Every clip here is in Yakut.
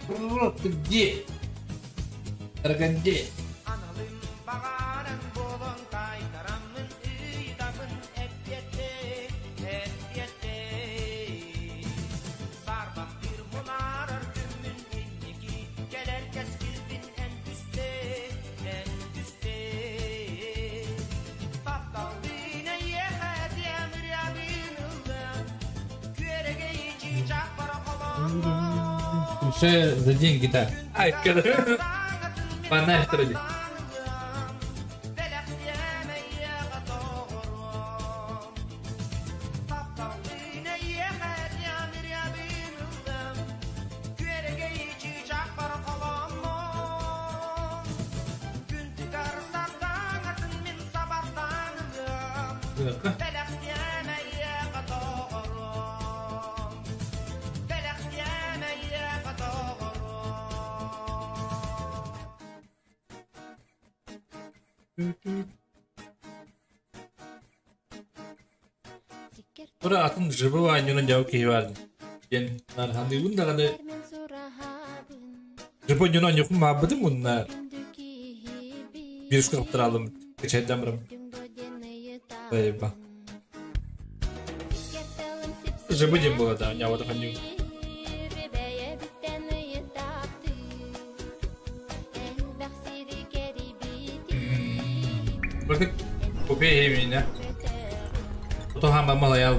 Ты где? Тарганде. Все за деньги-то. Ай, Фонарь вроде. Тура атын живого анньынан дьау киһи баар диэн нарханыыбын даҕаны живой дьону анньукун маабытым уонна вируска хаптараалым кэчэйдэн барам Спасибо. Живой день было, да, я вот аннью. Bakın kopya yemeyine. Otohan малаял.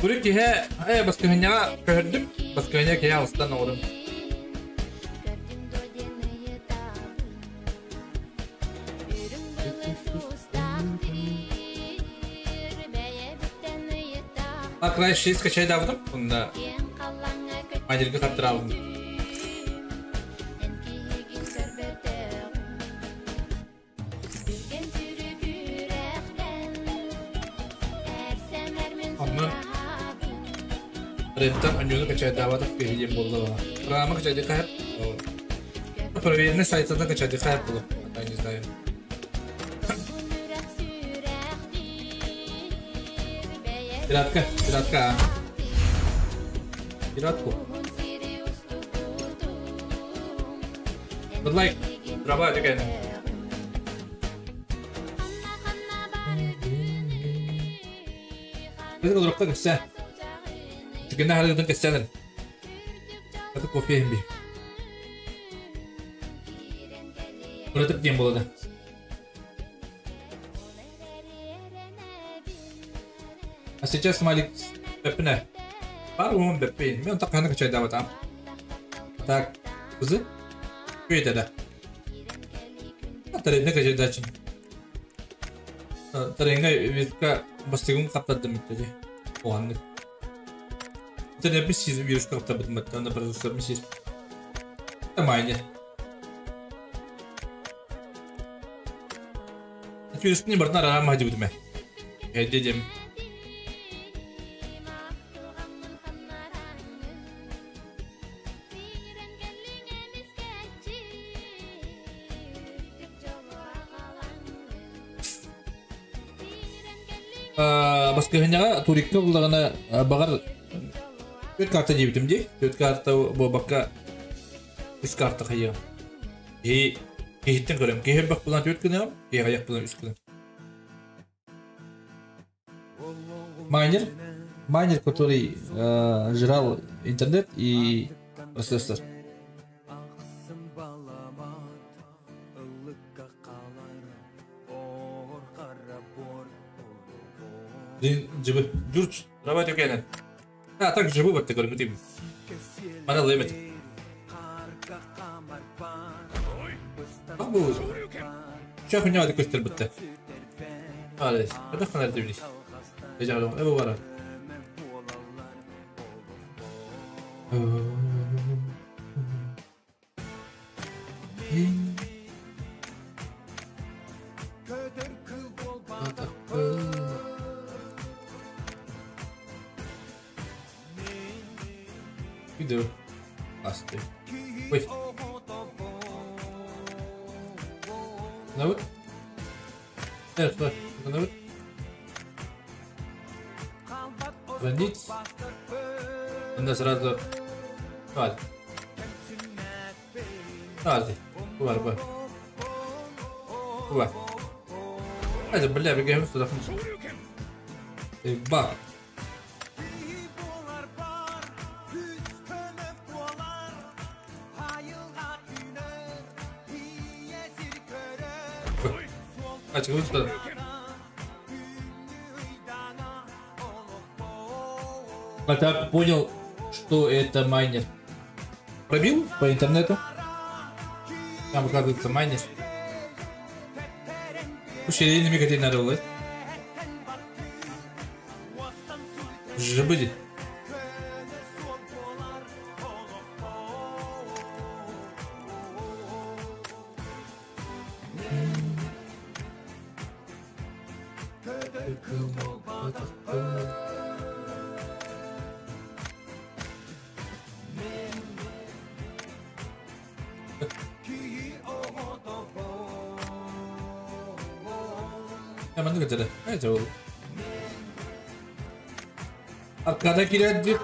Курик киһэ э баскыһынньаҕа көһөрдүм. Баскыһынньа киһи алыстан оҕорум. Far Cry 6 скачайдаабытым. Онно мадерга тартыраабытым. Онно Реттан анньууну качайдаабатах киһи диэн буолла. Программа качайдык хаһар. Проверенный сайтынан качайдык хаһар буолуо. Я не знаю. Пиратка, пиратка. Пиратку. Good like. Браво, деген. Біз олорукка көхсө. Түгэнэ харыгытын кэссэлэр. Это кофе иһин би. Уратык диэн буолада. А сейчас Малик бэппинэ. Бар уон бэппин. Мен онтон ханна качайдаабатам. Так, кызы? Күйде да. Тарыйна качайдаачын. Тарыйна витка бастыгын хаптардым иттеди. Оғаннык. Интернет сиз вирус хаптарбытым баттан да процессор сиз. Майнер. Вируспын бартын араа махадыбытым Эддедем. Баскыһынньаҕа турикка буллаҕына баҕар төрт карта диэбитим дии. Төрт карта буолбакка үс карта хайыам. Киһи киһиттэн көрөм. Киһи элбэх булан төрт гыныам, киһи аҕыйах булан үс гыныам. Майнер, майнер, который жрал интернет и процессор. Жыбы, Джурч, давай төкені. А, так жыбы батты көрмөтüm. Мана лемет. Бу. Чах хуйня көстөр бітті. Алес, это ханар дебилиш. Эжалом, эбу бара. Видео. Асты. Ой. Навык? Э, что? Навык? Сохранить. Онно сразу Hadi. Hadi. Var var. Var. Hadi бля, бегаем сюда. Бак. А так понял, что это майнер. Пробил по интернету. Там оказывается майнер. Слушай, не надо было. Жбыди. Arkada giren bir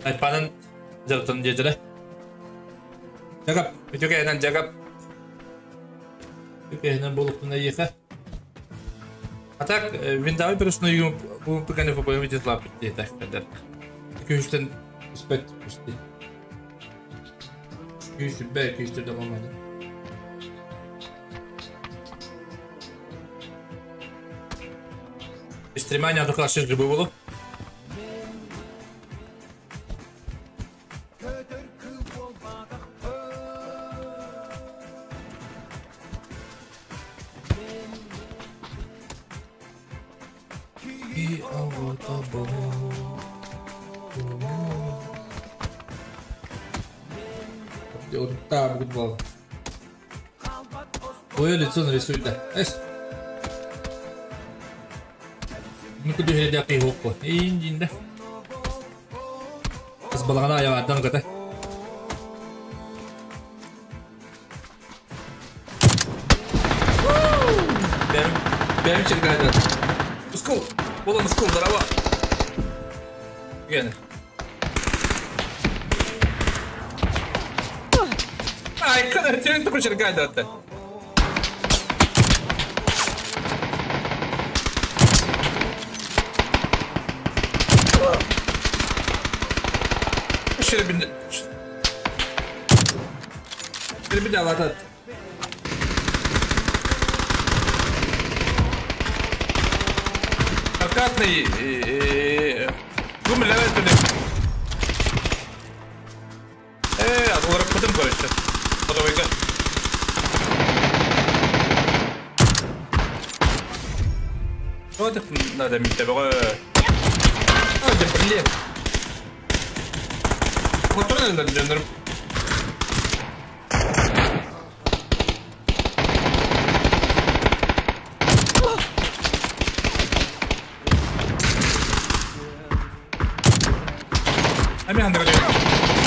Айпанын жарытын деділі. Жагап, үтөкәйінен жагап. Үтөкәйінен болуқтын әйеха. А так, виндовый просто bu пикане в обоим идет лапы, так, да. Күштен успеть почти. Күш бә, күш түрдө болмады. Стремание адукашыр грибы болу. Твое лицо нарисуй, да. Эс. Ну куда же я пигоку? Индин, да. С балагана я отдам кота. Бэм, черкайда. Скул, болон скул, здорово. Ген. Ай, когда ты такой черкайда-то? Should have been like that. Откатный потом, короче. Потом игра. Вот надо мне А, да блин. Вот надо джендер. Блядь, надо убежать.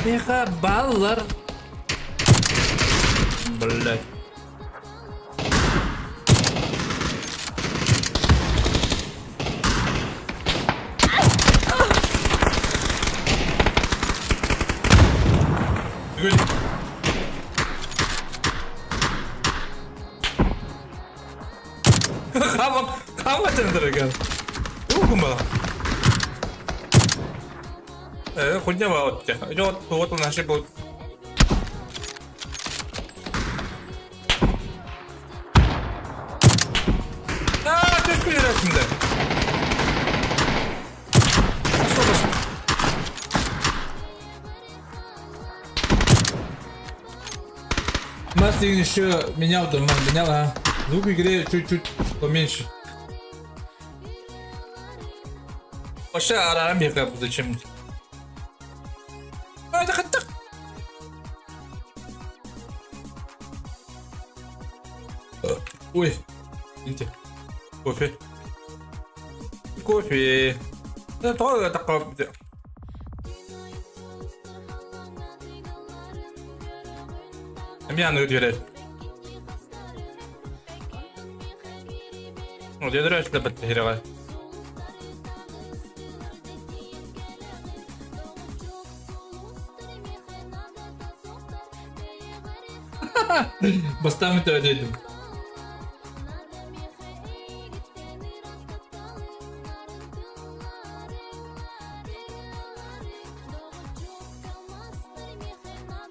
Меха баллар. Блять. Хама, хама тендерген. Угума. Хуйня вот. Идет вот он наши был. А, ты скрылся. Мастер еще менял там, менял, а. Звук в игре чуть-чуть поменьше. Вообще, арам я зачем? А, это хотя. Ой, извините. Кофе. Кофе. Это тоже такое. Меня ну дверь. Ну, я дурак, что подтягиваю. Бастам это одеть.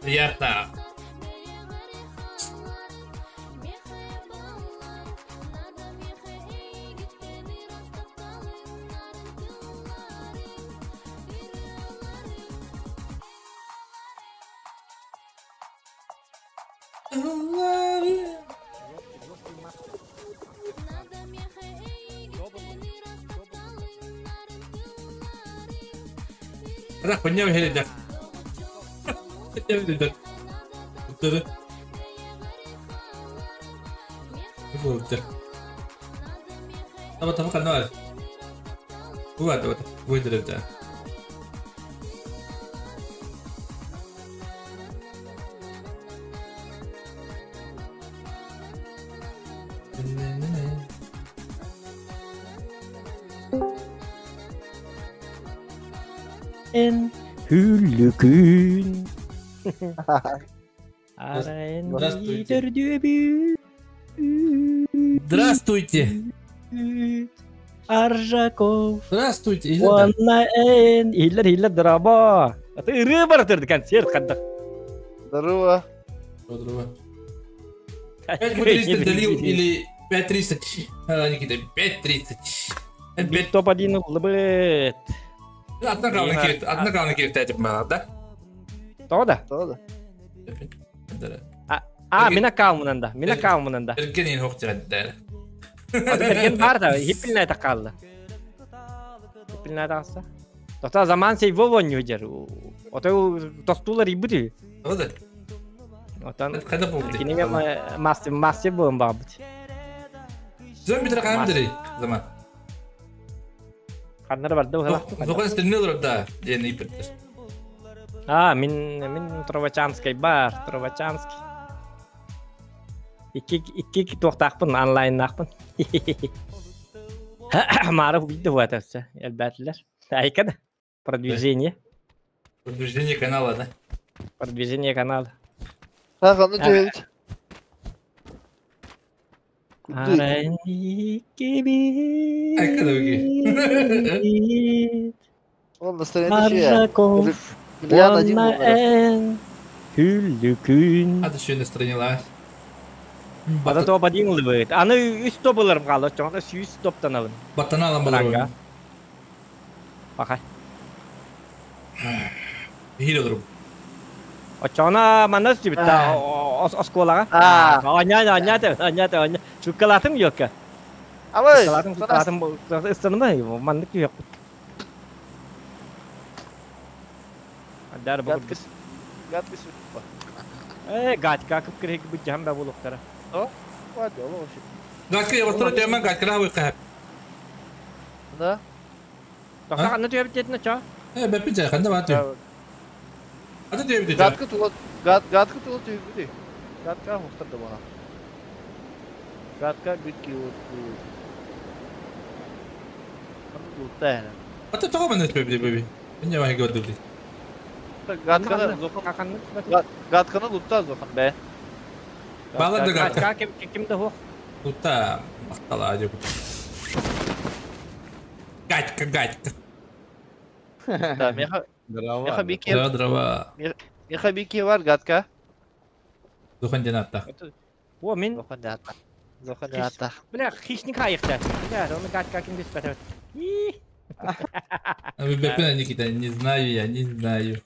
Приятно. Так, поднял гелик. En Hüllükün. Здравствуйте. Здравствуйте. Аржаков. Здравствуйте. Иллер, иллер, драба. А ты рыба концерт когда. Здорово. Здорово. 5.30 долил или 5.30? Никита, 5.30. Топ-1 улыбыт. Одна главная кирит да? То да? То да. А, мина калмынанда, мина калмынанда. Эрген хохтират. Эрген бар да, хиппилнай такалды. Хиппилнай такса. Тота заман сей вовон южер. Ото тостулар ибути. То да. Отан. Кайда болду? Кинеме мастер, мастер болом бабыт. Зомби тракамдыр заман. Каннар барды ула. Зохан стенмелер да, ден ипеттер. А, мин Тровачанский бар, Тровачанский. Икки туохтаахпын, онлайннаахпын. Мара видео вот это все, элбэтлер. Айка да. Продвижение. Продвижение канала, да? Продвижение канала. Так, ну делать. Он настроение. Хүллүкүн. А ты настроение. Ата топ-1 улыбыт. Аны үс топ ыларым калды. Чоңда сүүс топтан алын. Баттан алын. Бакай. Хил олорум. Очона манас дибит да осколага. Аня аня аня аня. Чукалатым yok. Абай. Чукалатым ыстанма маннык yok. Адар бу. Гадкы сүт. Гадка кып кирек бу жам да болуктара. О, ладно, вообще. Гадка я вот тема гадка выход. Да. Тока аны төбөт жетине ча. Бепи жай канда бат. Аты төбөт. Гадка тулот, гадка тулот төбөт. Гадка мухтар да бана. Гадка бит ки вот. Аны тулта. Аты тога мен төбөт беби. Эмне бай көрдү. Гадканы Гадканы лутта зохан бе. Бала да гадка. Ким да хох. Тута махтала дьэ. Гатька, гатька. Да, меха Дрова. меха бики Дрова, дрова. меха бики бар гатка. Духан диэн ааттаах. О, мин Зохан дата. Зохан дата. Бля, хищник хайыхта. Бля, оны гатка ким биспэтэ. И. Бэппин Никита, не знаю я, не знаю.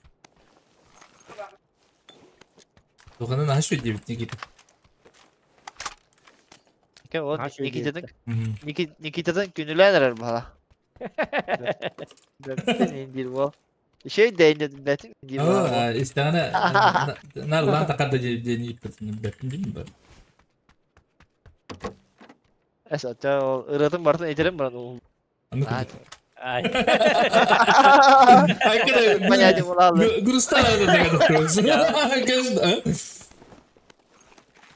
Духаны наһаа үчүгэй диэбит Никита. Вот Наһаа үчүгэй Никитадан Мгм. Никитадан күнүлээн эрэр баһала. Бэппин индир бол. Şey дейин бэтим индир бол. Оо, истэҕинэ нарлаан такарда диэн ииппитин бэппин дим бар. Эс ата ол ыратын бартын этерим баран ол. Аны Ай. Айкыда Понятие булалы. Грустана да деген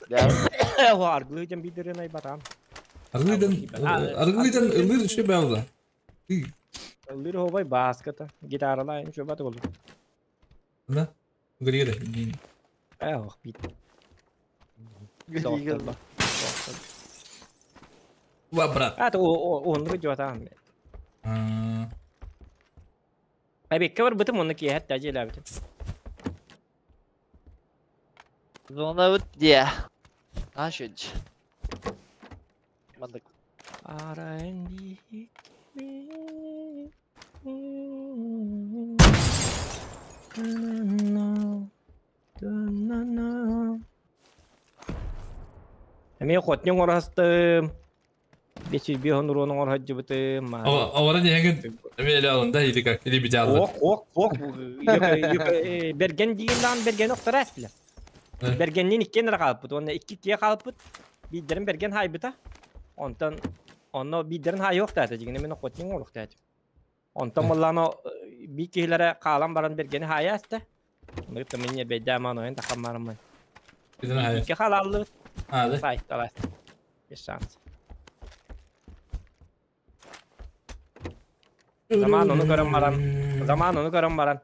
Я О, аргылыйдан бидерен ай батам. Аргылыйдан аргылыйдан ылыр ши баалда. Ылыр хобай баската. Гитаралайын шо бат болду. На. Грире. Эх, бит. Гүлгүл. Ва брат. А, то о, он жотам. А, Ай бекке бар бытым оны ки хәтта желәбит. Зона бит дия. А шүнч. Мандык. R&D. Эми хотньоң орастым. Бечи бихон уруонуң орхаджыбытым. Авара неген эми эле алында или как или бижалды. Ок, ок, ок. Берген дигендан берген октор әсле. Бергеннин иккен ра калыппыт. Онна икки кие калыппыт. Бидерин берген хайбыта. Онтон онно бидерин хай yok дата дигене мен хотньоң орох дата. Онтон моллано би киһилere каалан баран бергени хая әсте. Оны тымыне бейдаман ойын тахамарымын. Биден хай. Икки халаллы А, да. сайтталар. Без шанс. Заман оны көрөн баран. Заман оны көрөн баран.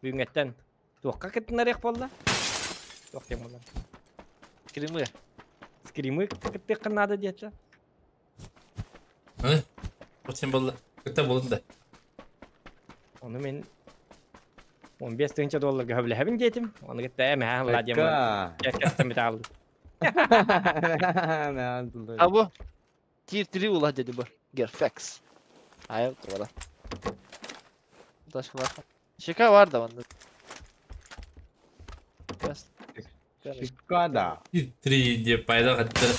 Бүгүнгеттен туохка кыттынарыах буолла. Туох диэн буолла. Скримы. Скримы кыттыаххын наада диэтэ. Э? Отсен болду. Кытта болдун да. Ону мен 15 тыһынча долларга хөбүлэһэбин диэтим. Ону кытта эмэһэ ылла диэн Айка. кэстэн бит аалды. А бу тир 3 ула деди бу. Герфекс. Ай, тура. Ташкалар. Шика бар да онда. Бас. Шика да. Тир 3 деп пайда каттыр.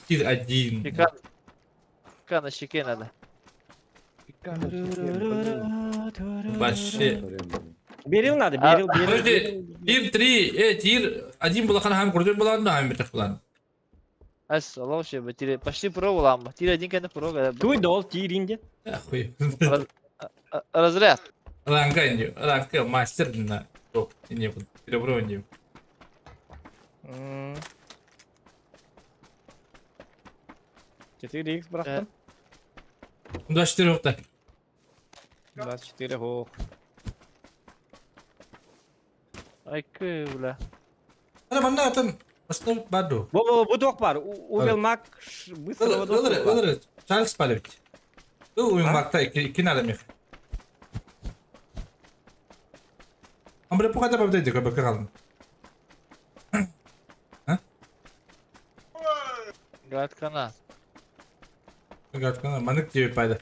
Тир 1. Шика. Шика на шике надо. Шика на шике. Вообще. Берил надо, берил, берил. Подожди, тир 3, тир 1 булахан хам курдун булан да хам битах булан. Ас, аллах ше, тир почти про улам. Тир 1 кene про. Туй дол тиринде. Ахуй. Разряд. Ранга инди, ранга мастер на. То, не буду. Перебро инди. 4 х бырахтым. 24 окта. 24 хо. Айкы, бля. Ана манна атын Основ баду. Бу бу бу туох бар. Увел мак быстро Ылыры, ылыры, Чарльз Палевич. Ыл уймакта ики надо мех. Амбре пухата бабдайды көбөккө калдым. Гадкана. Гадкана, манык тебе пайда.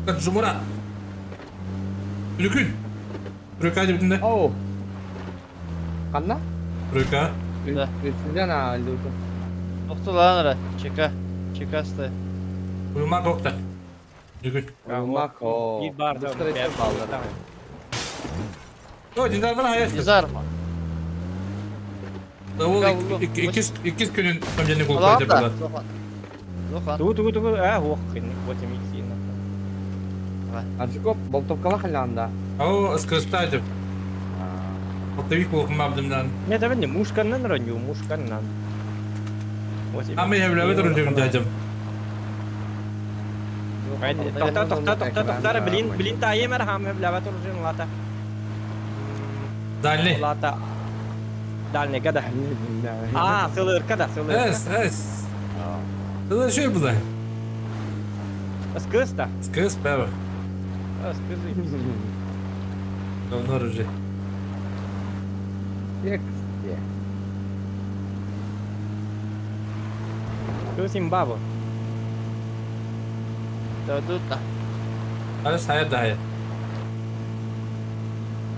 Так, Жумура. Үлүкүн. Рөкә деп бүтүндө. Оу. Канна? Рөкә. Да. Үстүнөн алды. Токту ара. Чека. Чека сты. Уймак окта. Үлүкүн. Уймак о. Bir бар да. Быстро балдар. О, Диндар бана хаяс. Низар ма? Ол иккис күнүн памжаны кул Алам койду да. булар. Зохан. Зохан. Тугу тугу тугу. А, ох, 8 х. Арчикоп болтовкала халянда. О, скрыста деп. Оттавик болкун мабдымдан. Не да мен мушканнан роню, мушканнан. Ами хевлебе турун дядям. Тохта, тохта, тохта, тохта, блин, блин, таймер хам хевлебе турун лата. Дальний. Лата. Дальнийга да. А, сылырка да, сылырка. Эс, эс. Это что было? Скыс да. Скыс, бэбэ. Скыс. Давно уже. Текст. Скыс имбабу. Да тут да. Hadi sayar daha iyi.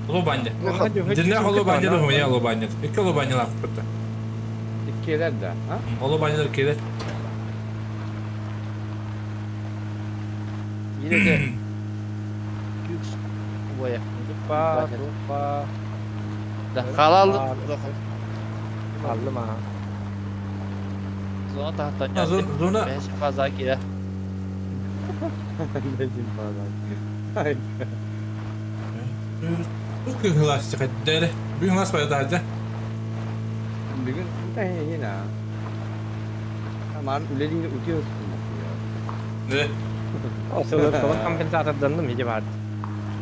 Лобанья. Динне лобанья да хуя лобанья. Икки лобанья лак бутта. Иккилер да, а? Лобаньялар келер. Yine de. Yük. Boya. Тупа, тупа. Да. Халал. Аллым а. Зона tahttan Ha, geldi. Zona Beş fazla gire. Bezim falan. Ay. Kıhlas çıkarttı. Bir hılas var daha da. Бүгүн yine. Tamam, үлелиңде утуyorsun. Ne? О, сылырка компенсаторданным иди барды.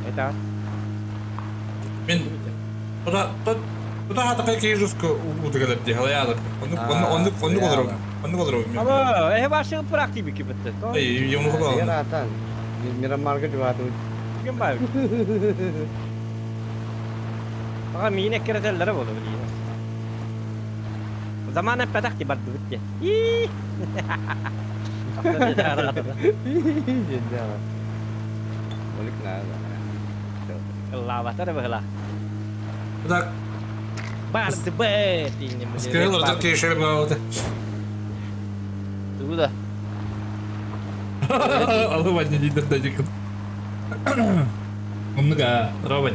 Это Мен Ода тот Ода хата кай кежуско удыгалып ди халаялык. Оны оны оны оны болор. Оны болор. Аба, э башы практик бики битти. Эй, йому болор. Яратан. Мирамарга жуаты. Ким бар? Ага, миин эккеретеллere болу билейин. Заман эппетах ди барды битти. И. Олик надо. Лаватар быгла. Так, Барды бет. скрылар так кешер болды. Тугу да. Алыбанья лидер дадик. Умныга, Робин.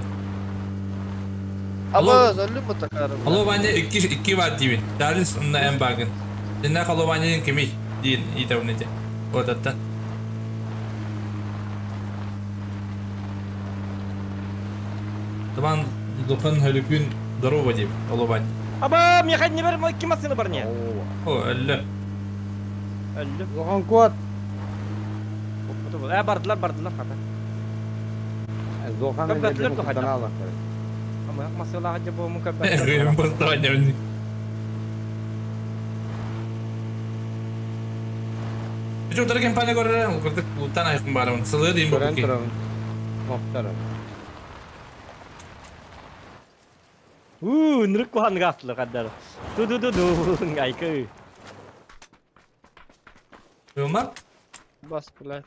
Ama zallım mı takarım? Алыбанья 2 2 ват дибин. Дарис унна эм багын. Динна алыбанья кими дин итәүнете. Вот это. Табан духан хөлүкүн здорово дип алыбанья. Аба, мне хоть не бер, мой кимасыны бар не. О, әллә. Әлле. Зохан кот. Э, бардылар, бардылар хата. Зохан Кап катлар то хата. канала. Ама масыла хаҗа бу мукабба. Гыйм бастырганья. Бу дөрген пане көрөр, көрдүк лутан айкын барым. Сылы дейм бу. Көрөн турам. Мохтарым. У, нырык кухан гаслы каддар. Ту ду ду ду, айкы. Юлма? Бас bilay.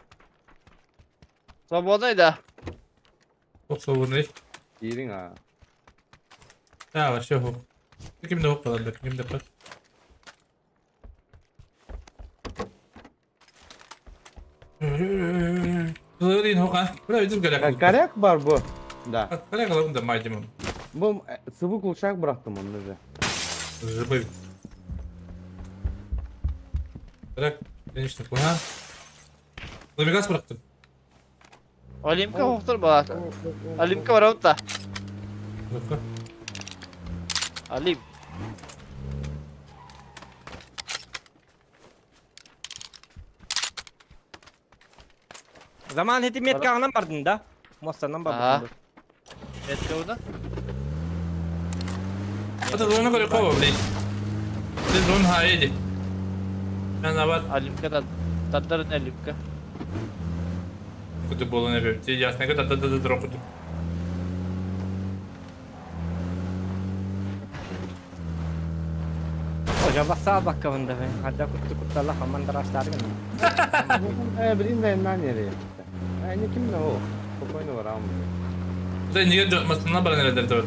Свободный да. Ок свободный. Кириң а. Да, вообще хоп. Кимде хоп калды, кимде хоп. Сылы дейм хоп, а? Бра өтүп келе. Коряк бар бу. Да. Коряк алам да майдым. Бу сыбык улшак бырактым оны же. Жыбы. Так, конечно, куна. Ламигас бырактым. Olimka hohtur ba. Olimka var onda. Быракка. Alim. Заман хети меткаңнан бардын да. Мостаннан бардын. Metka una. Это зона корякова, блядь. Ты зон хаеди. Мен абат Alimka da. Tadarın Alimka. куды болон эбеп. Ти ясна ката та та та куды. Ожа баса баккабында мен. Хадда кутту кутталла хаман дараштар ген. Э, блин, да на нерeye. Э, не ким да о. Спокойно барам. Да не масына баран элдер деп.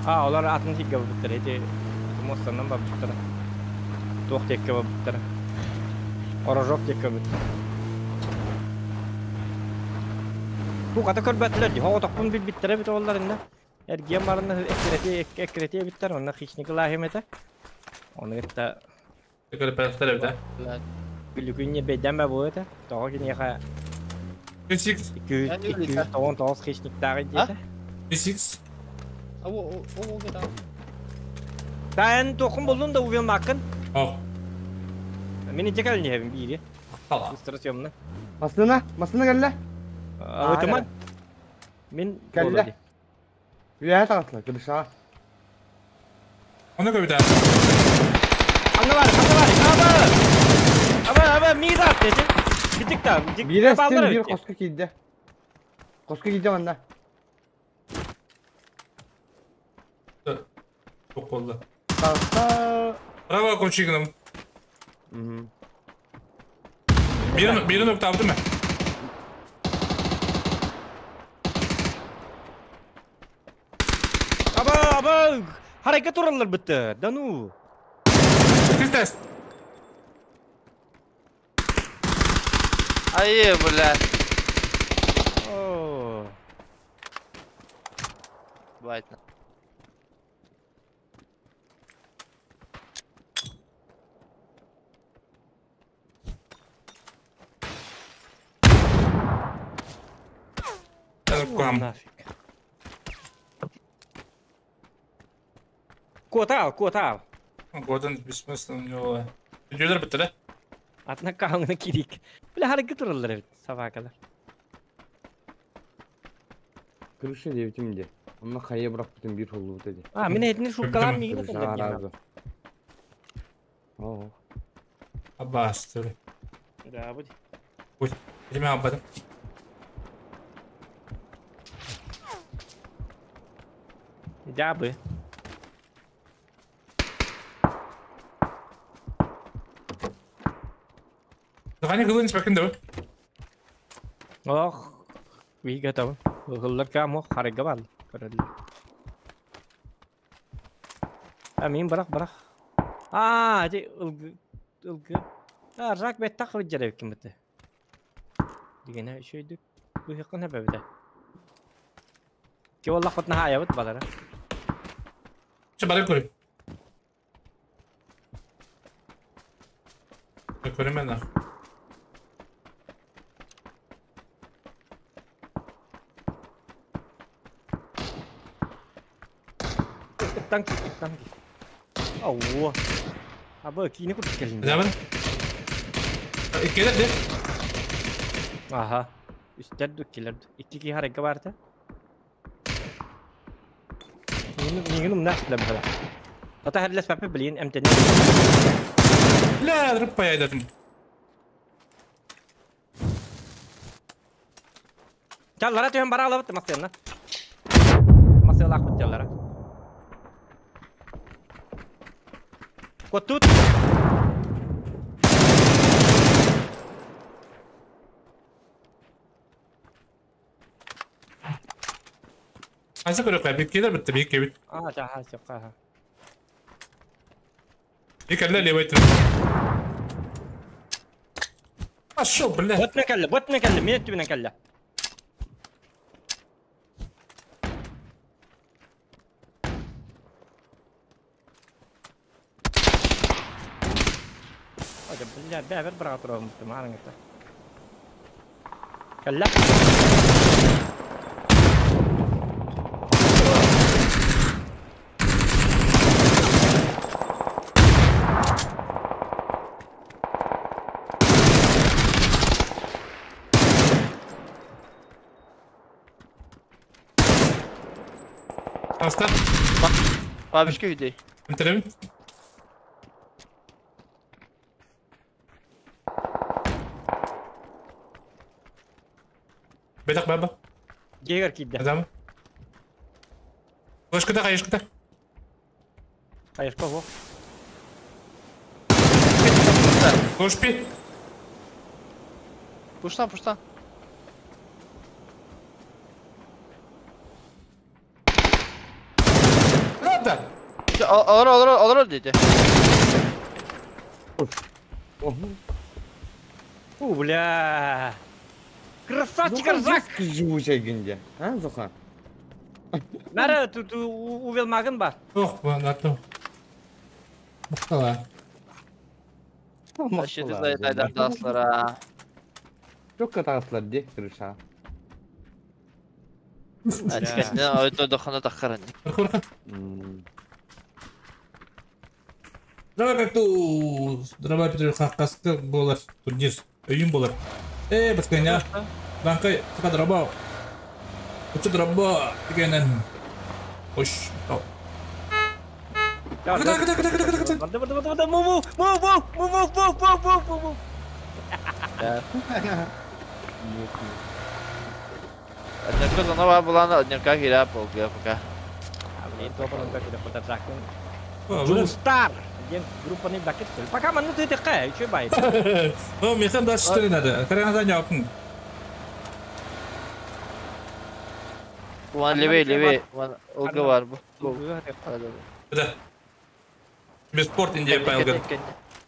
А, олар атын тикке биттер. Эти мостаннан бар биттер. Тох текке биттер. Орожок текке биттер. Бу ката көрбәтләр ди. Хого токпун бит биттер бит олар инде. Эргем барында эккерете эккерете биттер. Онна хищник лахим это. Оны это Текер пәстер бит. Күлүкүнне бедәмә бу это. Тога кинеха 6 299 хищник тагы диде. 6 О, о, о, о, да. Тан токун булдум да увел макын. Ох. Мени жекал не хебим бири. Хала. Устра съемна. Масына, масына келле. Өтеман. Мен Кәллә. Үйә тагытлы, кылыша. Оны көбүтэ. Ханна бар, ханна бар. Аба! Аба, аба, миз ат деді. Битик та, битик. Биир эстин, биир хоско киирдэ. Хоско киирдэ манна. Туох буолла? Таста. Право кончигным. Биирин биирин октавды ма? Аба, аба, харайга тураллар бытты. Да ну. Тест. Ай, бля. О. Бывает. Кам. Нафиг. Куотал, куотал. Годен бессмысленно у него. Видеолар бітті да? Атына кааңына кирик. Бля, харайга тураллар эбит, собакалар. Крыша диэбитим дии. Онно хайа бырахпытын биир холлубут эди. А, мин этини шуткалаан миигин Крыша этэллэр диэн. араазы. Оо. Абастыры. Да, будь. Илиме аббадым. Дябы. Дыхание кылын испекин да? Ох, ви готовы. Ыллар кам ох, харайга бар. Көрөллөр. А мин бырах, бырах. А, ди ылгы ылгы. А, рак бет тах виджер ким бит. Дигене шөйдүк. Бу хыкын хәбәбдә. Ки валлах бутна хаябыт балара. Че бары көрү. Көрүмөн нах. Танки, танки. Ауа. Аба кийини курдук келин. Забын. Иккелер де. Аха. Үстер дүккелер. Икки ки харайга барда. Миигин умнас билем бала. Ата хәрләс папа билин эмтен. Ла, рыппа айдатым. Чаллара төһөн бара алабыт масыянна. Масыялак бит чаллара. Котут. Қайсы көрөк бит келер бітті, бит кебит. А, жаха, жаха. Икелер левый түн. Пошел, бля. Ботна кәлле, ботна кәлле, мен түбінен кәлле. Ага, бля, бә бер бір атырауым бітті, маған кетті. Кәлле. Аста. Бабушка үйдей. Интерем. Бетак баба. Гегер кидді. Адам. Қошкыда, қайышкыда. Қайышқа о. Қошпи. Пуштан, пуштан. Надо. Алар, алар, алар дейді. У, бля. Красавчик, Арзак! Живучая гинде. А, Зуха? Нара, тут увел магын бар. Ох, надо. Мықтала. Вообще айдардаслар, Çok kataslar di крыша. а. Ойто дохана тахаран. Орха. Давай как-то Драба Петрович қасқы болар турнир. Үйін болар. Э, басқanya. Банкай, сака драба. Учу драба дегенен. Ош. Кыта, кыта, кыта, кыта, кыта, кыта. Барды, барды, барды, барды, move, move, move, move, move, move, move, move, move, move. Однерка зона была, однерка хера полка пока. А, блин, топором как это подожакин. О, бля. Джустар! Диэн группаны бакет. Пока манны ты такая, че байт. О, механ 24 надо. Карена занял. Вон левее, левее. Вон ЛГ бар бу. Да. Без спорт индия пайылган.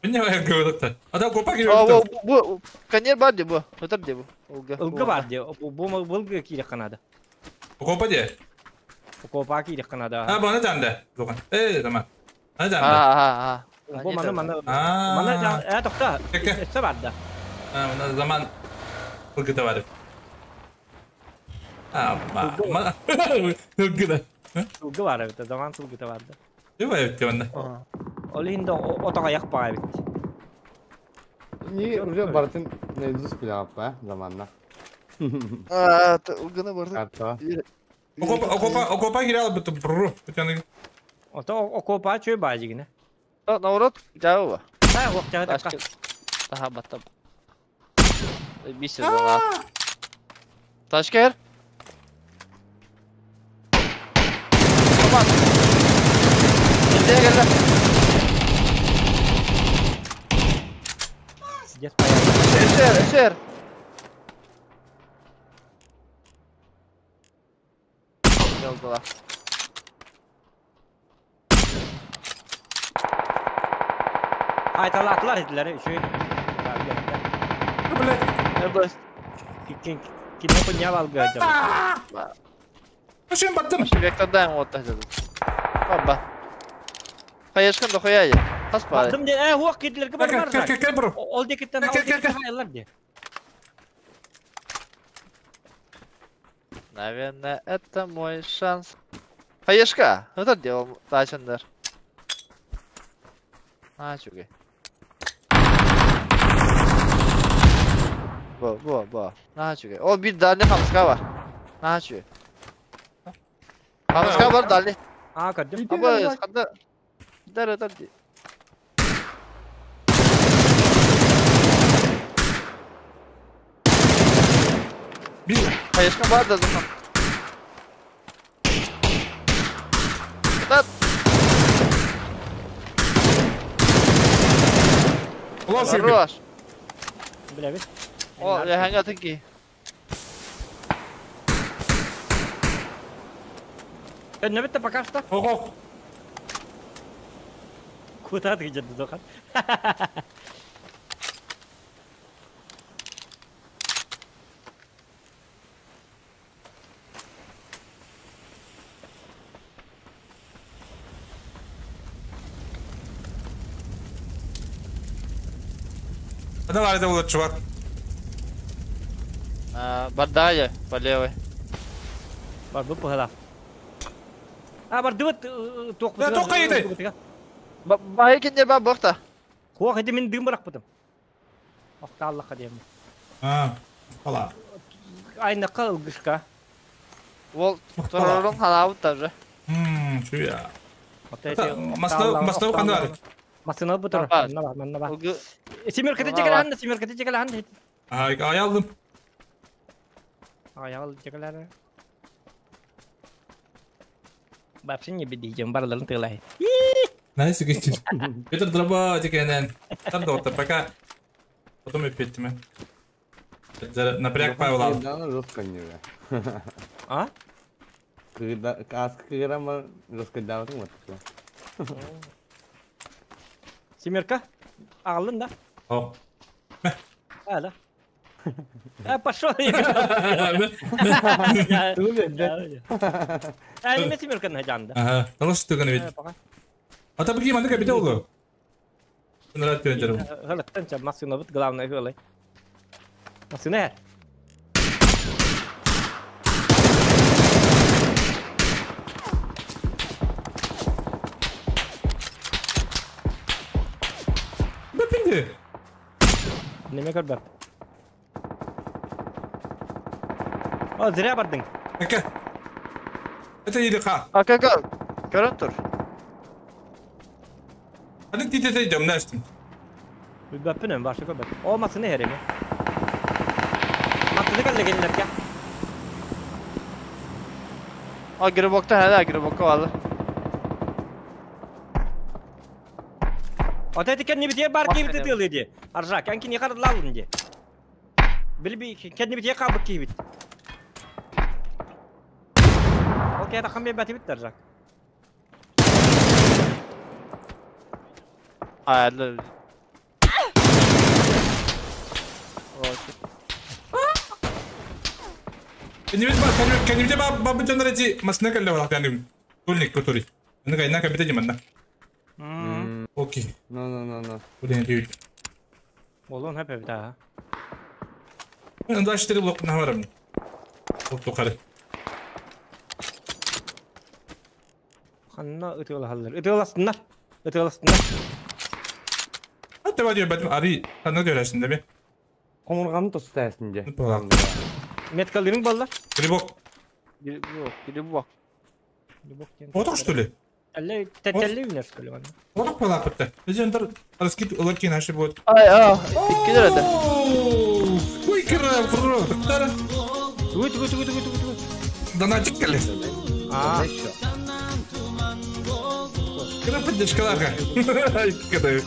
Мне говорят. А да копа О, бу, конер бар де бу. Өтөр де бу. ЛГ. Ылгы бар де, бу былгы кире канада. Копа де. Копа кире канада. А, бана танда. Луган. Э, тама. Ана танда. А, а, а. Бу маны маны маны э токта. Өссө бар да. А, мына заман ылгы бар. А, ма. Ылгы да. Ылгы бар это, заман ылгы бар да. Давай өттө Ол инде отага якпай бит. Не, уже бартын наизусть билеп, заманна. А, ылгыны барды. Карта. Окопа, окопа, окопа кире алып бит. Бру. Ото окопа чөй бажигине. Наоборот, жабы. Та ок жагы такка. Таха баттап. Бисер була. Ташкер. Aman. Nereye geldi? Eser, eser. Yoldular. Aytalatlar ediler şey. Nerede? Kim kim punya valga acaba? Başım battım. Вектордан вот так. Баба. Хаешкан да хуяя. Хаспа. Battım de, huak kediler ki Кел, кел, кел, кел, бро. Ол декеттен Кел, кел, кел. хайалар де. Наверное, это мой шанс. Хаешка, это делал тачендер. А, чугай. Бо, бо, бо. На, чугай. О, bir дальний хамска бар. На, чугай. Хамска бар дальний. А, көрдүм. Аба, ханда. Дар, дар. Bir. Хаешка бар да заман. Да. Ulan şu. Хорош. Биле бит. О, леханга тынки. Не битте пока что. Ого. Куда ты идешь, Зохан? Давай, это вот чувак. Бардая по левой. Бар бу пыла. А бар дыбыт тоқ. Да, тоқ қайды. Байкин ба бохта. Хуак эти мен дым барак бутым. Акта Аллахка дейм. А, ала. Айна кылгышка. Ол торорон халабыт даже. Чуя. Масна, масна кандай бар? Масна бу тор. Манна бар, манна бар. Семеркете чекалан, семеркете чекалан. Ай, ай алдым. Ай ал чекалан. Вообще не бедейдем, барларын тылай. Найс geçti. Петр дроба декенен. Там да пока. Потом и петтиме. Напряг Павел. Да, жестко не. А? Когда каска жестко дал вот. Семерка? Алдын да? О. А, да. А, пошел. А, не семерка на жанда. Ага, талаш түгөн бит. Ата бики манда кабите oldu. Нрат көрөндөрүм. Гылаттан машина бит главное гылай. Машина. Бепинди. Неме көрбөп. О, зря бардың. Ака. Это иди ха. Ака, ака. Көрөн тур. Ханнык тиитэ дьомно астым. Билбэппин эн барса көрбөт. О массыына иһэр эми. Массыына кэллэ кинилэргэ. А грибокта хәлә, грибокка балы. Ата ити кэннибитигэр баар киһибит ытыалыы дии. Аржак, эн киниэхэ арыллаалын дии. Били кэннибитигэр хаалбыт киһибит. Ол киһи таххан биэрбэтибит да Аржак. Ayarlı. Кэннибит бар бабы дьоннор эти масына кэллэ барах кэннибит. Тульник который. Аны кайна кабите диманна. Окей. Ну ну ну ну. Блин, дүйт. Болон хөп эбит аа. Мен 24 блок на барам. Ол тухары. Ханна ытыалаһаллар. Ытыаластыннар. Ытыаластыннар. Хатта ба диyor ари ханна диyorsun değil mi? Omurganı tostu әсінде. Меткалырың баллар. Грибок. Грибок, грибок. Грибок диэн. Отох что ли? Әлле тәтәлле үүнэр что ли манна. Отох палапытта. Бизендер раскид улар наши будет. Ай, а, икки это. Ой, кира, бро, тара. Тугу тугу тугу тугу тугу. Донатик кэлли. А. Кира поддержкаларга. Када.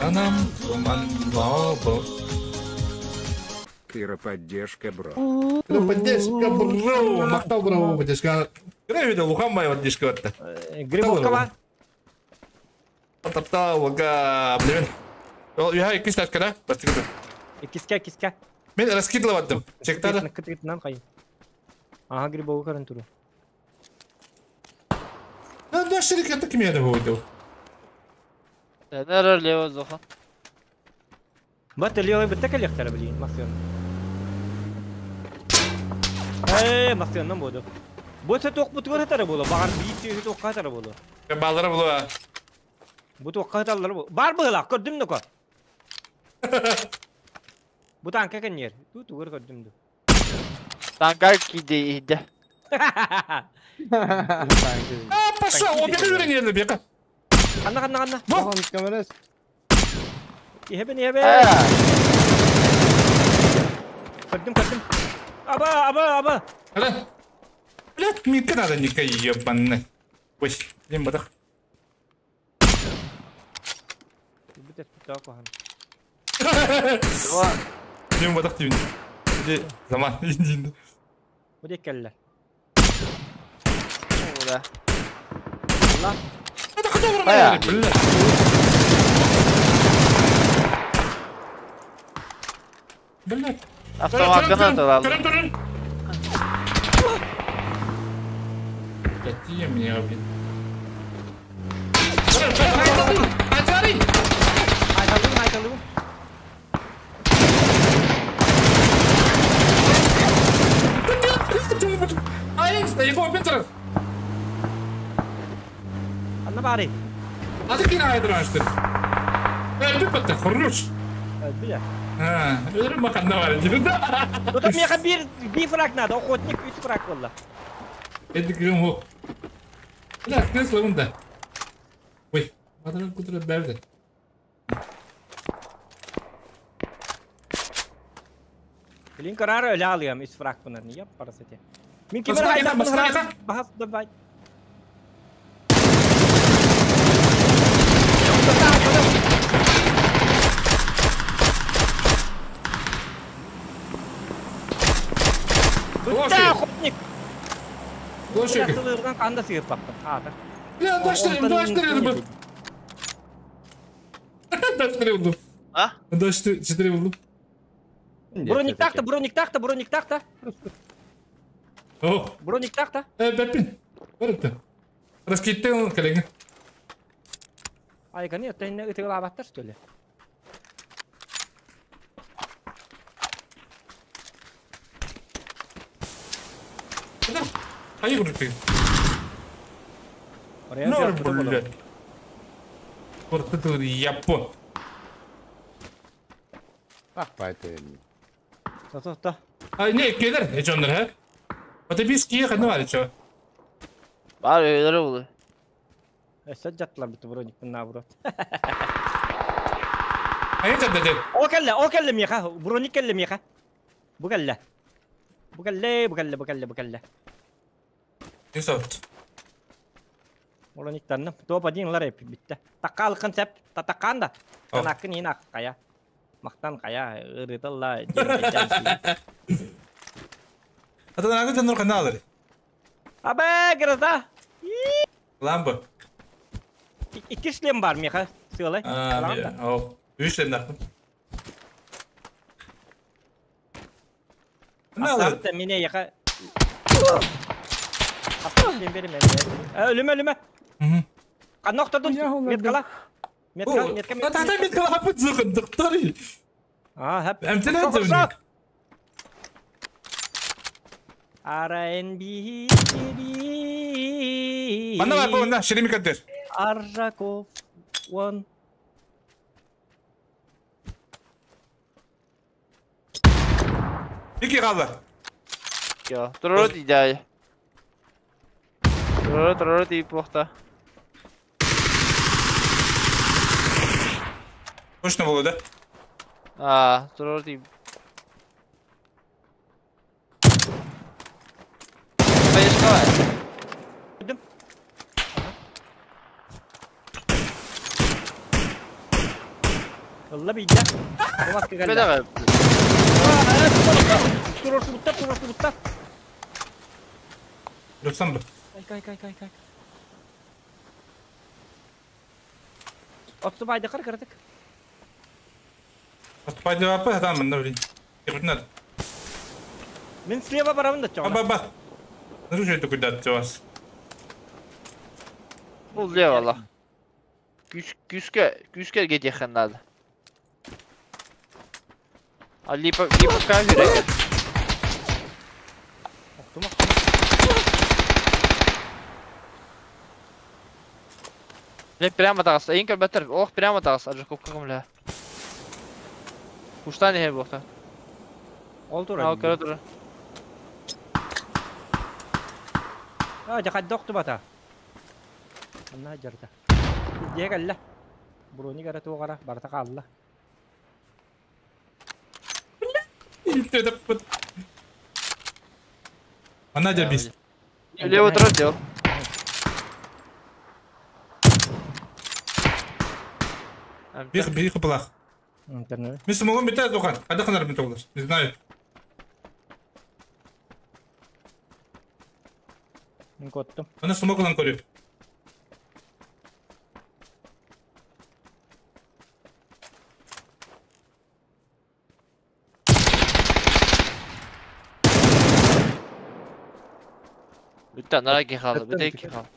Анам туман бабо. Кира поддержка, бро. Кира поддержка, бро. Мактал бро, поддержка. Кира видел, лухам моя поддержка ватта. Грибокка ба. Таптал, га, блин. Я икки сташка, да? Бастыгы. Киске, киске. Мен раскидывал Чектара. Кытытынан кайын. Ага, грибогу көрөн туру. Ну, да, ширик, это кем будет. Нерер лево зоха. Бат лево битте келехтер блин, масыян. Э, масыяннан болду. Бу тоқ бутугар хатары болу, багар бийт тоқ хатары болу. Балдары болу. Бу тоқ хаталары болу. Бар быгылак, көрдүм нөкө. Бу танка кеннер. Ту тугар көрдүм ду. Танка киде иде. А, пошел, он бега вернее, бега. Ханна, ханна, ханна. Вон камерас. Ихебен, ихебен. Көрдүм, көрдүм. Аба, аба, аба. Ала. Блядь, мне надо никакой ебаный. Ой, дем бадах. Дем бадах деймін. Заман, дейін. Бұ келлер. Ола. Алла. Это куда вырвали, блядь. Блядь. Автомат граната Турun, турun. Какие меня, блин. Айтари! Айталым, айталым. Ай, его Петр. Анна бары. А ты кина айдырашты. Э, ты хорош. Бля. А, это маканда бар, да? Ну тут мне бир фраг надо, охотник үч фраг болла. Это кем хо. Бля, кресло вон. Ой, мадам кудра берди. Блин, карара öyle alıyorum üç фраг bunlar niye paraseti. Min kimin hayda bahas давай. Да, охотник. Лошадь. Канда сыйып баktım. Атыр. Бля, 24 buldum. 24 buldum. А? 24 buldum. Броник тахта, броник тахта, броник тахта. О. Броник тахта. Беппин. Барыпты. Раскиттен коллега. Ай, конечно, ты не ытыгылабаттар, что ли? Ай, группе. Ну, блядь. Вот это япон. Ах, поэтому. То-то-то. А, не, кедер, не чондар, ха? Вот и биски, ханна вари, чё? Бар, öyle oldu. Өссө дьаттылар буту броникпын наоборот. Айын тардады. О кэллэ, о кэллэ миэхэ, броник кэллэ миэхэ. Бу кэллэ. Бу кэллэ, бу кэллэ, бу кэллэ, бу кэллэ. Юсовт. Брониктанным. Топ один лар эп биттэ. Такка алыккын сеп, татаккаан да. Танаккын иин ак кая. Мактан кая, ырыталла. Атанагы тоннор ханна алыр. Абэ, гроза. Ламба. Икки шлем бар миэхэ. Сыалай. А, о. Үч шлем нахпын. Ханна алыр. Астабыт мине яха. Астабыт шлем берем. Өлүмэ, өлүмэ. Канна охтордун. Меткала. Метка, метка, метка. Тата меткала хапыт зыгын дыктары. А, хап. Эмтеле төвник. R&B. Манна бар бу, на, шеремик кадыр. Аржаков. One. Ики қалды. Йо, турору дийдэ. Турору турору дии буохта. Точно было, да? А, турору дии. Поешкала. Ылла бийдэ. Бу Бедаҕа. Турорсубуттар, турорсубуттар. Рөксан бу. Кай, кай, кай, кай. Отсубайды кыр кырдык. Отпайды апа, там мында блин. Кирдин. Мен слева барамын да чоң. Ба ба. Ну что это куда ты вас? Бул лево. Күс күскө күскө кетиэххин наада. А липа липа жүрек. Оқтум. Не прямо тағыс. Эйин көрбөттөр. Ох прямо тағыс. Ажы көпкө көмлө. Куштан эхе буохта. Ол тура. Ал көрө тура. А, жакадда оқту бата. Анна жарда. Дие кэллэ. Брони кара тугара барта хаалла. Ана жабис. Лево тура дел. Бих бих плах. Интернет. Мен смогу битә духан. Када ханар бит олар. Не знаю. Мен коттум. Ана смогу лан көрүп. Бүттэ нара ки хаалы. Бүтэ ки хаалы.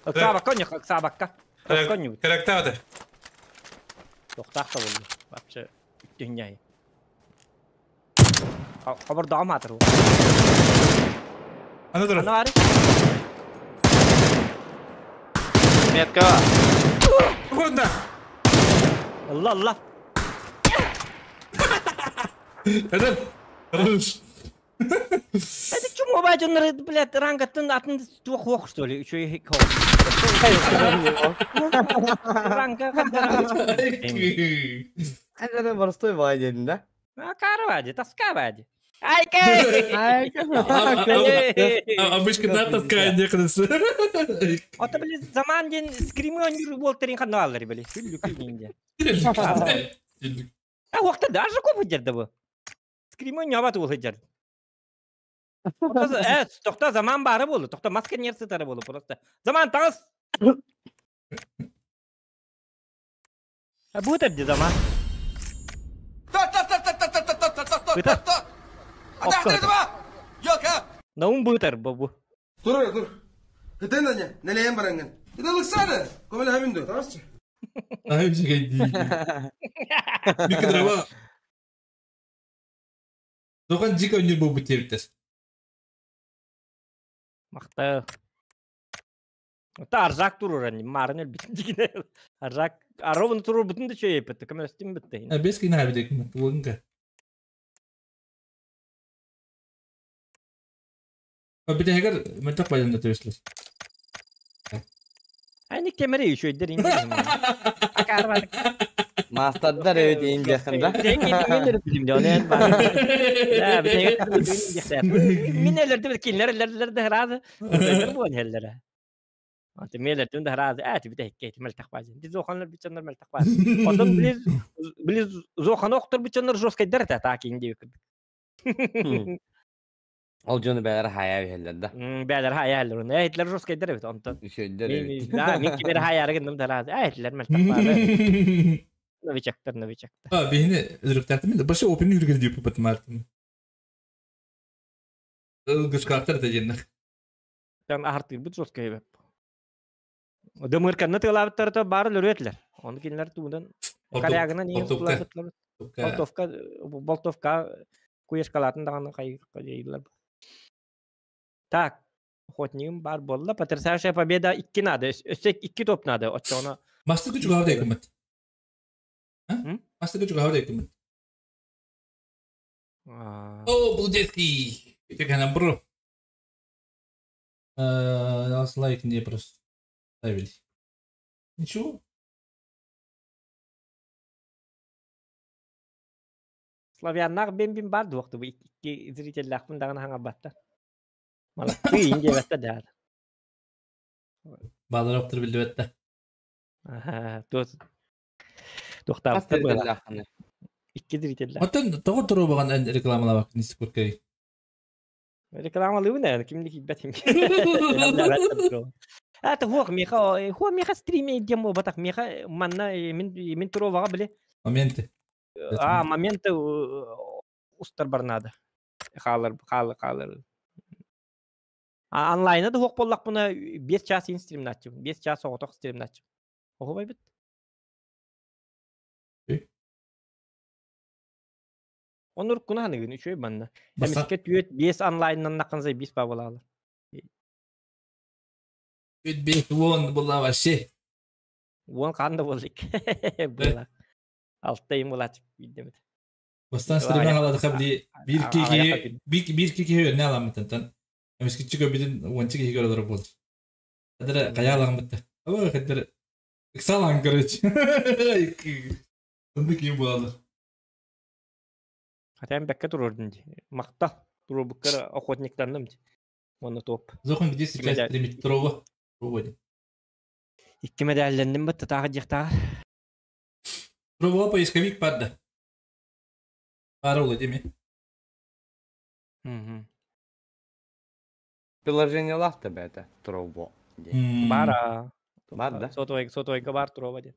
Ыксаабакка оньох, ыксаабакка. Токконньубут. Терактады. Тохтаах да болду. Вообще үттүнняй. Хабар даҕам аатыр. Ана тур. Ана бары. Метка. Куда? Алла алла. Это Хорош. Это чему бачоннар, блядь, рангаттын атын туох хуох, что ли? Еще и Ранга Это простой вайден, да? А карвади, тоска вади. Айка! Обычка да таская некогда. Ото, блядь, заман ден скримы они болтерин ханалары, блядь. Хүллүк динде. А вакта даже көп жерде бу. Скримы нябат ол жер. Тохта заман бары болду. Тохта маска нерсе тары болду просто. Заман тагыз. А бу терди заман. Бытар. Наум бытар бу. Тур тур. Хытын нелейен баранган. Ида лыксады. Көмөл хаминду. Ай, бизге Микродрава. Доған жика өнер болып бітер. Мақта. Та аржак турur hani марын өл битин дигине. Аржак аровын турur бутун да чөй епетти. Кем өстүм битти. А бес кин хабидек тугынга. Бүтэһигэр мөлтөх байанна төслөр. Ани кемери үчүөйдер инде. Акарбар. Мастардар эбит индияхын да. Мин элерди кинлер элерлер де разы. Буон хеллere. Аты мелердин де разы. Әти бите хекке мел тахбажын. Ди зоханлар бичаннар мел тахбаж. Потом близ близ зохан октор бичаннар жесткой дер та так инде. Ол жону бәлер хая бихеллер да. Бәлер хая хеллер. Этлер жесткой дер бит онтон. Үчөйдер эбит. Да, мин кибер хая гындым да разы. Этлер мел тахбажын. Новичактар, новичактар. А, бихини үрүктәртим мен. Башы опин үргел дип бат мартым. Ылгышкактар да jenna. Там ахартыр бит жесткой беп. Дымырканны тылабыттар бары лөрөтлер. Оны кинлер туундан Корягына не тылабыттар. Болтовка, болтовка куешкалатын даганы кай кайдылар. Так, охотнигим бар болла. Потрясающая победа 2 надо. Өссек 2 топ надо. Отчона. Мастер күчү гавда экмет. Мастер күчү гавда экмет. О, Блудецкий. Это бро. Нас лайк не просто ставили. Ничего. Славяннар бен бар дуқты бу икки зрительләхпин дагы хаңа батта. Малакты инде батта да. Балар октор билди батта. Аха, тос. Тохтап. Икки зрительләр. Атын тогы туру баган рекламалар бак нисек көркәй. Рекламалы не, кимди кибет хим. Это хух миха, хух миха стриме демо батак миха манна мин туру бага биле. Моменты. А, моменты устар барнады. Халыр, халыр, халыр. А онлайна да хук боллак буна 5 час ин стримнатчы. 5 час оғытық стримнатчы. Оху бай бит. Онур куна ханыгын үчөй банна. Эмиске түйөт 5 онлайннан накынзай 5 ба болалы. Түйөт 5 вон була вообще. Вон канда болик. Була. Алтайым булачып бидемет. Бастан стримен алады қабли bir ki bir ki ne alamıttan. Эмиске чыгы бидин уончы ки көрөлөр болду. Кадыр каялаган битте. Aba кадыр Иксалан короче. Онда кийин болады. Хотя бәккә турырдын ди. Макта туру буккара охотниктанным ди. Оны топ. Зохан где сейчас стримить Трова? Трова. Икки медальлендим бит тагы жихта. Трова поисковик падда. Парола деме. Угу. Приложение лахта бета Трово. Бара. Бар да? Сотовый, сотовый бар Трова ден.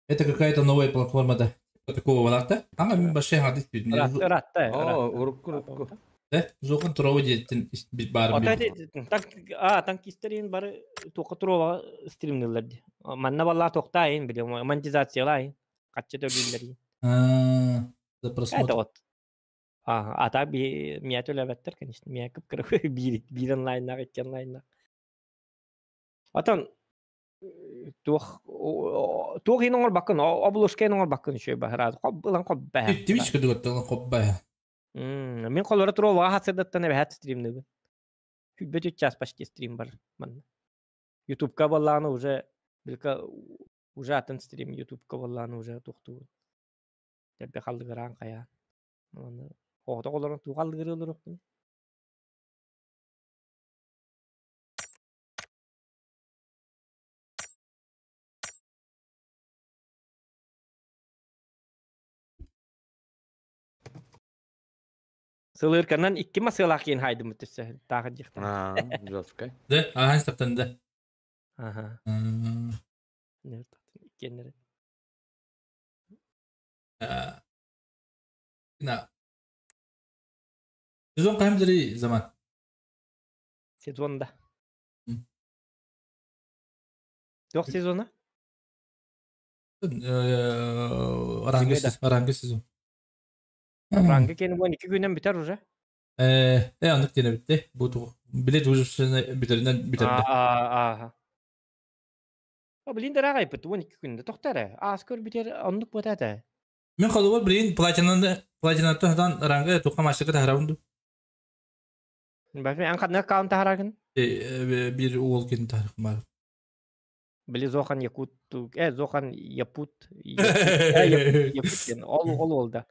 Это какая-то новая платформа, да? Такого валата. Ама мен башай хадис бит. Ратта. О, урукку урукку. Да, зохан Трова деттин бар. Танк, а, танкистерин бар тоқа Трова стримнелер. Манна балла тоқтайын, биле, монетизациялайын. Катчы төлүллер. А, за просмотр. Это вот. А так би мия төлөбөттөр, конечно, мия кып кыры бир бир онлайнна, икки онлайнна. Атан туох туох иноңор бакын, обложка иноңор бакын үшөй бахраз. Коб ылан коб баа. Твич көдөгөттөн коб баа. Мин колора туруга хасырдаттан эбэхат стримныбын. Күбөт час почти стрим бар. Манна. Ютубка болланы уже билка уже атын стрим Ютубка болланы уже тухту. Тэббе халдыгыран кая. Манна оғда олорон тугалдыгырылыр октун. Сылырканан икки масылақ ен хайдым өтөсө тағы жихта. А, жестко. Да, ага, стаптан да. Ага. Иккеннери. На. Сезон каймдыры заман? Сезонда. Жоқ сезона? Ранги сезон. Рангы кені 12 күннен бітер уже. Аннык дене битти. Бу билет уже битеринен битерди. Ага. А блин дара гайпыт 12 күндө токтар. Аз көр битер аннык ботата. Мен холобур билигин платинаны платинаттан сатаан ранга туохха маастарга таһаарабын дуу? Бафи эн ханна аккаунт таһаарагын? Биир уол киһини таһаарыахпын баар. Били Зохан Якут, Зохан Япут, Якут, Якут диэн ол ол ол да.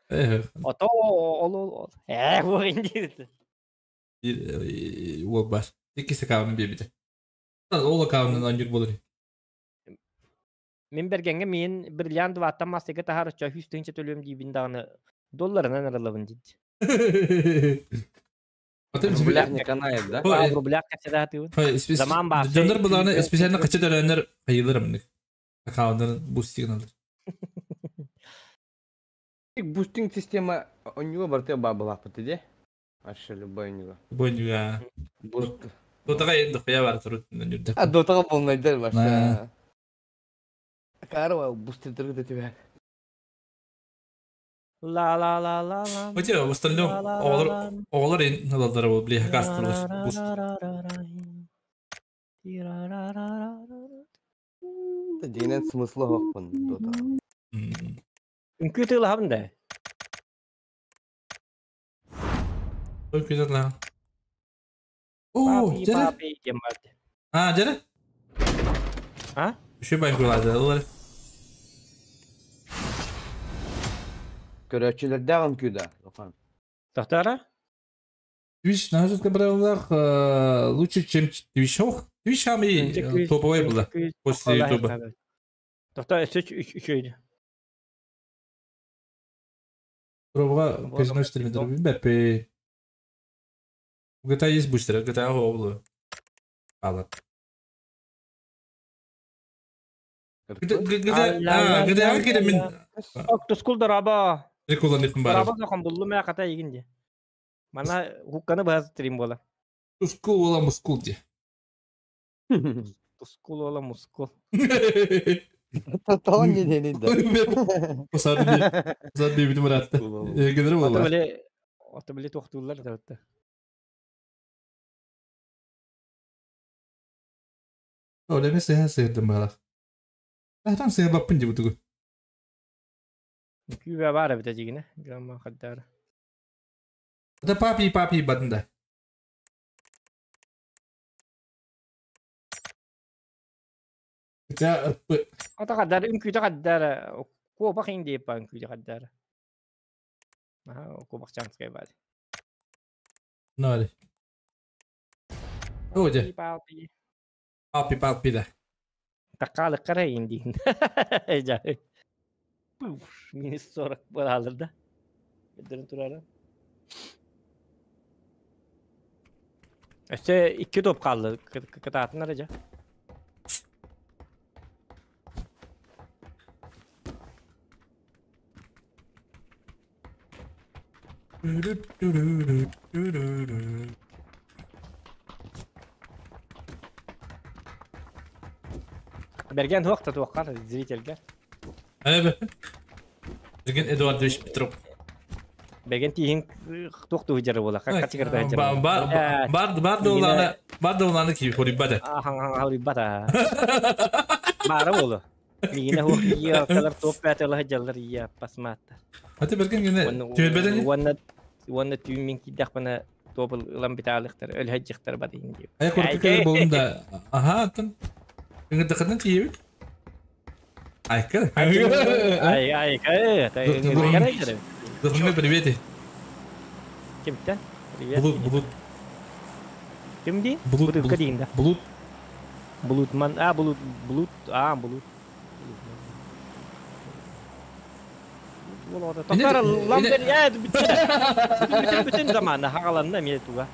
Ото ол ол ол. Буох инди. Биир уол баар. Иккис аккаунун биэрбитэ. Ол аккаунунан оонньуур буолар. Мин бэргэҥҥэ миин бриллиант дваттан мастыга таһаар оччо 100 тыһыынча төлүөм диибин даҕаны долларынан арыллабын диит. Рублях не канает, да? В рублях кэпсэтэ Заман баар. Дьоннор булааны специально кача төлөөннөр хайылар амнык. Аккаунтарын бустинг алар. Бустинг система онньуга барыта баар былаахпыт дии. Вообще любой онньуга. Любой онньуга. Буст. Дотаға енді қоя бар тұру. А дотаға полнайдар вообще. Карва бустердерге да Ла ла ла ла ла. Хотя в остальном оҕолор оҕолор ин ылаллара бу били хакастылар буст. Дьиҥинэн смысла суохпун дота. Үҥкүү тыылаһабын да. Үҥкүү тыылаһан. Оо, дьэрэ. диэн баар. А, дьэрэ. А? Үчүгэй баҥкулаадылар. Көрөөччүлэрдээх үҥкүү да, Лухан. Тохторо? Twitch нажитка правилах лучше, чем Twitch. Ох, Twitch самый топовый было после Ютуба. Тохто өссө үчүгэй. Пробуга казино стримдер бэппи. GTA есть бустер, GTA оглу. Алат. GTA GTA кире мин Тускул дораба. Рекулан бар. Дораба захан буллу мэ хата игин ди. Мана хукканы быһаз стрим буола. Тускул ола мускул ди. Тускул ола мускул. Тоон не дени да. Осады би битим ыраатта. Генер буолла. Ото били туохтууллар да. Ол эми сыһа сыһырдым баалах. Ахтан сыһа баппын дии бутугу. Күүбэ баар эбитэ дьигинэ. Грамма хаддаара. Это папи папи бадында. Хотя Ата хаддаара үҥкүүтэ хаддаара куобах иҥ диэп баа үҥкүүтэ хаддаара. Аха куобах чаанскай баар. Ноль. Оде. Папи. Папи папи да. Таккаалыккара иин диин. Минус 40 буолалар да. Өдөрүн турара. Өссө икки топ хаалла кытаатыннар дьэ. Бэргэн туох да туоххар зрительгэ. Бэргэн Эдуардович Петров. Бэргэн тииһин туох туһу дьары буола хачыгырда Бар бар долланы бар долланы ки хорибата. Хорибата. Баара буолу. Миигинэ хуох ийэ калар туох бээтэ дьаллар ийэ пасмаатта. Аты бэргэн гене түөлбэтэн. Уонна уонна түүн мин киирдэхпинэ туоп ылан битаалыктар өлһөдьихтар бадыйын дип. Ай курдук кэлэр болун да. Аха атын. Ыҥырдаххытын тиийэбит. Айка. Ай айка. Духовный привет. Кимтэн? Привет. Булут булут. Ким дии? Булут Булутка диин да. Булут. Булутман. А булут булут. А булут. Тоқтар ламбер я бүтүн бүтүн заманы хагаланна эмиэ туга.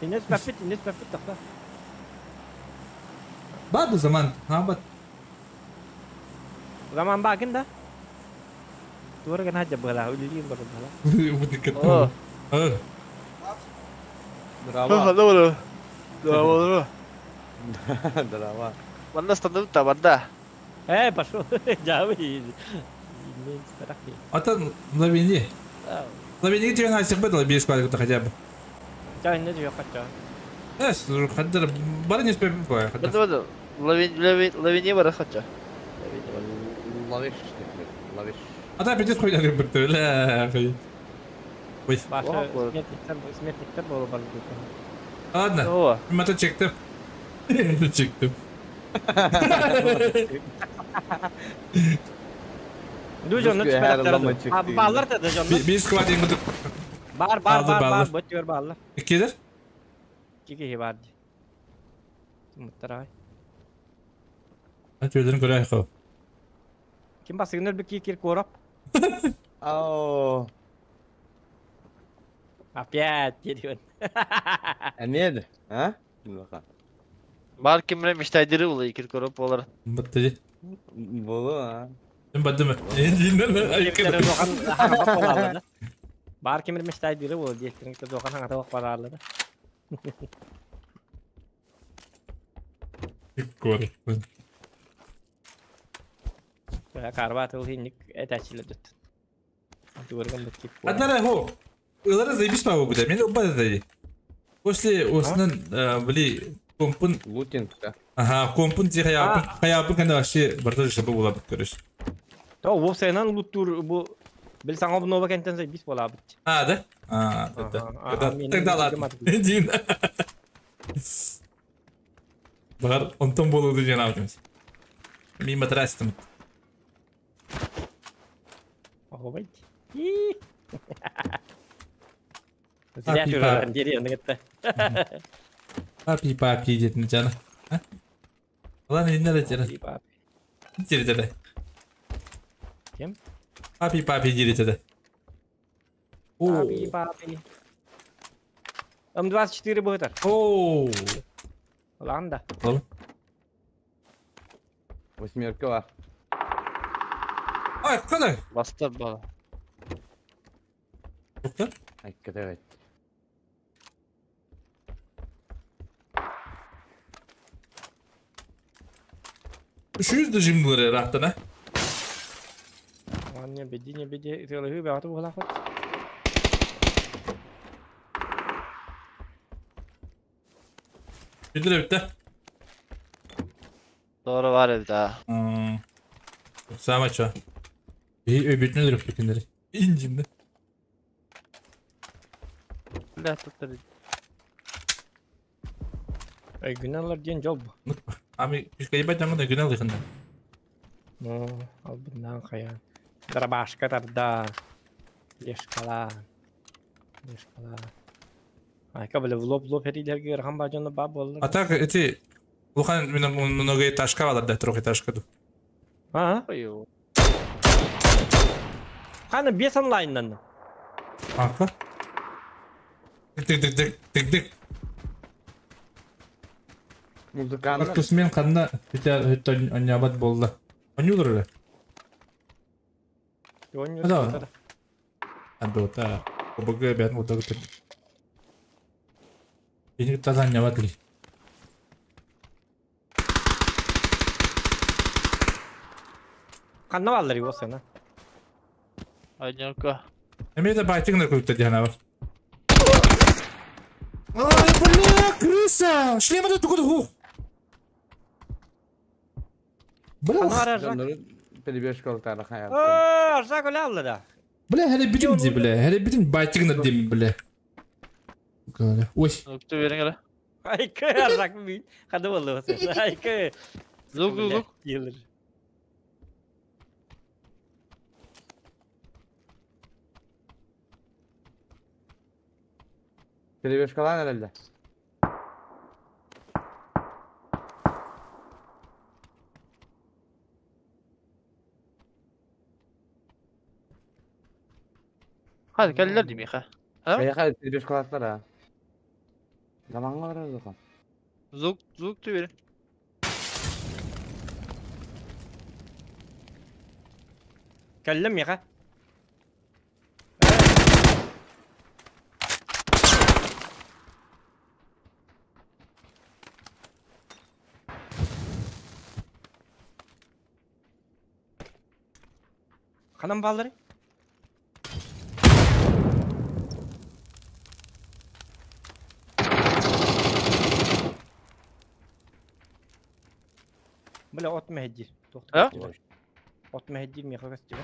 Инес баппит, инес баппит тохта. Бады заман, а бат. Заман бакын да. Туора гына жабыла, үллиин бар бала. Бу О. Дрова. Добро. Добро. Дрова. Манна станып барда. Э, пошел. Жабы. Атын лавини. Лавини деген айсық беді, бес квадрат хотя бы. Жа, не жок кача. Эс, хаддар бары не спеп бой. Бады бады. Лавини бар хача. Ловиш, ловиш. Ата пиздец хуйня кырбытты, бля. Ой. Баша смертниктер, смертниктер буола барбыт. Ладно. О, Мата чектим. Чектим. Дужонну Русский түспэтэхтэрэ ама дуу. А чектим. бааллар да дожонну. Bir squad yengildik. Бар бар Бааллар, бар бар бааллар. бу түөр бааллар. Иккилер? Икки киһи бар дии. Тумуттар аҕай. Түйелерин көрө айхау. Ким басыгын өлбүт киир куорап. Ау. Опять диэн. Эмиэд, а? Милаха. Бар кимре мечтайдыры ула икир көрөп болар. Бытты. Болу, а? Мен бадым. Бар кимир мечтайдыры ол диэхтерин дохан хаҥата бак бараарлары. Кор. Карба тыл хинник этәчилер дүт. Тугырган бит кип. Аднара хо. Ылара заебись па бу Мен убада да. После осынан били компун Лутинг, да. Ага, компун ти хаябын хаябын кана вообще барда жабы була бит короче. То вовсайнан луттур бу бил саңа бу нова кентен заебись бола бит. А, да? А, да. Ага, Да, мен тогда ладно. Дин. Бар, онтон болуду жана алдыңыз. Мен матрастым. Охобайт. Зря түрөрөн дери аны кетти. Папи, папи дедин жана. Алан иннер жана. Дери Кем? Папи, папи дери жана. Папи, папи. М24 будет. О. Ланда. Ладно. Восьмерка бар. Ай, кандай? Баста бала. Токта. Айка давай. Үшүз дежим булар рахтан, а? Anya беди не беди тылыгы бааты була хот. Билдире битте. Doğru var evde ha. Самое чё? И өбүтүнө өрөп кеткендер. Инжимде. Бля, тут Эй, күнәләр ден жол бу. Ами күчкә ебать жаңы күнә алыйхында. Ну, албыннан кая. Дробашка тарда. Лешкала. Лешкала. Айка биле в лоб лоб херилерге рахам бажаны ба болду. А так эти Лухан много этажка алар да, трехэтажка ду. А? Ой, Каны бес онлайннан. Ака. Тик тик тик тик тик. Музыкант. Кусмен канна хотя это анябат болду. Анюлар эле. Да. Адота. ОБГ бән удагы тик. Ini таза анябат ли. Канна баллар юосена. Айнерка. Эме да байтыгына көктө дияна бар. Ай, бля, крыса! Шлема да тугуду ху. Бля, Кана Перебежка алтара хая. Аа, Аржак эле алды да. бля, хәле битим ди, бля, хәле битим байтыгына дим, бля. Ой, Нукты берин эле. Айка Аржак мин. Када болду сен. Айка. Звук, звук, звук. Келер. Перебежкалан herhalde. Hadi geldiler diyeyim ya. Ha? Kaya перебежкалатлар ha. Zaman var orada. Звук, звук verin. Кэллем яха. Ханам баллары? Бля, от мехдир. А? От мехдир меха костюм.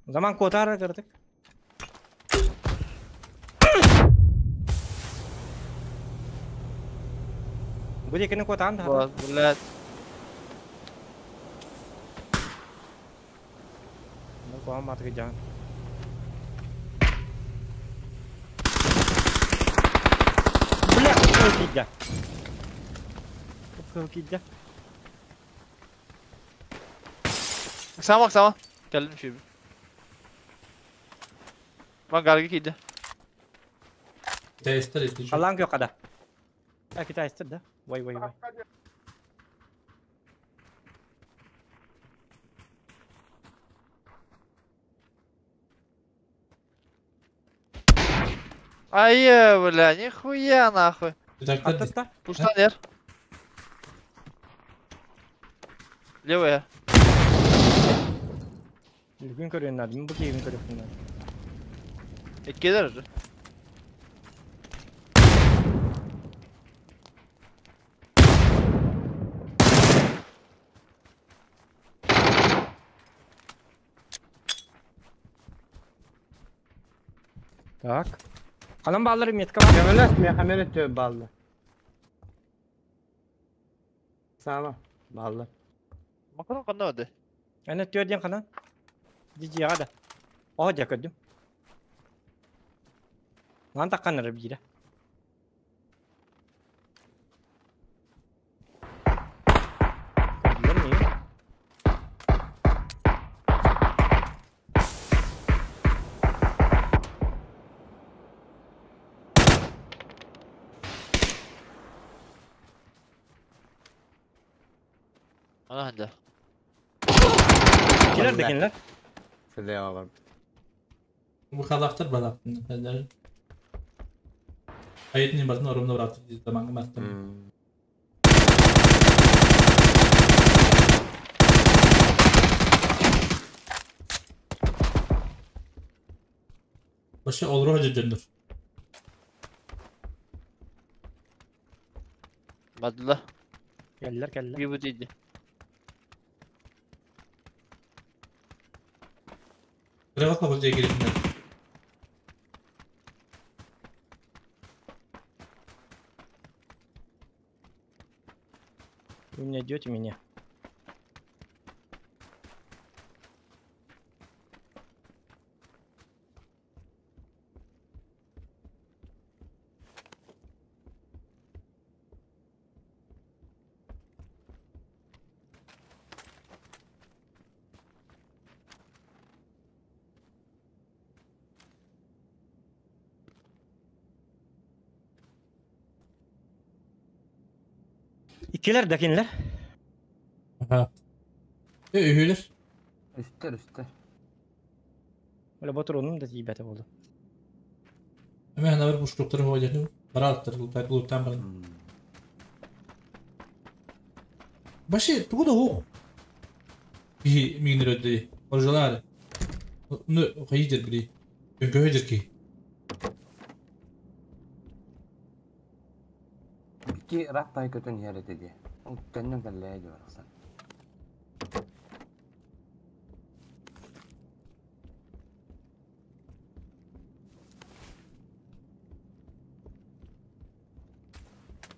Zaman куотаар кыратык. Бу диэкини куотаан да. Вот, блядь. Ну, куһаҕан маатыгы дьаһан. Бля, кыл киирдэ. Кыл киирдэ. Сама, сама. Кэллим үчүгэй. Мангарга киирдэ. Китайстар если что. Халлаан күөх хада. А, китайстар да? Вай, вай, вай. Ай, бля, нихуя нахуй. Китайстар Аттыста? Пуштан эр. Левая. Бүгүн көрүөн наада, мин бу киһибин көрүөхпүн наада. Иккилэр уже. Так. Ханан бааллар метка бар. Көмөлөс миэхэ өттө баалла. Саама баалла. Макарон ханна барды? Аны түөр диэн ханан? Дьиэҕэ да. Оһо дьэ көрдүм. Ман таххан эрэ биирэ. Көрдүлэр миигин. Ана ханда. Килер да кинилэр. Силэҕэ барбыт. Бу халахтар балахтар. Айытын батын орумна бараттыр дейді тамаңы маттым. Вообще олору хөдүрдөндөр. Бадыла. Кэллэр кэллэр. Bir bu değildi. Кыраҕас тоҕус дьиэ кииритиннэр. Вы не найдете меня. Иккилэр да кинилэр. Аха. Э, үһүлэр. Үстэр үстэр. Оля ботуруунум да тиийбэтэ буолуо. Эме ханабар буштуктары хоодьану. Барааттар луттан баран. Баши тугу да ух. Киһи миигин өрөддө. Оржалаары. Ну, хайдер били. Өҥкөһөдер ки. Икки рак пай көтөн иһэр этэ дии. Ол төннөн кэллээ дии барахсан.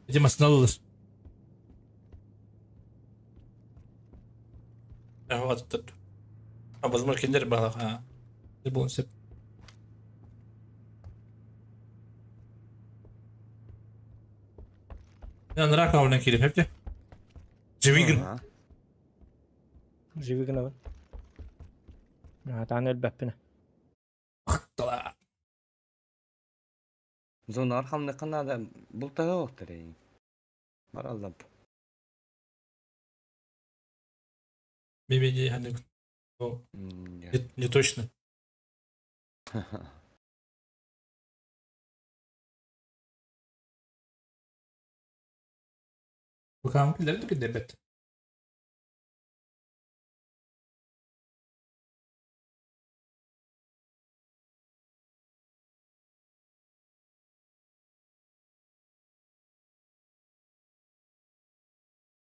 Ити масыналылар. Аттар. А возможно кинилэр баалах. А. Буолуон сөп. Мен анараа каабынан киирим хэпте. Живигин. Живи гынабын. Таан өлбөппүнэ. Ахтала. Зонар хамны канада бултага октар. Бараллап. Мемени ханнык. Не точно. Бу каам киллер да кидебет.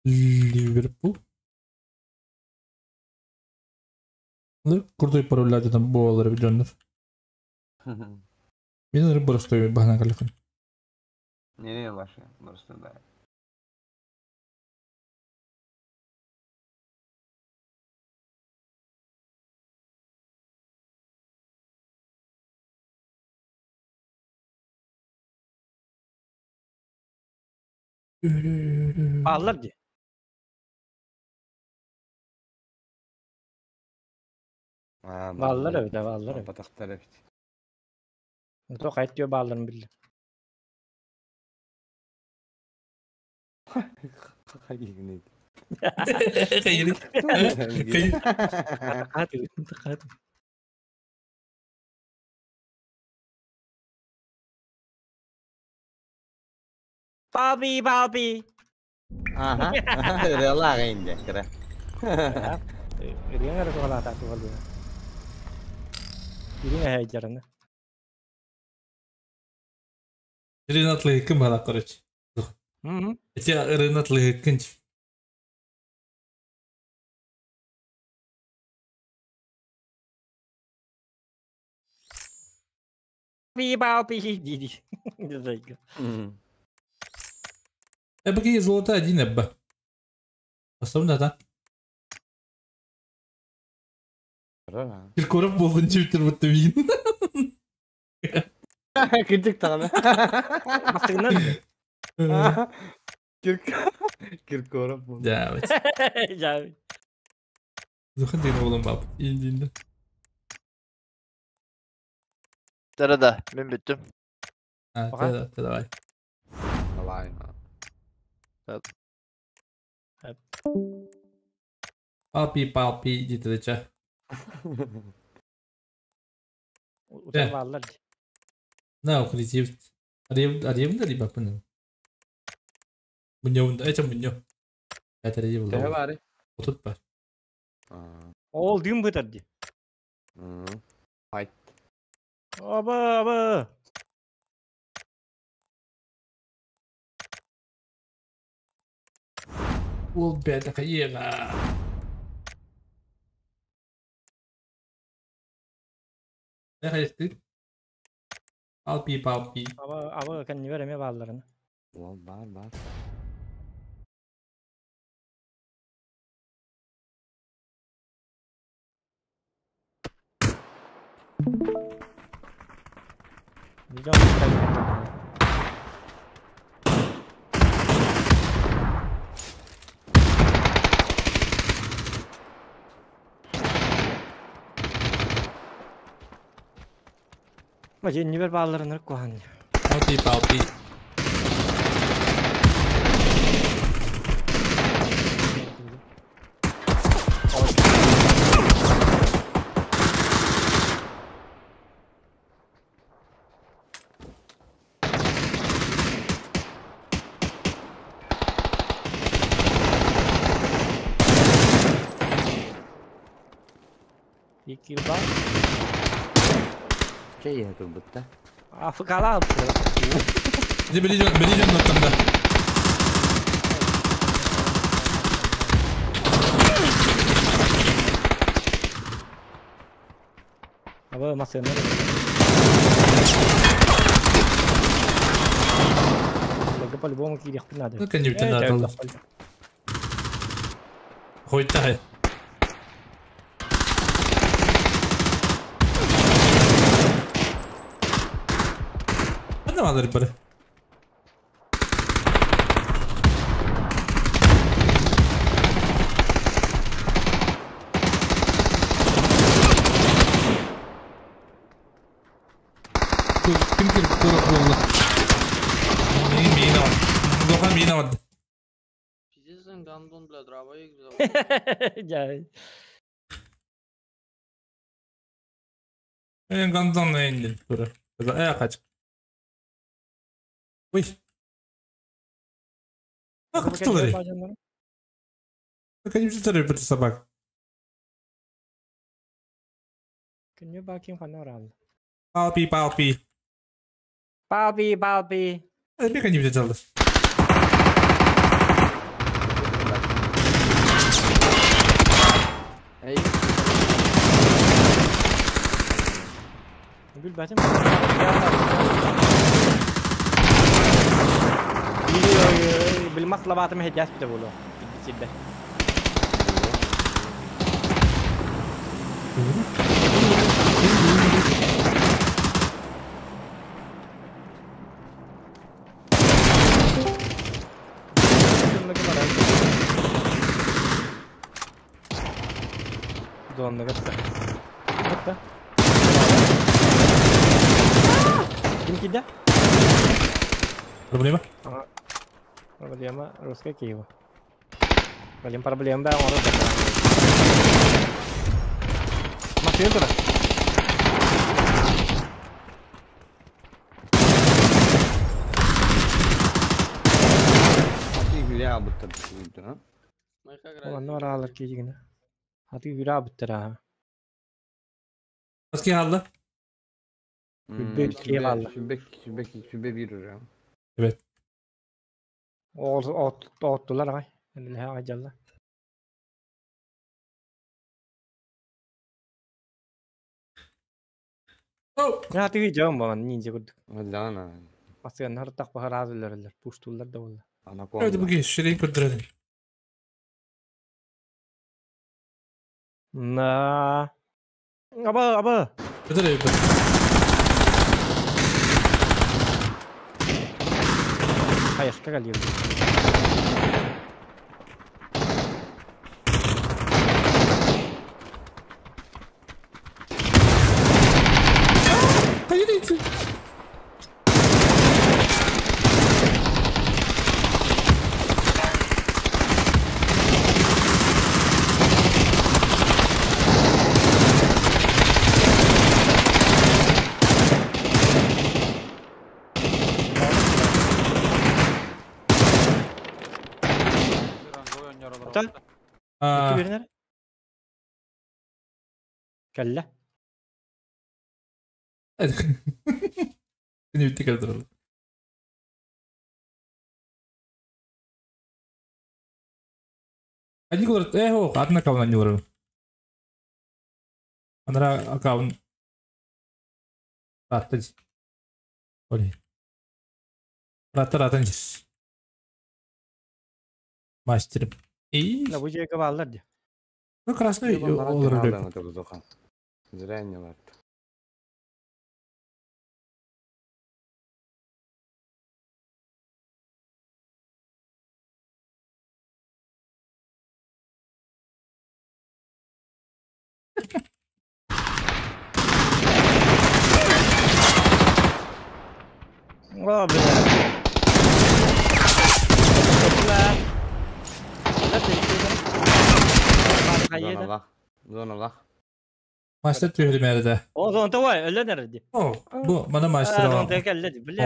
Ливерпул. Крутой пароль там буолар дьоннор. Мен рыбу простой баһана калыхын. Не, ваши, просто да. Бааллар дии. Бааллар эбит, бааллар эбит. Батахтар эбит. Тоқ айт диө баалларын билли. Хайгинит. Хайгинит. Каты. Bobby, Bobby. Aha. Рела инде, кіре. Ириң ары туғалата туғалды. Ириң әйджарына. Ренат Лыгыкын бала, короче. Эти Ренат Лыгыкын. Bobby, Bobby, диди. Зайка. Эбги золото один эбба. Особенно, да? Киркоров болған жібітер бұтты бейін. Кирдик тағана. Бастығынан. Киркоров болды. Да, вот. Да. Зухан деген оғлан бап. Индинді. Да-да-да, мен бүттім. А, давай. Давай. Палпи, палпи, дейді ча. Утар На, укрытив. Арьевна либо пын. Муньо, это муньо. Это ревла. Төһө бары? Отут бар. Ол дым бытар ди. Айт. Аба, аба. Ол бәді қайыға. Не қайысты? Алпи, палпи. Аба, аба, кән не береме балларını. Ол бар, бар. Ma jenniber bağlarını kohan. Palpi, palpi. İki bak. Чей это будто? Афыкала алып. Били жон ноттамда. Аба масына. Лага по-любому кирих надо. Ну, конечно, надо. Хоть так. Алыр бір. Ким кирip көріп болды. Мейін алды. Дохан мейін алды. Пиздец, гандон, бля, дровоик. Жай. Мен гандон енді көрі. Ә, қачық. Ой. А, кто ли? Конечно, же бір собак. Күнне бакин хана орал. Палпи, палпи. Палпи, палпи. Бека не взял. Эй. Билбэтим. Билмас лабатым хедяс бите болу. Сирде. Зонна кытта. Кытта. Ким кида? Проблема? Проблема русская Киева. Блин, проблема да, он Машина туда. Аты hülya bıttı ha. Онно аралар киигинэ. Аты хүрэ буттара. Маски алды. Sübbe ikiye kaldı. Sübbe bir hocam. Evet. Ол оттулар агай. Эмиле ажалла. Аты жон болан ниндзя курдук. Ладно. Масыган тах бахар азылар пуштулар да болла. Анаконда. Evet bu şirin көдөрөдүн. На. Аба, аба. Көдөрөй. Хайышка калıyor. Hayır iti. Оттон Аа. беринер. Кэллэ. Күнү битти кэлдэр. Они говорят, эх, одна кавна не уровень. Анара аккаунт. Раттаж. Оли. Рата ратан. Мастер. И. Да бу жерге баллар ди. Ну красный olur. Зря не var. О, бля. Зона лах. Зона лах. Мастер түйелі мәрді. О, зона той, өлі нәрді. О, бұл мана мастер. Зона той кәлі, бля,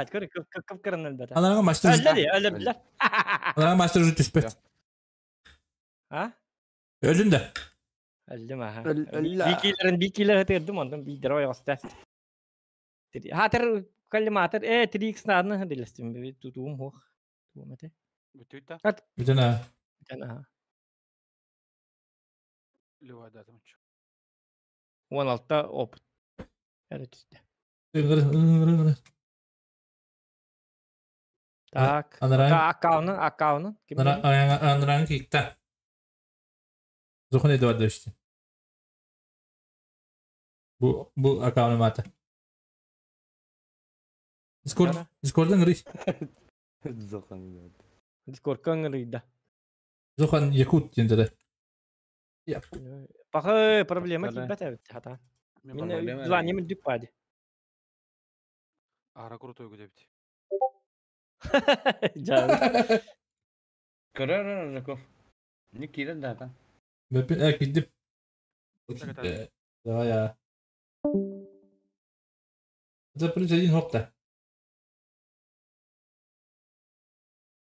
көр, көп кірін әлбәті. Анаға мастер. Өлі, өлі, бля. Анаға мастер уже түспет. А? Өлін де. Өлдім, аха. Бикилерін, бикилер өтірдім, ондан бейдір ой осты. Хатыр, коллиматор, 3x надны дилестим, тутуум хох. Тутуум эте. Бүтүйт Бүтін а. Бүтін, аха. Левада там чё. 16 опыт. Әлі түсті. Так. Аккаунын, аккаунын. Анаран кикта. Зохон Эдуард işte. Bu аккаунты мата. Discord, Discord'dan giriş. Зохон Эдуард. Discord'dan giriş. Зохон Якут денді. Бақы проблема килбет эбит хата. Мен звание мен дүк бади. Ара крутой гудебит. Жа. Көрөр Жаков. Не кирен да та. Мен кидим. Давай я. Это плюс один хопта.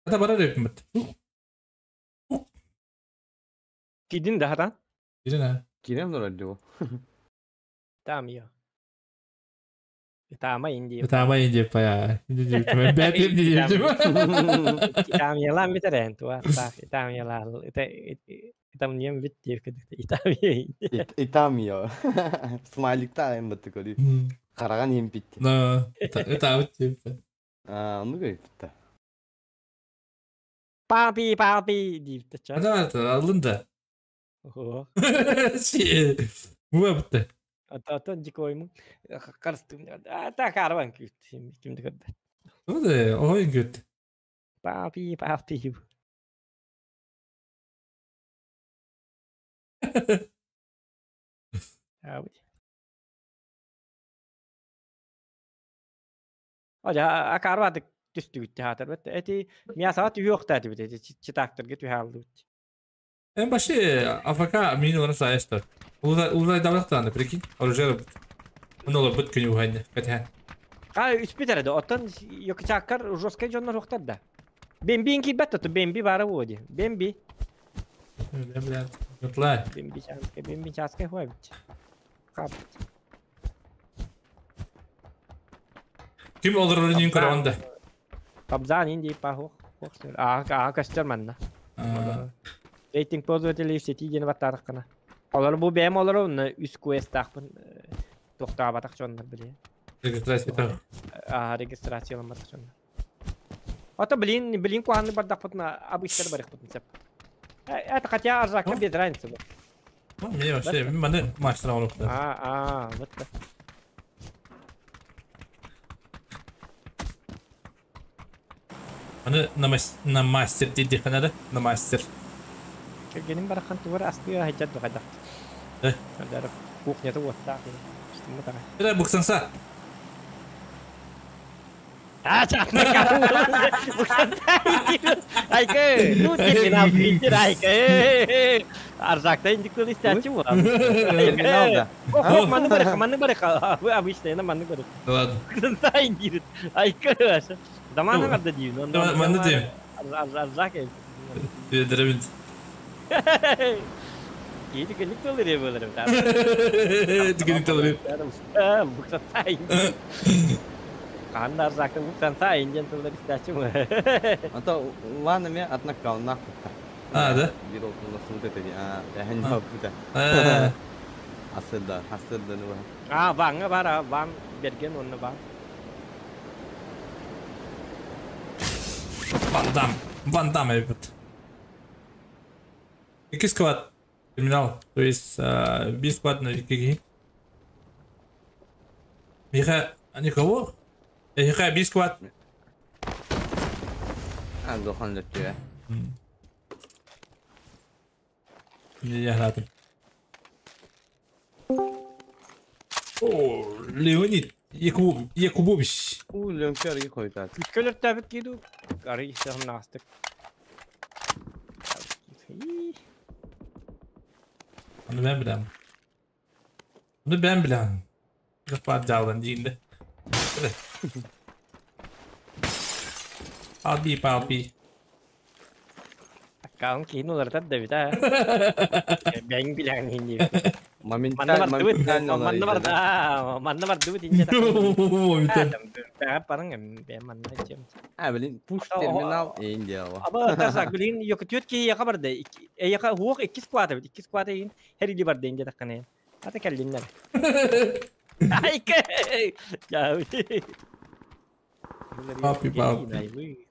Это барар өпмөт. Кидин да хата. Кирен а. Кирен дурар Там я. Тама инди. Тама инди пая. Инди дип. Бәтим дип. Там я лам битерен туа. Там я ла. Там нем бит дип кедик. Итам я. Итам я. Смайлик та эм бит көрү. Хараҕын иһимпит. Да, это типа. А, ну говорит. Папи, папи диир ча. Да, это алын да. Ого. Бу бітті. Ата дикоймун карстым. А так арван күт. Кимди көрбөт. Оде, ой күт. Папи, папи. Аут. Ожа акарвадык түстүгүттэ хаатар бет. Эти мясаға түйөктә бит. Эти читактырга түһә алды бит. Эн баши АФК мин олар сайыстар. Улар давлақтан, прикинь. Оружие. Оны олар бит күні уғайны. Кәтә. Ка үспит әрді. Оттан йокчаккар жесткий жоннор уқтар да. Бемби инки бет тоту бемби бары води. Бемби. Ютлай. Бемби часка, бемби часка хуа бит. Кап. Ким олар өрінен көрі онда? Кабзан инди па хох. А, а костер манна. Рейтинг пользователей в сети диэн баттаарыккана. Олар бу бэм олар онна үс квест таахпын тохтаабатах дьоннор биле. Регистрация. А регистрацияламматах дьоннор. Ото блин, блин куһанны бардахпытына обычтар барыхпытын сеп. Это хотя арзакка без разницы бу. Мне вообще, маны мастер алып. А, а, вот так. Аны на мастер дейді қанады, на мастер. Кергеним барахан тугар астыга хайдат дугайдак. Э. Адар кухнята уоттаах. Истимме тага. Это буксанса. А, чатна буксанса. Айка, ну терминал битер айка. Арзакта индиктыл истячы бу. Терминал да. Ох, манны барыха, манны барыха. Обычно я манны барыха. Ладно. Буксанса индирит. Айка. Заманы карда дейм. Манны дейм. Арзак. Деребин. Кейdi günlük doları böyle. Günlük doları. Буксанса индирит. Кандар закы буксанса индиан тылдар истячы бу. А то ладно, мне от нокдаун нахуй. А, да? Бир ол вот это, а, я не могу, да. Асыда, асыда, ну. А, ванга бар, ван берген онны ван. Ван Дам, Ван Дам эбит. Iki склад терминал, то есть бесплатно какие. Миха, никого? Миха, би склад. А, дохан лөттү. Я рад. О, Леонид Якубович. У, Леонкер койдат. Үткөлөр тәбит киду. Ары истәһем настык. Onu ben bilem. Onu ben bilem. Kapat dağlan değil. Abi papi. Аккаунт кийин уларытар да бит а. Бәң билән инде. Моментально, моментально. Манна бар, а, манна бар дыбыт инде. Моментально. Барың, бә манна чем. А, блин, пуш терминал инде. Аба тасак, блин, yok төт ки яка барды. Э яка хуок iki squad бит, iki squad ин her или барды инде такканы. Ата келдиннер. Айка. Я. Папи, папи.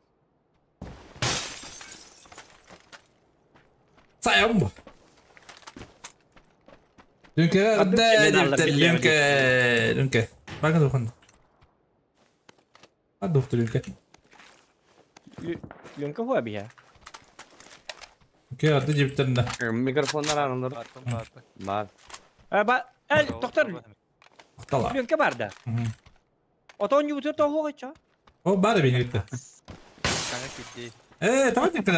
Сайым бу. Лүнке, лүнке, лүнке. Bakın dokun. Hadi doktor лүнке. Лүнке хуа бия. Окей, hadi cebitlerinde. Микрофоннар аралар. Бар. Ба, эл, доктор. Тоқтала. Лүнке бар да. Отон юутер тоғуға ча. О, бар бeni gitti. Tamam gitti.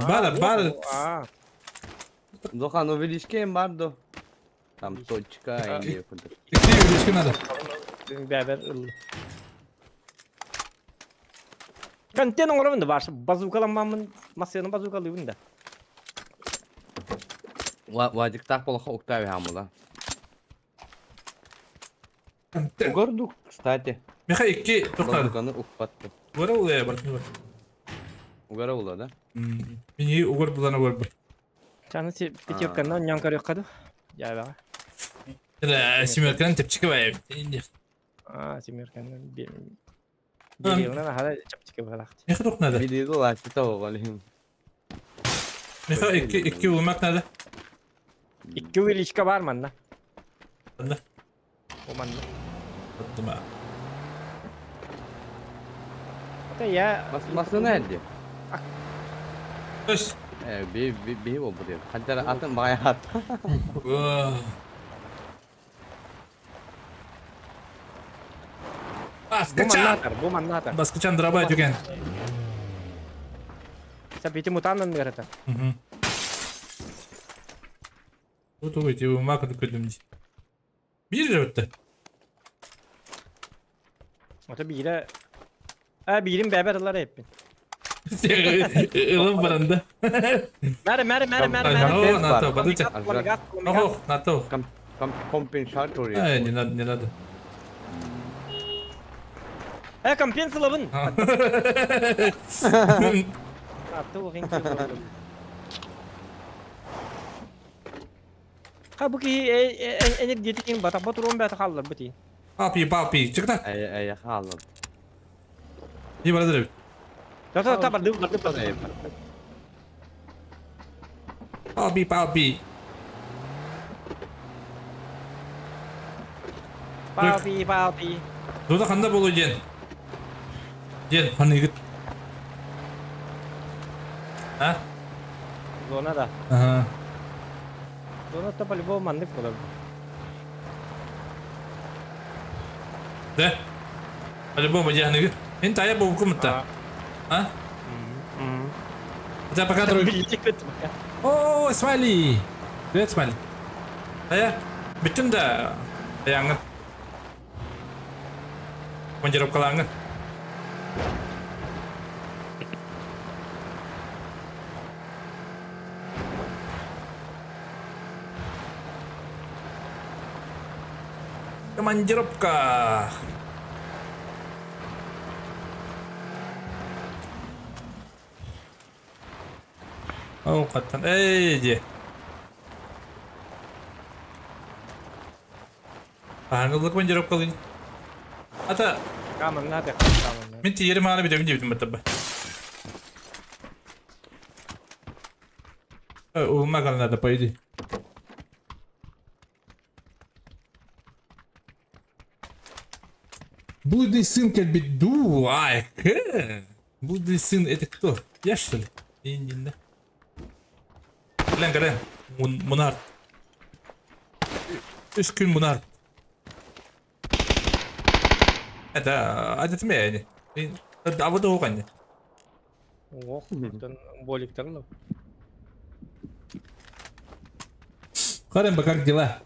Бар, бар. Дохан увеличкем бар до. Там точка или Икки увеличке надо. Бәбер. Контент оңоромун да бар. Базукаламамын, масыны базукалыйбын да. Вадик так плохо Октавия хамула. Угорду, кстати. Миха икки тоқтады. Базуканы укпатты. Угора улая бар. Угора ула, да? Мени угор булана угор бар. Чаны пятерканы нян көрөк каду. Я ба. Это семерканы тепчик бай. А, семерканы берилнен ахара чапчыка балакты. Меха тух надо. Бири лачы тоғалым. Меха 2 улмак надо. 2 увеличка бар манна. Манна. О манна. Оттума. Это я... Масына әлде. Өс. Би би би болду деп. Ханчар атын бай ат. Баскычан. Бу маннатар. Баскычан дробай дүкен. Сәбити мутаннан гәрәтә. Тут уйти умак көдүм. Бир же өттө. Ата бире. А бирин бәбәр алар эппин. Илым баранда. Мәре, мәре, мәре, мәре, мәре. О, НАТО, бадыча. Ох, НАТО. Компенсатор. Эй, не надо, не надо. Компенсалабын. Аты оғын келіп. Ха, бұ ки энергетикин батақ батыр он бәті қалылар бұ ти. Папи, папи, чыкта. Ай, ай, қалып. Не барадыр? Та, та, барды, барды, барды. Папи, папи. Папи, папи. Дуда қанда болу ден? Ден, қаны егіт. А? Зона да. Ага. Зона то по-любому мандык болады. Да? По-любому ден егіт. Мен тая болу күмітті. А? Хотя пока друг... О, Смайли! Привет, Смайли. Тая, бүттім да аяңын. Командировкалаңын. Командировка. О, қаттан. Эй, де. Аңылы командировкалын. Ата. Камын, надо, камын. Мен тиерім аны бітемін деп бітті. Улма надо, по идее. Блудный сын как беду, ай, Блудный сын это кто? Я что ли? Не, Глен, глен, Мунарт. Үш күн Мунарт. Это, это мен. А вот оған. Ох, боликтер. Харем, как дела?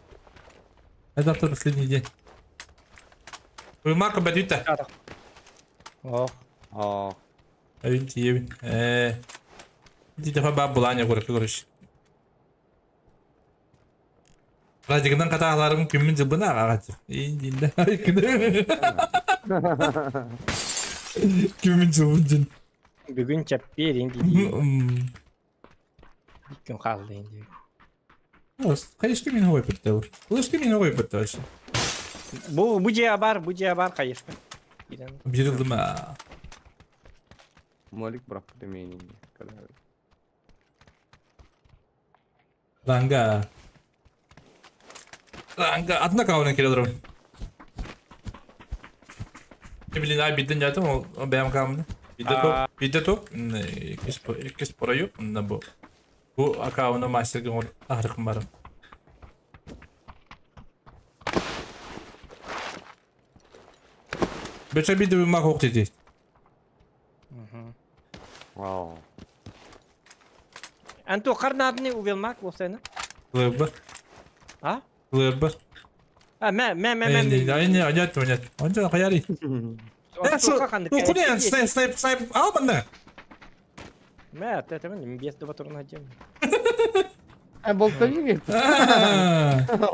А завтра последний день. Вы Марко бадюта. Ох. Ох. Авинти евин. Дите ба буланя көрөк көрөш. Радигынан катааларым күмүн жылбына агачы. Индинде. Күмүн жылбын. Бүгүн чаппер инди. Күн калды инди. Кайышкы мен ой бітті. Улышкы мен ой бітті вообще. Бу же бар, бу же бар кайышкы. Бирилди ма. Молик брак демейин. Ранга. Ранга атына кауна келе отырмын. Блин, ай бидден жатым, ол бәм камны. Бидде топ, икки спораю, на бу. Бу акауна мастерге ол ахрыкым барым. Бече бидде мак ок дейт. Вау. Анто карнадны увелмак болсайны? Лыбы. А? Лыбы. А, мә, мә, мә, мә. Ай, не, нет, нет. Он же хаяри. Ну, куда снайп, снайп, снайп, албанда. Мә, это мен без два турна дем. А болтали?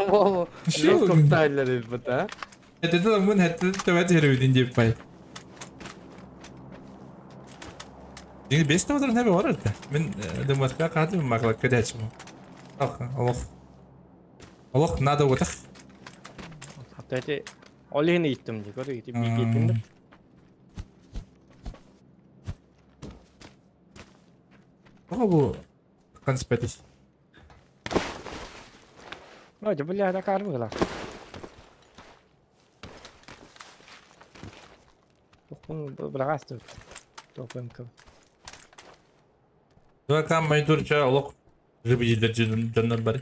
Во, что бата? Это да, мы это давайте ревидин деп пай. Дин без того не бар это. Мен думаю, как это могла кидать. Ох, ох. Ох, надо вот так. Это Ол иһин ыйыттым дии, көрү ити биирдин. Тоҕо бу конспектис? Ой, бля, да кар была. Тухпун бырагастыр. Топым кым. Кам майдур ча олох жибидилер дьоннор бары.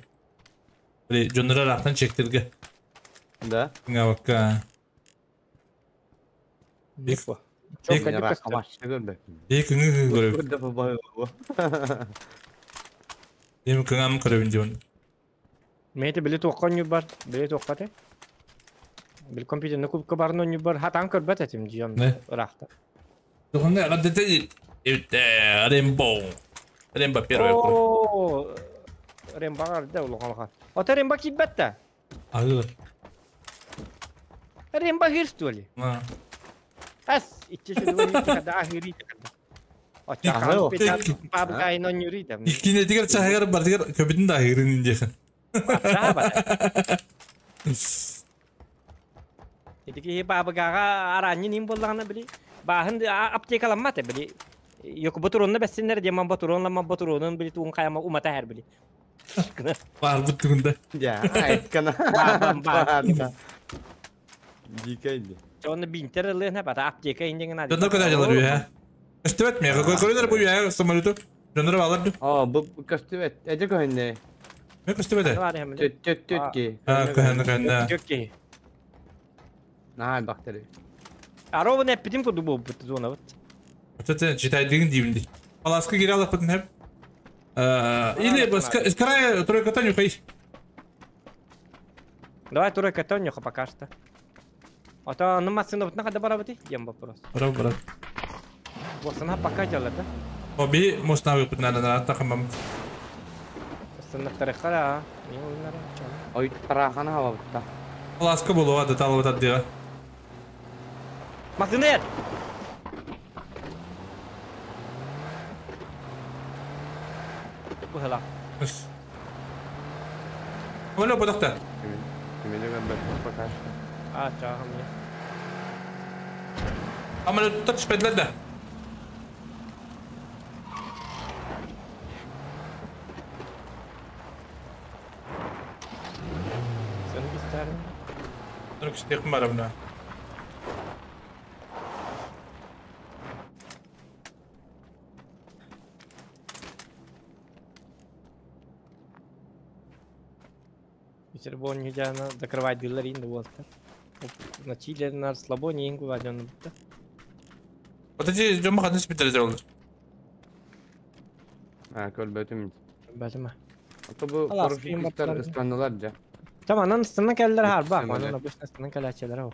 Дьоннор араактан чектирге. Да. Ngавакка. Ик күнгү көрөбүт. Көрдө бу. Эми кыңам көрөбүн дион. Мете били туохха ньюбар, били туохха те. Бил компьютерны кубка барын ньюбар хатан көрбөт этим дион ырахта. Тухунга гадете Рембо. Рембо первый. О, Рембо да улахан. Ата Рембо кибетте. Агыр. Рембо хирстули. Ас, иччи шүдү да ахири. Ата пабга ино нюри да. Иккине дигер чахагар бар дигер көбүтүн да ахирин индехан. Итики бабгага араньын им боллагана били. Баһын аптекаламмат били. Yok батуронна бәссеннер деман батуронламан батуронун били туун каяма умата һәр били. Бар буттугунда. Я, айткана. Бар. Дикайди. Оны бинтер лена бата аптека индеген ады. Донор көтә жалар бу. Өстөбөт ме? Көрөнөр бу я самолету. Донор алар. А, бу көстөбөт. Эже көһөнне. Ме көстөбөт. Төт төт төт ки. А, көһөнне көһөнне. Төт ки. На, бактери. Аровын эппитим курду бу бут зона бут. Өтө читайдыгын деймин. Паласка кире алып бутын хеп. Или с края тройка нюхай. Давай тройка нюха пока что. А то ну машина вот на когда барабати, ем вопрос. Брат, брат. Вот она пока делает, да? Оби мостна выпад надо на тахамам. Останна тарихара, не узнаю. Ой, тарахана хавабта. Паласка болуга да талып атат Машина! Бухала. Оля бодакта. Кимени көрбөт пока что. А, чагым я. Самолеттер түспедилер да. Сен истерин. Түркістекім бар мына. Червони жана закрывать дылар инде болта. На чиле на слабоне ингу ваден бутта. Вот эти жомма хадын спитер олар. А, көрбөтүм. Бәлеме. Ата бу парашютисттер ыстанылар жа. Tamam, анан станна келдер har bak. Анан обычно станна келечелер о.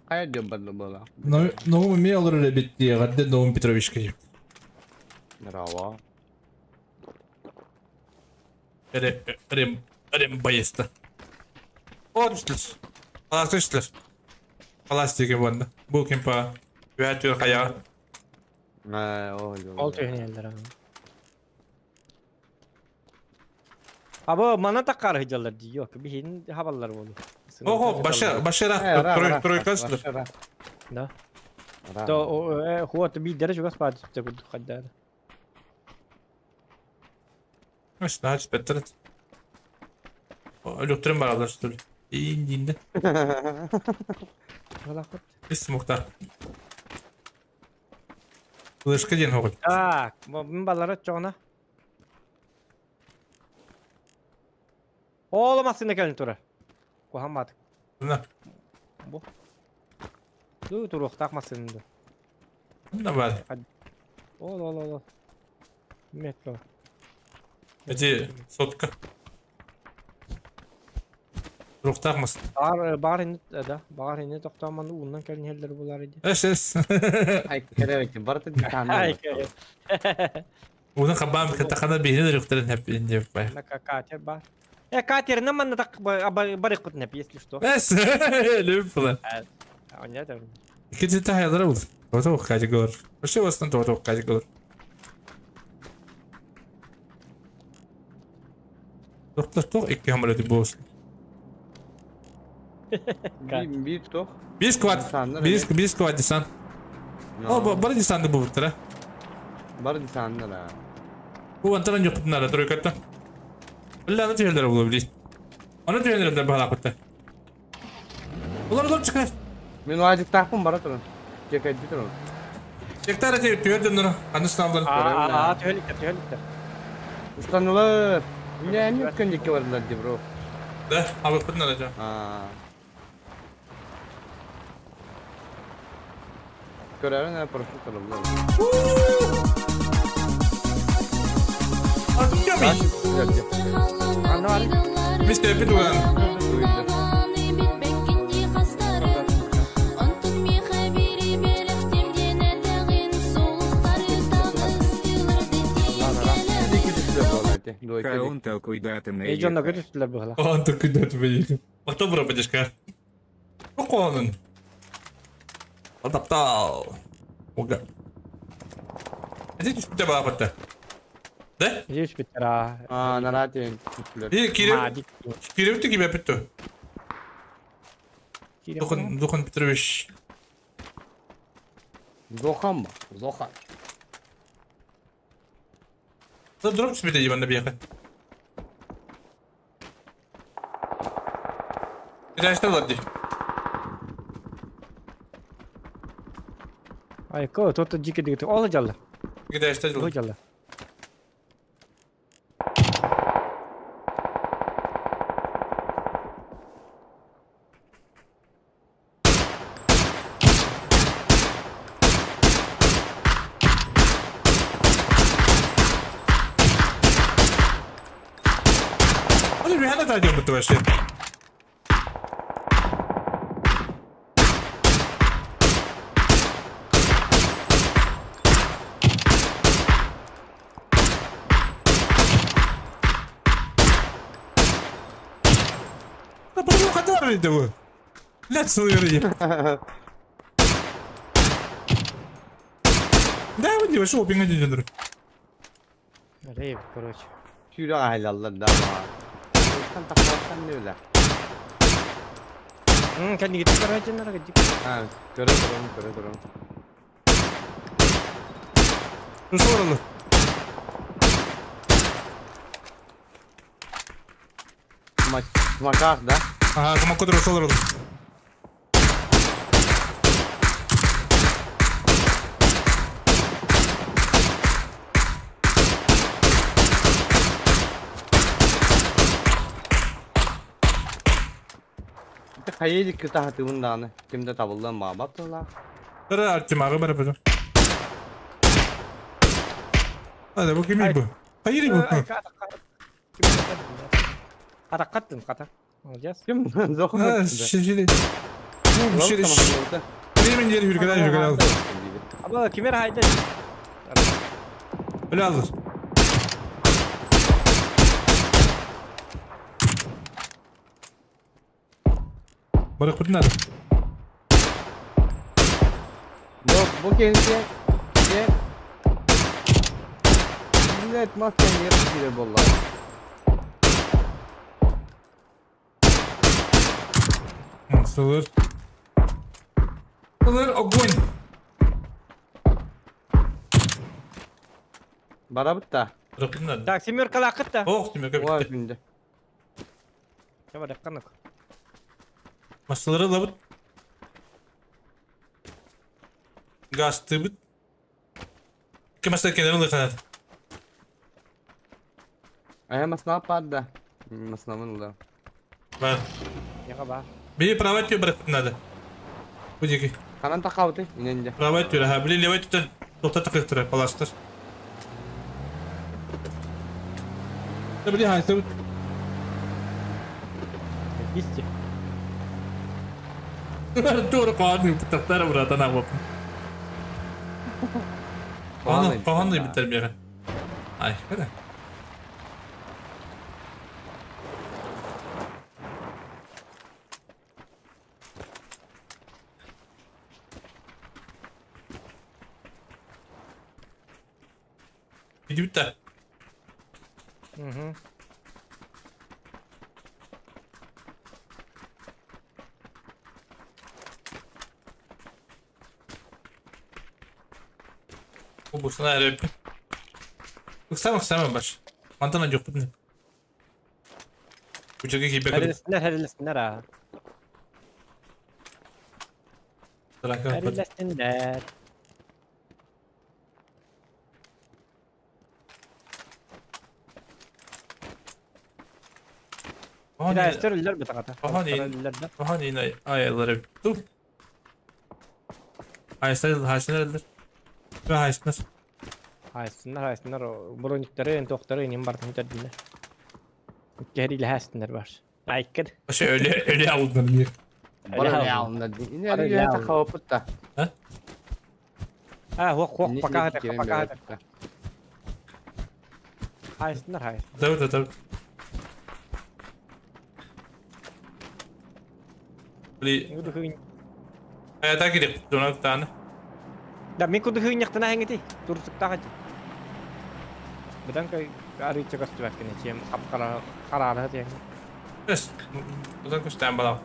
Кая деп барды була. Новым эме алар эле битти, гадде Новым Петровичке. Браво. Рем рем боеста. О, түштүлөр. Палас түштүлөр. Палас деген банда. Бу ким па? Вәтүр кая. О, Ол түйнелер. Абы мана таккар хыжалар ди. Yok, бихин хабаллар болду. Ого, баша башара тройка түштүлөр. Да. То хуат би дәрәҗә гас пад түтә каддар. Үш, беттер. Өлөктөрүм бар алар штөл. Индинде. Ис мухтар. Лышка ден хогой. Так, мин балара чоғна. Ола масына келин тура. Кухаммат. На. Бу. Ду туруктак масынды. На бар. Ол ол ол. Метро. Эти сотка. Руктак мыс. Бар бар ини да, бар ини токтаман уунан келин хеллер булар иди. Эш эш. Ай керек, барты дикан. Ай керек. Уны хабам катахана бихин рухтарын хеп инде бай. На катер бар. Катер наман так барык бутнеп, если что. Эс. Люблю. А нет. Кити та хайдар бул. Ото категор. Вообще вас там ото категор. Доктор тох икки хамалети бос. Bir toh. Bir squad. Bir squad десант. О, бары десанты буттара. Бары десанттар. Бу антаран yok bunlar тройкатта. Billah tüyler olabilir. Onu tüyler de bana kutta. Ular çıkar. Men acık takım bara turun. Cekay turun. Çektar tüyler dönür. Anısını aldılar. Aa, tüyler. Istanılır. Ne ne köndeki varlar di bro. Da, abi kutun alacağım. Ha. Görevin ne profil kalın. Artık görmeyin. Biz de bir duran. Heyecanla götürdüler bu hala. Он такой дает мне. Потом пропадешь-ка. Поконан. Потоптал. Ога. А здесь у тебя баба-то? Да? Здесь Петра. А, на рате. И Кирилл. Кирилл, ты тебя питу. Духан Петрович. Зохан ба? Зохан. Да дроп себе ты на бега. Это что ладно? Ай, ко, тот дикий дикий. Ола жалла. Где что жалла? Жалла. Идем это вообще. Да почему хотя бы вы? Блядь, сырые. Да, вы не вышел, пинг один. Рейв, короче. Сюда, да. Taklarsan ne öyle? Kendi gidip göreceğim gidip. Ha, göre duralım. Dur soralım. Makar da. Aha, tamam kodru soralım. Hayır kıta bundan kimde tabuldan mı battılar? Tara artım ağrı bana. Hadi bakayım bu. Hayır bu. Kata kattın kata. Olacağız. Kim? Zokum. Şişeli. Şişeli. Benim yeri yürgüler aldı. Ama kimer haydi. Öyle alır. Bırak bunu nerede? Bu kendisi Millet masken yarısı bollar. Sılır. Sılır огонь. Barabıt da. Bırak bunu nerede? Так, семерка лакыт да. Oh, семерка bitti. Давай, канык. Masaları labıt. Gaz tıbıt. İki masa kenarı kadar. Aya masna padda. Masna mı da? Var. Yaka var. Bir prava tüy bırakın hadi. Bu diki. Kanan takavdı inence. Prava tüy ha. Bir levay tutan. Doktor takıktır palastır. Bir hayır. Gitti. Doğru kanun tutaklar buradan ama. Kanun da biter bir yere. Ay, hadi. Bitti. Hı. Бусана эрэ. Ыксама ыксама баш. Мантан адьохпут. Күчөгө киирбэккэ Хэрилэстиннэр, хэрилэстиннэр аа. Хэрилэстиннэр. Китайстар үллэр бытаҕата. Охон айылары. Туп. Хайсар хайсар элдер. Хайсынар. Хайсыннар, хайсыннар. Брониктары, тохтары инин бартын төрдүнэр. Кэһэри бар. Айкыр. Ошо өлө өлө алдым мир. Бары алындар. Ине әлі хавапытта. А, хуох хуох пока пока. Хайсыннар, хайсыннар. Давай, давай. Бли. Э, так иди, донат таны. Да, мен куду хыйняктана хәңгити. Турсукта хати. Бадан кай ары чыгас түбәккене чем кап-кара карары дигән. Эс, бадан көстән бала.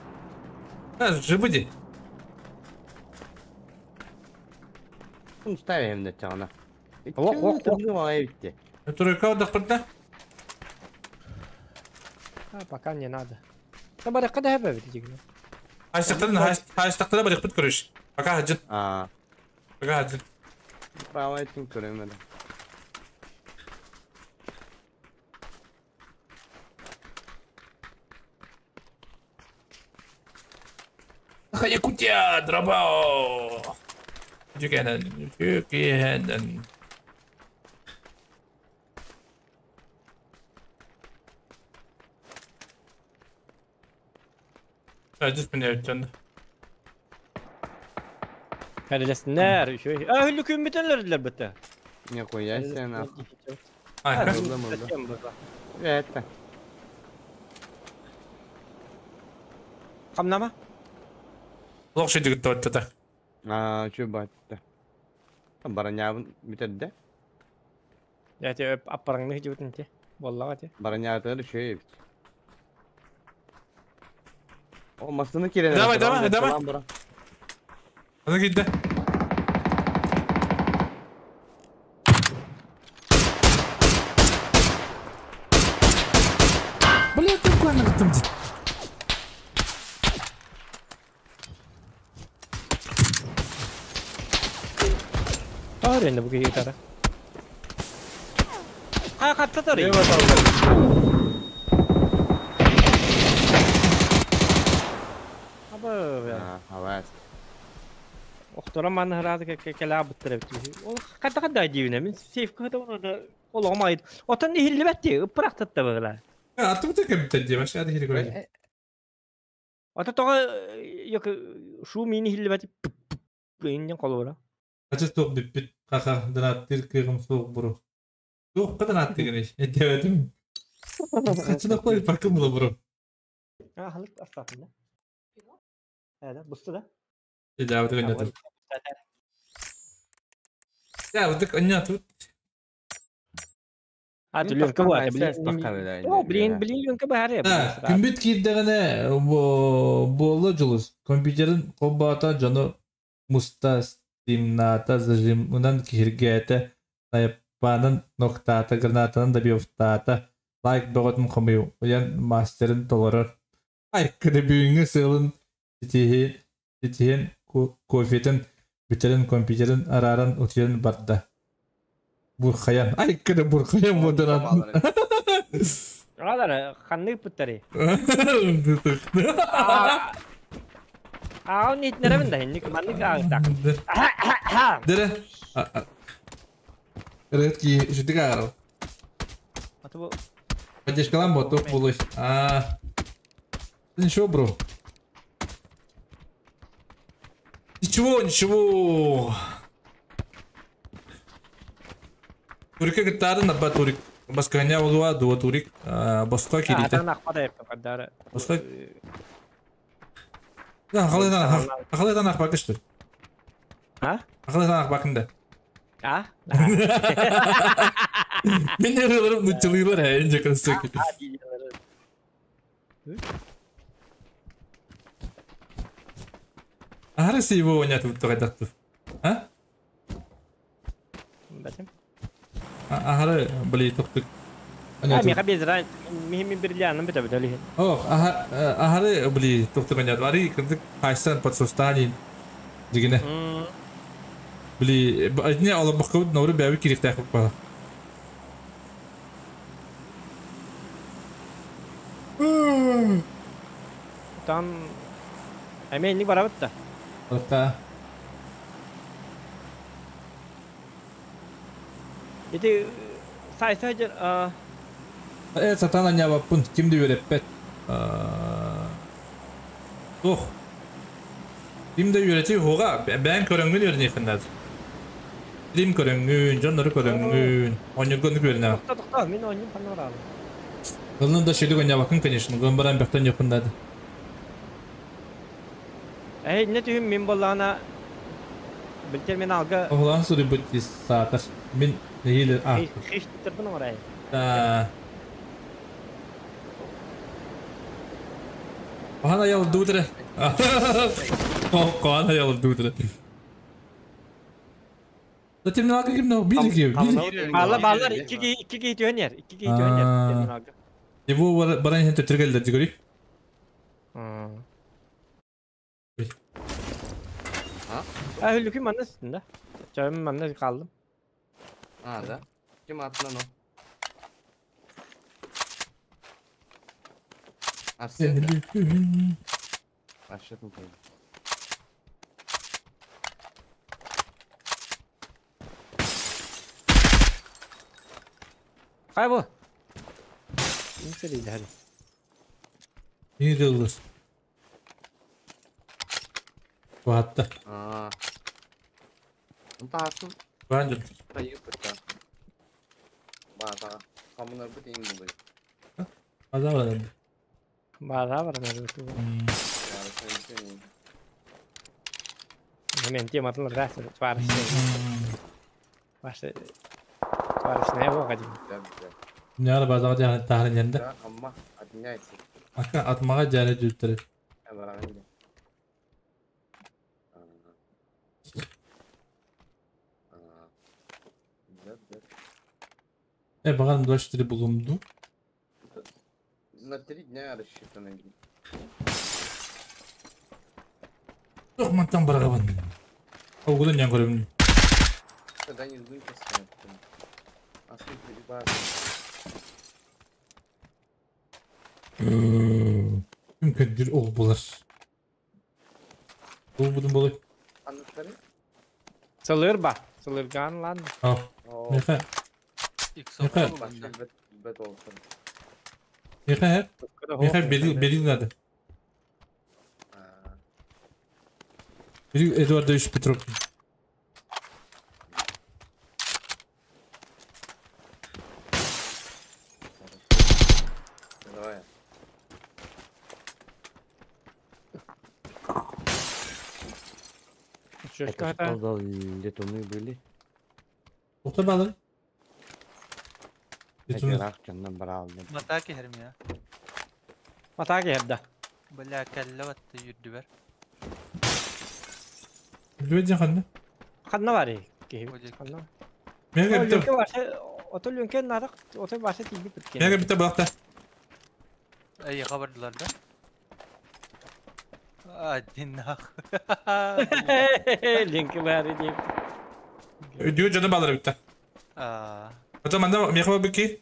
Ә, жибыди. Ставим да чагына. Ох, ох, ох. Битти. Турыка дакпытта. А, пока не надо. Да баракка да хәбә бит дигән. Хайстактан хайстактан барык бит көрүш. Пока хаҗын. А. Пока хаҗын. Право этим көрөмөдө. Якутия, дробао. Жүкенен, жүкенен. Ажыс мен өттөн. Хәриләстиннәр, еще. А, хүллү күн бүтәнләрделәр битте. Не хуя себе нахуй. Ай, Это. Камнама? Лох шидик тотта. А, чё батта. Баранябын битерде. Я тебе аппараңны жибитин те. Боллага те. Баранятыр şey. О, масыны кирен. Давай, давай, давай. Аны китте. Бля, ты куда там? Тар енді бұл гитара. Қай қатты тұр? Абы, Хавас. Охтора маны хырады кәлә буттырып. Ол қайда қайда дейүнә. Мен сейф кыда оны ол оңмайды. Отан хилле бәтти, ыпырак татта багла. Аты бу текем тәдди, баш ады хили көрәй. Ата тога yok шу мини хилле бәтти. Иннен колора. Ачы тоқ бит кака дынаттыр кыгым соқ буру. Тоқ кадан аттыгын иш. Эдебетим. Качына кой паркым була буру. А, халык астатында. Әдә, бусты да. Эдебет гынятыр. Я, вот так онятыр. А, түлөнкө бар. О, блин, блин, лөнкө бар. Күмбүт кирдегене болла жулус. Компьютерин кобата жону муста стимната зажимынан киргете найпанын ноктата гранатанын да биофтата лайк бөгөтүн комую уян мастерин толорор. Ай, кыды бүгүнгү сылын титиһин кофетин бүтерин компьютерин араран утуян барда. Бурхаян. Ай, кыды бурхаян боданан. Алар ханны путтары. Аа, нит нэрэмэн да хинник маннык ааңтак. Дере. Редки жутигаро. Аты бу Поддержкалан боток булыш. А. Ничего, бро. Ничего, ничего. Турика гитары на батурик. Басканя болуа дуа турик. Баска кирите. Атан акпада еп кадары. Баска. Да, халайдан халайдан акбакыштыр. А? Халайдан акбакында. А? Мен нерелерим нучылыйлар ә, инже кырсык. Ары сейбо ойнатып тугайдактыр. А? Бэтим. Ахары били тохтук. Миха без разницы. Михи бриллиантым бөтө бөтө. Ох, ахары били тохтук анят. Ари кырдык хайсан подсостанин. Дигине. Били не алып бакып, нору бәби киректә бала. Там Эме инник барабыт да. Отта. Ити сайса жер Сатана не баппын, ким де үйрәппет. Ох. Ким де үйрәти хуга, бән көрөңгүн үйрәнехиннәд. Дим көрөңгүн, жоннору көрөңгүн, оньоргону көрүнә. Тохта тохта, мин ойнум панорама. Гылын да шелүг оня бакын, конечно, гын баран бактан якындады. Эй, не түһүм мин боллана билтер мен алга. Оглан сури бут сатар. Мин нехиле а. Хиш тербин орай. Да. Ана ял дудре. О, ана ял дудре. Да терминалга ким но бир ки. Балла баллар 2 2 2 түһөн 2 2 түһөн терминалга. Его баран хен төтергәлдер дигори. А hüllüküm manna üstünde. Canım manna kaldım. А, да? Ким атынан о? Арсен. Аршетін қойды. Kaybol. İnse hadi. Ne diyorlar? Bu hatta. А. Онта атын Bence. тайып бітті. Бата. Хамынар бит ең бұлай. Azar var. Бара бар мен. Мен тем атын рас тварыш. Башы тварыш не болға дейм. Ne ara bazı cahil tahrin yerinde. Amma отменяется. Akka atmağa cahil cüttürü. Bakalım 24 bulundu. На 3 дня рассчитаны. Yok mantan bırakamam. Oğlum yan görevini. Тогда не сдуй постоянно. А Mümkündür ol bular. Ol budun bolay. Anlatları? Сылыр ба. Сылырган лан. А. Меха. Меха. Меха. Меха белил белил надо. Белил Эдуардович Петров. Давай. Это что за летуны были? Ухта балыр. Летуны. Брал. Матаки хермия. Матаки херда. Бля, кәлле батты юрдүбер. Юрдүбер ханна? Ханна бар ки. Ханна. Мега битте. Ото лүнкен нарык, ото башы тиби биткен. Мега битте булакта. Эй, хабардылар да. Один нах. Линки бар дип. Дүү жаны балыр битте. А. Ото манда меха бики.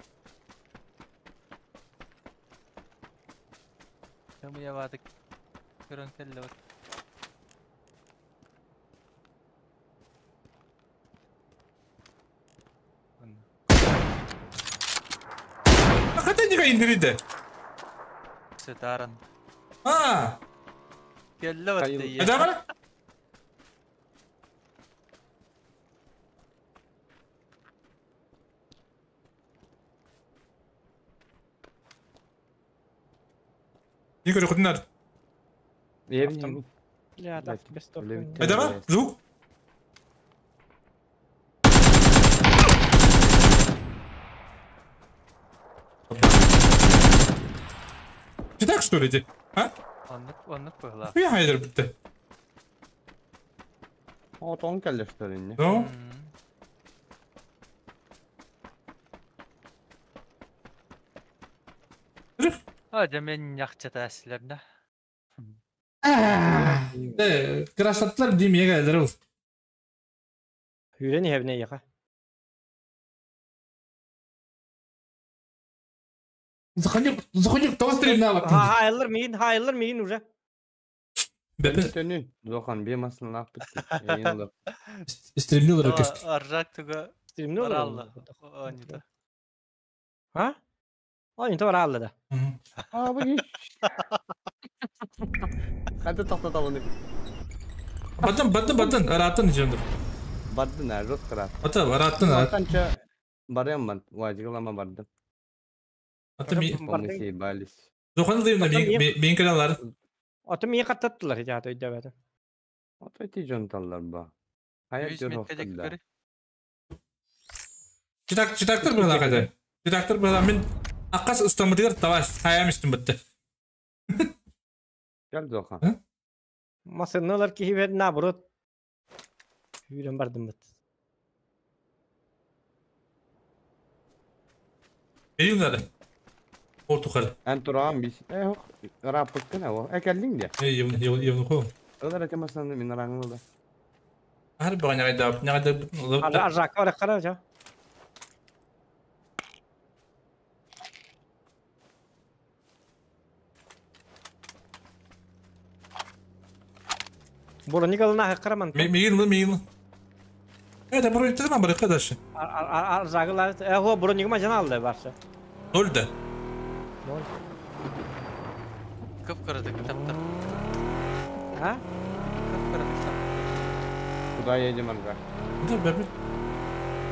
Кем я ватык. Көрөн кәлле бат. Хата не индириде. Сетаран. А. Кәлле батты. Это бар? Не көрө кутунар. Бля, так без Это бар? Звук? Ты так что ли, ты? А? Оннук пыгла. Хуя хайдер битте. О, тон кәлле что ли, не? Ну? А, дьэ мен ньахчата эсилэрнэ. Красотлар дии мега элдер ол. Хүрен иһэбинэ яха. Заходи, заходи, того стримна баттын. Хайыллар миин, хайыллар миин уже. Бепе Төнүн. Зохан бе масын лап битти. Эйин олар. Стримни олар кес. Аржак туга Стримни баралла. Онита. Ha? Oyun баралла да. А, бу. Ханта тоқтаталыны. Баттын, баттын, баттын, араттын жөндөр. Бардын ә, жот қырат. Ата, араттын, арат. Қанша барам мен, важиглама бардым. Ата ми Полный съебались. Зохан дыйм мен мен каналлар. Аты мии каттаттылар жаата өйдөбөтүм. Ата ти жонталлар ба. Хаят 100 жор метрдеки хоқталдар. көрі. Читак, читактыр бала кайда. Читактыр бала мен аккас ыстамыдыр таваш хаям истим битти. Гел Зохан. Масынналар киһи наоборот. Хүрен бардым бит. Берин надо. Ортухар. Эн турağın biz. E hok. Rapıkkın o. E geldin de. Ey евн евн евн хо. Олар этемасынан мен араңы да. Har bir нягайда, нягайда. Аржак бар кара жа. Броник алына хаккараман. Мигин, мигин. Это броник tamam bırak arkadaş. Аржагылар, э хо броник ма жана алды барсы. Ноль да. Кып кырдык таптар. Ha? Кып кырдык таптар. Куда едем арга? Да, бе.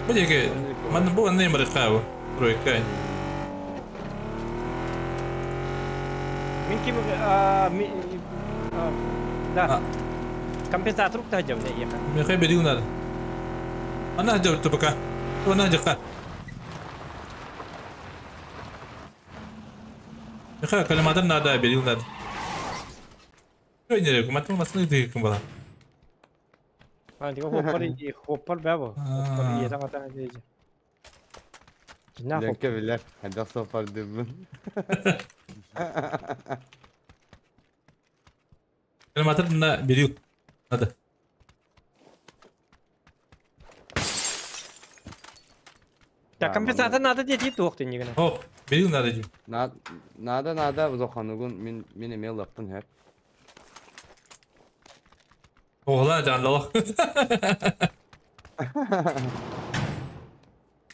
Bu diye man bu ne bırak abi. Bırak. Мин ким да. Компенсатор та жабны яха. Михай берил надо. Она жабты пока. Она жакка. Михай калиматор надо берил надо. Ой, не, матыл масны ты кым бала. А, дига хоппар хоппар бә бу. Хоппар иетен ата дейже. Жина хоп. Ленке билер. Хәдә сопар дибин. Калиматор на берил. Надо. Да, компенсатор надо дети туох дигән. О, берил надо дим. Надо, надо, Зохан угун мен мен эме лаптын хәп. Оğlan canlı.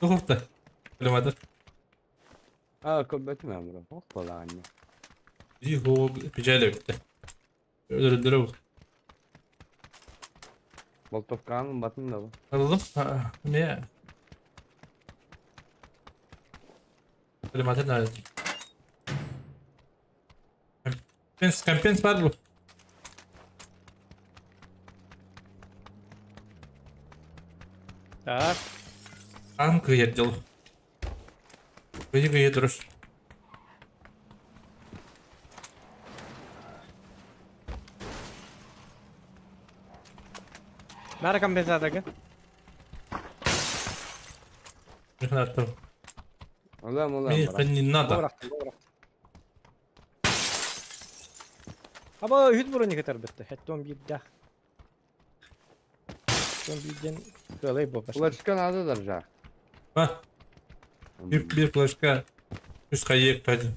Tuhafta. Калиматор. А, көбөтүм әмре. Хоппала анне. Yuhu, печали битти. Öldürür. Болтовканың батын да бу. Alalım. Ne? Калиматор nerede? Компенс, компенс бар bu. Так. Ам кыйыр дел. Кыйыр кыйыр durur. Нара компенсатор ген. Ne kadar tamam. Улам, улам. Мне не надо. Бу Аба үт броник этер битти. Хәттон бирдә. Хәттон бирдән кылай бу. Флешка надо держать. Ha, bir флешка. Üst kayık hadi.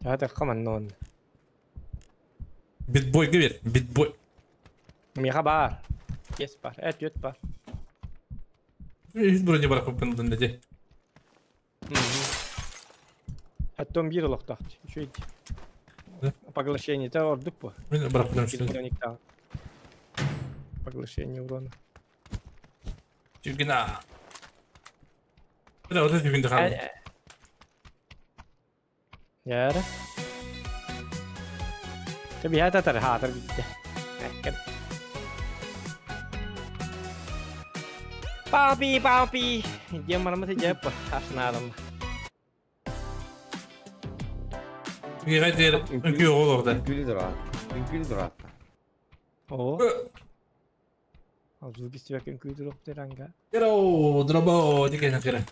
Хәтә каман нон. Битбой говорит, битбой. Миха бар. Ес бар. Эт ют бар. Үз брони бар көпкөн деди. Хәттон бир лохтак. Шуйт. Поглощение та ордук бу. Мен барып что. Броник та. Поглощение урона. Жүгіна. Бля, вот это жүгінді қалды. Яра. Tabii hata tar hatar bitti. Äkken. Papi, papi. Dia marama se jep. Arsenalım. Гигайтер үнкүй оғыл орда. Үңкүлү дурат. Үңкүлү дурат. О. Азу бистүбәк үңкүлү дурат. Киро, дробо, деген кире.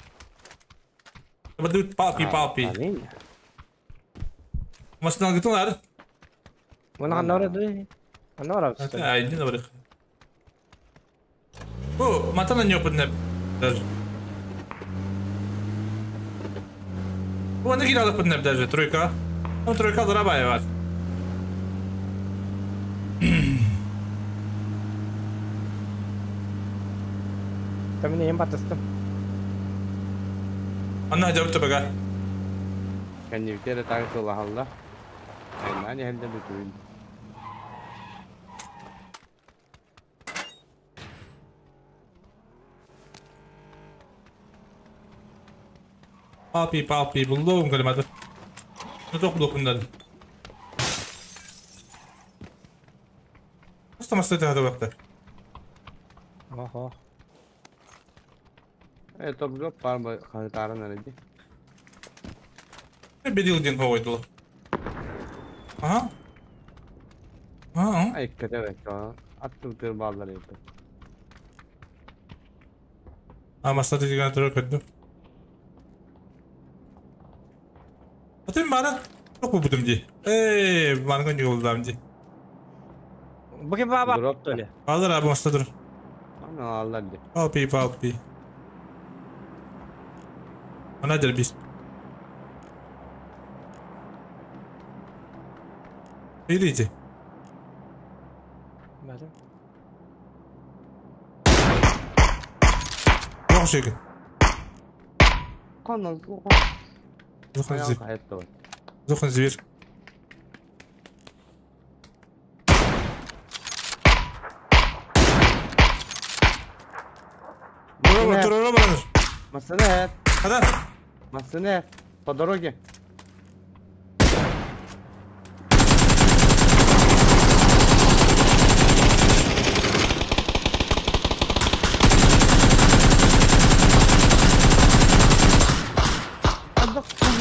Бадут палпи палпи. Масыналгытын ар. Мына ханна ды? Ханна барабыз? Айдин барык. Бу матан нёпытны даже. Бу аны кир алып даже тройка. Там тройка дырабай бар. Там мен эм батыстым. Анна жабып тапага. Кэннибитер таң сылаһалла. Айнан иһэллэ бүтүн. Палпи палпи булдум калмады. Ну ток блокундан. Просто масты тахта бакта. Охо. Топ бар бу хантарын эреди. Бедил ден хойдул. Ага. Ага. Ай кете бек. Аттым тыр баллар еді. А масты деген туру көдүм. Атым бара ток бу ди. Эй, манган жолдам ди. Бу ким баба? Дроп Толя. Алыр abi масты тур. Ана аллар ди. Палпи палпи. Ана дер бис. Идите. Бәдім. Yok şekin. Канал. Зохан зир. Hayat da var. Зохан зир. Тура тура барыр. Масына. Хада. Масына. По дороге.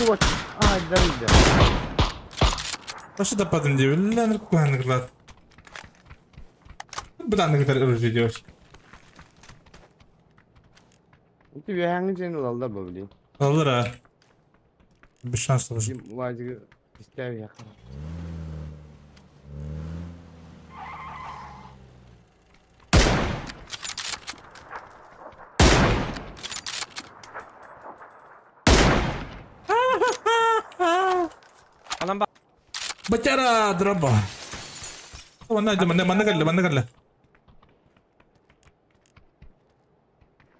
Вот. А, дорога. Taşı da padın diye. Lan kuhanlıklar. Bu da ne kadar özür diyor. Ты hangi jenil aldı bu bileyim. Alır ha. Bir şans olur. Kim vacı ister ya. Анам ба. Бачара драба. Манна манна манна калла манна калла.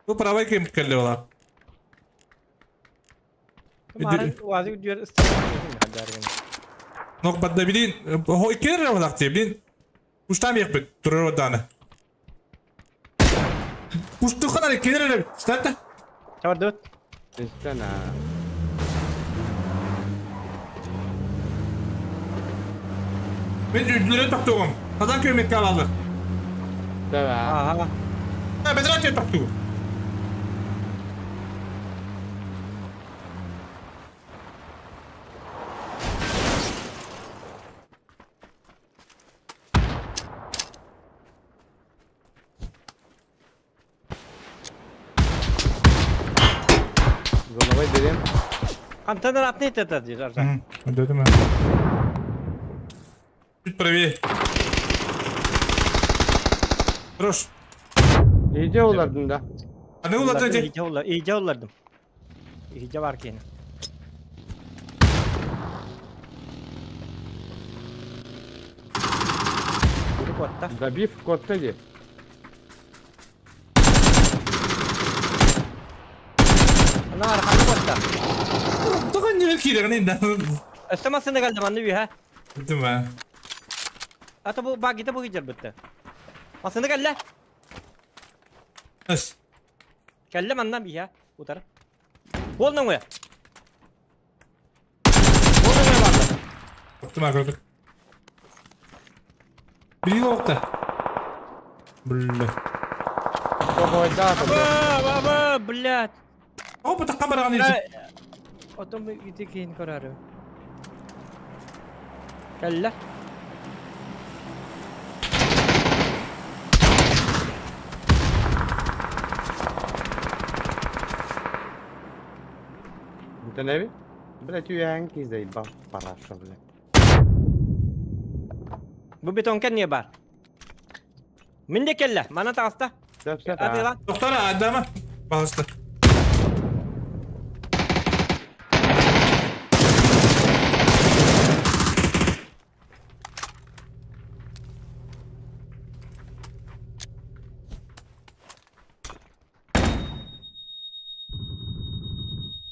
Bu правай кем калла ола. Мары вазы дүйер истер. Нок бадда билин хо иккер валакты билин. Уштам якбит турар даны. Ушту хана иккер стата. Чабар дөт. Истена. Мен үдүлөрө токтогом. Казан көмөк алды. Да. Ага. Ha bedrak токтугум. Зоновой берем. Антенна атны тета дир аржак. Дедим. Чуть правее. Хорош. İyice olardın da. А не уладын де? İyice olar, iyice olardım. İyice var ki. Biri kotta. Забив котта di. Ana arkanı kotta. Тоған не кирегин инде. Östemasını geldi mandı bir ha. Дедим ha. Ата bu bagite bu gider bitti. Masını geldi. Эс. Келді маннан bir ha. Утар. Болның ой. Болның ой барды. Токтума көрдүк. Бiri yoktu. Бля. Тоғойда. Баба, баба, блядь. О, бу такка барган иди. Отом ити кейін көрәрі. Келді. Это не Блять, уянки заебал, параша, блядь. Бу бетонка не бар. Мин де келле. Мана таҕыста. Сөп сөп. Атыла. Доктора, адама. Пожалуйста.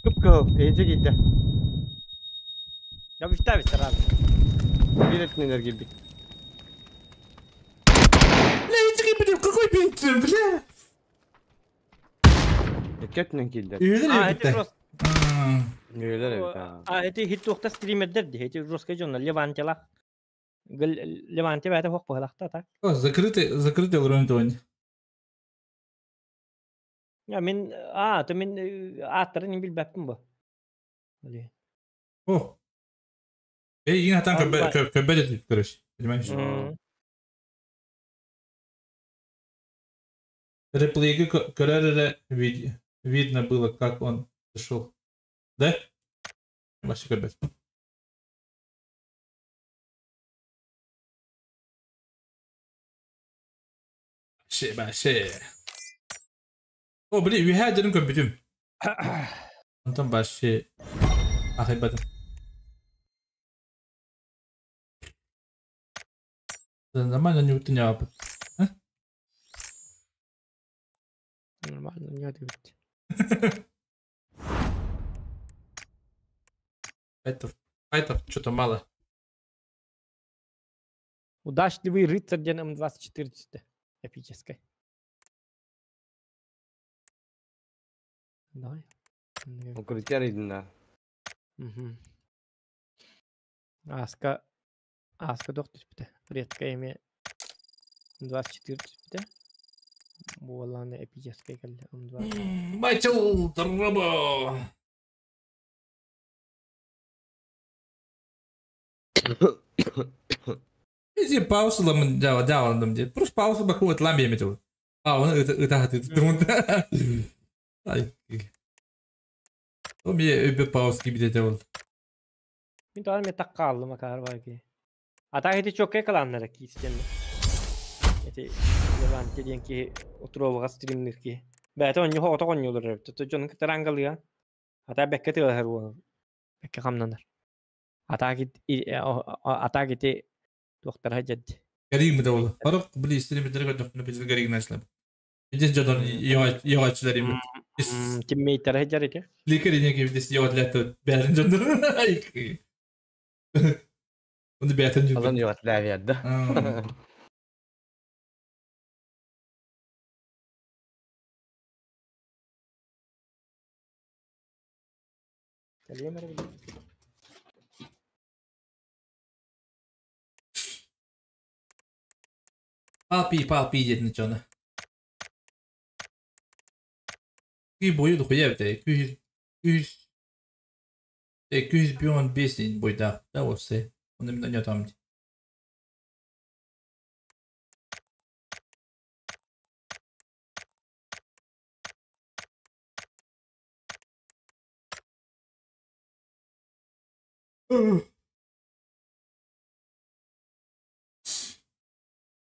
Кып-кыһыл, эйдже киирдэ. Я бүттэ сразу. Биир өттүнэн эргийбит. Бля, иди, какой бензин, бля. Икки өттүнэн киирдэ. Үйэлэр А, эти эбиттэ. просто... Үйэлэр эбит. аа. А, эти хит-тухта стримердер ди. Эти жесткие дьоннор. Левантела. Леванте бәйті хоқ бұғылақта, так? Закрытый, закрытый уровень тони. Я мен, а, то мен аттарын не билбәппін бу. Блин. О. Эй, иң атан көбө дед, короче. Понимаешь? Реплейге көрөр видно было, как он зашел. Да? Вообще көрбөт. Ше, баше. О, блин, үйһә дерин көбүтүм. Антон баше. Ахайбатым. Нормально не утыня. Нормально, не ответь. Файтов, файтов что-то мало. Удачливый рыцарь ден М24 эпической. Давай. Укрытие рейдина. Угу. Аска. Аска доктор түспүтэ. Редкое имя 24 түспүтэ. Буоллааны эпической кэллэ М2. Майчыл Дробо. Изи пауза ламын жава жавандым де. Просто пауза бакует ламбе метил. А, он это это это Ай. О мне өбө пауз кибите ол. Мин тоҕо эмэ такка макар бар ки. Ата эти чокке калааннара киистенне. Эти Леванте диэн ки утуруобаҕа стримнир ки. Бэйэтэ онньу хоҕото оонньуулар эбит. Ото дьонун кытары ааҥгалыа. Ата бэккэ тыалаһар буолан. Бэккэ хамнанар. Ата кит ата кити туохтара дьэд. Гариг мыда ол. Барык били стримдер көрдөх биз гариг нашлап. Биз жодон йогачылар им. Тиммейттер дьэр ити. Ликер ине биз йогатлаты бәрин жодон. Оны бәтен жодон. Азан yok лавияда. Кэлиэм эрэ билим. Палпи, палпи дедин жона. Күй бойы духуя бите. Күй күй күй бион бесин бойда. Да осы. Оны мен ойнатамын.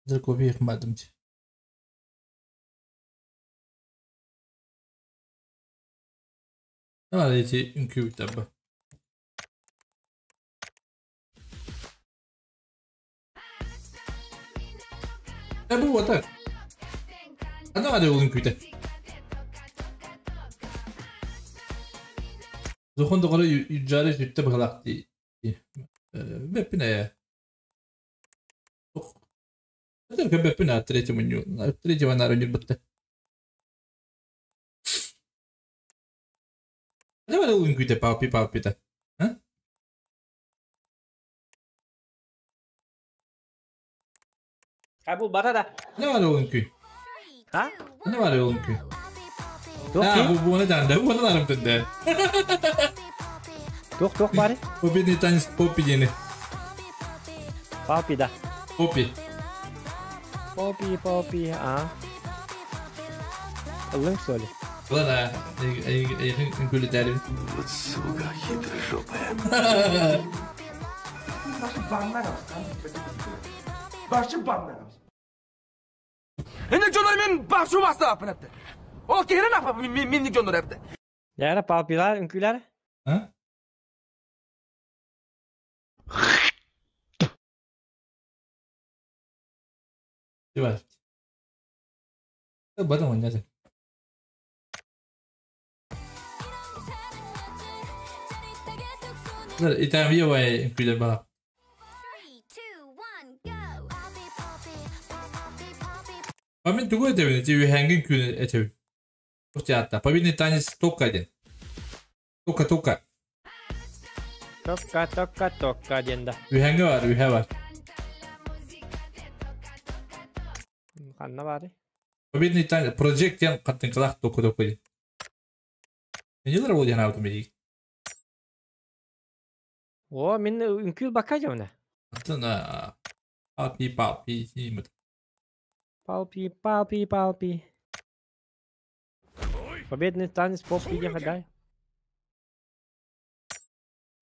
Дыркобек мадым. Давай эти үңкүү табы. Бу вот так. А давай ол үңкүүтэ. Зохон доҕоро юджары сүттэ быһалаах дии. Бэппин ээ. Это бэппин аа третьего третьего нары ньурбатта. Давай ол үҥкүүтэ палпи палпита. А? Кабул бара да. Давай ол үҥкүү. А? Давай ол үҥкүү. Туох А, ки? бу буона даанда, буона нарым тэнде. Туох туох бары? Победный танец Поппи диэни. Палпи да. Поппи. Попи, попи, а. Ыллыҥ что ли? Ладно, үҥкүүлэтээрин. Вот сука, хитрожопая. Башы баннагабыз. Эне дьоннор мен башы бастаппын этте. Ол киһирен апа мен дьоннор эпте. Яра палпилар үҥкүүлэр. А? Дивар. Бадам ойнады. Итам бай үҥкүүлэр баар. А мен тугу этэбин, ити үһэҥҥин күн этэбин. Туох театра. Победный танец тока диэн. Тока тока. Тока тока тока диэн да. Үһэҥҥэ бар, үһэ бар. Ханна баарый? Победный танец Project диэн хаттыҥкалаах тока тока диэн. Нелер ол диэн аабытым билигин. О, мин үҥкүүл бакка дьоно. Атын папи папи симит. Палпи, палпи, палпи. Победный танец поп диэн хадай.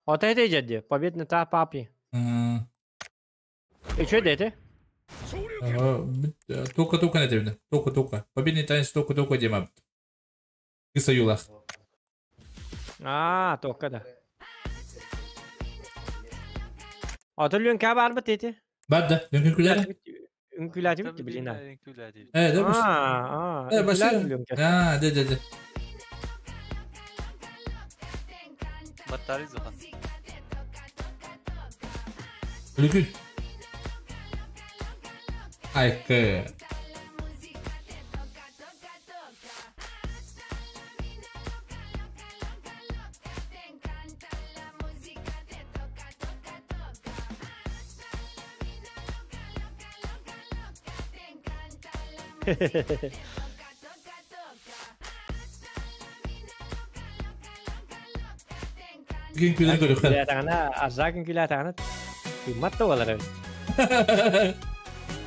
Ото это дьэ победный та папи. Үчүгэй да ити? Тока тока этэбин. Тока тока. Победный танец тока тока диэн бабыт. Кыса юлах. Аа, тока да. Ото лүҥкэ баарбыт ити. Бар да, үҥкүүлэр. Үҥкүүлээтибит билин. Үҥкүүлээтибит. Э, да бу. Аа, Э, башы. Аа, да да да. Баттары зохан. Үлүкүн. Айкы. Үҥкүүлэр көрүөххэ. Үҥкүүлээтэҕинэ, Арзак үҥкүүлээтэҕинэ тыыммат да буолар эбит.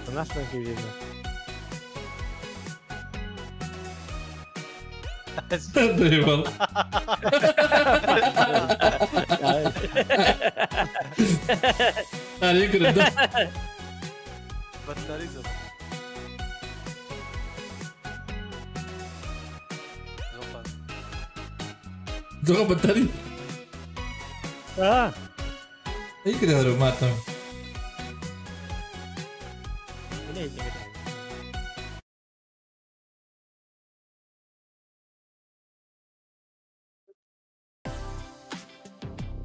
Тунас да үҥкүүлүүр. Дайбал. Ария көрүндө. Баттары зохан. Зохан. Зохан баттары. Аа. Эй көрөр матам. Бу не ити?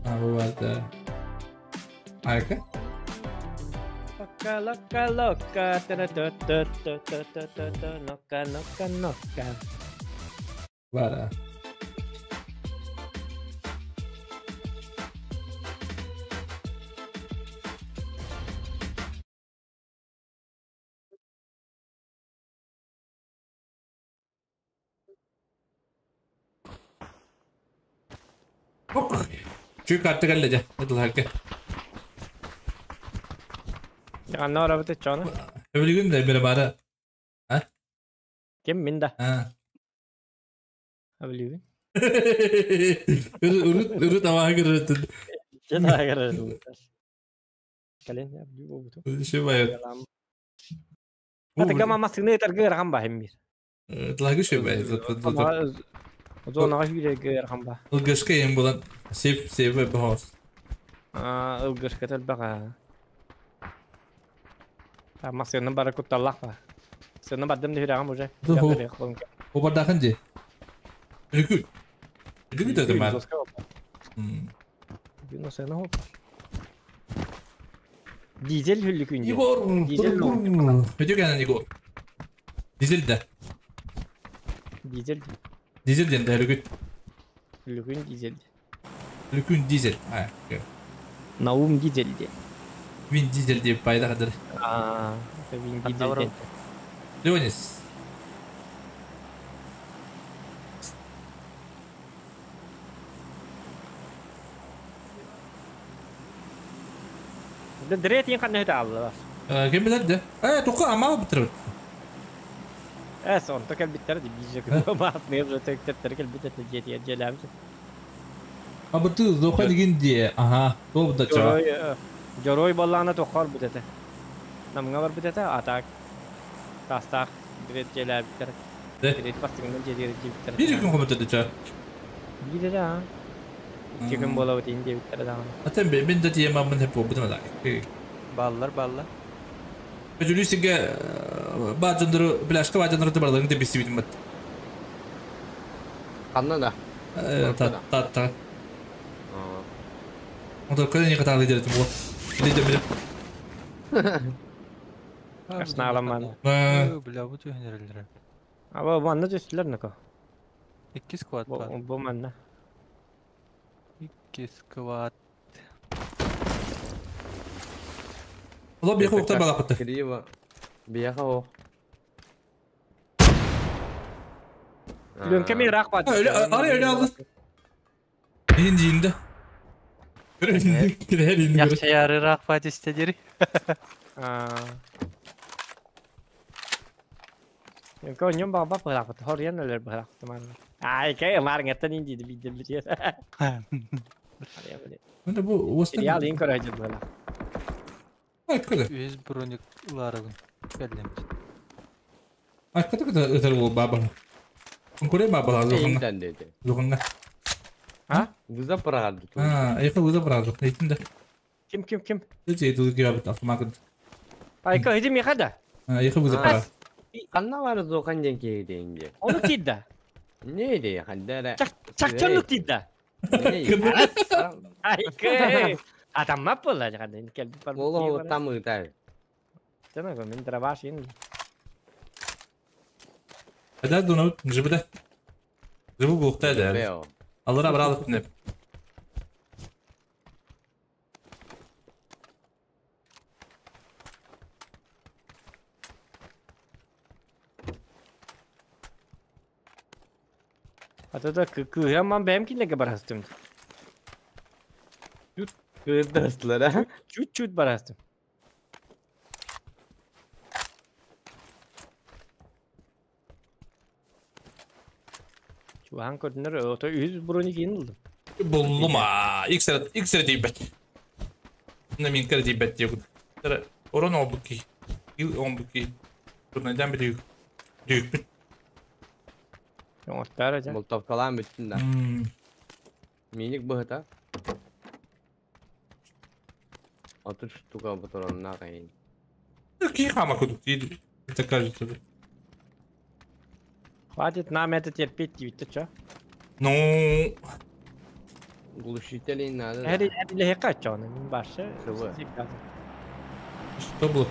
А, бывает, да. Айка? Лока, лока, лока, та-та-та-та-та-та-та-та, лока, лока, лока. Бара. Ок. Чүк атты кэллэ дьэ. Этылһарга. Анна барабыт чоно. Эбилигин да бere бара. А? Ким мин да? А. Эбилигин. Үрүт үрүт аваа көрөтүн. Дьэ таагар. Кэлин эбили бобуту. Ши бай. Ата гама масыны таргы рахан ба хеммир. Тлагы ши бай. Зонаға хүрегі рахан ба. Ылгышка ем булан. Сеп сеп бахос. Аа, ылгышка тэлбэҕэ. Та масыны бары кутталлах ба. Сыны бардым да хүрэгем уже. О бардахан же. Үлүкү. Үлүкү да мар. Дизель хүллүкүн. Егор. Дизель. Өтө кэнэн Егор. Дизель да. Дизель. Дизель ден да үлүкү. Хүллүкүн дизель. Үлүкүн дизель. А. Наум дизель де. Вин дизель деп пайда кадыр. Аа, вин дизель де. Леонис. Дретин қанна өте алды бас. Кем билер де? Э, тоқа амал бітіріп. Эс, онто кэлбиттэр ди биже күн бас не уже төктеттер кэлбит эте жети желәм. А бу ты зоха деген де. Ага, то да ча. Jorой Jorой баллана тохор бит эте. Намҥа барбыт этэ, а так Таастаах билет дьиэлээбиттэр. Билет бастыҥынан дьиэлиир диэбиттэр. Биир күн хомутады ча. Биир эрэ аа. Икки күн буолабыт иин диэбиттэрэ даҕаны. Атын мин да тиэмаммын хеп буолбутум да. Баллар баллар. Бүлүү сиргэ баадьандыры пляжка баадьандыры барыларын да билсибитим бат. Ханна да? Та та та. Онтон кэлэн катаалы дэрэтим буо. Биле биле. Асналаман. Бля, бу түһүнэрэллэр. Аба манна түстүлэр нако. Икки сквад бар. Бу манна. Икки сквад. Ола биэхэ уктар балаппыт. Криво. Биэхэ ох. Лүҥкэ ми ыраах баар. Ары өлө алды. Иин диинде. Яхшаяры ыраах баар истэ дири. Лүҥкэ онньон баҕа быһаахпыт. Хоруйан өлөр быһаахпыт манна. Ай, кэ маарыҥаттан иин диidi биирдэ билиэ. Мында бу уостан. Сериал иин көрөөчү быһалаах. Айкада. Үс броник ылаарабын. Кэллим. Айкада кыта ытар уол баба. Конкурент баба лоханга. Эйден dedi. Лоханга. А? Выза пырагарды. А, айка выза пырагарды. Эйтин да. Ким ким ким? Эти эти киябыт автомат. Айка иди миха да. Айка выза пырагарды. Ханна бар зохан ден кейденге. Ону тиидда. Не де хандара. Чакчанлык тиидда. Айка. Атаммап буолла дьахан кэлбит бар. Оло там ытай. Тана мен дробаш ин. Хада дунут жибда. Жибу буухта да. Аллара бралып не. Ата да кыһамман бэйэм кинилэргэ барастым. Кыырдастылар а. Чуть-чуть барастым. Чухан көрдүнөр ото үз броник иин ылдым. Буллума. Иксер иксер дейбет. На мин кер дейбет дип. Орон обуки. Ил обуки. Турнайдан бир дүйүк. Оңортар жа. Молотовкалаан бүттүн да. Миник быһыта. Отут штука патронна кайын. Какие хама кудук дейді. Это кажется. Хватит нам это терпеть диэбиттэ чо. Ну, Глушителей надо. Эри эри качоны мин баршы. Чего? что было?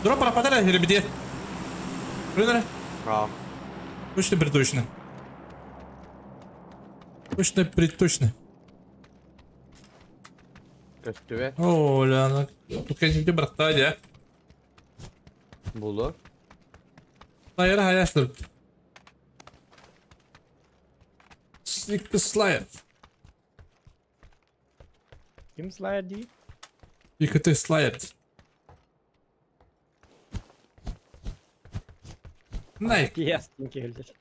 Дроп пропадали, ребята. Рынер? А. Точно приточно. Точно приточно. Көстүбэ. О, ля, ну, тут, конечно, где браттали, а? Булу. Слайер хаяштыр. Сникка слайер. Ким слайер дии? ИКТ слайер. Найк. RTS диэн киһилдэр.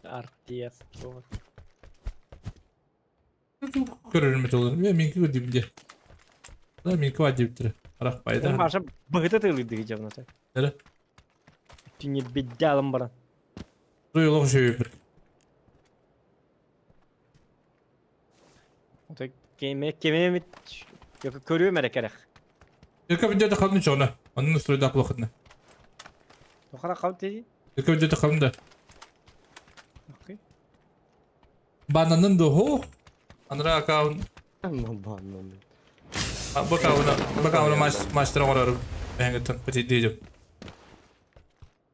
RTS. Көрөрүм этолор. Мен менки көрдүм Да, менки бар деп Арах пайда. Маша быһыта тылыйдыгы жабната. Эре. Түне беддалым баран. Руйлох жөйбүр. Ото кеме кеме yok көрүөм эрэ кэрэх. Екі видеода қалдым чоғына. Оның стройда плохотно. Тохара кал теди. Екі видеода қалдым да. Окей. Бананын да хо. Анра аккаунт. Бананын. Бакауна, бакауна мастер оңорор. Бәңгіттен пати дейдім.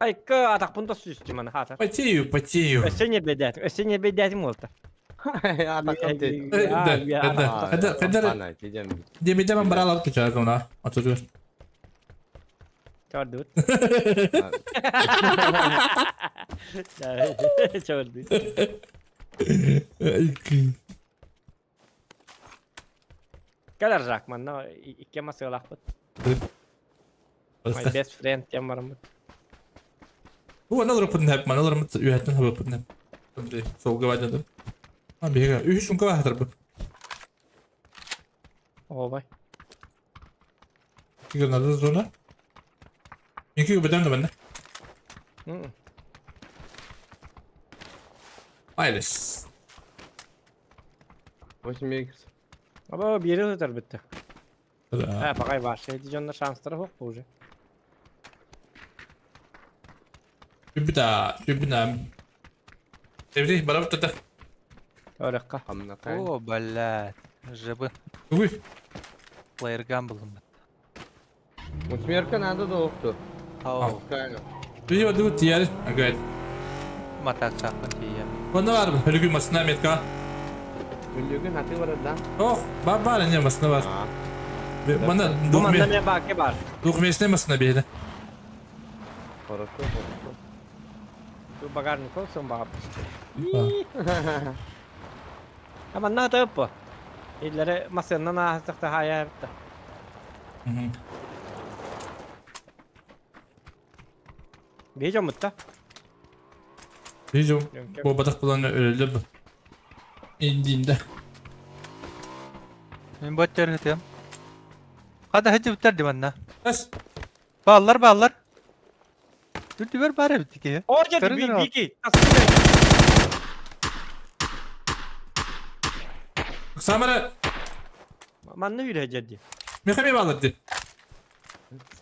Айка атақпын да сүстүм аны хата. Потею, потею. Өссө не бедәтим, өссө не бедәтим олта. Атакам те. Да, да, да, да. Демедеман баралап кечер она. Атыр. Чордут. Чордут. Кэлэр Жак манна икки масыалаахпыт. My best friend диэн бараммыт. Бу аналар пытын хэп, маналар мыт үйәттен хэп пытын хэп. Солга бадады. А бега, үш сумка бахтар бу. Оҕобай. Гранада зона. Екі бөтен да банда. Айлес. 8 Аба биэри сытар битте. Э, пакай башша эти дьоннор шанстара суох уже. Сүбүта, сүбүна. Эбри барабыт тата. Орекка. О, блядь. Жыбы. Уй. Плеерган булдum. Восьмерка надо да охту. Ау. Бири бadu тиер. Агайт. Матак сақпын тиер. Онда бар, үлгү масына метка. Үлгү хаты бар да. Ох, бар бар не масына бар. Мана Манда мен баке бар. Двухместный масына берді. Хорошо, хорошо. Бу багажник olsun багап. Ama ne da bu? İlleri masanın ağızlıkta hayal etti. Бейжом mutta. Бейжом. Бу батак булан өлөлөр бу. Индинде. Мен боттер хытым. Када хыты буттар диманна. Бас. Баллар баллар. Дүртүбер бар бит ки. О жерде бики. Самара. Манны үйрө жерди. Мехами баллар ди.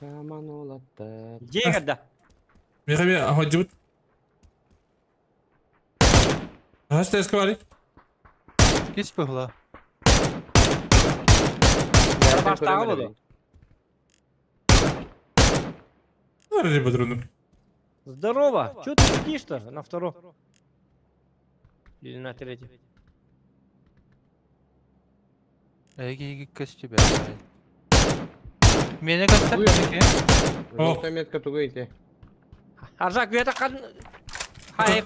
Саман олатты. Жегерде. Мехами аходжут. Хас тест квари. Кис бухла. Баштагы болду. Нары патрону. Здорово. Чё ты сидишь-то на втором? Или на третьем? Эги көстү бер. Мени көстөр меники. О, метка тугу ите. Аржак үйе таккан. Хай,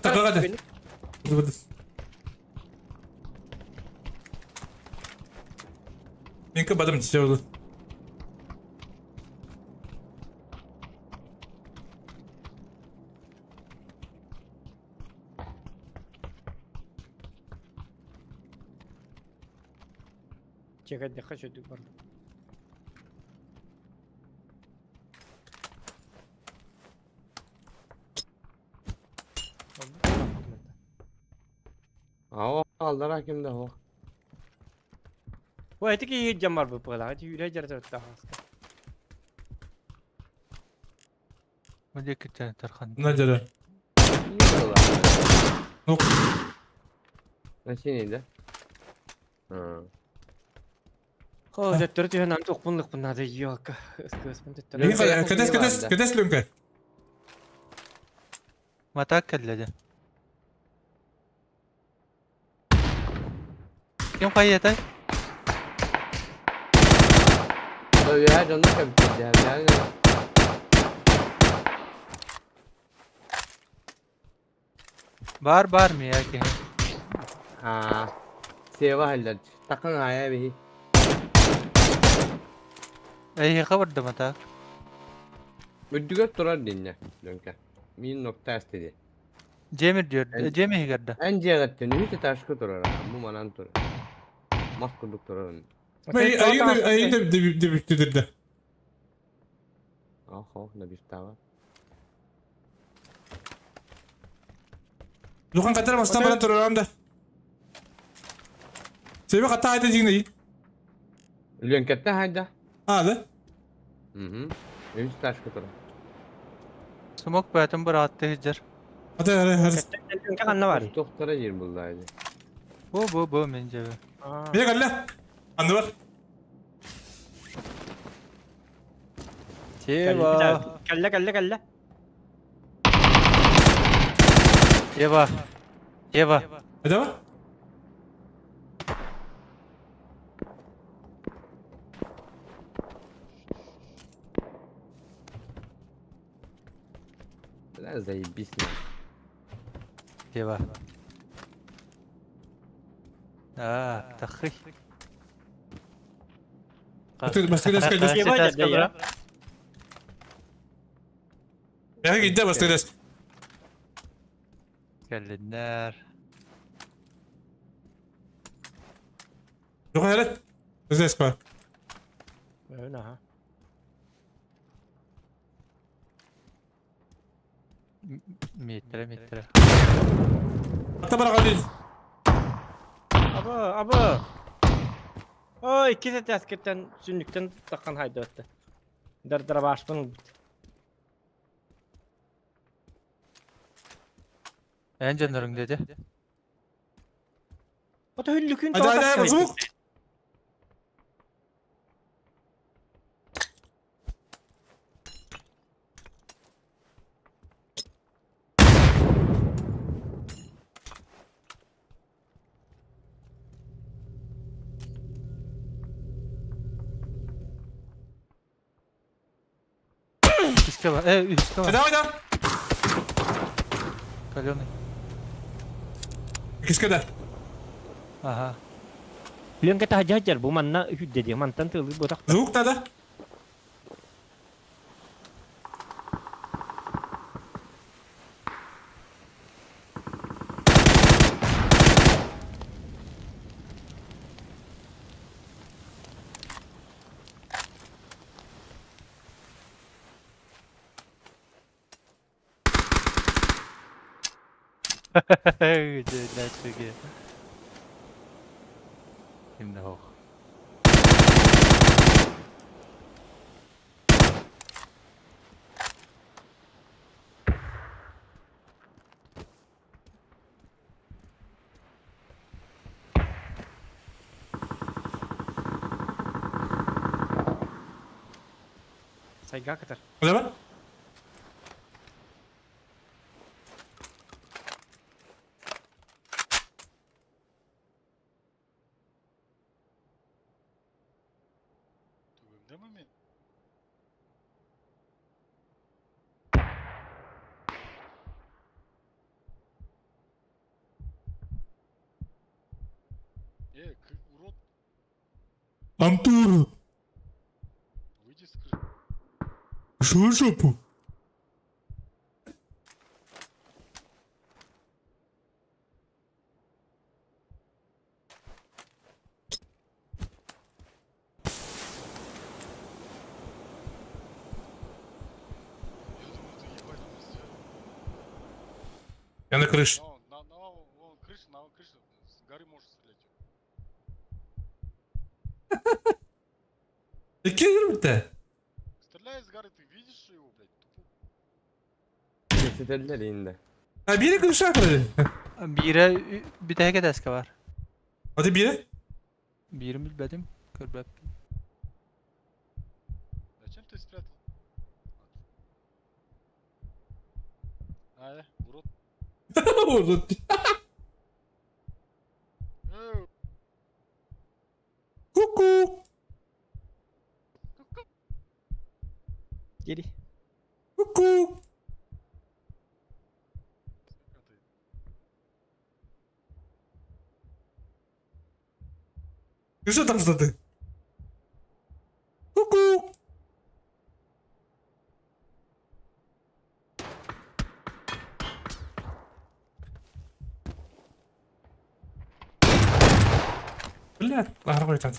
Менки бадам тише болду. Чекать не хочу, ты барды. Aa, alдар акимде хо. О, эти ки жамар бу пыла, эти үйрө жер төрттө хаска. Мынде кетен тархан. Мына жері. Ок. На синий, да? О, төттөр түһөн ан токпунлук буннады ёлка. Ыскыспын төттөр. Кәтес, кәтес, кәтес лүнкә. Матак келледи. Ким кайята? Я жонно кәбит. Бар бар ми яки. А. Сева хәлләр. Такын ая би. Эй, хабар да матак. Үдүгөр турар динне, лүнкә. Мин нокта эстеди. Жемир диyor. Жеми хигерде. Эн жегаттен үтө ташкы турар. Бу манан турар. Мас курдук турар. Ай, ай, ай, деп. Охо, на бифтава. Лухан катар бастан баран турар анда. Себе ката айда жигне. Лүнкәттә хайда. А, да? Угу. Үтө ташкы турар. Смок бәтен бір атты хиджер. Ата, ата, ата. Лүнкә канна бар. Токтора жер булды. Бу бу бу мен жебе. Міне калла. Анда бар. Тева. Калла, калла, калла. Тева. Тева. Ата бар? Бля, заебись на. Тева. А, тахы. Баскы, баскы, баскы. Я гидде баскы. Келдинер. Жоқ, әрі. Өзі бар. Көрөбүн аха. Миэттэрэ, миэттэрэ. Ата бараҕа Аба, аба. Ой, икки сэтээскиттэн сүннүктэн таххан хайдыбатта. Дардарабашпын ылбыт. Эн дьонноруҥ диэти. Ото хүллүкүн Айда, айда, звук! Үскэ бар. Э, үскэ бар. Айда, айда! Каленый. Иккискэ да. Ага. Ленка таһдьа бу манна үһүдде диye мантан тылы ботах. Звук надо. Дядьки. Кимде hoch. Сайга катар. Айда бар? Урод, Антур! выйди с крыши. Шо жопу? Я думаю, ты ебать у нас сделал. Я на крыше. На, вон, крыша, на крыша. С горы можешь стрелять. Икки жүрбүттэ. Стреляй с горы, ты видишь его, блядь? Тупо. Кесетеллер инде. А бири крыша кырды. Бире бүтэһигэ тэскэ бар. Аты бири? Биирин билбэтим, көрбөп. Зачем ты спрятал? А, урод. Урод. Э, Ку-ку. Geri. Ку-ку. ты. Крыша там что ты? Ку-ку. Бля, аргой там.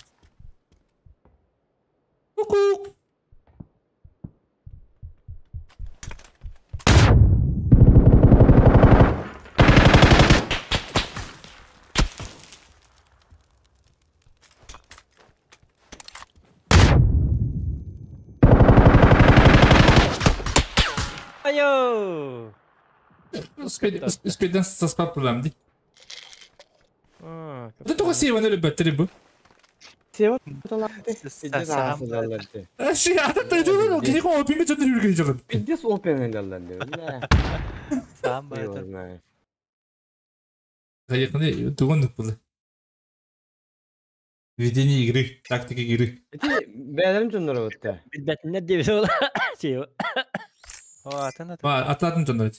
Ку-ку. Айо! Успейден саспар проблем ди. А, Это только севен или беттери бу. Север талапты. Ши, ата тайдын, кини ко опинге жөндөр жүрген жолун. Пиздец опен элдер. Бля. Саам Его байтар. знает. Кайыкны тугондук булды. Ведение игры, тактика игры. Эти бәлерим жоннор өттө. Билбетинне деп ол. Şey. О, атын атын. Ба, атлатын жөндөр.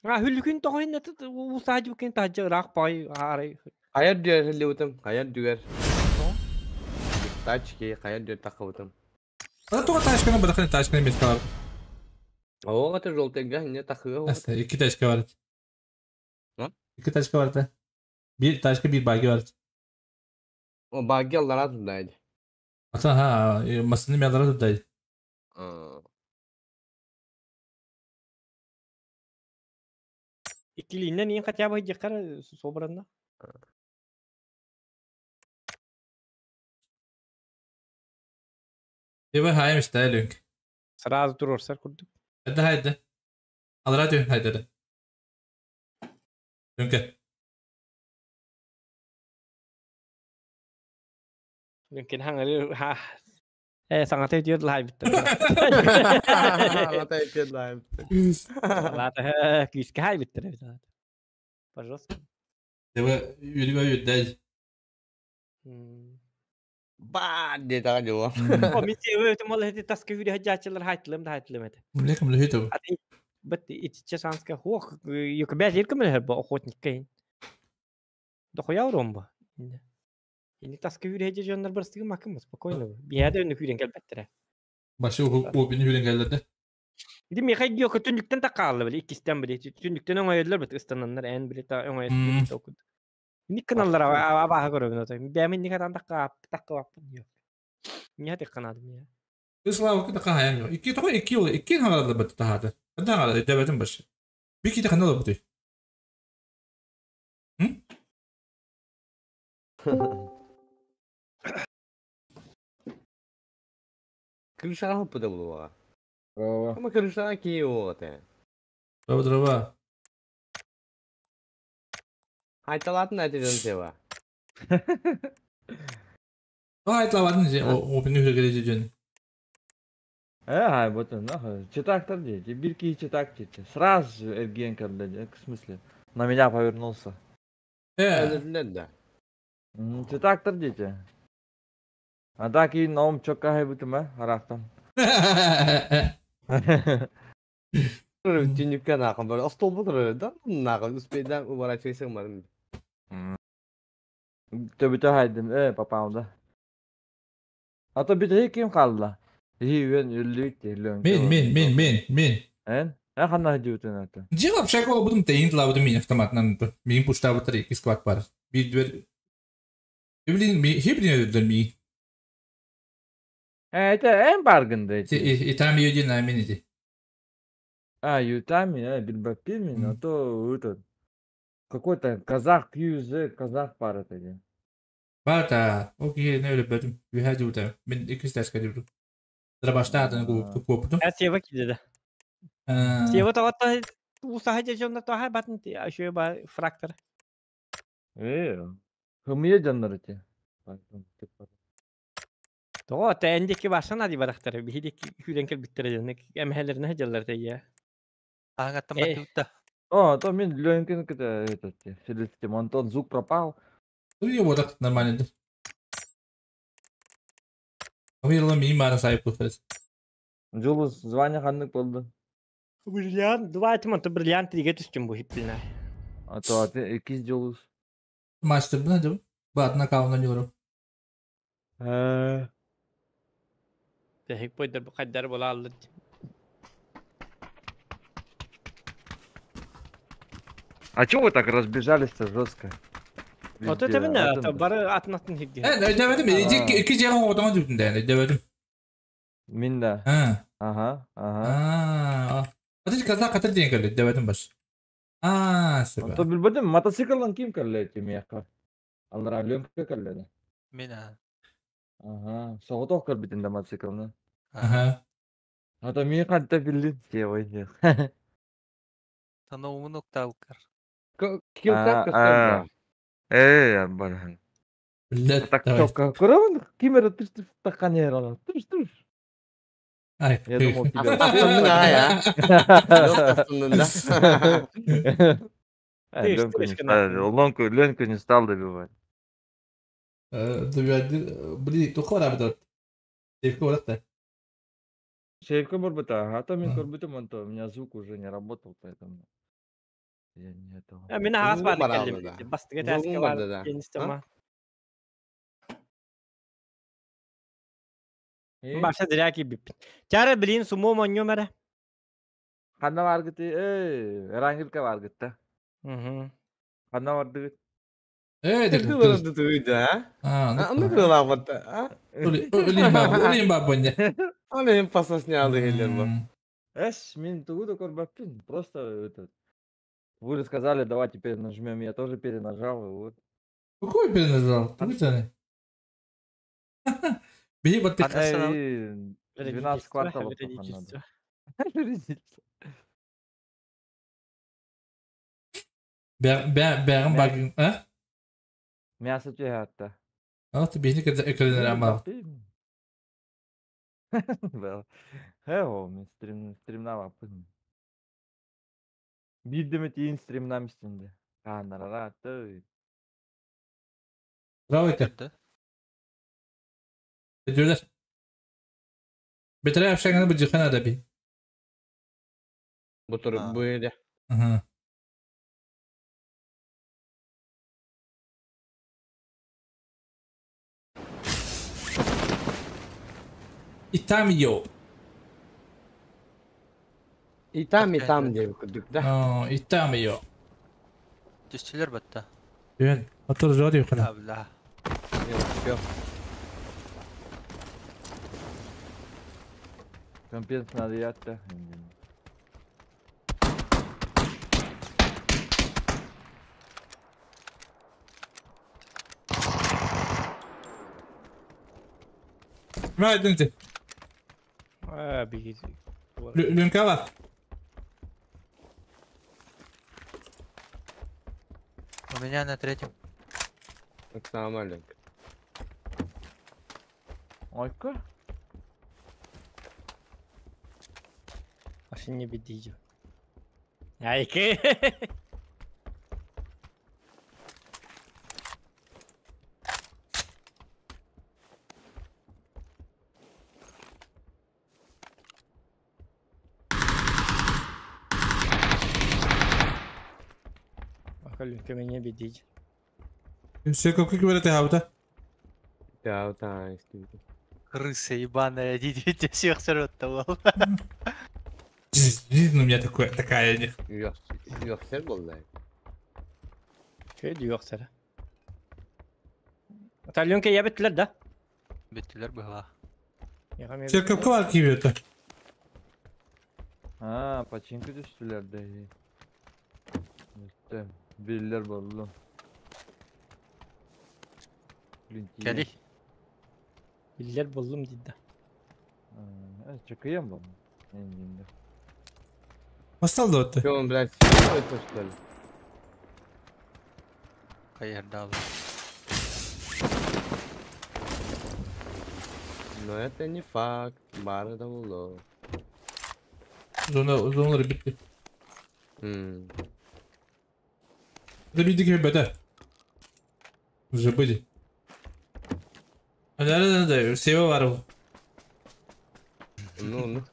А хүлүкүн тоҕойн уу саадьыбыккин таһдьа ыраах баҕай аарай Хайар дүгер хилли хайар дүгер. Тачки, хайар дүгер тақыбытым. Ата туга тачканы бадакны тачканы метка бар. Ого, это желтый не тақы. Аста iki тачка бар. А? Iki тачка бар да. Bir тачка bir баги бар. О, багги аллара тудайды. Ата ха, масыны мялара тудайды. Иккилииннэн иин хотя бы дьеккар собранно. Тебе хайым истәлүнк. Сразу турорсар курдук. Это хайды. Алра түйін хайдады. Лүнке. Мүмкін хаңыры ха. Саңата өтүөр лайбыттар. Саңата өтүөр лайбыттар. Лата күүскэ хайбыттар. Пожалуйста. Тебе үрүбэ үрдэй. Ба диэтэҕэ дьыло. О, мен себебі өтім ол эти таска хүрі хаджачылар хайтылым да хайтылым это. Лекім лүхі Бит итиче санска хуох юкбәл еркім лер бу охотник Дохуя урон бу. Ини таска хүрі хаджа жоннар барыстыгы макым спокойно. Бияда өнү хүрен келбеттер. Башы опини хүрен келдерде. Иди мехай гио түнлүктен такаалы биле иккистен биле түнлүктен оңойдулар бит ыстананнар эн биле та оңой токуд. Ник каналлар абаха көрөбүн отой. Бәмин ник атан такка такка баппын yok. Ния тек канадым я. Слава кыта кахаян yok. Икки тоқой икки ол икки хагалар бит тахады. Анда хагалар дәбәтин башы. Бики те канал бут. Хм? Крышаға хоппыда булуға. Ama крышаға кие оғаты. Дрова дрова. Айталатын айтыдан сева. Айталатын же опини хүргере жөн. Ай, вот он, нахуй. Читак там дети, бирки и читак дети. Сразу же Эргенка, блядь, в смысле, на меня повернулся. Да. Читак там дети. А так и наум чокка хай бутым, а, арахтан. Түнүккә нахуй бар. Столбу турар да, нахуй успейдан уворачивайся барым. Төбүтө хайдым, попал да. А то бит ким қалды? Үйен үллүк делен. Мен, мен, мен, мен, мен. Эн? Э, ханна жутун ата. Жига пшак ол будум тейин тлабыдым мен автоматынан. Мен пуштабы три сквад бар. Bir бер. Блин, ми хибрин өдөн ми. Это эн баргында. И там юдин на мен иди. А, ютами, билбаппин, а то этот какой-то казах юз, казах пара тогда. Барта, окей, не өлөбөтүм. Үһә жута. Мен икки стаска жуту. Драбаштаатын куоптум. Ә сева киде. Сева таватта усаха жонна таха батын ашö ба фрактор. Хымые жаннар эти. Того тәндеки башына ди барахтар. Бихидик хүрен кел биттер жонна эмхелерне жаллар тәйя. Аңаттан батыутта. О, то мен Ленкин этот, Селестин, Антон, звук пропал. Ну, вот так нормально. Амирла ми мара сайып кутас. Жулус звание ханнык болды. Бриллиант, два этим, то бриллиант диге түстүм бу хиппилна. А то аты икиз Жулус. Мастер бна жо. Бат на кауна нюро. Техик бойдар бу каддар бола алды. А чего вы так разбежались-то жестко? Ото тебин бары атын атын хигди. Дәбәдим, ики жагын отоңон жүрдүм да, дәбәдим. Мин да. Ага, ага. А. Аты казак катыр деген келди, дәбәдим баш. А, себә. То билбедим, мотоциклдан ким келди мияка? Алар Ленка келди. Мен а. Ага, соғыток келбитин да мотоциклны. Ага. А то мин кантта билдим, сегодня. Таноумун октавкар. Килтап кастар. Бархан. Так только көрөмүн, ким эре түш түш таккан эр ана. Түш түш. Ай, я думал тебя. Ленку, Ленку не стал добивать. Добивать, блин, тухо работает. Сейфка барат Сейфка барбыта, а то мен көрбүтүм, он то у меня звук уже не работал, поэтому я не этого. Мен ағас бар келдим. Бастыга тәске бар. Енистема. Баша зря кибип. Чара блин сумо моньо мара. Ханна бар гыты, рангилка бар гытта. Мгм. Ханна бар дыгыт. Э, Ты баран тутуйда, а? А, Ну кылаабатта, а? Улин бабыня. Оны им паса снял или бу. Эш, мин тугу да көрбөппүн. Просто этот... Вы сказали, давай теперь нажмем, я тоже перенажал, и вот. Какой перенажал? Тугу таны. Бии баттык. Эй, 12 кварталов только надо. Передительство. Бәгын багын, а? Мясо түһәтте. А, ты бихни кеден амал. Бэл. Хэ, мен стрим стримнабаппын. Биирдеме тиин стримнам истинде. Хаанарара ты. Здравствуйте. Дүлер. Бетере общаганы бу жихана да би. Бу тур бу еде. Ага. И там йо. И там, и там диye курдук да. А, и там йо. Түстүлөр батта. Дүйен, атыр жор юхана. Абла. Все. Компенс надо ятта. Ма дэнте. А, беги. Лүнка бар. У меня на третьем. Это нормально. Ойка. Вообще не беди. Айки. Акалюнка меня бедить. Все как говорят, хаута. Да, да, истинно. Крыса ебаная, идите всех сорвет того. Жизнь у меня такое, такая не. Yoksa boldu. Че diyor Талюнка я биттилер да? Биттилер была. Все как бар кибета. А, починка түстүлөр да. Үстө, биллер болду. Блин, Кели. Биллер болдум дейди. Чыкыям бу. Эндинде. Басталды отты. Что он, блядь, это что ли? Кайырдалы. Но это не факт. Бары да болду. Зона, зоналары битти. М. Это битти кибета. Уже были. Да, да, да, все var. Ну, ну.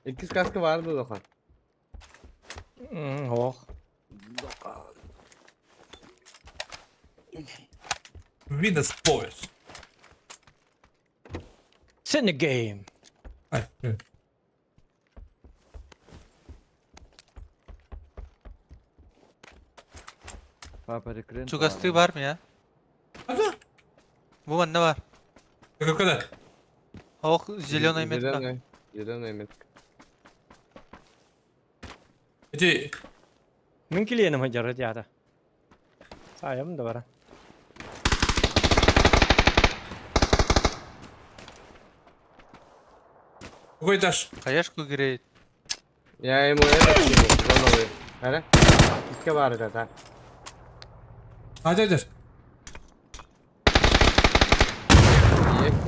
İki kaskı vardı Dokan. Ох. Windows Power. It's in the game. Ай, блин. Папа рекрент. Чугасты бар mı ya? Ага. Bu bende var. Какая? Ох, зеленая метка. Зеленая. Зеленая метка. Эти Мин килиеним хажар диада. Саям да бара. какой этаж? Каяшку греет. Я ему это скинул, зоновый. Ара? İki var da. А, этаж. Есть.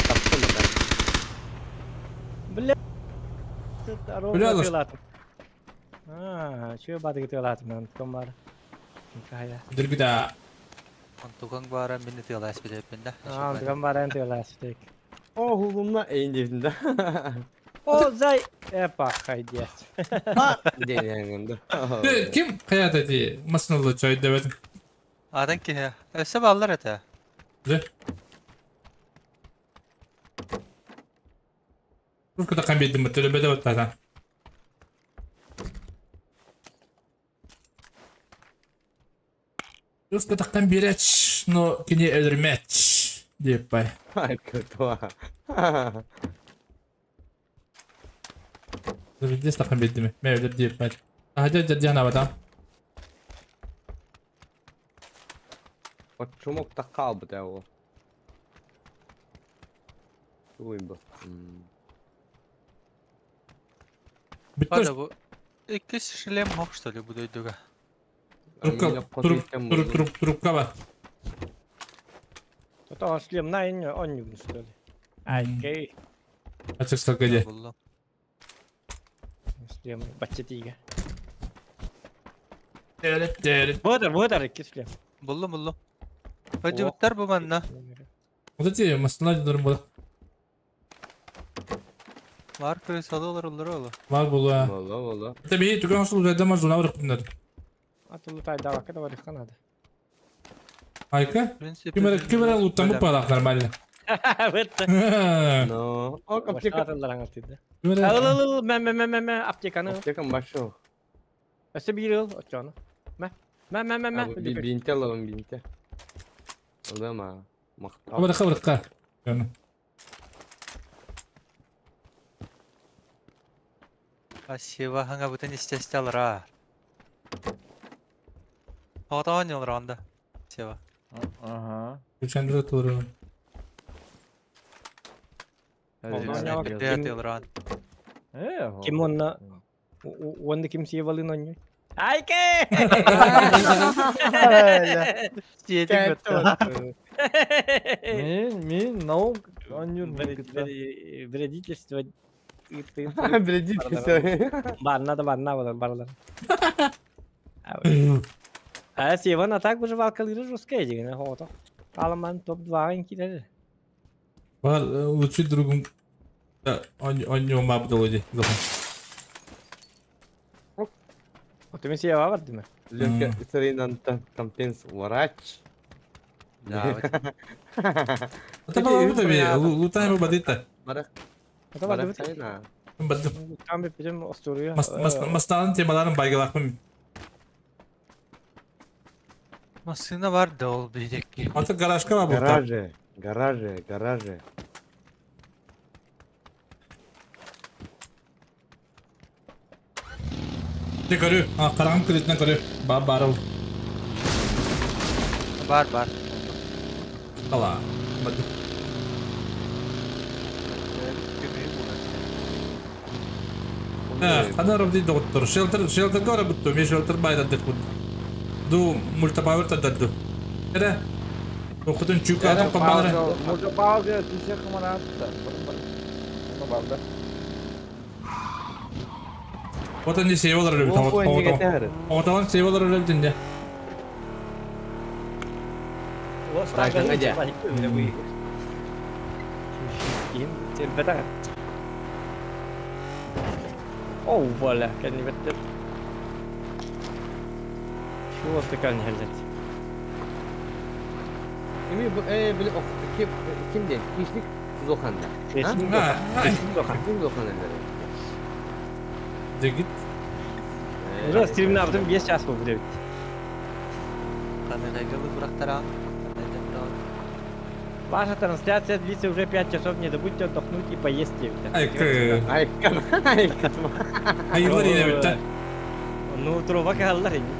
Таптым да. Бля. Бля, лаш. А, чё бады гытылатым, он бар. Кая. Дыргыда. Онтуган бара мини тыялас билеппин да. А, онтуган бара тыялас тек. О, хулумна эйин да. О, зай. Эпа, хайдет. Дейін Ким каят эти масыналды чай дебетин? Адан ки. Өсө баллар это. Да. Русскада камбедим бөтөлө бөтө баттата. Үс кытахтан биэрээч, но кини өлөрүмээч диэппай. Айка Биирдэ таххан биэрдим. Мэ өлөр диэппай. Аһа дьэ дьэ абатам. Оччомок таххаалбыт ээ ол. Тугуй бу? Бүттэ. Пада бу иккис шлем хох что ли бу дойдуга? Трубка, труп, труп, трубка бар. Ото шлем на оннюгун что ли? Айкей. Ачык сылга дьэ. Буллум. Шлем бачча тиигэ. Тээрет, тээрет. Быдар, быдар икки шлем. Буллум, буллум. Бадьыбыттар бу манна. Вот эти масла дьоннорум була. Бар крысалы олар олар олар. Бар була. Болла, болла. Это бии түгэн осул жайдама зуна барыктындар. Атылы тайдавакка да барыхха надо. Айка? В принципе, Ким ким эрэ луттаммыт палаах нормально. Бетте. Но, о, аптека. Атыллар аңалтыйды. Ким эрэ Ыл ыл ыл мэ мэ мэ мэ мэ аптеканы. Аптекам башо. Өссө биир ыл оччону. Мэ. Мэ мэ мэ мэ. Бинте алабын, бинте. Ылама. Мактал. Барыкка барыкка. Спасибо, ханга бутын истестялар. Отоон олар анда. Сева. Ага. Күчәндер туры. Олар. Ким онна онда ким сиевалын онню? Айке! Сиетик бітті. Мин, мин, наук, оннюр Вредительство. Вредительство. Барна да барна болар барлар. А Севан а так выживалка жесткая деген хото. Аламан топ-2 килер. Бар лучше другом онню мабдылыди. Отуми Сева бар диме. Лёнка, сырынан компенс врач. Да, Это было бы тебе, лутаем бадита. Барак. Ата бар диме. Бадды. Там би пидем остурую. Масталын темаларын байгылакпын. Машина бар да ол бидекки. Аты гаражка бар бу. Гараже, гараже, гараже. Де көрү, а караңгы кредитен көрү. Ба барыл. Бар бар. Ала. Бадды. Хана робди доктор. Шелтер, шелтер гора бутту. Ми шелтер байда дек бут. Ду мультипауэр тададу. Эре. Окутун чукатын кабалары. Мультипауэр тисе хымаратта. Барда. Отан не сейвалар өлөбүт. Отан сейвалар өлөбүт инде. О, вуаля, кәнибеттер. Шу осы кәнелет. Эми бу били ким ким ден? Кишник Зоханда. Кишник Зохан. Дегит. Уже стримни алдым 5 час бу бит. Ваша трансляция длится уже 5 часов, не забудьте отдохнуть и поесть. Айка. Айка. Айка. Айылар Ну, труба каллар инде.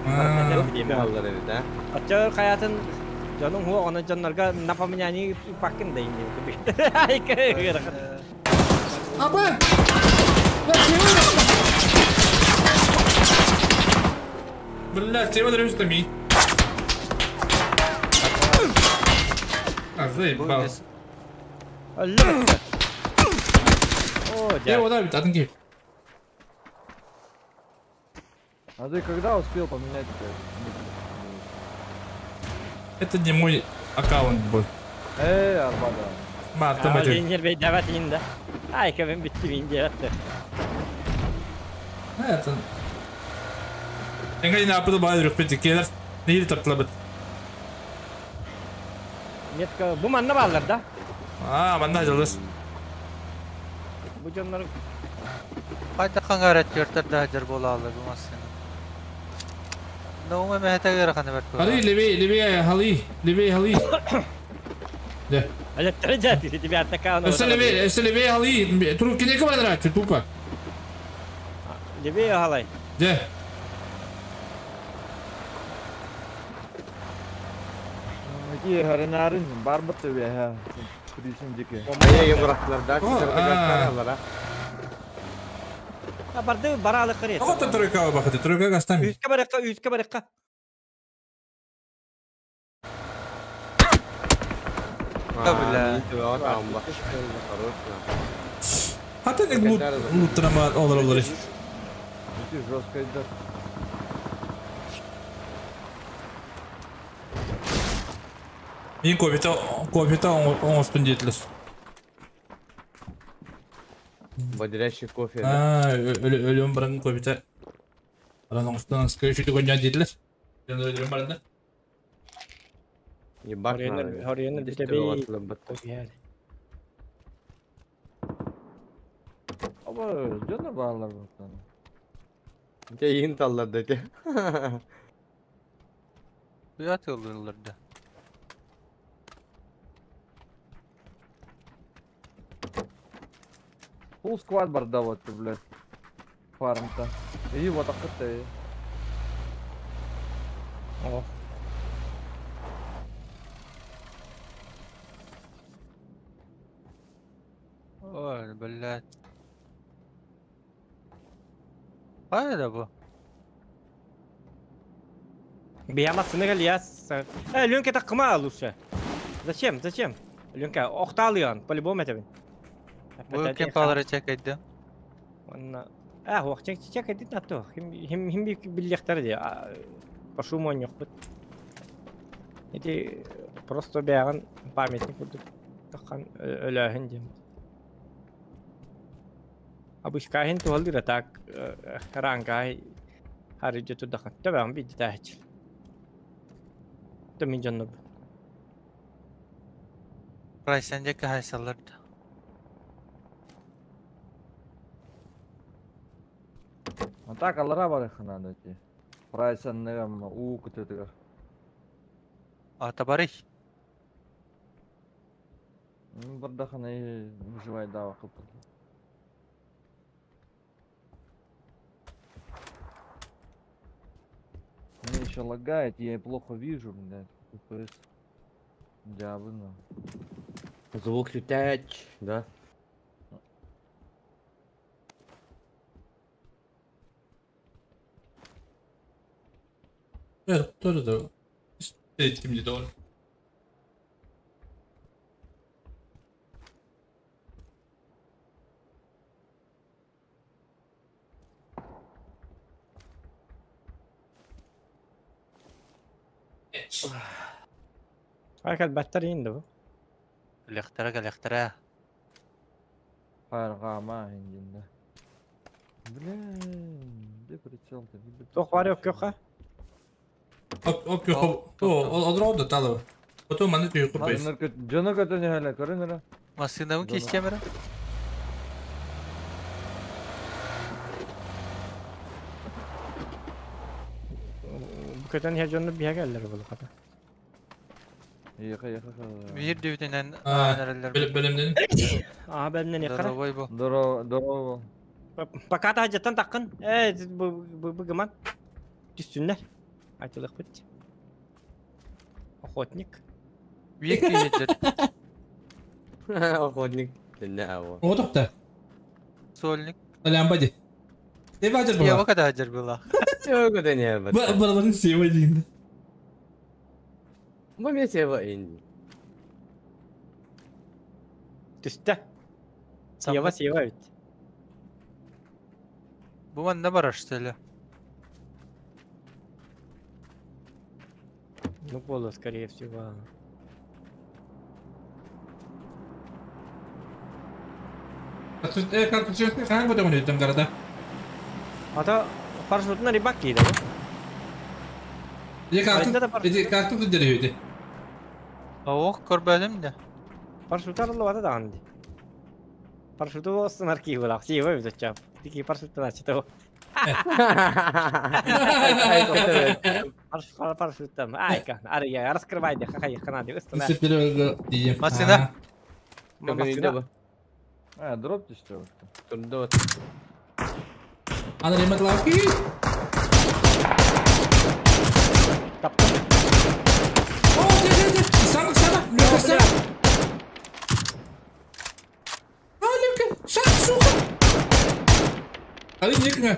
Каллар эбит, а? Ачар хаятын жаның хуа оны жаннарга напоминание пакын да инде. Айка. Аба! Бля, север ми. А, заебал. О, Я его да, один гейм. А ты когда успел поменять? Это не мой аккаунт был. Эй, Арбада. Марта, мать. Давай, инда. Ай, кабин битти инде. Это. Эңгай на апыды бай рөхбет келер. Нейdi тартылабыт. Метка, бу манна баллар да? А, манна жылдыз. Бу жоннор Кайта каңарат жөртөр да жер бола алды бу машина. Наум эмэһэтэ ыарахана бэрт Ары буоллаҕа. левей, левей, халы, левей, халы. Да. Электроджат, тебя такая Өссө левей, өссө левей, халы. Турук кинеке барар тупо. Левее халай. Да. Эти харинарын барбыт тебе, Присин дики. Ая бырахтылар да, О, сыртыгар а. алара. А барды баралы кырет. Ого тройка бахаты, тройка гастами. Үскә барыкка, үскә барыкка. Да, бля. Хата не лут лутрама олар олар. Эти жестко идет. Мин кофета, кофета оңостун диэтилер. Бодрящий кофе. да? А, өлөм баран кофета. Баран оңостун скрещу гонья диэтилер. Өлөм баран. Ебать Хорьянар- надо. хорьянар Здесь бите тебе бей. вот лабат. Оба, жона баалар буттан. Те иин таллар да те. Уят ылдылар да. Фул сквад барда вот, блядь. Фармта. И вот акыты. О. Ой, блядь. Кайда бу? Бияма сыныгал яс. Э, Ленка так кыма лучше. Зачем? Зачем? Ленка, охталыян, по-любому это. Бу кем палары чекайды? Онна. А, ох, чек чек эдит на то. Хим хим хим биллехтер ди. По шуму не хот. Эти просто бяган памятник курдук. Тахан өлөһүн дим. Абышкаһин туһалдыра так ранга хары жоту дахан. Табан бидди тач. Томин жонноб. Прайсен жеке хайсалар да. А так алара бар надо эти. Прайсан нэгам уу күтөтүгөр. Ата барый. Бардахана выживай дава кылып. Мне еще лагает, я и плохо вижу, блядь. FPS. Дябы, Звук летач, да? Evet, doğru doğru. Ettim doğru. Аркад баттар инде бу. Лехтара галехтара. Хайргама индинде. Блин, где прицел-то? Где Тох бар yok yok ha. Оп, оп, yok. О, олар да талы. Потом маны түйүк курбайсыз. Жона көтөнө эле көрүнөр. Машинабын Жона. кестемері. Бу көтөн her жонну бия келлер бу ката. Яка яка. Бир дүтінен А, анаралар. Бөлімден. А бәлнен якара. Здоровой бу. Здорово, здорово. Пока та жаттан таккын. Э, бу бу бу гыман. Түстүннер. Айтылык бит. Охотник. Бир күйетлер. Охотник. Не, а Отопта. Сольник. Алямбади. Эважер Я була. вакада ажар была. Yok ödeniyor bak. Балаларын сева дейін. Bu ne seva indi? Түстә. Сева сева бит. Бу манна барашты эле. Ну было, скорее всего. Қан көтөңін өттен қарада. Ата парашютына рибак кийди бу. Эти карты дері өйді. Ох, көрбөдүм да. Парашют арылып ата да анды. Парашюту остын арки булак. Сева бит чап. Тики парашюттан ачты. Парашютом. Айка, ария, раскрывай, хай, ханады, ыстана. Машина. Машина. А, дроп ты что? Турда. Ана ремонт лавки. Таптым. О, де, де, де. Сам, сам, Люка, сам. А, Люка, шаг, сука. Али, никна.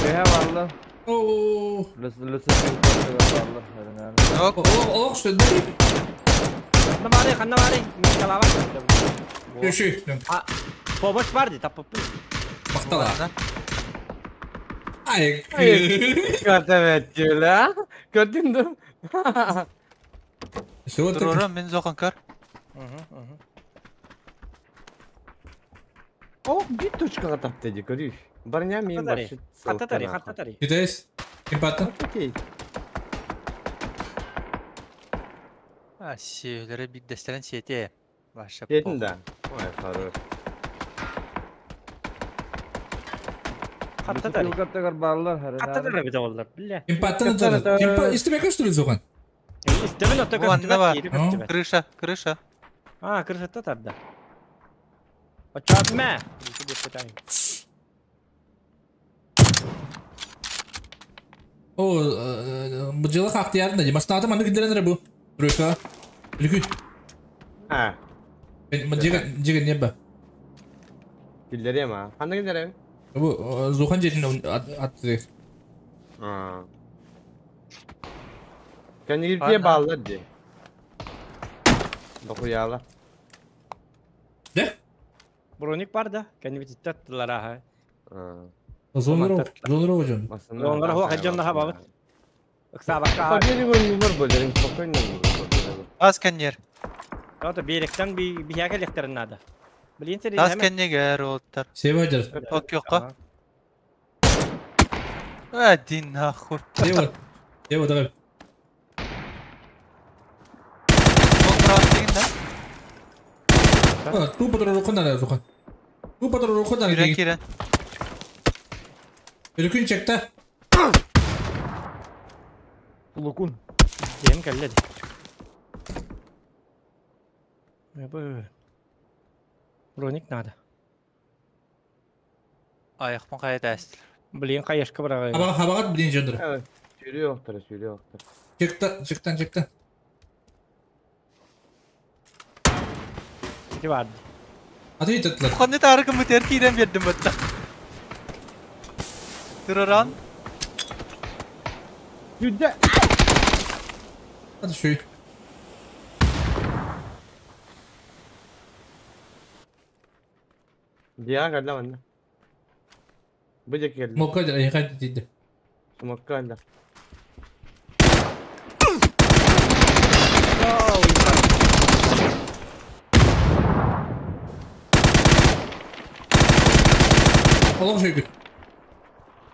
Я валла. О. Лесопилка валла. Ок. О, о, что это? Ханна бары, ханна бары. Мискалава. Үші. А, помощь бар ди, тапып. Мақтала. Ай. Карта бәттілі, Көрдің ді? Турором мен зоқан көр. О, bir точкаға тапты ди, көрүй. Барня мен башы. Хаттатари, хаттатари. Китайс. Кимпаттан. Окей. А, сиөлері бигдестерен сиете. Ваша Сиетін да. Ой, хорош. Хаттатари. Лесопилка баллар. Хаттатари бит олар, биле. Кимпаттан атады. Кимпа истебек что ли зоқан? Истебин отто Ванна бар. көстүбөт. Крыша, крыша. А, крыша татарда. Очатма. О, бу жылы хақты ярында. Масната маны кидеренер бу. Тройка. Үлкүн. А. Жеген, жеген не ба? Гүлдері ма? Қандай гүлдері? Бу Зухан жерин атты. А. Кәнігірге баллар де. Дохуяла. Де? Броник бар да. Кәнігірге таттылар аха. Зонлар, зонлар hocam. Зонлар хуа хаджанна хабабыт. Ыксабакка. Победы юмор болерин спокойно. Аз кәннер. Ото беректен би бияга лектерин надо. Блин, сен Аз кәннегер олттар. Себадыр. Ок yo'qqa. Один нахуй. Себа. Себа давай. Тупо туру рухун Тупо туру рухун Кирен кирен. Үлкүн чекте. Лукун. Кем келледи. Броник надо. Аяқпын қайда әстір. Блин, қайышқы бір Хабаға, хабаға блин жөндір. Сүйрі оқтыр, сүйрі оқтыр. Чекті, чектен, чекті. Ити барды. Аты еттілер. Қандай тарықым өтер кейден бердім бұтта. Тұрыран. Жүдді. Аты шүй. Диа кәлі манна. Бұ жек келді. Мокка айға дейді. Мокка әлі. Олақ жүйгі.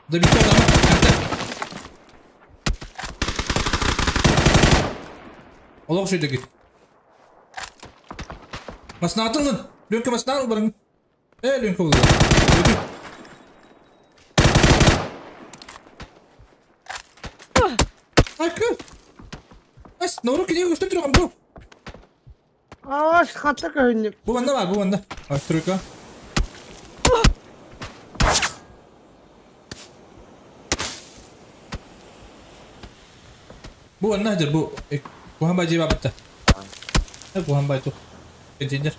Да бітті адамы. Олақ жүйді. Масына атылдың. Лөнкі масына ал барың. Лөнкі болды. Айкы. Ас, нору кене көстіп тұрған бұл. Аш, хатта көрініп. Бұл анда бар, бұл анда. Тройка. Бу анна хадыр бу. Кухан бай жеба бітті. Кухан бай тух. Контейнер.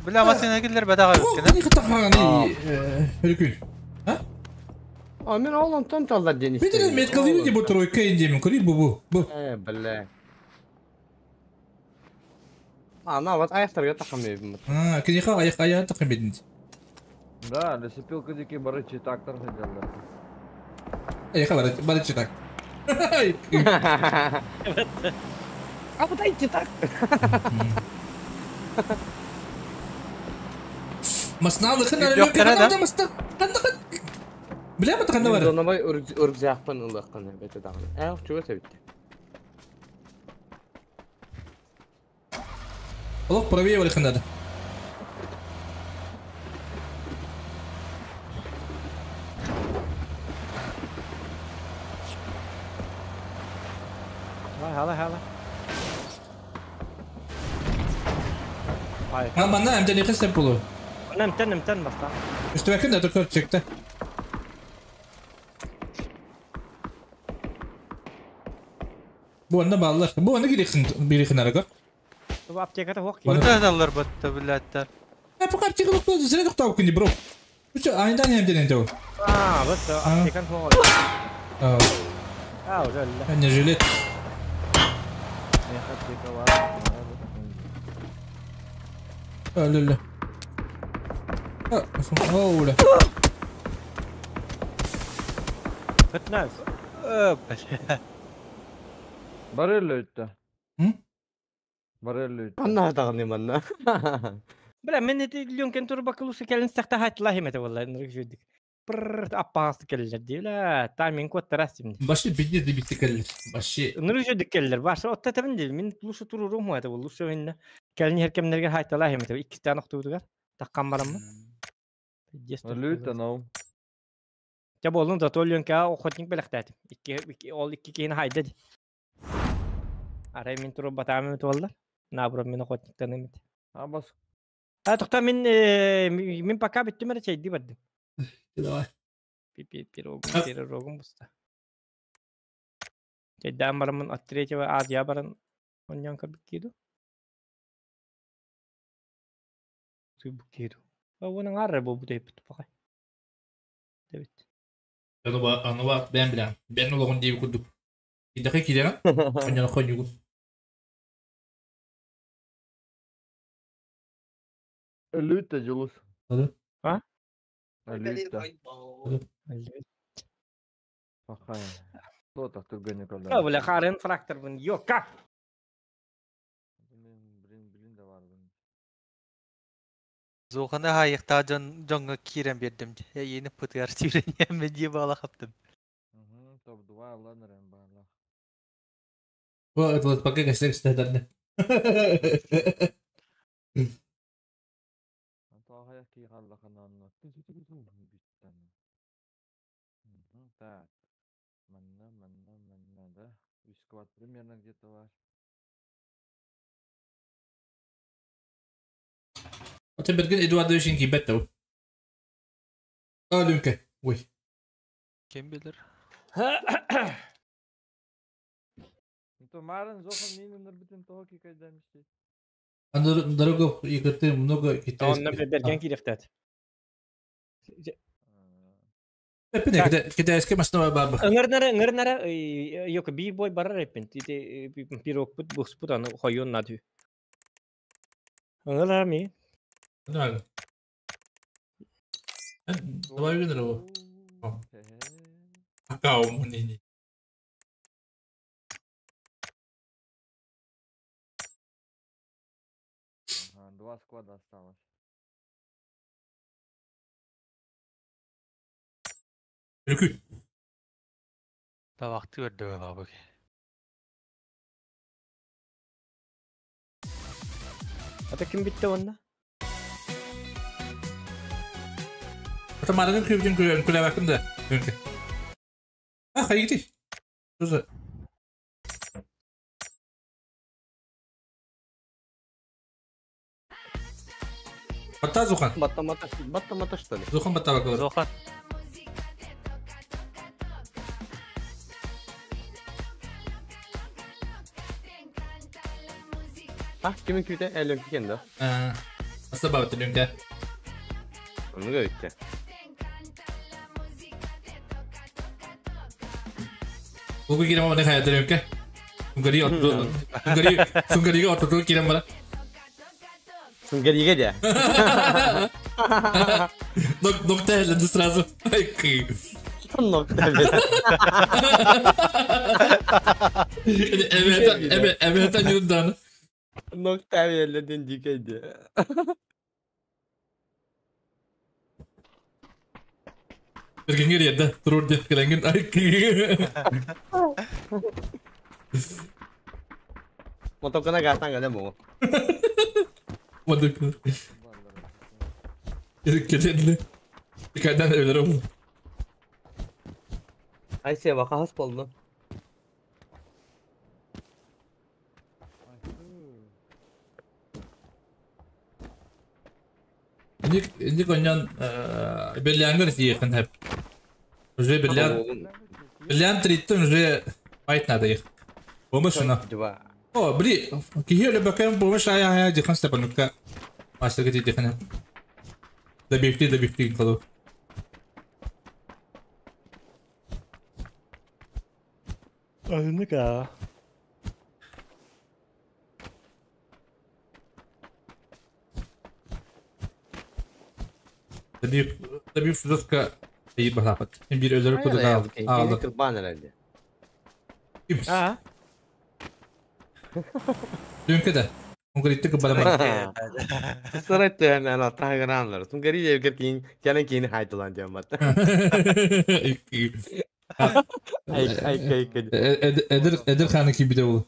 Бля, машина келдер бәдаға өткен. Қани қытақаған үлкін. А, мен ол онтон талдар ден Бетер меткалыйны деп тройка индемін. Көрей бу бу. Бу. Бля. Ана, вот аяқтарға тақам едім. А, кенеха аяқ аяқ тақам едім. Да, лесопилка дики бары читактар хотелдар. Аяққа бары бары читак. А вот ай читак. Масна лыхын әлі қанда масна. Қанда Біле ме қанда бар? Зонабай үргзяқпын ылыққын бәті дағын. Ә, чуга сәбітті. Олық правее бар қандады. Hala, hala, hala. Ha manna эмтэн степ болу. Эмтэн, эмтэн баста. Үстүбэкин да токор чекте. Бу онно баллар. Бу онно кирихин бирихин арага. Бу аптеката хуак. Бу даллар батта билаттар. Э, пока аптека лук зря токтау күнди бро. Үчө айдан эмтен энтеу. А, вот аптекан хуак. А. А, уже. Не жилет. Өлөлө. Оула. Фитнес. Барелlo өттө. Барелlo өттө. Анна тағаны манна. Бля, мен эти лёнкен турба кылусы келин сахта хатла химете валла, нырык жөдүк. Пырр аппагасы келлер ди, бля, тайминг коттарас дим. Башы бидне ди битти келлер. Башы. Нырык жөдүк келлер. Башы отта табын ди. Мен лушу турурум хуата, лушу инна. Келин херкемнерге хатла химете. Икки тан октудугар. Таккан бараммы? Өлүттө нау. Жа болун зато лёнке охотник белектет. Икки ол икки кейин хайда ди. Арай мен туруп батамы туаллар. Набро мен охотниктан эмет. А бас. А тохта мен мен пока бүттүм эрэ чайды бардым. Давай. Пи пирогум пирогум буста. Чайдан барамын от третьего Азия баран оньян кабикиду. Тубукиду. А вон аңарра бу бутay пут пакай. Дебит. Аны ба аны ба бен билем. Бен ологун дип курдук. Идака килера. Оньян хонюгу. Өлүттө Жулус. А? Өлүттө. Пахай. Кто түргөнү көрдө. А, бля, харын фрактор бун. Йока. Блин, блин, блин да бар бун. Зохана хайыкта жон жоңга кирен бердим. Ени пытгар түйрен мен дие бала хаптым. Топ 2 аланырым бала. Бу это пока кесек стедарны. Так. Манна, манна, манна, да. Үс примерно где-то бар. Ата берген Эдуардовичin кийбет да. А, Люнке. Ой. Кем билер? То марын зохан мин нырбытын того кикайдамишти. Дорого игры много китайских. Онна берген кирехтет. Эпине китайский машина бар. Ыңырнара, ыңырнара, yok би бой барар эппин. Тите пирог пут бус пут аны хойон наду. Ыңырнара ми? Давай. Давай генер бу. Акау мунини. Ага, два склада осталось. Үлкү. Табакты көрдү бабы. Ата ким битти онда? Ата марыгын күбүтүн күләбәкин да. Үлкү. А, хайгити. Туза. Батта Зухан. Батта мата, батта мата что ли? Зухан батта бакалар. Зухан. А, кимин күтә? Әлем кикен да. А, аса бабыт Люнке. Оны көйтте. Угу кирем аны хайда Люнке. Сунгари оту. Сунгари, сунгарига оту кирем бара. Сунгарига де. Нок нокта элленди сразу. Нокта элленди. Evet, evet, evet, evet, Nokta elledin dikeydi. Эргенгер ерде, турур деп келенген. Мотокына гасан гана бу. Мотокына. Кетеді. Дикайдан өлөрөм. Ай се бака хас болду. Инник онньон Берлянгер тиийиэххин сөп. Уже Берлян Берлян триттен уже байт надо их. Помощь на. Два. О, бли, киһи өлөбөкөн помощь ая-ая дихан Степанукка мастерга тиийдихэн. Добивти, добивти калу. Аныка. Добив, добив жестко и бахапат. Бир өлөрүп кудук аалды. Кылбан эрэлди. А? Дүнкө да. Унгритти кыбарама. Сарай төһөн ана тагыранлар. Сунгари евгер кийин кэлэн кийин хайтылан диэн бат. Ай ай кай кай. Эдер эдер ханы кибите бул.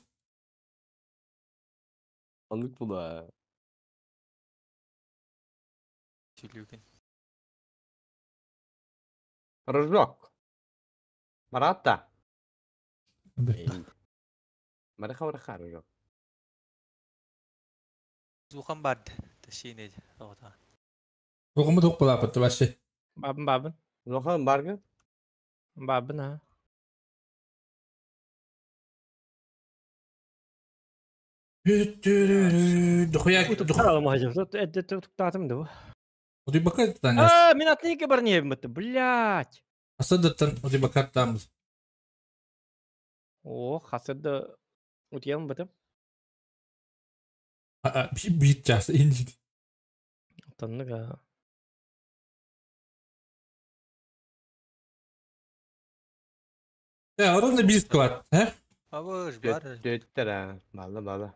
Оннук була. Сүлүгүн. Рожок. Марата. Мараха мараха рожок. Зухан барды. Ташине ота. Оҕому туох балааппат вообще. Бабын бабын. Лохан баргы? Бабын а. Дохуя Утуктаалым хажым. Эдде туктаатым да бу. Удибакар танас. А, мин атлыйка бар не бит. Блять. Асадаттан удибакар тамыз. О, хасырды утуям битим. Бит час инди. Танныга. Я, орон бит клад, э? Абыш бар. Төттөр Бала бала.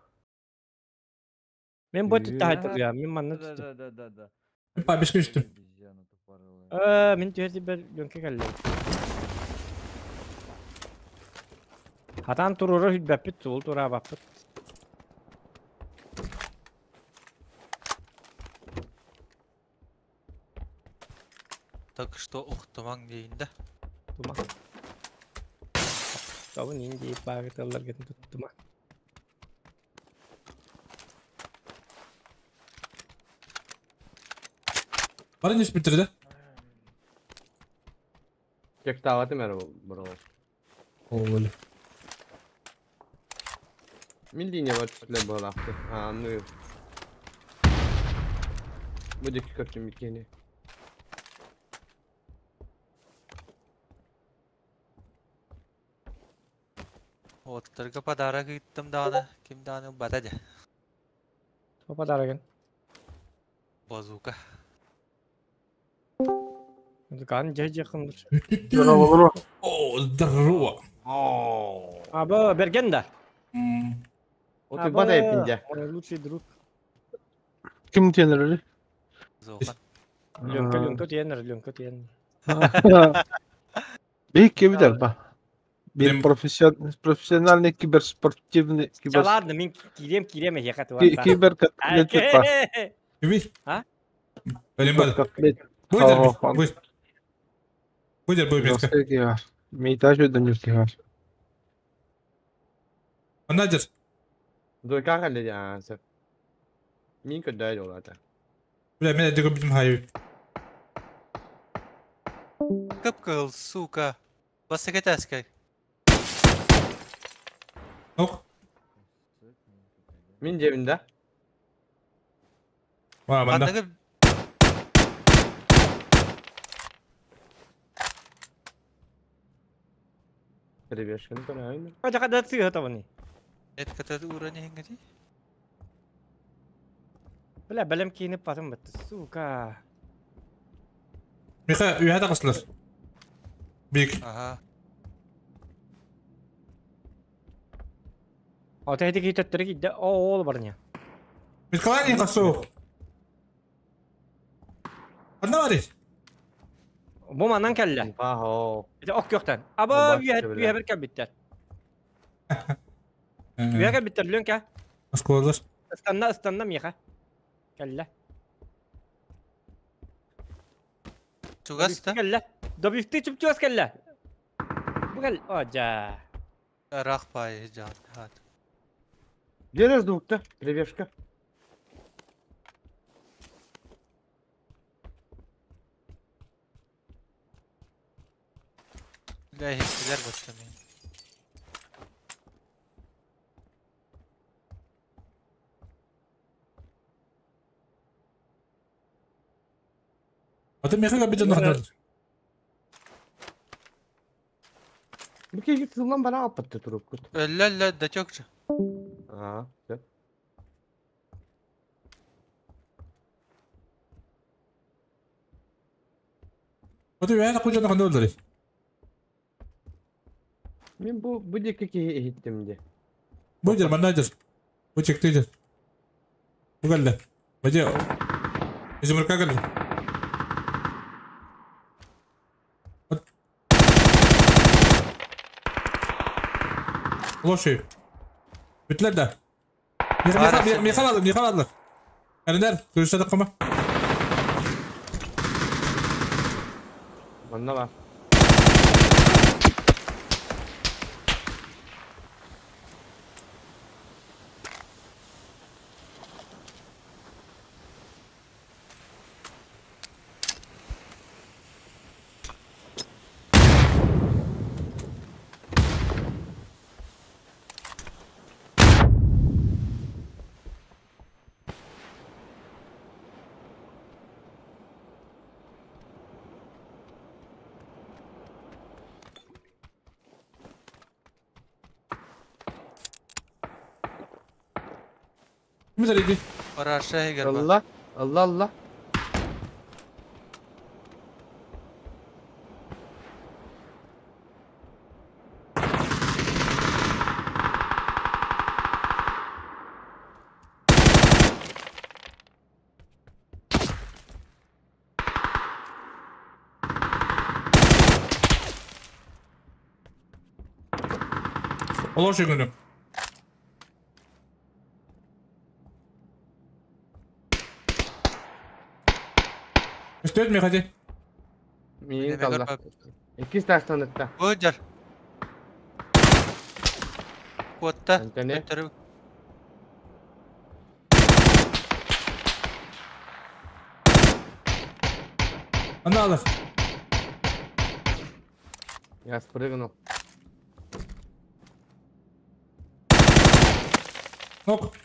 Мен бу түттэ хайтырга, мен манна Да, түттүм. да, да, да, да. Па, бешке түштүм. Обезьяна тупорылая. Э, мен түһәрди бер лөңкө кэллем. Хатан турура хүлбәппит, суул тура баппыт. Так что охтумаң дейин да. Тума. Табын инди багыталар гетин туттума. Бары не биtirdi. Чектаваты мэр бро. Оли. Мин линия бар түсле буолаахты. А, ну. Бу дикки көртүм микени. Оттарга подарок ыттым дааны. Ким дааны бата де. Папа дарагын. Базука. Кан жай жакын. Здорово, О, здорово. Аба берген да. Оту бата эпинде. Мой лучший друг. Ким тенер? Зохан. Лёнка, Лёнка тенер, Лёнка тенер. Бейк кебидер ба. Bir профессиональный киберспортивный Да кибер ладно, мин кирем кирем ехать кибер котлет ба. Киби? А? Өлем бар. Котлет. Буйдер, буй. Буйдер буй метка. Мейтаж өдөнүр Анадер. Дойка калли а, сөп. Мин көдөй жолата. Бля, мен эдеге битим хайы. Кып-кыл, сука. Басы кетәскәй. Ок. Мин жебинде. Ва, манда. Ханныгы Ребешкин көрөйүн. Кача када сыга табыны. Эт ката ураны хингеди. Бля, белем кийинип батым битти, сука. Миха, үйәдә кысылыр. Бик. Ага. Ата эти китеттер кидде, о, ол барня. Миколай касу. Анда бар. Бу манан келле. Пахо. Эти ок yoктан. Аба Оба, үйә бля. үйә бер кәбиттер. Үйә кәбиттер Лёнка. Осколар. Ыстанна, ыстанна миха. Келле. Чугас да. Келле. Добивти чүп-чүас келле. Бу кел. Ожа. Рах пай жан. Хат. Где раздукта? Ребешка. Бля, иһиттилэр бытта мин. Аты меха капитан нахнар. Бу киһи тыллан бара аппатты туруккут. Өллө өллө да чөкчө. Аа, сөп. Аты вәна куҗа нахнар олар. Мин бу бу диэки киһи иһиттим дии. Бу жер манна жер. Бу чекте жер. Бу кэллэ. Бажа. Изумрка кэллэ. Лоши. Бүтләр да. Миха алды, Миха алды. Эрнер, көрүшә кама. Манна бар. Ким зарыды? Параша егер бар. Алла, Алла, Алла. Лоши күнү. Үстөт мехати. Миин Неме талла. көрбөп. Икки сташтан ытта. Бу жер. Куотта. Антоне. Төттөрү. Анда алыр. Я спрыгнул. Нок.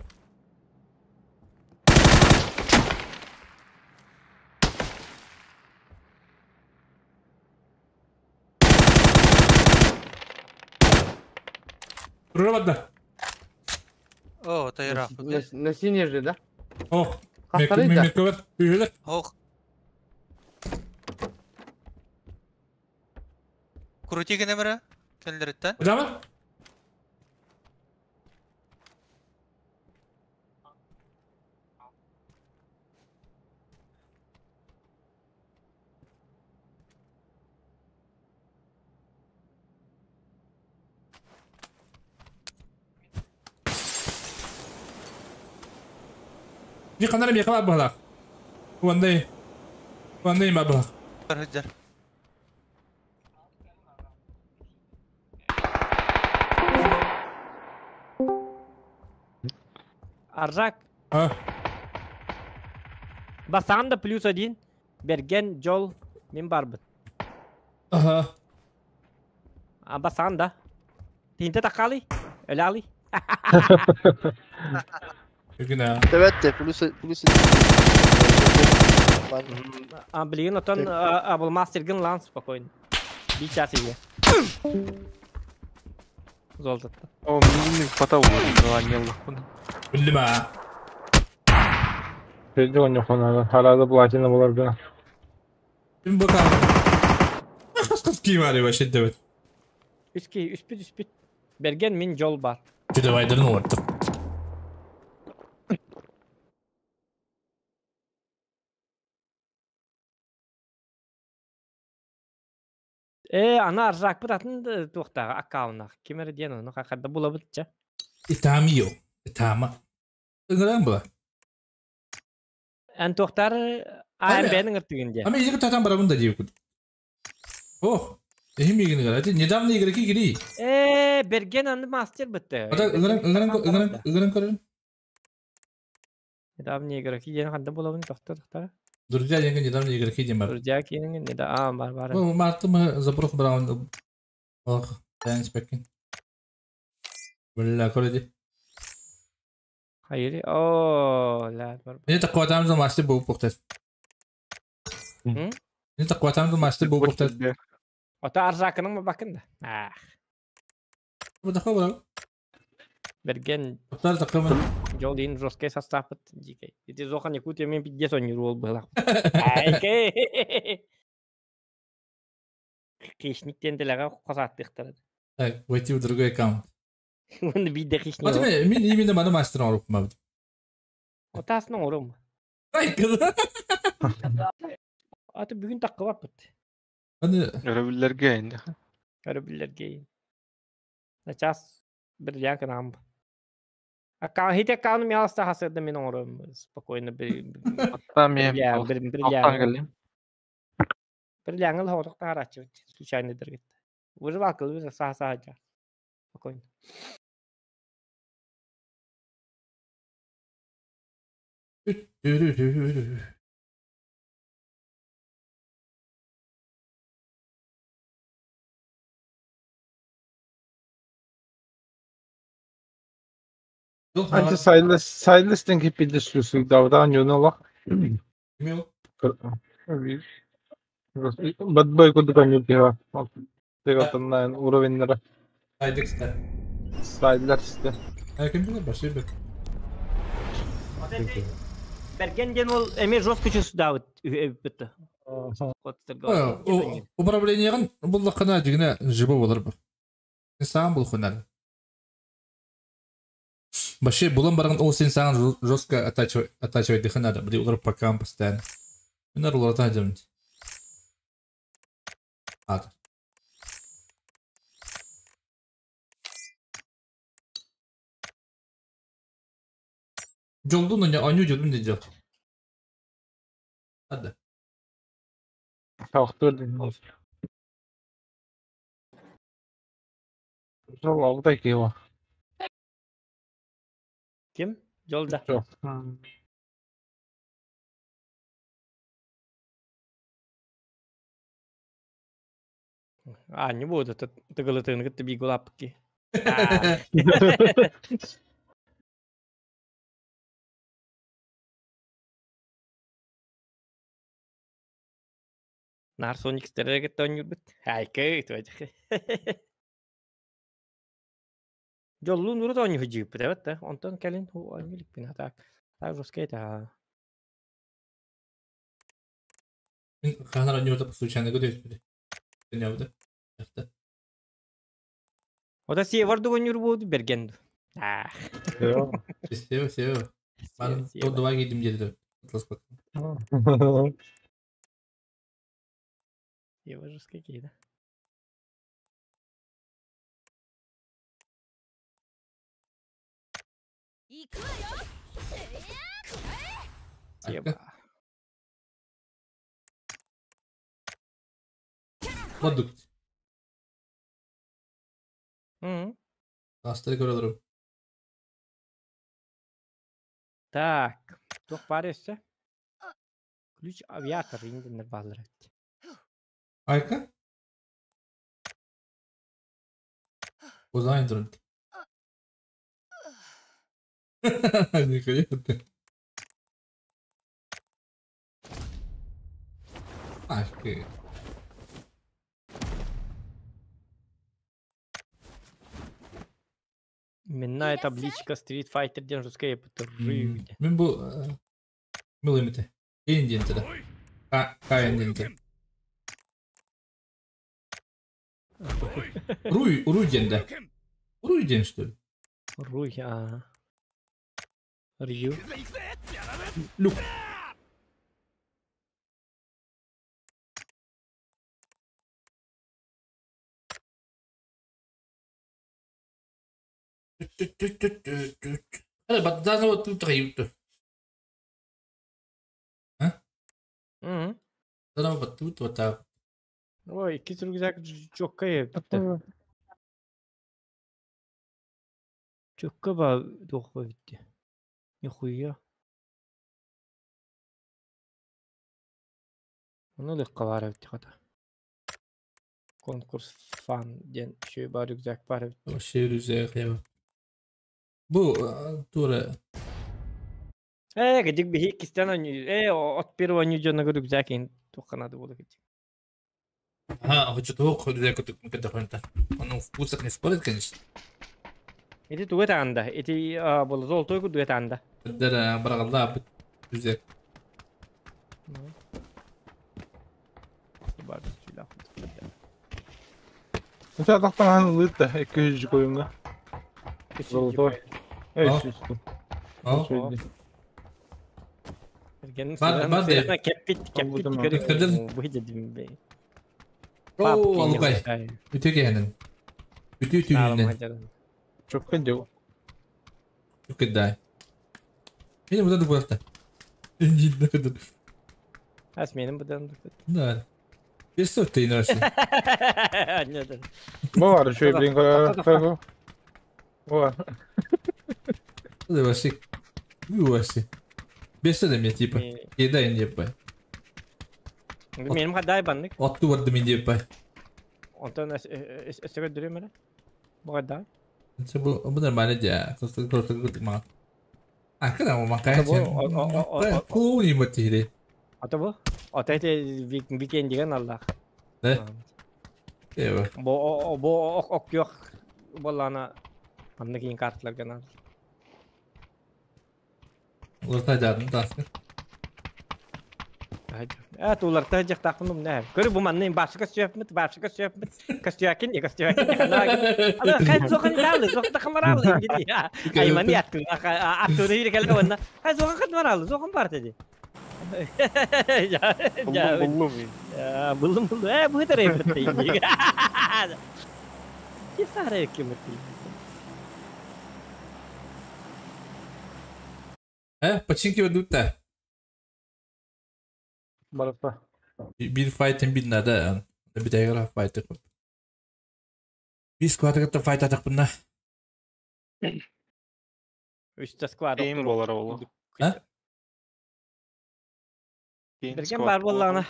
Тура бадда. О, тайра. На синий же, да? Ох. Хастары да. Меккөвер. Үйөлөр. Ох. Крути гене бара. Кенлереттен. Жаман? Ди канара мека баһалах. Уандай. Уандай ма баһалах. Бар жер. Аржак. А. Басаан да +1. Берген жол мен барбын. Аха. А басаан да. Тинте такалы. Өле алы. Күнә. Evet de плюс плюс. А блин, отон а был мастер лан спокойно. Би час ие. Золотто. О, мне хватало, не Билма. Пейде ойнохонада. Харада платина болар гына. Ким бакар. Ким бар вообще дебет. Үски, үспүт, үспүт. Берген мин жол бар. Жүдө байдырын оларды. Ана аржак бит атын туохтага аккаунах. Кимер диэн ону хакарда булабытча. Итами yo. Итама. Ыгыран була. Эн туохтар АМБ-ның ыртыгын Ами иги татан барабын да дип. Ох. Эхим игини гара. Эти недавно игроки кири. Берген аны мастер битте. Ата ыгыран ыгыран ыгыран ыгыран көрөн. Недавно игроки диэн ханда булабын тохтор тохтор. Друзья, я недавно игроки дем бар. Друзья кинин не да а бар бар. Ну, мартым запрос барабын. Ох, тэн испеккин. Бля, көрөдү. Хайыр. Оо, ла бар. Мени такватам за мастер бу пухтас. Мени такватам за мастер бу пухтас. Ото арзакының ма бакын да. Ах. Бу таква бар. Берген. Оттар таква. Жол дейін жесткий состав дикий. Ити Зохан Якутия мен пиздец он рол был. Айке. Хищниктен делеге козаттыктар. Так, войти в другой аккаунт. Он бидде хищник. Вот мен именно маны мастер оруп мабыт. Отасының орум. Ай, кызы. Аты бүгүн таккы баппыт. Аны Өрөбүллерге инде. Өрөбүллерге. Сейчас бир якын ам. Аккаунт хите аккаунт ми алста хасырда мен оңором спокойно бир Там я. бир бир бир ляңыл хорок тарачы случайно дергет. Выживал кылы са са жа. Спокойно. Анча Silas Silas'тан кепилде сүрсүк давдан юнолох. Мил. Бадбай курдук анюр киһи. Тегатаннан уровеннара. Сайдексте. Сайларсты. Ким билер башы бер. Берген ден ол эме жестко чувствует бітті. Управлениеҕин буллаххына дьиҥинэ живо буолар бу. Саан булхунар. Вообще булан барган ол сен саан жестко оттачивать дыханада. Били улар пока постоянно. Мен улардан дем. Ат. Жолдун аню жолдун дежел. Hadi. Тохтур. Жол алдай кива. Ким? Жолда. Жол. А, не буду, это тыгылытыгын кытты бий гулапки. Нар Соник стереге тонюрбут. Айкы, твоих. Жоллун урут оню жип, да? Онтон кэлин ху онюлик бин так. Так жесткий та. Ханар онюрда случайно көдөс бири. Дөнөбүдө. Жакта. Ода север дугонюр буду берген. Ах. Сева, сева. Мен то два кийдим деди. Атлас бак. Север жесткий да. Сева. Продукт. Астары көрө Так, туох бар өссө? Ключ авиатор инденер баалар эбит. Айка? Узайн турун. Нихуя ты. Ах ты. Именная табличка Street Fighter диэн русская ПТР. Мен бу милимите. Кейин диэн тада. Кайын диэн тада. Руй, Руй диэн да. Руй диэн что ли? Руй, а. Рю. Люк. Hadi bak daha sonra tut tayıptı. Ha? Hı. Daha bak tut bak. Ой, икки рюкзак жокка ебитте. Жокка ба дохба битти. Нихуя. Оны лыкка бар битти ката. Конкурс фан диэн үчүгэй баар рюкзак баар эбит. Вообще рюкзак я. Бу тура Кыдьык биһи иккистэн оонньуу от первого оонньуу дьонугар рюкзак иһин туохха наада буола кыдьык. Ага, хочу того, рюкзак кытта Он в вкусах не спорит, конечно. Ити тугу этаҕын да? Ити була золотой курдук этаҕын да? Да, барагалла рюкзак. Mesela тахтан ылыт да 200 коюнга. Золотой. Эй, О, алукай. Үтө кэһэнин. Үтү түүнүнэн. Чоккын дьыл. Чоккын Мені бұдан бұлақта. Инжинді кыдыр. Ас менин бұдан Да. Без сотты инорсы. Бар, еще блин, как. Бар. Да вообще. Вообще. Без мне типа. Еда не пай. Меним хадай баннык. Отту барды мен деп пай. Онтон өсөгө дүрөм эле. Буга да. Бу нормально дя. Просто просто ма. А когда мы макаем? Клоуни мотили. Ата бу? Ата эти викенд деген аллах. Да? Эва. Бу бу ок yok боллана анны кийин карталар гана. Уларта жадын тасын. Туларта жактакыным нэ. Көрү бу манны башка сөпмүт, башка сөпмүт. Костюакин, костюакин. Ана кай зохан далы, зохта хамаралы диди. Ай мани атту, атту не келе онна. Кай зохан хамаралы, зохан бар деди. Я, я. Буллум. Буллум буллум. Бу таре бит. Ки саре кимти. Починки ведут-то. Барыта. Bir fighting bir nada. Bir дайгара fight қып. Bir squad fight атақ бұнна. Үстә squad. Кейин болар олу. А? Берген бар болланы.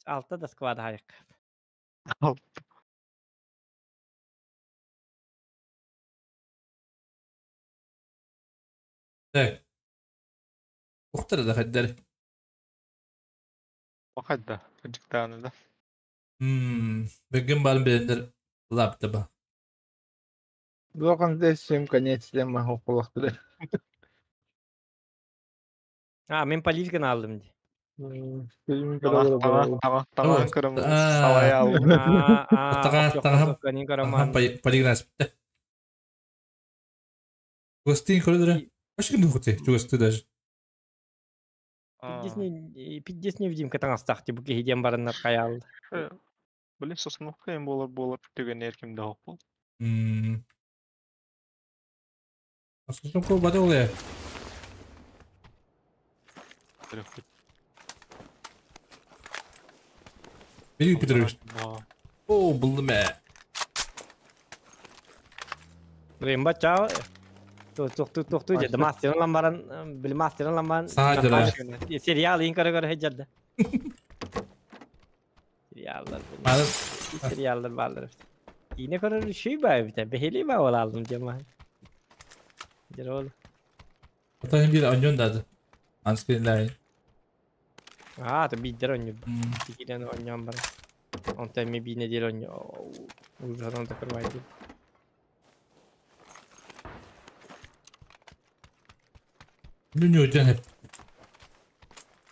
Алта да squad хайык. Так. Ухтар да хаддар. Вахадда, кыжыктааны да. Берген барын берендер лапты ба. Блокон здесь всем конец тема околохтыр. А, мен поливканы алдым ди. Таман кырым салай алдым. Тага полиграс. Гостин көрдүрө. Башка духоте, чугасты даже. Пиздец не видим, катаңастах типа кихиден барыннар каял. Блин, сосновка им болар болар деген эрким да бол. Сосновка бада ол я. Бери Петрович. О, булды мә. Ремба чао. Тохту тохту жеди мастерын ламбаран, бил мастерын ламбаран. Саадыра. Сериал ин көрө көрө хеджерди. Сериалlar. Сериалlar барлар. Ине көрөр шүй бай бите. Бехели ба ол алдым жема. Жер ол. Атайын бир оньон дады. Анскрин А, то бидер оньон. Тикирен оньон бар. Онта ми би неделю оньон. Ужасно закрывайте. Ну не hep.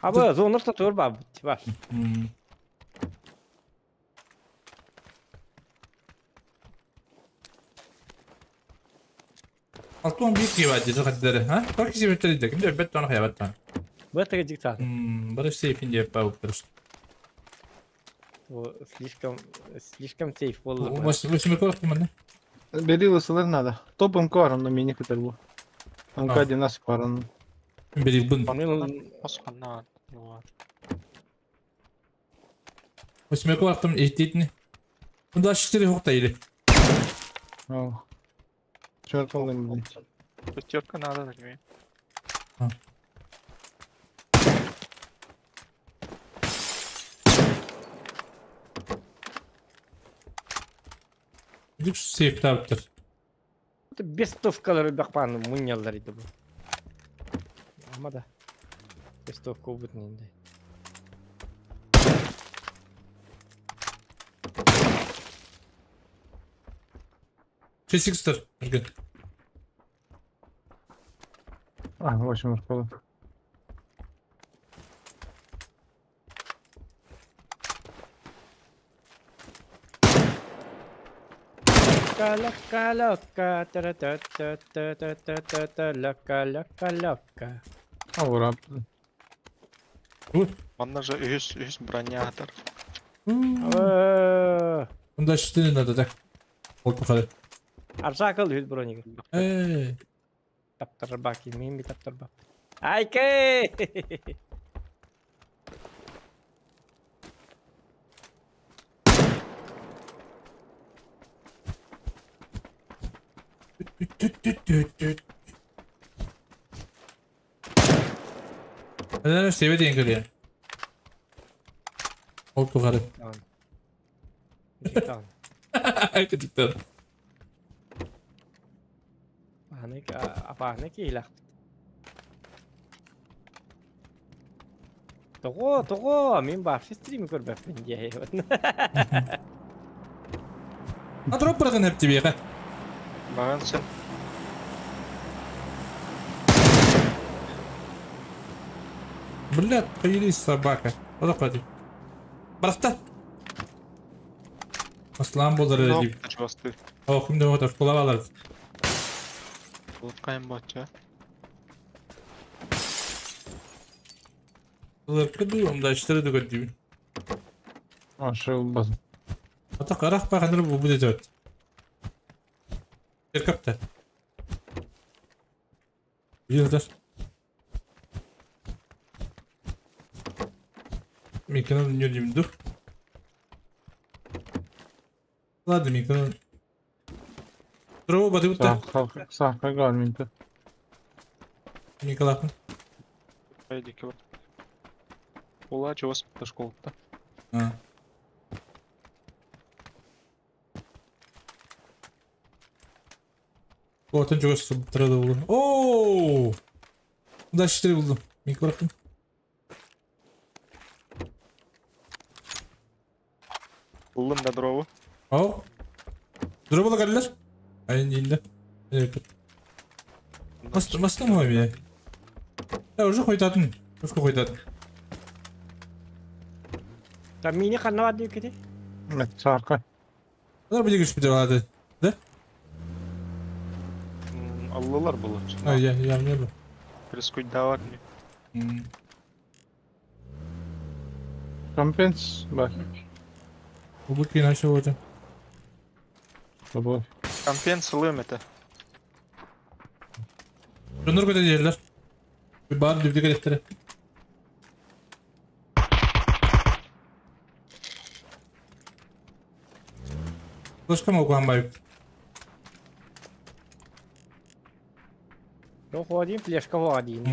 А бу зонурта тур ба бар. Алтон bir ki var dedi kadar ha? Bak kişi bitirdi. Kim de bet tane hayat tane. Bu da gıcık tane. Barış seyfin diye yapar Bu слишком слишком сейф болду. Восемь коротко мане. Бери лысылар надо. Топом кором на мини хотел Он кади нас кором. Бери бун. Восемь коротко эйтитни. 24 хокта или. О. Черт он Пятерка надо, возьми. Сейфтаабыттар. Бестовкалар элбэх бааны мунньаллар ити бу. Ама да. Бестовка убут нинде. Шестикстер. Эрген. А, 8 школа. Лока, лока, лока, та та та та та та та та лока, лока, лока. А, ура. Манна же үһүс үһүс броня атар. Мында четыре надо, так. Вот походу. Аржакыл үл броник. Эй. Таптар баки, мен би таптар бак. Айке! Neden seviyede деген көле. Ол туғары. Кытыктан. Апааны кейлақ. Того, того, мен башы стрим көрбәппін де. А дроп барған әп тебе, Баган сен. Блядь, появились собака. Вот ходи. Барахта. Аслан болар деп. Чувасты. О, кімде отыр, школа алар. Кайын батча. Улар кыды, онда иштері дүгір деймін. А, шел баз. Ата қарақ бағаныр бұл будет өт. Еркапта. Видел, Микрофон не деймін дух. Ладно, микрофон. Дроу бады бутта. Сахка гарминта. Миколапын. Айдеке бар. Ола чувас школда. А. Отын жогос тұрады бұл. Ооо! Мында четыре булдым. Микрофон. Булдым да дрову. Ау. Дроу бола кәлілер? Айын дейінде. Мастым ғой мен. Я уже қойтатын. Уже қойтатын. Та мини қанна бар деп кете? Сарка. Олар бір күш бітіп алады. Да? Аллалар было. А, я, я, не был. Прискуть давар мне. Компенс, бар. Убытки начал это. Тобой. Компенс лым это. Донор көтө жерлер. Бар дүбдү керектери. Флешка могу амбай. Жоқ, один флешка один.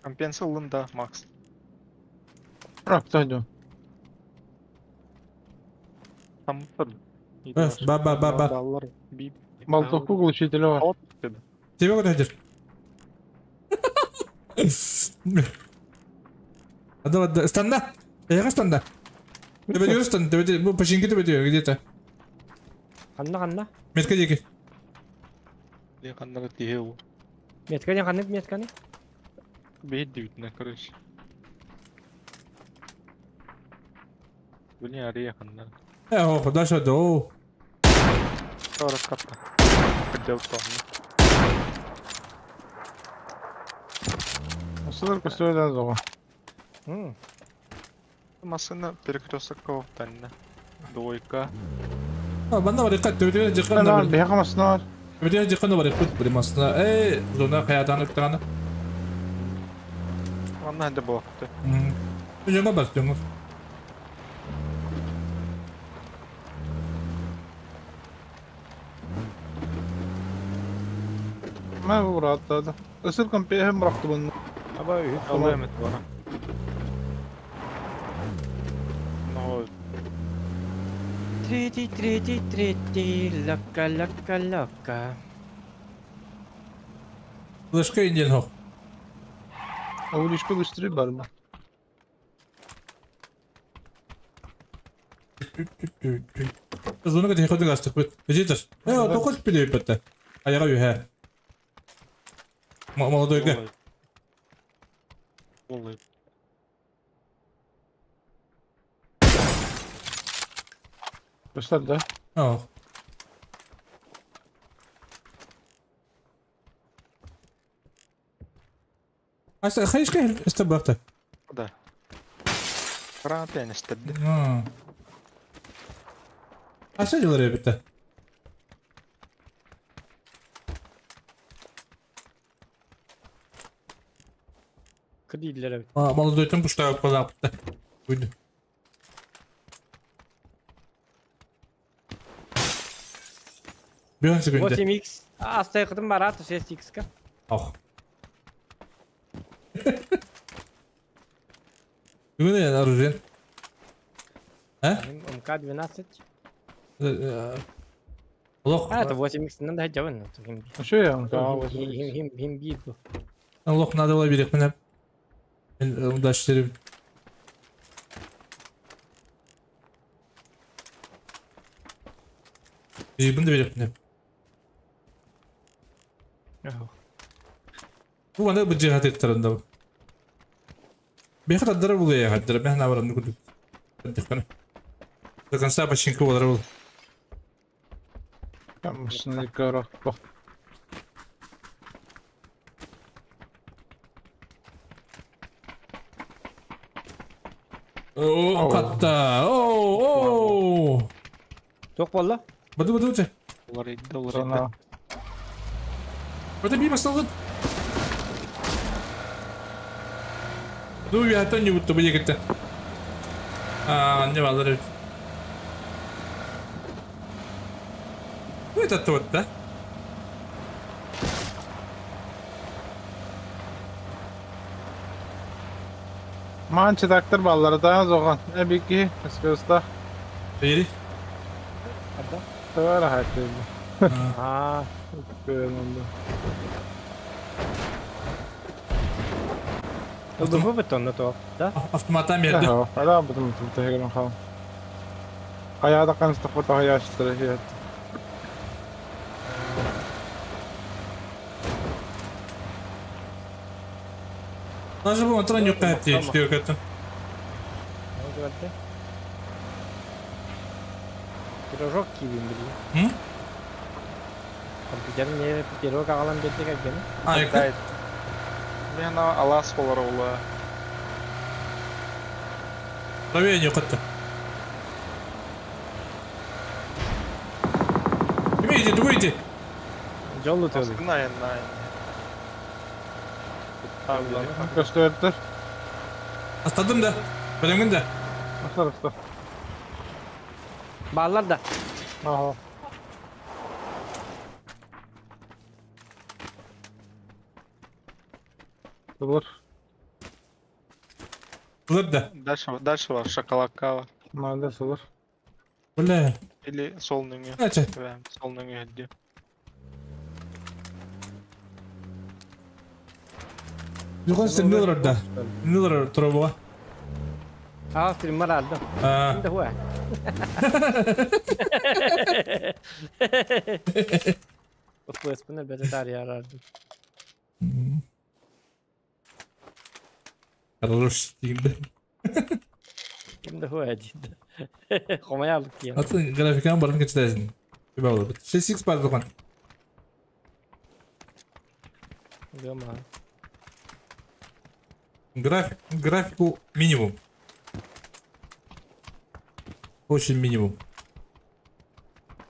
Компенс лым да, Макс. Рак, тайду. Там Ба ба ба ба. Болтовку глушителя бар. Тебе куда идешь? Давай, станда. Я станда. Тебе дёр станда, тебе бу починки тебе дёр где-то. Ханна ханна. Метка деки. Не ханна тиһеу. Метка не ханна метка не. Бейт дибитне, короче. Блин, ария ханна. О, дальше до. 40 капта. Хотел там. Осылар көстөрдөн зого. Машина перекресток кого-то. Двойка. А, банда бар диккат, төбөтүгө жыккан да. Бияка машина бар. Төбөтүгө жыккан да бар, бир машина. Эй, зона хаятаны күтәгән. Анда да булакты. Жаңа бар, жаңа. Ма уратады. Ысыр компе быракты буну. Аба Алым это бара. Но Третий, третий, третий, лака, лака, лака. Флешка индиан хох. Уличка быстрее барба. Зона кете ходы гастык бит. Эжитер. Э, токос пиле битте. Аяга юхэ. Молодойга. Олай. Быстар да? Ох. Аса хайшка истабакта. Да. Граната истерди. Аса дилер битте. Кыдыйлар. А, молодойтон пушта палапта. Уйду. Бьон секунды. 8x. Астайкытым бар аты 6x-ка. Ох. Бүгүн оружие. А? МК-12. Лох. А, это 8x надо жабын. А что я? МК. Хим хим бир бу. Лох надо было берег мене. Удачи. Жибин да берег мене. Бу аны бу жиһат еттарында. Бехат аддара булы я хаддара мен авараны күдүк. Дихкана. До конца починка болар бул. Там машина корок. О, катта. О, о. Ток болла? Баду баду те. Олар иди, олар иди. Бата би масалгын. Ду я не будто бы егетте. А, не балар. Ну это тот, да? Манчы тактыр баллары да зоған. Әбеки, өскөста. Бери. Тора хатты. А. Ылбы бетонны то, да? Автоматан берди. Ала бутум тегерен хал. Каяда канста фото хаяштыр хият. Даже bu мотор не кайт дейт кетти. Пирожок кибин били. М? Компьютер мне пирог алам берди как А, эки. Мен алас болар ола. Правее не катты. Имейте, дуйте. Жолу төлү. Най, най. Көстөрдүр. Астадым да. Билемин да. Астар, астар. Баллар да. Ага. Булыр. Булыр да. Дальше, дальше var шоколад кава. Надо булыр. Бля. Или сол нөңе. Ача. Сол нөңе хәдди. Юган сен да. Миллер турабуга. А, стриммер алдым. А. Инде хуа. FPS-ны бәтә тарьярардым. Хорош дигенде. Кимде хуа диде. Хомаялык диен. Атын графиканы барын кечтәсен. Күбә булыр. 6x бар дукан. Гама. График, графику минимум. Очень минимум.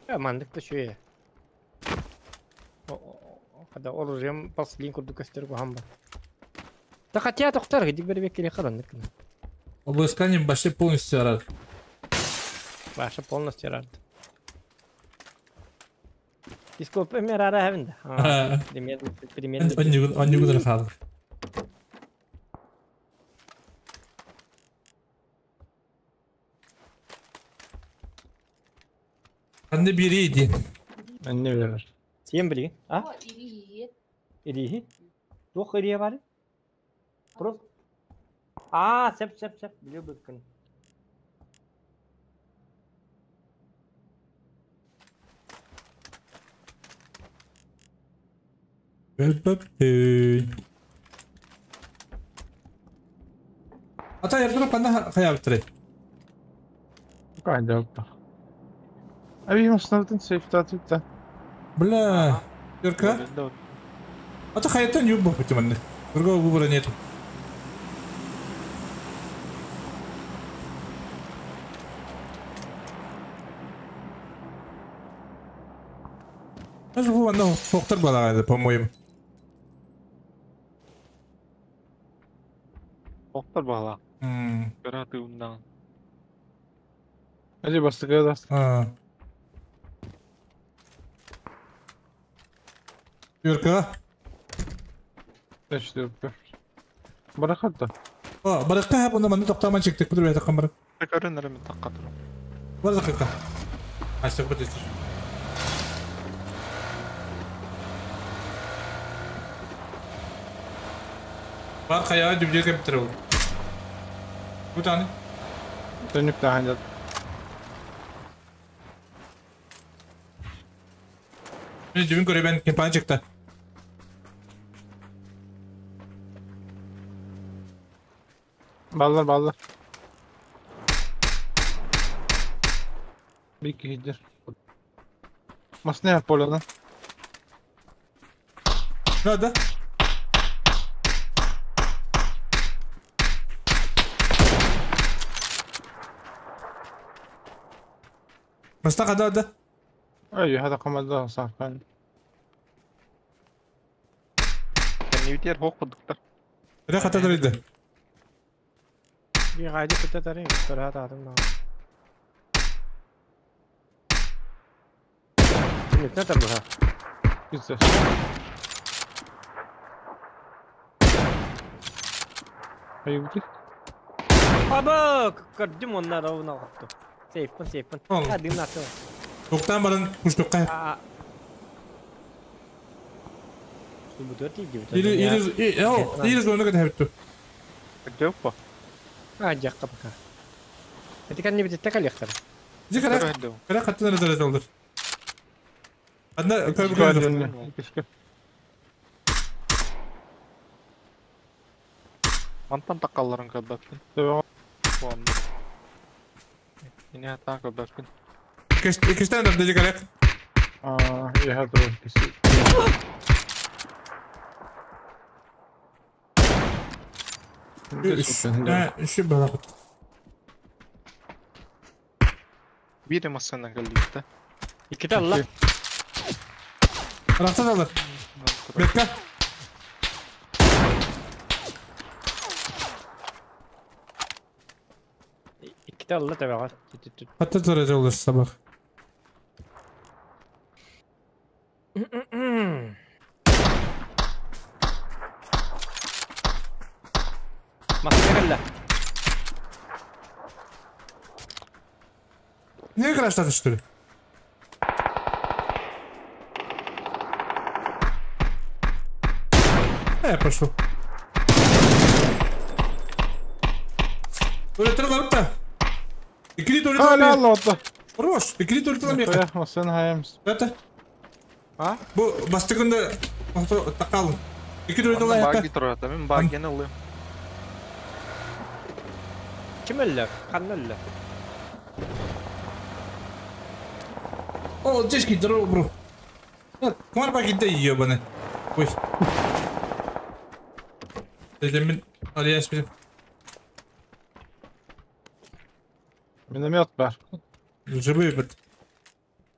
Я мандык та шуе. Когда оружием последний курду костер гамба. Да хотя тоқтар, где бер бекеле хараннык. Обласкание вообще полностью рад. Вообще полностью рад. Дископ эмер ара хавинда. Примерно, примерно. Аннюгы хал. Ханна биэрии диэн. Анне берер. Сиэн билигин. А? Ирииһи. Туох ириэ бары? Просто. Аа, сеп сеп сеп. Билиэ быккын. Ата airdrop ханна хайаабыттарай? Кайда опта. Аби маснабытын сейфтатыпта. Бля, Юрка. Ата хайаттан юб боппут манны. Другого выбора нету. Даже бу манна хоктор балагайды, по-моему. Оқтар бала. Кыра тыыннаан. Ажы бастыгы да. А. Юрка. Четверка. Барахат да. О, баракка хап онда манна токтаман чектик, бу бәйт камара. Көрөн эрэ мен такка турам. Бар дакка. Ася бу тестер. Бар хаяга дүбдер кептер ол. Бу таны. Төнүк таханжат. Мен дүбүн көрөбен кемпан чыкты. Баллар баллар. Bir kişidir. Masne yap poladan. Nerede? Масна када Ай, هذا قمر صار كان. Кэннибитиэр хоох курдуктар. Рэ хата дырыйды. Bir gaydi kıta tarayım. Rahat adım da. Ne tabi ha? Güzel. Hayır bu Aba, көрдүм оннар оуна отту. Сейфпын, сейфпын. Хадын аты. Токтан барын куштукка. Бу төрт иги. Или или о, или зону када хепту. Жок по. А, жакка пока. Это кан не бит текал яхтар. Зикара. Кара каттын резерв олдур. Одна как бы Мантан таккалларын көрбөппүн. Ине атаа көрбөппүн. Кештен да дежи А, я хатыр кеси. Şu бала. Бири масына кэлликте. Икките алла. Рахта алар. Бекка. Икките алла табага. Хатта төрөжө олар сабак. Масына Не краштады что ли? Я пошел. Туалеттер да. Икили туалет. А, ла, Хорош. Икили туалет ла меха. Сен хаямс. Это? А? Бу бастыгында такалын. Икили туалет ла Баги турат, мен багени ылым. Ким өллө? Канны өллө? О, тежкий, здорово, бро. Кумар баги да ебаный. Ой. Мен Алияс билем. Миномет бар. Живые бит.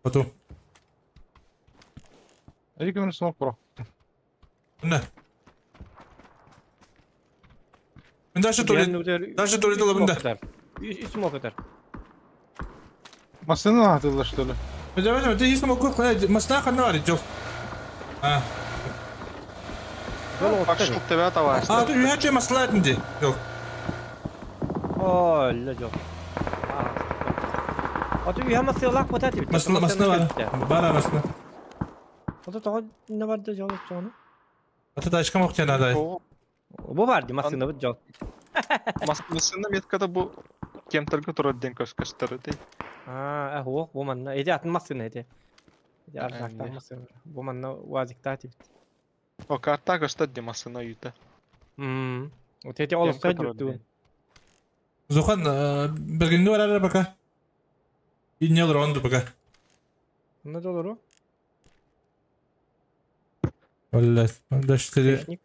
Потом. Эки мен смок бро. На. Мен даже туалет. Даже туалет алабында. Смок атар. Машина атылды что ли? Давай, ты есть смок, машина хана бар, жок. А. Пошел тебя товарищ. А, ты я масла этинди. Жок. О, ля жок. Ото үйә масылак бата дип. Масына масына бар. Бар масына. Ото тоҕо не барды жол чону. Ата тачка мохтя надо. Бу бар ди масына бу жол. Масына меткада бу кемтерге турар ден көс-көстөр дей. А, ох, бу манна. Эди атын масына эди. Эди аржактан масына. Бу манна вазикта дип. О карта көстөр ди масына үйті. Вот эти олуста жүрдү. Зохан бергенге барар пока. Инне олар онду пока. Не доллару? Валла, даштыры. Техник.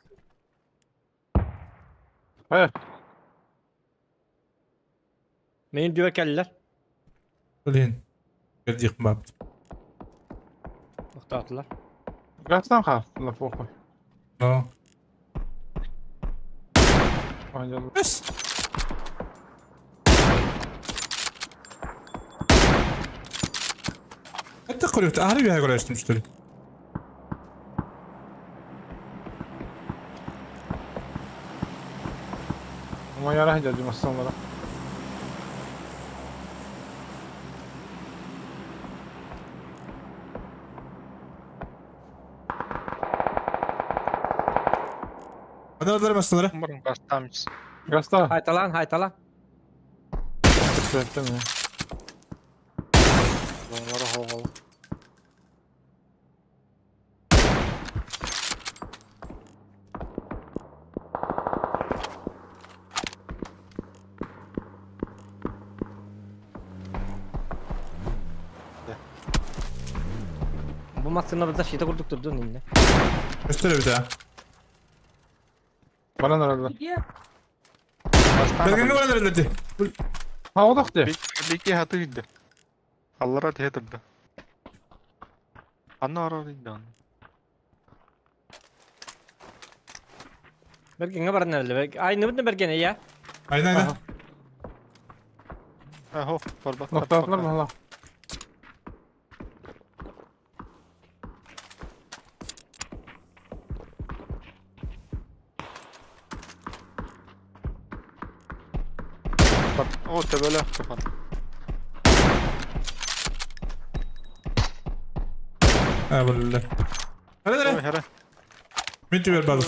Hayır. Мен дүбе келдилер. Блин. Кирдик бабт. Токтотулар. Газдан kaldı la похуй. Но. Aynen. Бес. Это көрөт, ары бия көрөстүм что ли? Ama yara geldim aslanlara. Адардар масылара. Барым гастамыз. Gazda. Хайталан, хайталан. Değil mi? Onlara havalı. Бу масына бизде шите курдук турду инде. Көстөрө бит. Bana nerede? Бергенге барар эле. Ha o da хти. Беки хаты үйді. Аллара тетрді. Анна арар үйді аны. Бергенге баран эле. Ай, не берген я. Айна айна. Ахо, барба. Nokta atlar mı hala? О, төбөлө капан. А, блин. Хара хара. Хара. Мен түбер балы.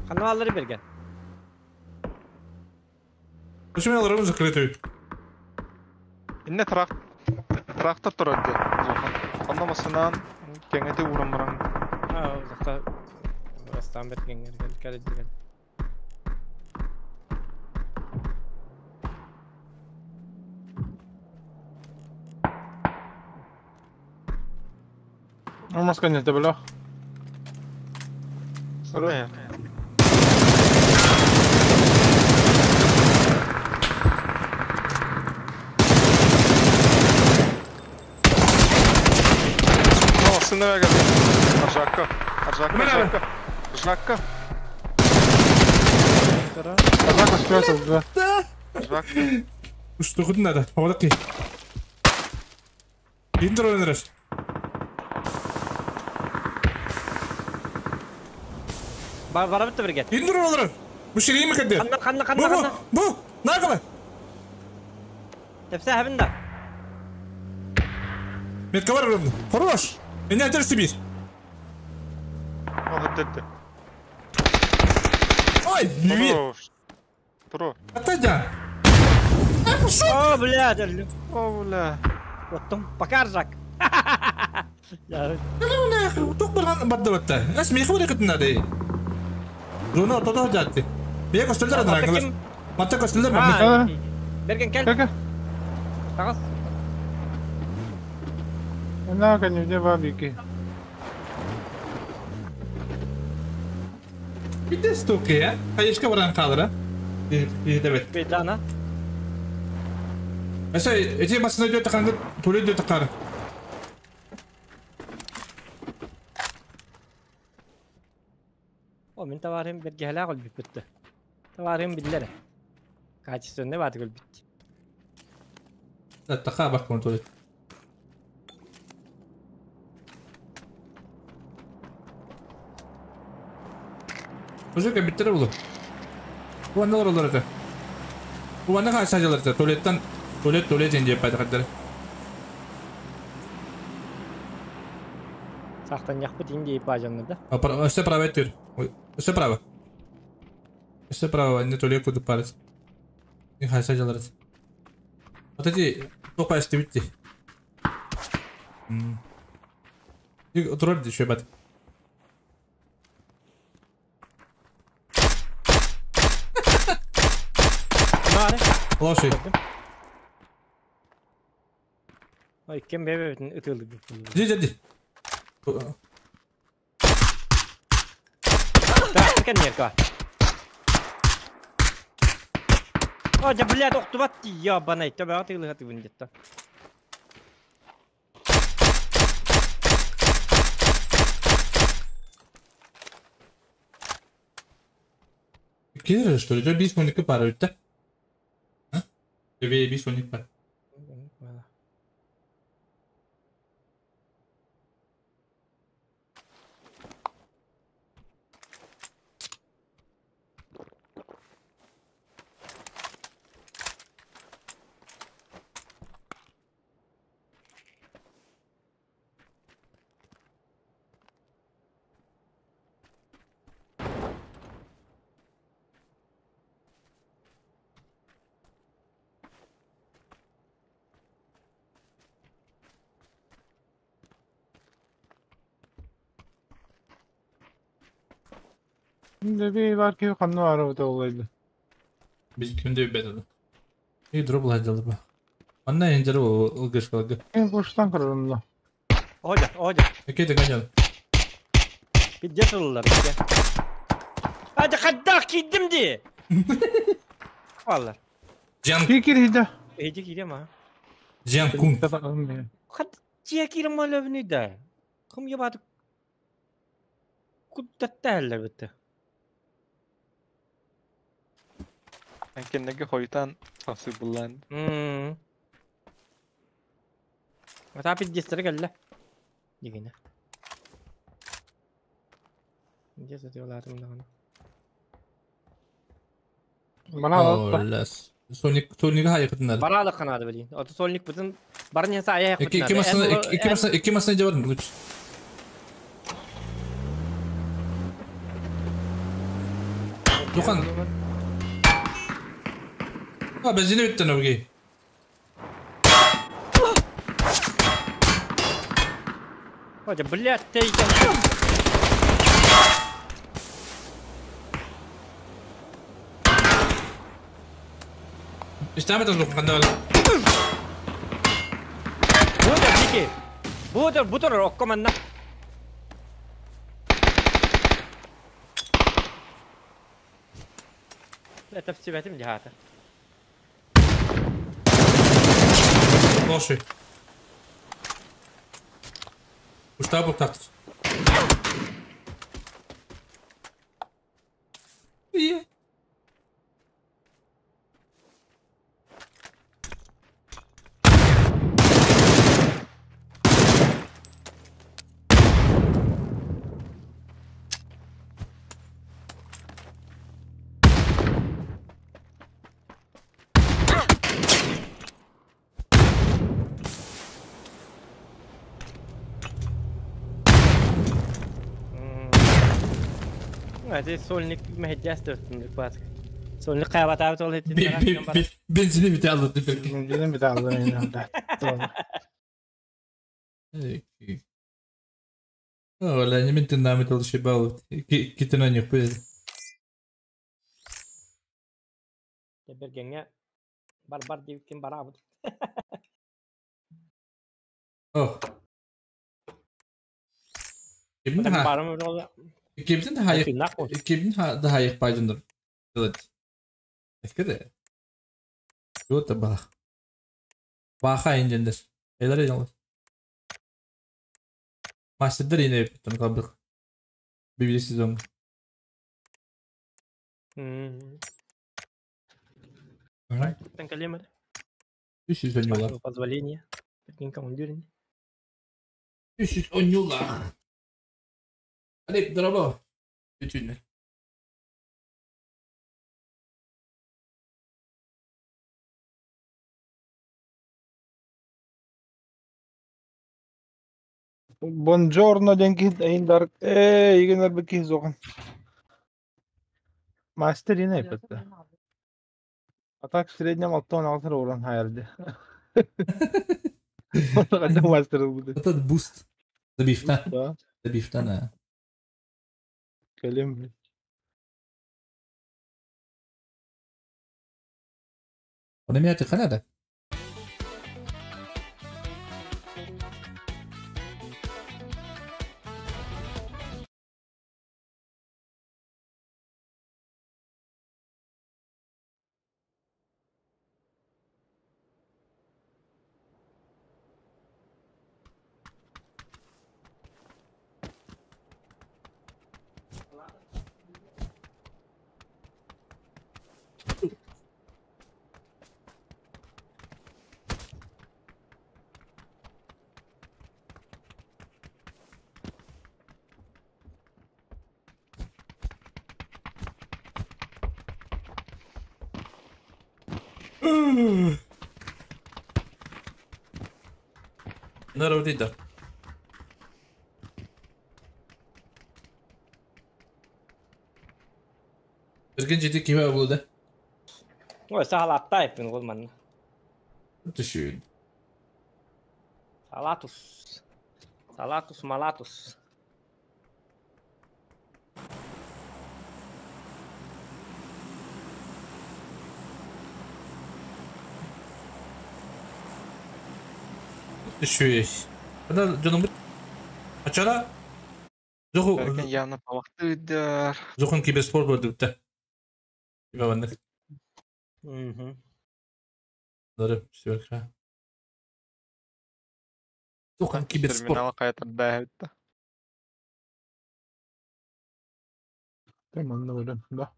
Ханна аллары берген. Почему аларым закрытый? Инне трактор турады. Анда масынан кеңети урам баран. А, узакта Бастан берген келди. Olmaz конечно бля. Сара. Сына geldi. Arjaka. Arjaka. Arjaka. Arjaka. Arjaka спрятал, да. Arjaka. Что хоть надо? Поводки. Интро нереш. Бар бара битте берген. Интро олар. Бу ширими кәдде. Ханна ханна ханна ханна. Бу, нагала. Тепсе хабында. Метка бар бу. Хорош. Эне әтер сибир. О, хәтте. Ай, леви. Про. Атадя. О, бля, дерлю. О, бля. Оттум, пока Аржак. Я. Тук барган бадды батта. Эс мехи буды кытына дей. Зона ортада жатты. Бия көстөлдөр адраңгылар. Матта көстөлдөр бар. Берген кел. Тагыз. На, конечно, бабики. Bitte stoke ya. Kayışka баран калыр, а? Бедана. Mesela эти басына өтө канды, төлө өтө кар. О, мен товарым бир геле кол бүтү. Товарым биллер. Качественный бат кол бүттү. Така бак контроль. Уже компьютер было. Уонна олороллор этэ. Уонна хааччаалар этэ. Туалеттан туалет туалет диэн диэппэтэ Сахтанньахпыт индии паажанна да. Өссө право өттүр. Өссө право. Өссө право, не туалет кудук парыс. Не хааччаалар этэ. Вот эти топа эстибитти. Турар ди шөбат. Лоши. Ой, кем бебе ытылды. Ди ди ди. Так, конерка. О, да блядь, охтубат ебаный, тебя ты лыгаты вындетта. Кир, что ли? Бис моника пара өттө. Тебе бис моника пара. Bir var ki kanlı arabada olaydı. Biz kimde bir bedeli. İyi drop lajdalı bu. Anna injeri o ılgış kalgı. En boştan kırarım da. Оля, Оля. Окей, ты гонял. Пиздец олар işte. Hadi kaddak gittim di. Vallahi. Жан Кир хида. Эйди кирем а. Жан Кун. Хат тия кирем алабны да. Кым ябады. Куттатталlar битте. Кеннеге хойтан сасы булан. Ата пиздецтер келді. Дегені. Где затыларым дағаны? Bana al. Соник Соник хайыкытынар. Баралы канады билин. Ото сольник бүтүн барын яса аяк Iki iki masına iki iki masına iki masına cevap лучше. Духан. А, бензини бүттен өбүгей. Ожа, блядь, ты екен. Истәмәт аз духан да. Бутер, Дики. Бутер, бутер, оккоманна. Это в себя тем дихата. Лоши. Уштабы тактыр. Ие. Это сольник мехедяс өттүн бат. Сольник кайбатабыт ол хеттин. Бензини бите алды теперь. Бензини бите алды иногда. Оля, не ментин намет ал шибал. Китена не хуй. Бергенге бар бар деп ким барабыт. Ох. Кимдин ха? Барым ол. Кимдин хайык? Кимдин да хайык пайдыныр. Evet. Эскеде. Жот бах. Баха инжендер. Элер жалыз. Мастердер ине бүтүн кабык. Бибили сезон. Тан калемер. 310 юла. Позволение. Прикинь, командир. 310 юла. Алик, дорого. Бүтүннер. Buongiorno диэн киһи эйин дарык ээ игин өлбүт киһи суоҕун. Мастер ина эппэтэ. А так в среднем 6-16 эрэ уран хаайар дии. Онно мастер ылбыты. Это буст. Забивта. Да. Забивта на. Кэлим. Оны меня ты надо? Народ да. Эрген жети киме булды. Ой, саалаттаайппын ол манна. Түшүн. Салатус. Салатус малатус. Түшүн. Ана жаным Ачара. Зоху Берген явно палактыдыр. Зохун киберспорт болды бітті. Кибе бандык. Мгм. Дары, сверха. Зохан киберспорт. Терминал кайтарда бітті. Там онно өлөн, да.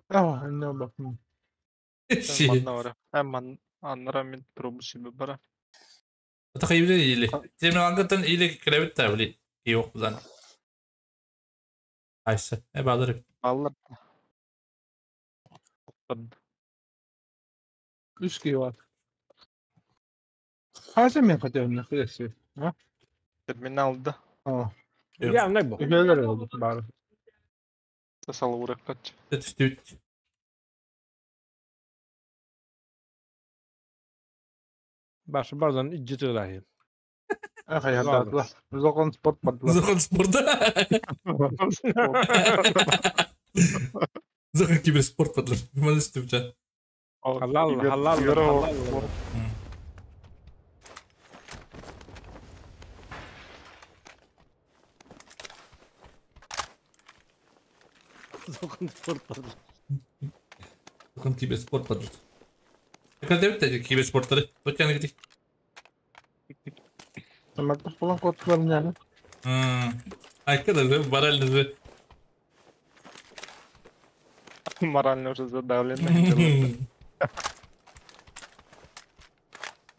Аа, онно бакым. Манна бара. Ман аннара мен трубу себе бара. Тахайбile или. Терминалгatan или кребит табли. Yok бузан. Айсы. Э балыр. Аллар. Үс киһи бар. Хаса мен хотел на хресе. А? Терминалда. Аа. Я оннук бу. Үһэлэр oldu бары. Тасал ураккач. Түт. Башы бардан иджи тыылаһы. Ах, я Зохон спорт бардылар. Зохан спорт. Зохан киберспорт бардылар. Маны үстүмче. Халал, халал, халал. Зохан спорт бардылар. Зохан киберспорт бардылар. Кадебит да киберспорттары. Өткәне гидик. Мактап болан коттулар yani. Айка да баральны. Морально уже задавлен.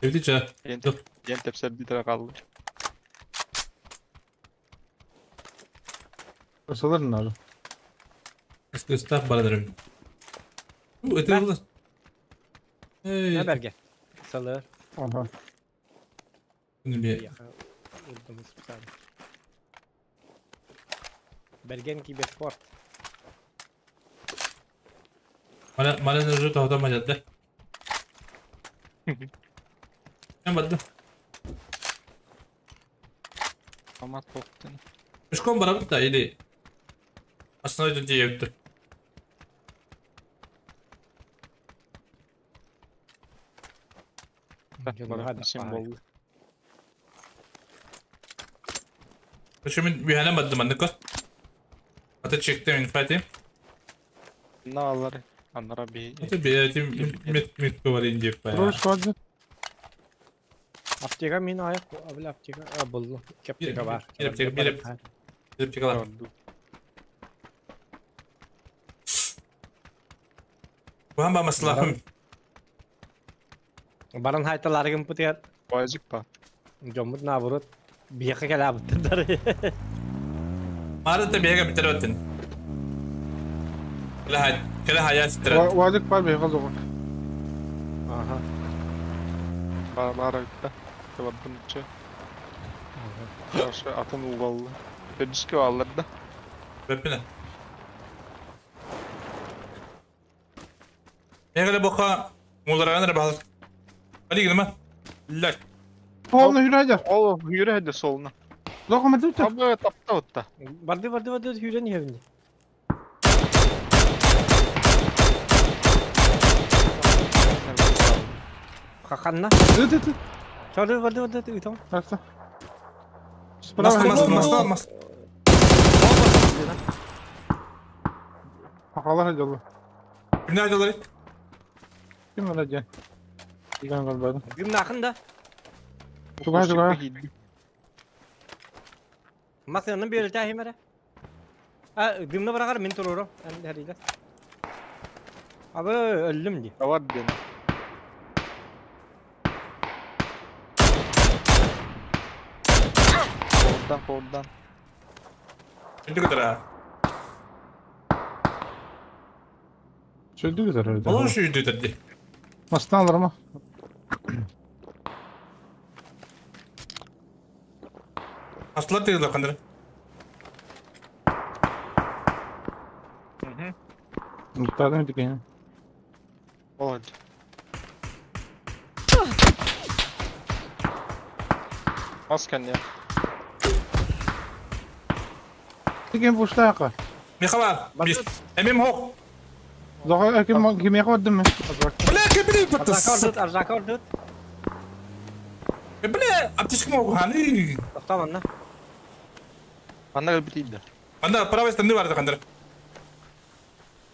Эвдича. Ен тепсер битре калды. Ысылыр надо. Стах барадарым. Это было. Не берге. Салыр. Ага. Берген киберспорт. Мана уже тогда мажады. Кем барды? Амат токтун. Пешком барабыт да или основной диепти. Символ. Почему биханем барды манныка? Ата чекте инфайти. Налар. Аннара би. Это би мет мет говорин деп. Рош квадрат. Аптека мин аяк, бля аптека, а булду. Аптека бар. Аптека, бир аптека бар. Бухан ба маслахым. Баран хайталаргым путер. Базик па. Жомут наоборот. Бияка келабыттыр. Мары та бияка битереп өттүн. Келе хая ситерет. Вазик бар бияка зоға. Ага. Бар айтта. Кылабынчы. Хорошо, атын угаллы. Төрдүскө аллар да. Бэппинэ. Эгеле бока мулараган эрэ баһылык. Али гыныма. Лак. Олны хүрәйдер. Ол хүрәйдер солна. Лоқым өтүттү. Абы тапта отта. Барды барды барды хүрен иһэбин. Хаханна. Ыт ыт. Чорду барды барды ыытам. Тарса. Маста маста маста маста. Хахалар дьолу. Кимнәр дьоллар? Ким ана дьэ? Иган kalбады. Гымнахын да. Туга туга. Масыанын берилтэ химере. А дымна барагар мин туруру. Эн хәриле. Абы өллүм ди. Давар ден. Қолдан қолдан. Үндү көтөрө. Çöldü güzel öyle. Олор şu үндү ди. Mastan alır ama. Аслар тыгылар кандыр. Muhtardan ödük yani. Oldu. Masken ya. Тиген бушта яка. Михабар. Эмим хок. Зага ким ким яка бардым мен. Бля, кепили паттас. Аржакор дут, аржакор дут. Бля, аптечка могу ханы. Токтом анна. Анда битейді. Анда правой стороны барды кандыр.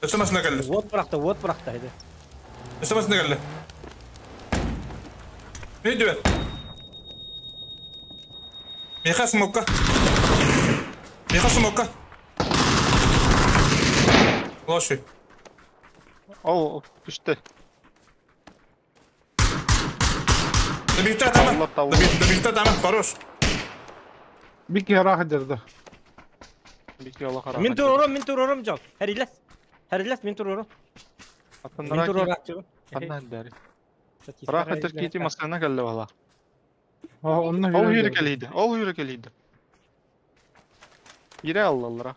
Өстө машина келди. Вот быракты, вот быракты хайды. Өстө машина келди. Не дүбер? Миха смокка. Миха смокка. Лоши. Ол, түсті. Добивте тама. Добивте тама, хорош. Бики рах дерді. Бики Алла қарақ. Мин турурум, мин турурум жок. Хәрилес. Хәрилес, мин турурум. Мин турурум. Аннан дәрі. Рахат кети масана келді бала. Ол Ол келейді, ол үйрі келейді. Ире аллалара.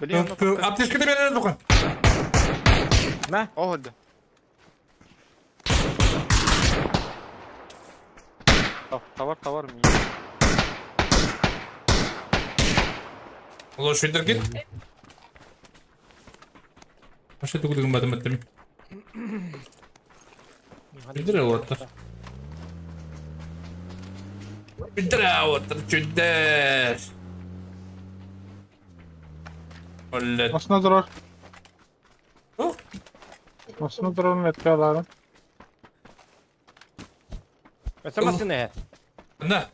Аптечка да берер духан. Ма? Ол хадды. Товар, товар ми. Ол шүйдер кет. Аша тугудугун бадым аттым. Шүйдер оттар. Шүйдер оттар, шүйдер. Оллет. Masına durur. Masına durur metkaların. Өсө масына. На.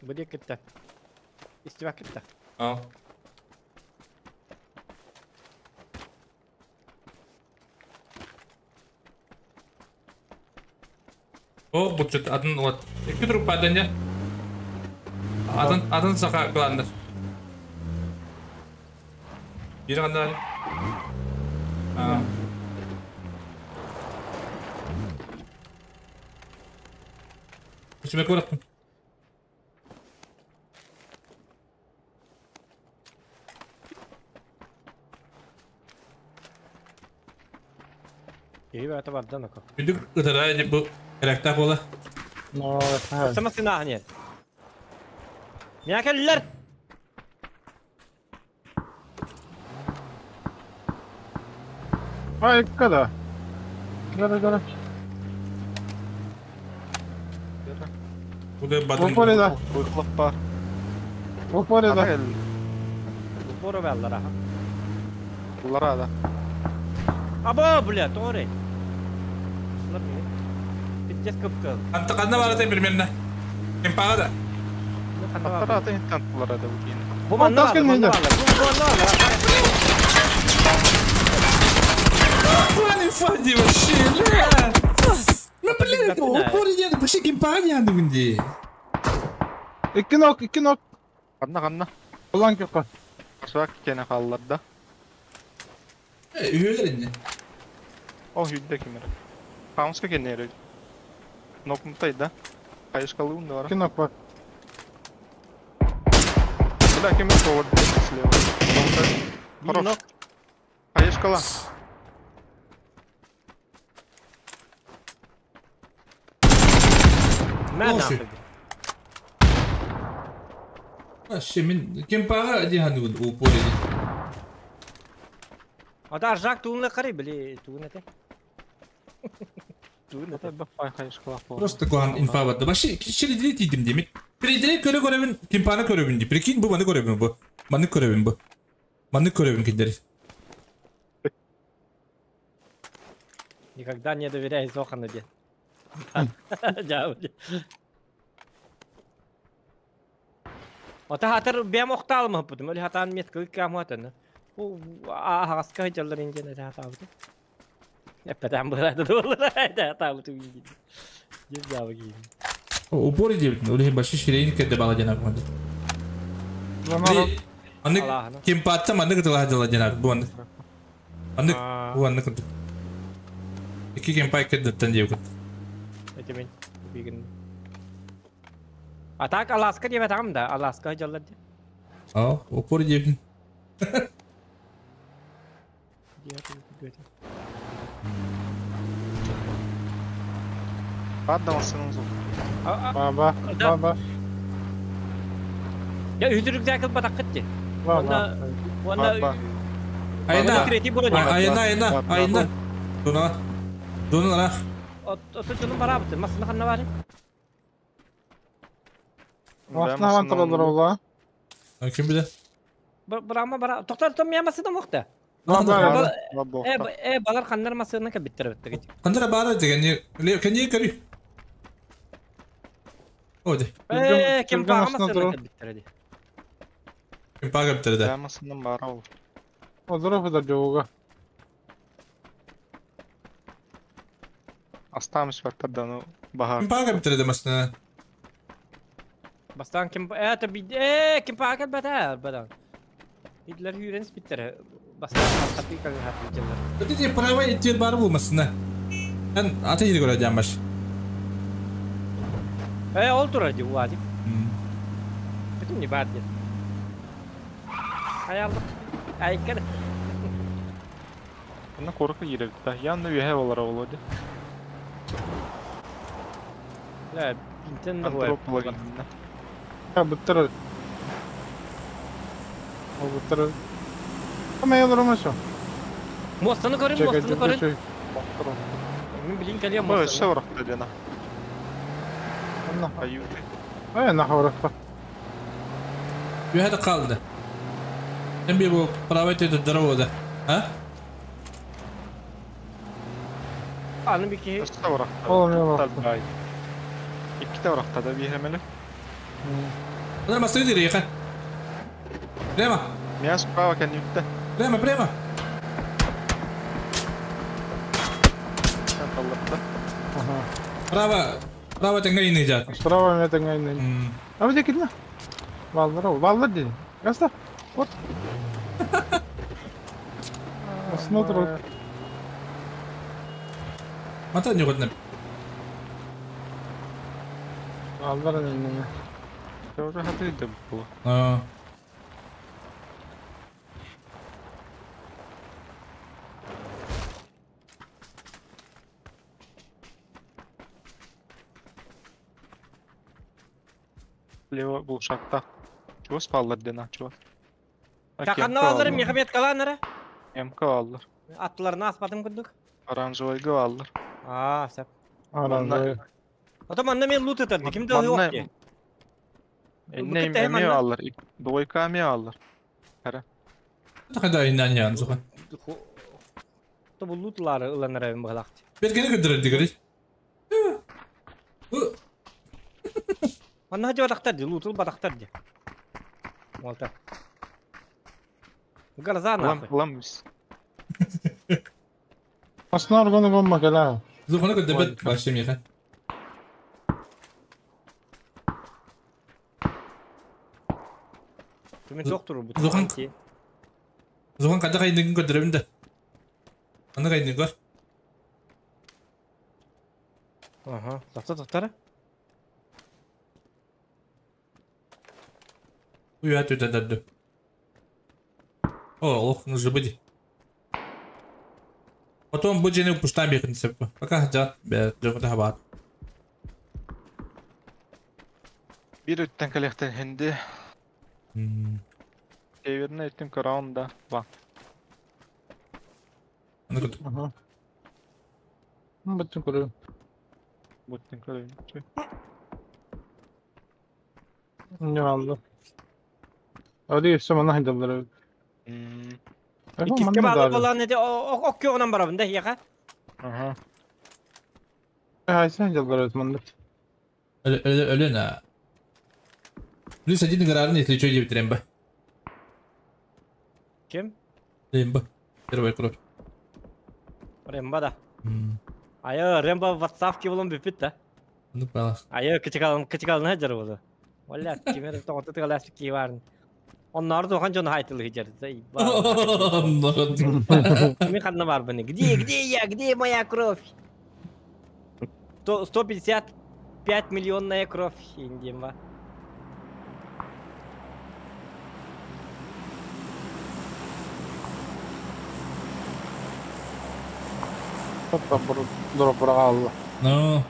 Бу дек кетти. Истибак кетти. А. О, бучут атын вот. Эки туруп паданья. Атын атын сака кыландар. Бир кандай? А. Күчүмө көрөттүм. Киһи бата бардан око. Үндүк ытара бу керектак бола. Но, Өсө масына хани. Мякеллер. Ай, kada. Gara gara. Бу да батын. Опорeda. Выхлоп бар. Опорeda. Боро баллара. Булара да. Аба, бля, тори. Пиздец кыпкыл. Анта канда бараты примерно. Ким пагада? Аттар атын тантылар да бу кейин. Бу манна бар, бу манна бар, бу манна бар. Планы фади вообще, ля. Ну блин, опоры нет, вообще ким пагада бүгүнди. Икки нок, икки нок. Канна канна. Улан кепка. Ашак кене қаллар да. Үйөлөр инде. Ол үйдө кимер. Паунска кенери. Нокмутай да. Кайышкалыын да бар. Икки нок бар. Бля, кем это вот слева? Бир нок. Хаешкала. Мэ нахуй. Вообще, мин кемпага диһаныбын упор един. Ата аржак туунна карай били туун эте. Туун эте. Просто кухан инфа батты. Башы кишилидили тиидим демит. Перейдери көрө көрөбүн, кемпаны көрөбүн ди. Прикинь, бу маны көрөбүн бу. Маны көрөбүн бу. Маны көрөбүн киндери. Никогда не доверяй Зохану де. Ота хатыр бэм охтаалым хыппытым. Өлі хатаан меткылык камуатаны. Аһаҕаска сылдьаллар индиэн этэ хатаабытым. Эппэтээн быраата буоллар этэ хатаабытым индиэн. Дьип дьаабы киһини. Упор диэбитин, ол иһин башы ширейин кэрдэ баала диэн ааппын. Маннык кемпаатта маннык ытылаһа дьала диэн аат бу маннык. Маннык бу маннык курдук. Икки кемпай кэрдэттэн диэбит. Эти мин бигин. А так Аласка диэбэтэҕим да, Аласка сылдьаллар диэн. Аа, упор диэбитин. Баар массыынаҥ суох. Баба, баба. Я үһүс рюкзак ылбатаххыт дии. Уонна уонна Айна, айна, айна, айна. Дуна. Дуна ара. Ото дьонум бараабыт. Массыына ханна баарый? Массыына аван тураллар ола. Ким билэр? Бырама бара. Тоқтар том я массыына мохта. Э, балар ханнар массыына кэлбиттэр эбиттэр. Ханнара баара дегени кэнни көрүй. Оде. Э, кем паага массыына кэлбиттэр ди. Кем паага кэлбиттэр да. Массыынан баара ол. Озоро фыдар жууга. Астамыш баттар да ну баһар. Кем паага кэлбиттэр да массыына. Бастаан кем это би э кем паага кэлбэтэ бадан. Идлер хүрен спиттер. Бастаан хатты калын хатты дьыллар. Өтө право иттер бар булмасына. Эн ата жери көрө жамбаш. Э, ол турар ди уазик. Бүтүн не бар ди. Аялдык. Айкар. Онно куоракка киирэбит да. Явно үөһэ буолара буолуо дии. Да, бинтен да Антрополог. Буттар. Буттар. Кама олоромашо. Мостаны көрүн, мостаны көрүн. Мин билин кэлиэм Бу өссө мостаны. орохто диэн. Онно. Аю. Ай, нахаврахта. Үөһэ да хаалды. Эн би бу право иттер здорово да. А? Аны би киһи. Өссө орохто. Ол мен орохто. Иккитэ орохто да биэхэмэлэ. Ана массыына дириэхэ. Прямо. Меня справа кэнниттэ. Прямо, прямо. Ага. Право, право тэҥҥэ иныжат. Справа мен тэҥҥэ иныжат. А вы кидна? Баллар, баллар дии. Гаста. Вот. Смотрю. Мата не годна. Баллар не. Тоже хатыйды было. А. Лево был шахта. Чего спаллар дена, чего? Таканна аллар, Мехмед каланара. МК аллар. Атларына аспатым курдук. Оранжевый аллар. А, сап. Оранжевый. Ото манна мен лут этэрди. Ким да yok ki. Энне эми аллар. Двойка эми аллар. Кара. Тахада иннан ян зухан. То бу лутлары ыланар эбин быгалакты. Бергени көдөрөр дигери. Манна хажы батактар ди, лутул батактар ди. Молта. Глаза нахуй. Ламыс. Аснар гону гомма кала. Зухана көдөбөт башым яха. Түмен доктор бу. Зухан. Зухан када кайдыгын көдөрөбүн да. Аны кайдыгын көр. Ага, тоқта тоқтара. Уя түтэ дарды. О, ох, нужно быть. Потом бу дьиэни упустаан биэхин сөп. Пока дьа, бэ, дьоҥҥо хабаат. Биир өттүн кэлиэхтэн хинди. Северный өттүн көрөҕүн да ба. Ага. Ну, баччын көрөбүн. Буттун көрөйүн. Не алды. Али өссө манна хайдаллар эбит. Иккискэ баалар буолан ити оккуоҕунан барабын да эһиэхэ. Аха. Хайса хайдаллар эбит манна. Өлөн а. Плюс один играрын, если что, диэбит Рембо. Ким? Рембо. Первая кровь. Рембо да. Айы, Рембо в отставке булан бүппүт да. Ну, палас. Айы, кычыкалын, кычыкалын хажар болу. Валля, кимер тоҕото тыгалаасы ки барын. Онноор тухан дьон хайтылы хижар. Мен ханна барбын. Где, где я, где моя кровь? 155 миллионная кровь, индима. Дроп Ну.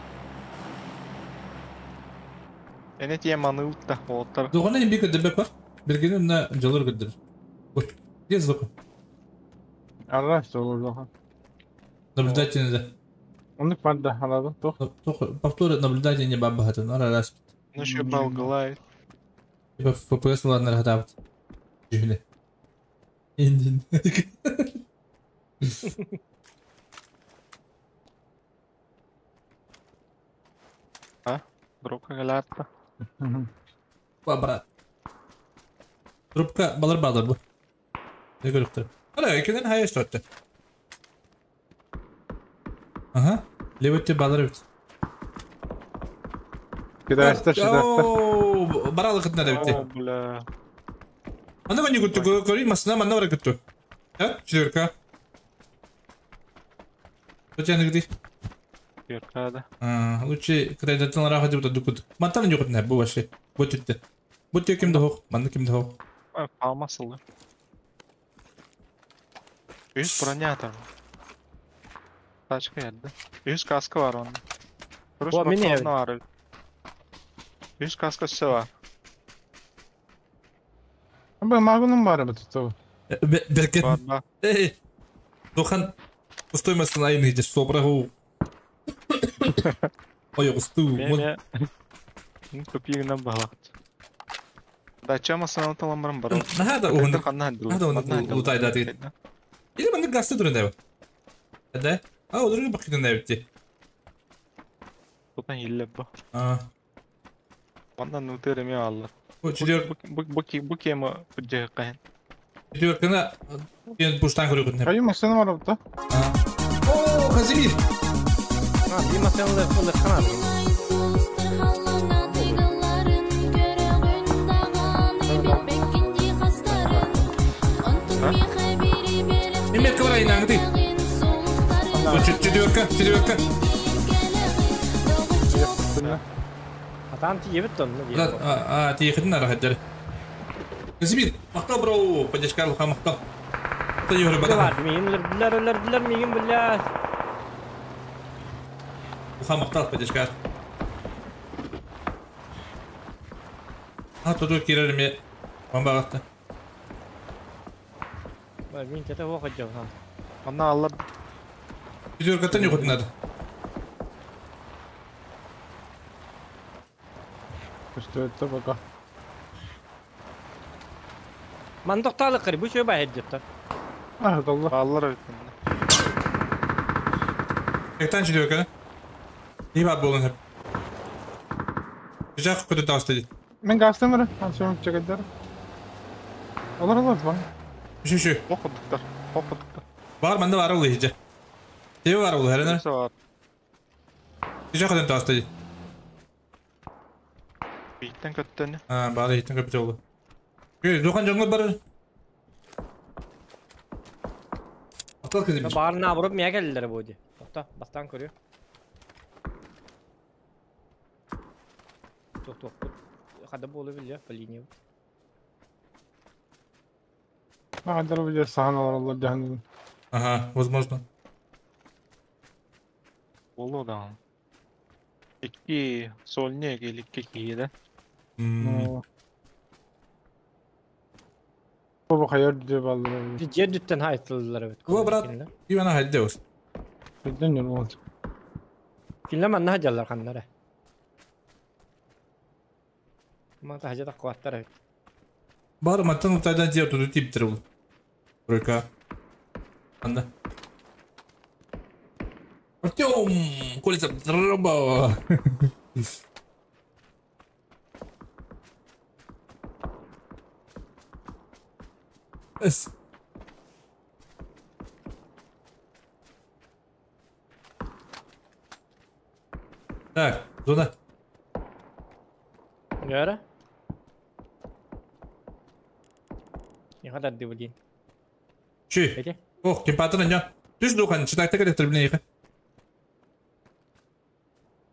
Эне тие маны утта, оттар. Дугана не бик дөбөк бар. Бергени мына жолор көддөр. Вот. Где звук? Арра, что было? Наблюдательный да. Он падда, алады, тох. Тох, повтор наблюдательный баба хатын, ара раз. Ну еще балгылай. Типа ФПС ладно рахатабыт. Жүхүнэ. Индин. А? Дропка галатта. Ба, брат. Трубка балар балар бу. Не көрүктөр. Ара, экенен хайа штотты. Ага. Лебетте балар бит. Кидайста шидатта. О, баралы кытна да битти. О, бля. Аны гани күттү, көрүй масына манна бара күттү. А, четверка. Точно где? Четверка, да. А, лучше кредиттен ара хотя бы дукут. Мантан не күтнә бу вообще. Бу түтте. Бу тө кимдә хок, манна кимдә хок. Алмасылы. Үс броня там. Тачка yerdi. Үс каска var onun. Rus О, мин motorunu var. Үс каскасы var. Бу магунум бар бит то. Беркет. Бар, бар. Эй. Духан пустой масына айны идешь, собрагу. Ой, густу. Мен Купигынан балакт. Дача масына таламрам бар. Нахада уһун. Нахада уһун лутайда дейт. Или манда гасты турын дәбе. Да? А, олар бакытын дәбе битти. Тутан хиллеп бу. А. Мандан нутереме алла. Бу четверка. Бу бу бу кема жыгыккан. Четверканы мен буштан көрөкүн. Кайы машина бар бит. О, Казимир. А, бир машина ылыккан. Эме кыбыр айнаңды. Четверка, четверка. Атам тиебит тон. А, тиехитин арахаттар. Казимир, мактал бро, поддержка луха мактал. Та юры бата. Мигин өлөрдүлөр, өлөрдүлөр, мигин бля. Луха мактал поддержка. А, тут кирер ме. Бамбагатта. Мин тете вохот жок. Ана аллар. Четверкаттан юхут надо. Что это пока? Ман токталык кыр, бу чөй бай хеджеттер. А, долла. Аллар өтүн. Эктан четверка. Не бар болун хеп. Жак көтө таасты дейт. Мен гастым бар, ансым чегедер. Олар олар бар. Şu şu. Окудуктар, окудуктар. Бар манда бар ол хеджа. Тебе бар ол херена. Бар. Жак көтө таасты дейт. Биттен көттөн. А, бар хиттен көпүт oldu. Духан жоңгол бар. Атал кызым. Баарына буруп мия келдилер бу ди. Токто, бастан көрүө. Ток ток. Када болу биле, по линии. Хаддар bu сахан алар jahanım. Ага, возможно. Болу да. Икки сольник или икки киһи да. Bu hayır diye ballar. Дьиэ хайытыллар эбит. О, брат, Ивана хайдеус. Bizden yol oldu. Кинилэр манна сылдьаллар ханнара. Мата хажа таккыбаттар эбит. Бар маттан утайдан дьиэ туту типтер ол. Тройка. Анда. Артем! Колеса дроба! Эс. Так, зона. Göre. Не kadar дивдин. Чү. Ох, кем патыр ня. Түс духан, читакта керек билен ехе.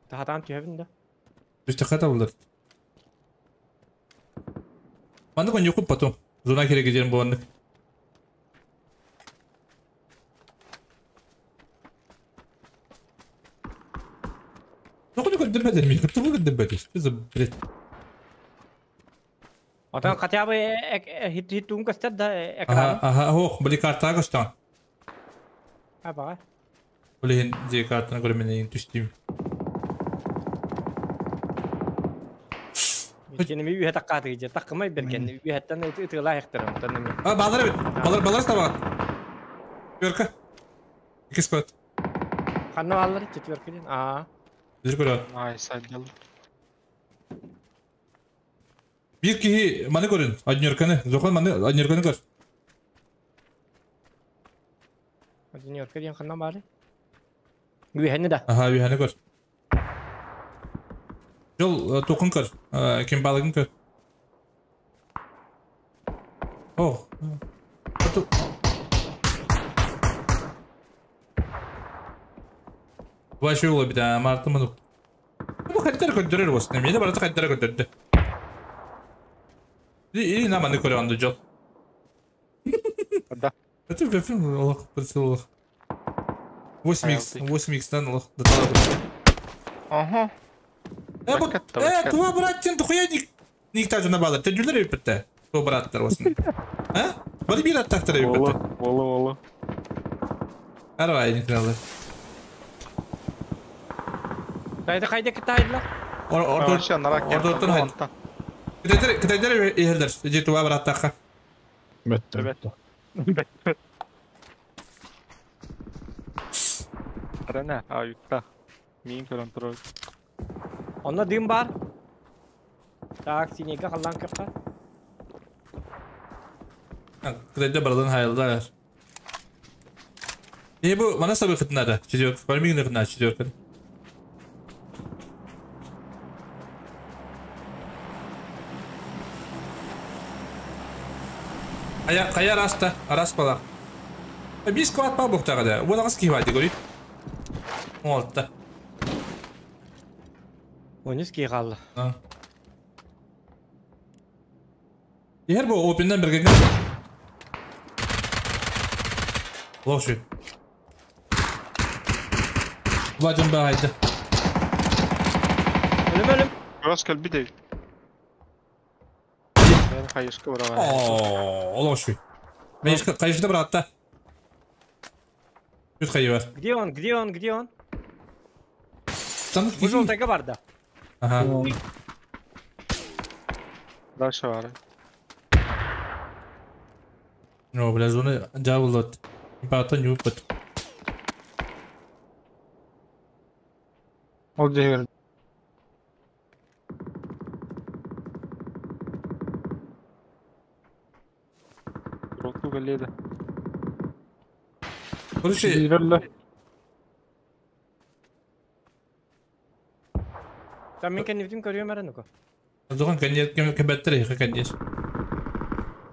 Тахатан түһәбин да. Түс тахата булдар. Манды кон юкуп потом. Зона керек жерин боландык. Ну куда көддөрбөдө ми? Кыртыбы көддөрбөдө. Что за бред? Отан хотя бы хит хит тун көстөр да экран. Ага, ага, ох, били карта көстөн. А бага. Били же картаны көрмөнөн түштүм. Кенеми үйе таккаты же таккымай берген. Үйеттен ытыла яктыр онтон эми. А, балар бит. Балар, балар таба. Четверка. Ики склад. Ханна балар четверка ден. А. Бир көрө. Ай, сайдал. Бир киһи маны көрүн, однерканы. Зохан маны однерканы көр. Однерка ден ханна бары. Үйәне да. Ага, үйәне көр. Жол тоқын көр. Кем балыгын көр. Ох. Вообще ула бит, марты мыну. Бу хаттар көддөрөр болсын. Мени барата хаттар көддөрдү. И на маны көрө анды жол. Да. Это в фильм Аллах прицел Аллах. 8x, 8x тан Аллах да. Ага. Бу, туа брат, сен тухуя ник ник та жона балар. Тәҗүләр бит. Туа браттар болсын. А? Бары бир аттактар бит. Ола, ола. Арай ник алды. Кайда кайда китайдылар? Ордор, ордортон хайд. Китайдер, китайдер ихелдер. Же туа браттакка. Бетте. Бетте. Арена, а юкта. Мин көрөн турар. Онно дым бар. Так, синеге халлан кырка. Китайдер бардан хайылдар. Не бу, мана сабы хытнада. Четверка. Бармигин хытнада четверка. Кая, кая раста, рас бала. Бис кват па буктага да. Ула кыз кибайды көрү. Олта. Онус ки калды. Егер бу опенден бирге. Лоши. Владимир байды. Ölüm ölüm. Раз кэлби дейт. Мен кайышка барабан. О, лоши. Мен кайышта братта. Жүз кайы бар. Где он? Где он? Где он? Там Бу жолтага бар да. Ага. Дальше бар. No, бля, зона жабылат. Бата не упат. Ол жегер. Роту галеда. Короче, Там мен кеннибитин көрүөм эрен уку. Зохан конец кебеттер их конец.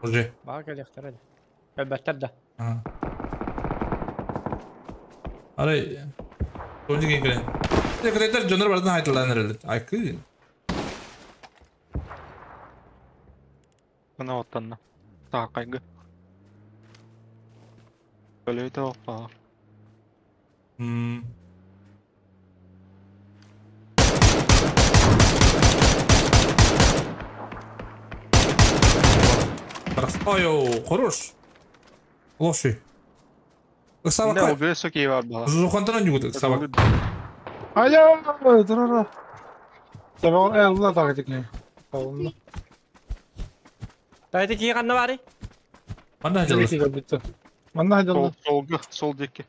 Уже. Бага келехтер эле. Кебеттер да. Ага. Арай. Тони кен келен. Кытайдар дьоннор барытын хайтылаан эрэллэр. Айкы. Мына оттанна. Таа кайгы. Өлөйтө оппа. Ой, хорош. Лоши. Да, высокий бар была. Зухантан нюгут сабак. Алло, дұрара. Сабақ әлла тағы текне. Тайты ки канна бары? Манна жалды. Манна жалды. Солга, сол декке.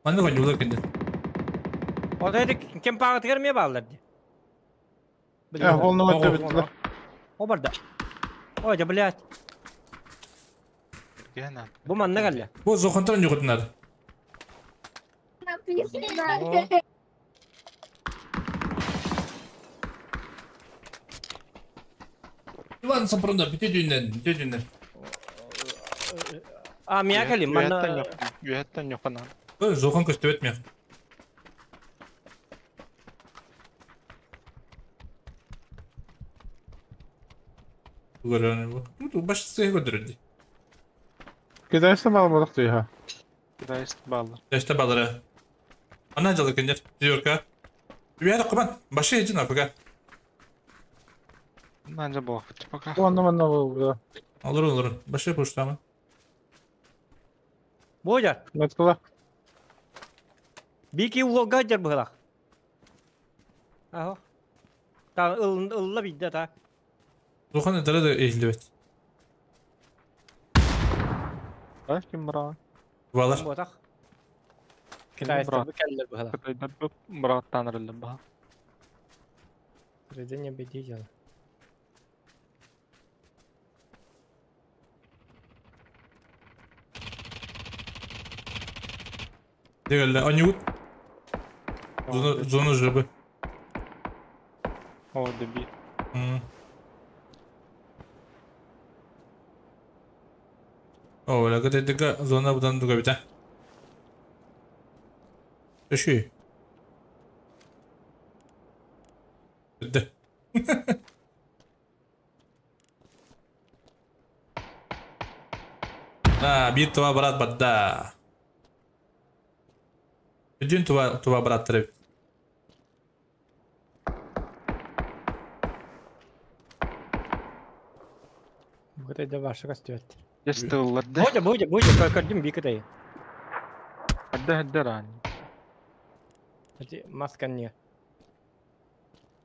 Манна конюлар кенде. Отайды кем пагытыгар ме балдар ди. Ол нөмір биттилер. О барда. Ой, да блядь. Бу манна галля. Бу зохантан нюгутнар. Иван Сапронда, бүтө дүйнен. А, мия кали, манна. Үйәттен yok ана. Зохан көстөбөт мех. Көрөне бу. Бу баш сыйы көдөрөдү. Кедайсы бал болық түйі. Кедайсы баллар. Кедайсы баллары. Ана жалы кендер. Зиорка. Үйәді қыман. Башы ежін апыға. Нанжа болақ бітті пока. Онны манна бұл. Olur olur. Башы пуштамы. Божар. Наткыла. Бики улога жар бұғылақ. Ахо. Та ылла бидде та. Зохан эдere de eğildi Ким бұраған? Балар. Ботақ. Китайстар бу келлер бұғылақ. Кытайдар бу бұрағаттан ырылды баға. Президент беди жала. Дегелде, они Зона, зона жабы. О, деби. О, ла кытайдыка зона будан дуга бита. Үшүй. Бітті. А, бир туа брат бадда. Бүтүн туа туа брат тырып. Кытайда башы кастыбет. Естылларды. Божа, божа, божа, көрдүм би кытай. Хадда хадда ран. Маскан не.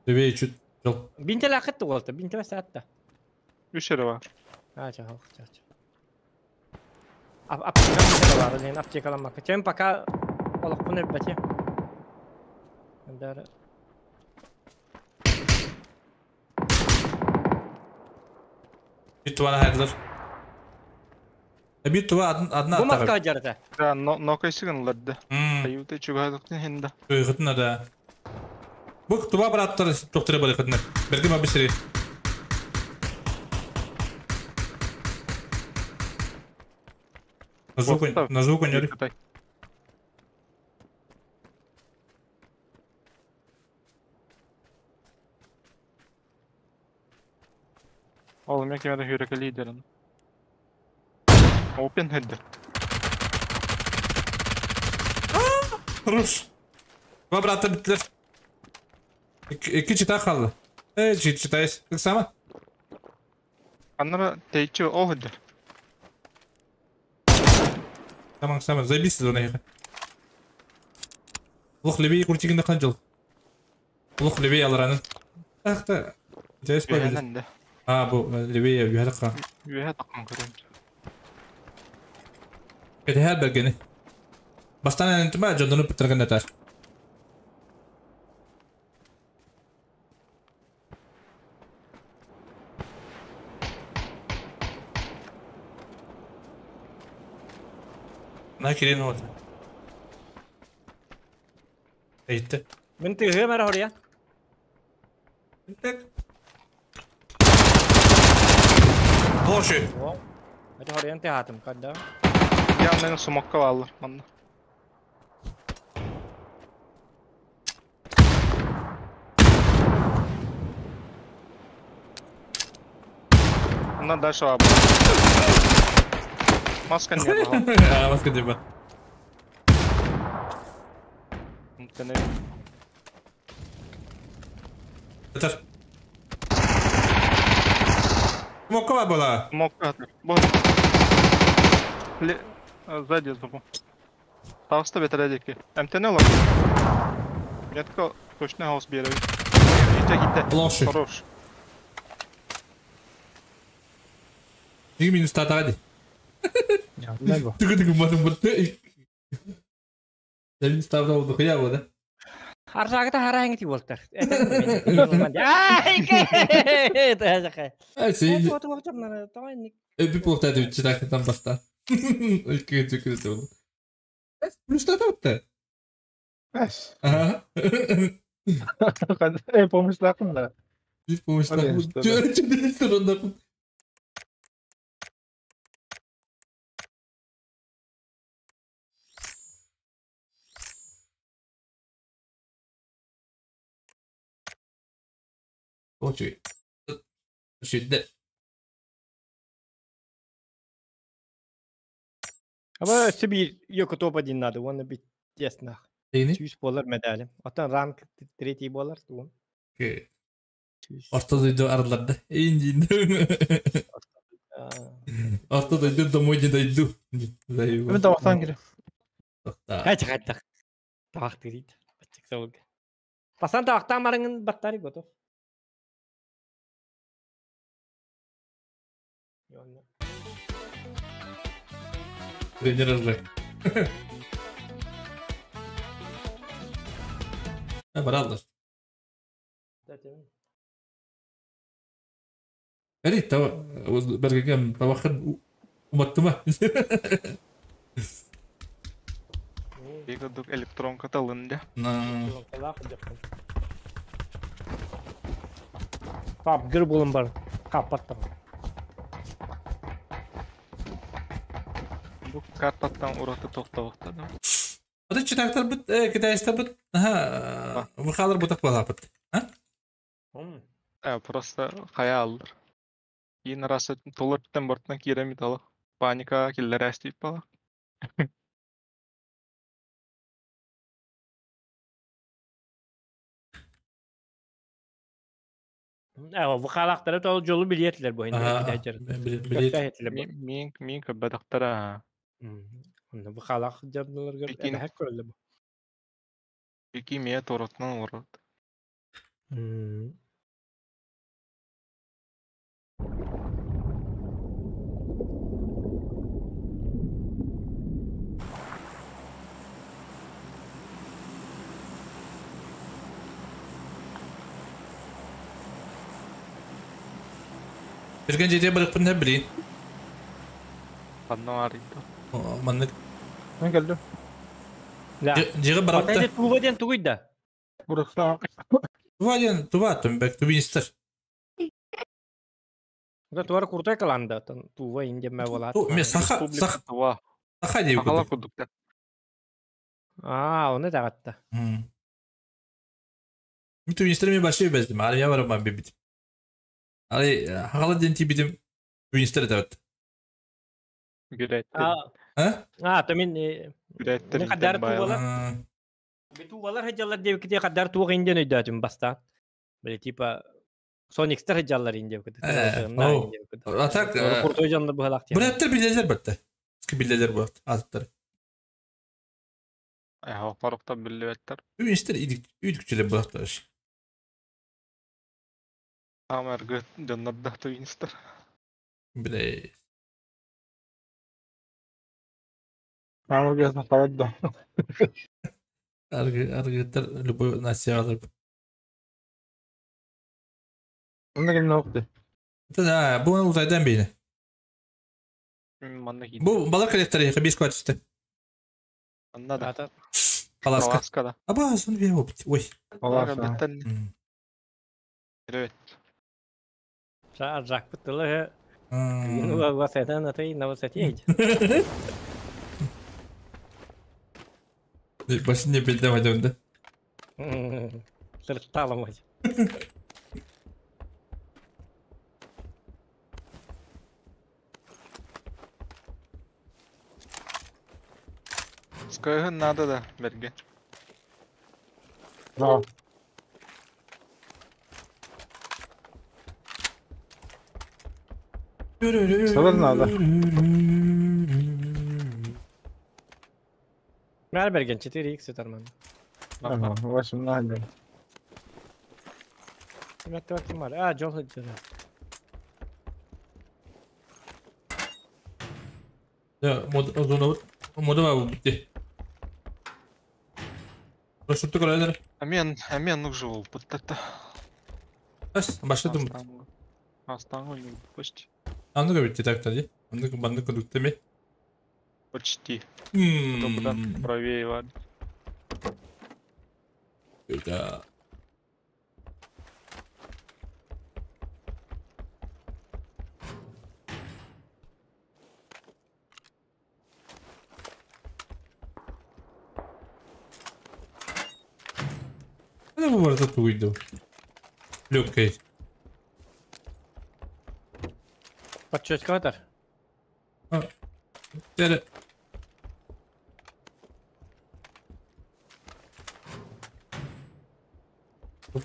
Төбе чүт жол. Бинтел акытты болду, бинтел саатта. Үш бар. А, ча, ча, ча. Аптека бинтел бар, мен аптекаламак. Чем пока олохпун элбете. Дар. Бир туа хайдылар. Бир туа одна Бу маска жарата. Да, но но кайсыгынларды. Аюта чугадыктын хинда. Кытына да. Бу туа браттар доктор бар кытына. Берге ма бисери. На звук не. Ол мен кемеде хүрәкә лидерин. Open head. Хорош. Два брата биттилер. Iki чита қалды. Эй, читайс. Сама. Аннара тейчи о head. Tamam, tamam. Заебись зона. Лох левее крутигин да жол. Лох левее алараны. Ах та. Жайс па. А, бу левее үйәдә ка. Үйәдә кан көрөм. Кете бергени. Бастан энтима жодону питерген этар. На кирин вот. Эйтте. Мен тыгы мара хория. Так. Лоши. Это хория ты хатым когда. Я мен сумокка алыр манна. Онdan дальше бар. Маска не было. А, маска не было. Эмтэнэ. Этер. Мокка была. Мокка. Бу. Ле... Сзади зубу. Таҕыста бэтэрээ диэки. Эмтэнэ олор. Метка точно хаус биэрэбин. Киирдэ киирдэ. Лоши. Хорош. Нэг минус татаға ди. Не бу. Түгү түгү батым бутты. Минус табда oldu хуя бу да. Аржагыта хараңы ти болтар. Ай, ке. Тажака. Ай, сен Вот вот вот давай ник. Öpüp ortaya bir çıraklıktan basta. Ülke tükürdü onu. Плюс татапты. Эс. Ага. Эй, помощь да. Bir помощь Hadi işte. Чүрчү Очуй. Шүдде. Аба өссө биир йоко топ один надо, оны бит тесно. Нейни? Сүүс буолар медалим. Оттон ранг третий буолар тугун. Орто дойду арыларды. Эйин Орто дойду домой не дойду. Мен табақтан келе. Хайчы хайдах. Табақ тирит. Бачык сабылга. Пасан табақтан барыңын баттары готов. Тренер уже. Баралдар. Эри таба бергеген табақын уматтыма. Бигодук электронка талынды. Пап, гыр болым бар. Капаттым. Бу картаттан ураты тоқтабақта да. Аты читактар бит, китайстар бит. Аха, вахалар бутак балапыт. А? Просто хая алдыр. Иин расы толыр бортынан киремит ала. Паника киллер әстейіп бала. Вахалақтары тол жолу билетлер бу инде китайчар. Билет. Мин мин көббәдақтара. Онда вахалақ жарныларга әбәһәк көрөллө бу. Бики мия торотынан орот. Берген жете барықпын да білейін. Анна арыйды. Маннык. Мен келдим. Жығы барапты. Туба ден тугуйда. Буракта. Туба ден туба түмбек тубинистер. Да туар куртай каланда тува инде мә болат. Ме саха саха туба. Саха деп. Сахала кудукта. А, оны тагатта. Мен тубинистер мен башы бездим. Ары я барам бибит. Ары хагала ден тибидим тубинистер табат. Гүрәттер. А? А, то мен Гүрәттер. Кадар тувалар. Тувалар хаҗалар дип ките кадар туга инден өйдәтем баста. Биле типа Соникстер хаҗалар инде ките. А так куртой жанны булак. Бүрәттер билелер бетте. Билелер бу аттар. Ай, парыкта билебеттер. Тубинистер идик үйдүкчүлөр булактар. Амар гөт дөннәрдә тубинистер. Биле. Мама гезна қалады. Аргыттар любой нация алып. Онда ким оқты? Да, бу узайдан бейне. Манна Бу бала коллекторы бес квартиры. Анна да. Паласка. Паласка да. Аба, сон бе опт. Ой. Паласка. Привет. Жак быттылы. Ну, васайдан атай на высоте. Башын не белдем адамды. Сыртталым ой. Скайгын надо да, берге. Да. Сылыр надо. Мэр берген 4x сытар ман. Ага, 18. Ким ким бар? А, жол сылдьар. Да, мод зона мода бар битти. Расшутты көрәләр. Амен нужен был подтата. Ас, башладым. Астаңы почти. Аны битти так тади. Аны банды көдүктеме. Почти. Куда правее, ладно. Да. Это bu arada tuydu. Легкий. Подчетка атар. Тере.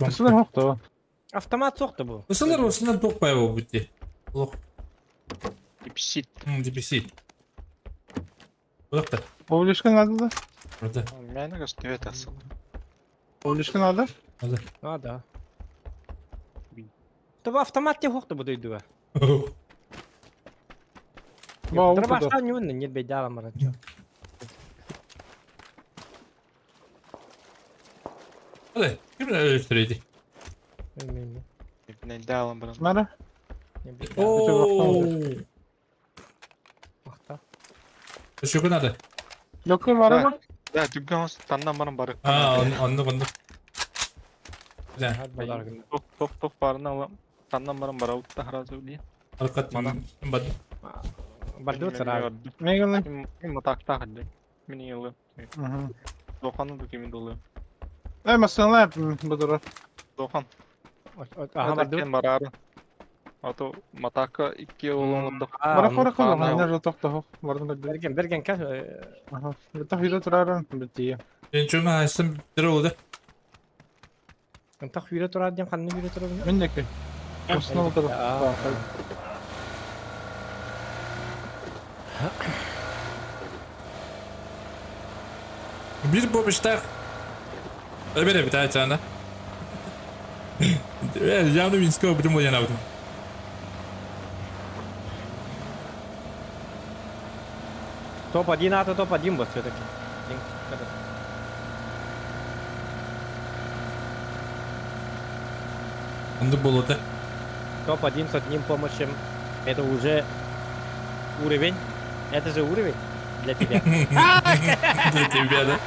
Сылыр хокто. Автомат соқты бұл. Ысылар осынан тоқпай бол бітті. Лох. DPC. DPC. Бұлақта. Павлишка надо да? Burada. Мені көстөбөт асыл. Павлишка надо? Надо. Надо. Тобы автомат те хоқты бұ дойдуға. Бау, Баштан юнны, не бейдала марат. Hadi. Kim öldürüydü? Не далам брат. Мара? Ооо. Мақта. Şu надо. Лёгкий бар ма? Да, дүггән таннан барым бар. А, онны онны. Да. Тоқ тоқ тоқ барына алам. Таннан барым бар аутта харазы биле. Аркат мана. Бад. Барды сара. Мегеле. Мен матакта хадды. Мен елы. Дохан да кемен долы. Эй, масалар, бұдыра. Дохан. Аха барды. Барары. Ато матака икки олоңдо. Бара қора қора, мен же тоқта хоқ. Бардым да. Берген, берген кәс. Аха. Битах үйрө турарын битти. Мен чөмө айсым бир oldu. Тах үйрө турар дем, ханны үйрө турар. Мен деки. Осына отырып. Bir бобиштах. Öbür bir tane tane. Явно Минского будем я навыдым. Топ-1, а то топ-1 был все-таки. Онда было, да? Топ-1 с одним помощью. Это уже уровень. Это же уровень для тебя. Для тебя, да?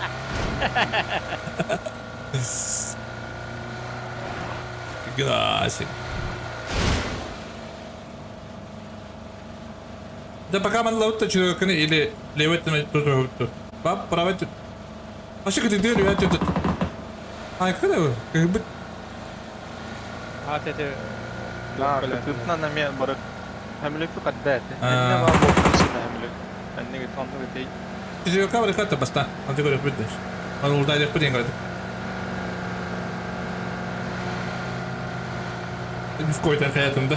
Гнасик. Да пока man лаутта человека или левый тут Пап, правый тут. А что ты делаешь? Я тут. А когда вы? Как бы. А ты. Да, тут на нами барак. Хамлек каддат. Энне бар бу хамлек. Энне тонны гей. Ты камера хата баста. Он ты говоришь, будешь. Он улдай деп деген В какой-то хаятым, да?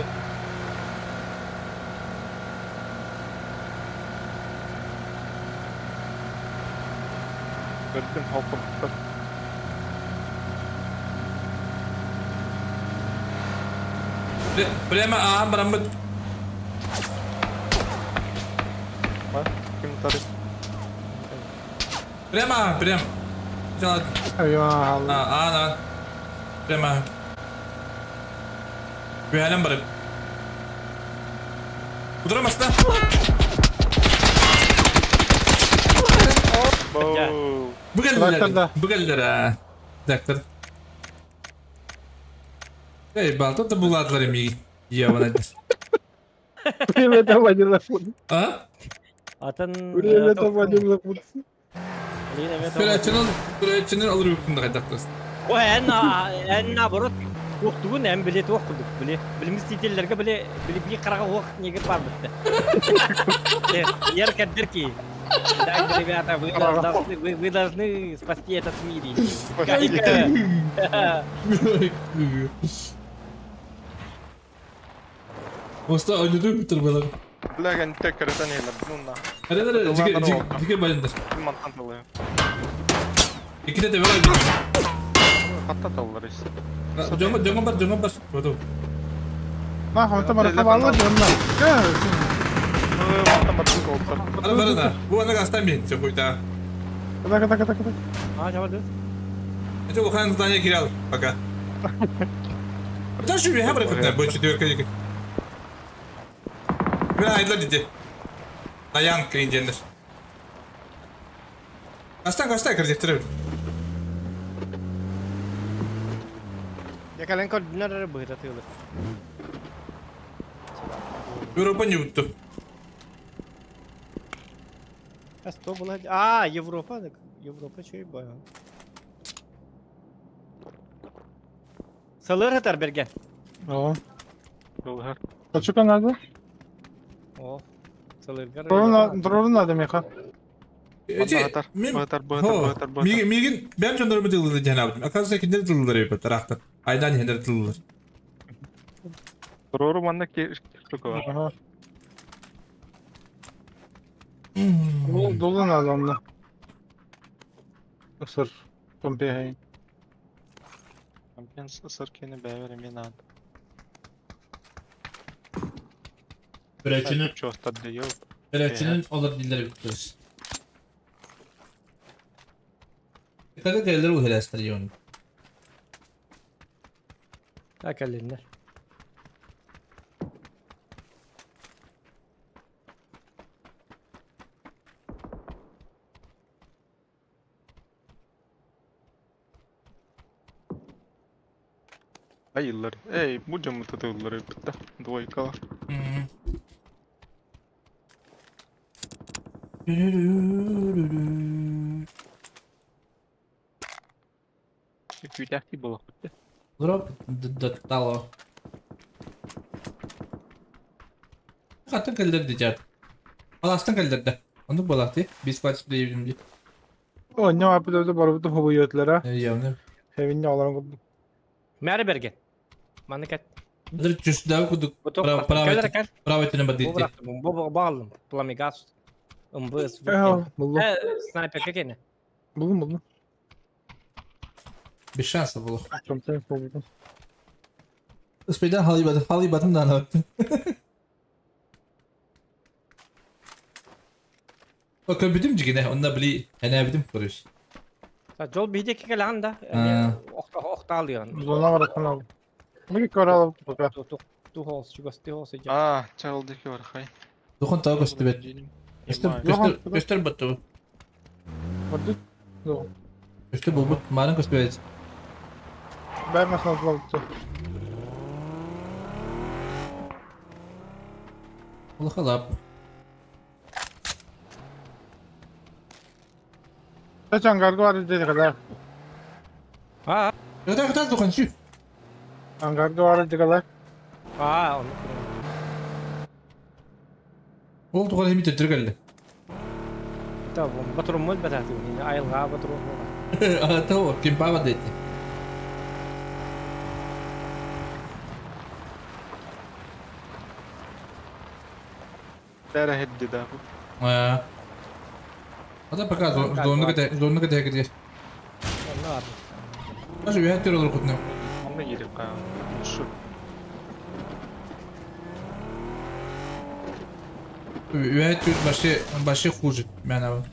Көрдүм холкум. Прямо аам барамбыт. Ким тары? Прямо, прямо. А, Прямо. Güvenем барып. Удурамасна. Бұгәлләр. Бұгәлләр, а. Доктор. Эй, балта да буладылар эми. Явана. Привет, Вадим. А? Атын Привет, Вадим. Көрәченен алыр өкүндө кайтактырсын. Ой, эн наоборот Оқтугун әм билет оқудук биле. Билимиз тителлерге биле биле би карага ок неге бар битти. Ер каддер ки. Так, ребята, вы должны спасти этот мир. Оста ойнуду бүтүр балар. Бля, tek karatan eller. Nunna. Hadi hadi dike bayındır. Mantan talıyor. İki de var. Hatta tallar işte. Jonga jonga bar jonga bar. Bodu. Ma хонта бар хабалла жонна. Mantan bar oldu. Hadi bar da. Bu ana gastan bin. Çok uyda. Када када када када. А, чабады. Это ухан здание кирал пока. Даже я брать бу четверка дики. Ben aydılar dedi. Dayan kıyın Kaçtan kaçtan kıracak Yakalen koordinatları bırakıyorlar. Европа не утtu. А что было? А, Европа, Европа чей бай. Салыр хатар берген. О. Салыр. Качука надо? О. Салыр. Дрон надо меха. Мигин бәм жондар дылды жанабдым. Оказывается, киндер дылдылар епет тарахтан. Айдан хендер дылдылар. Рору манна ки штука var. Dolu надо онда. Ысыр. Помпей. Компенс ысыр кені бәбер мен ад. Börekçinin Çok da yok. Börekçinin olur dilleri bitiririz. Dikkat et elleri bu helesler yiyor. Так ellerler. Ayıllar. Ey, bu camı tatıllar bitti. Двойкалар. Күйдәхти болақ бітті. Дроп даттало. Хатын кэллэр дижат. Аластан кэллэр Onu балакты. Biz kaç diyebilirim diye. О, не апыда барыбыты хобуйотлара. Явны. Хевинне аларың курдук. Мәре берген. Маныкат. Dır чүстәв кудук. Право. Право тene бадитти. Бу багалым. Пламегас. МВС. Снайпер какене? Булдум, булдум. Без шансов было. Успейдан халибатым, халибатым да анабаттым. Көбүтүм жигине, онда били әнәбитим көрүш. Жол бийде келан да. Охталыган. Зона бар канал. Миги көралып пока. Тухос, чугас, тухос. А, чалдыки бар хай. Духан таа көстүбет. Көстөр, көстөр батты. Батты. Көстөр болбут, марын көстүбет. Бәр машина болду. Улахалап. Ангарга бар деди калар. А. Ката ката духан şu. Ангарга бар деди калар. А, onu. Ол туган хемит өтүргәлде. Та, батырым мөл бататы, айылга батырым. А, то, ким баба деди. Бәрі хедди да бу. А. Ата пока зонны кете кете. Ашы бәһәт төрөлөр кутны. Анда киреп ка. Шу. Бәһәт төр башы башы хуже мәнә.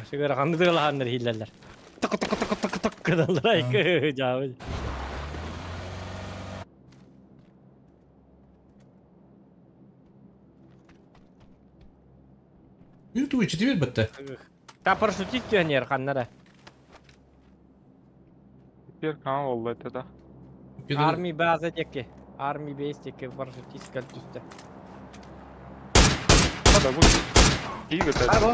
Шыгыр хандыгыланнар хилләләр. Тык тык тык тык тык кыдалар айкы жабы. Ютуб içi değil bitti. Та парашютист пионер ханнара. Теперь кан oldu это да. Армия база деки. Армия бейс деки парашютист кальтүстө. Да бу. İyi götürdü. Abo.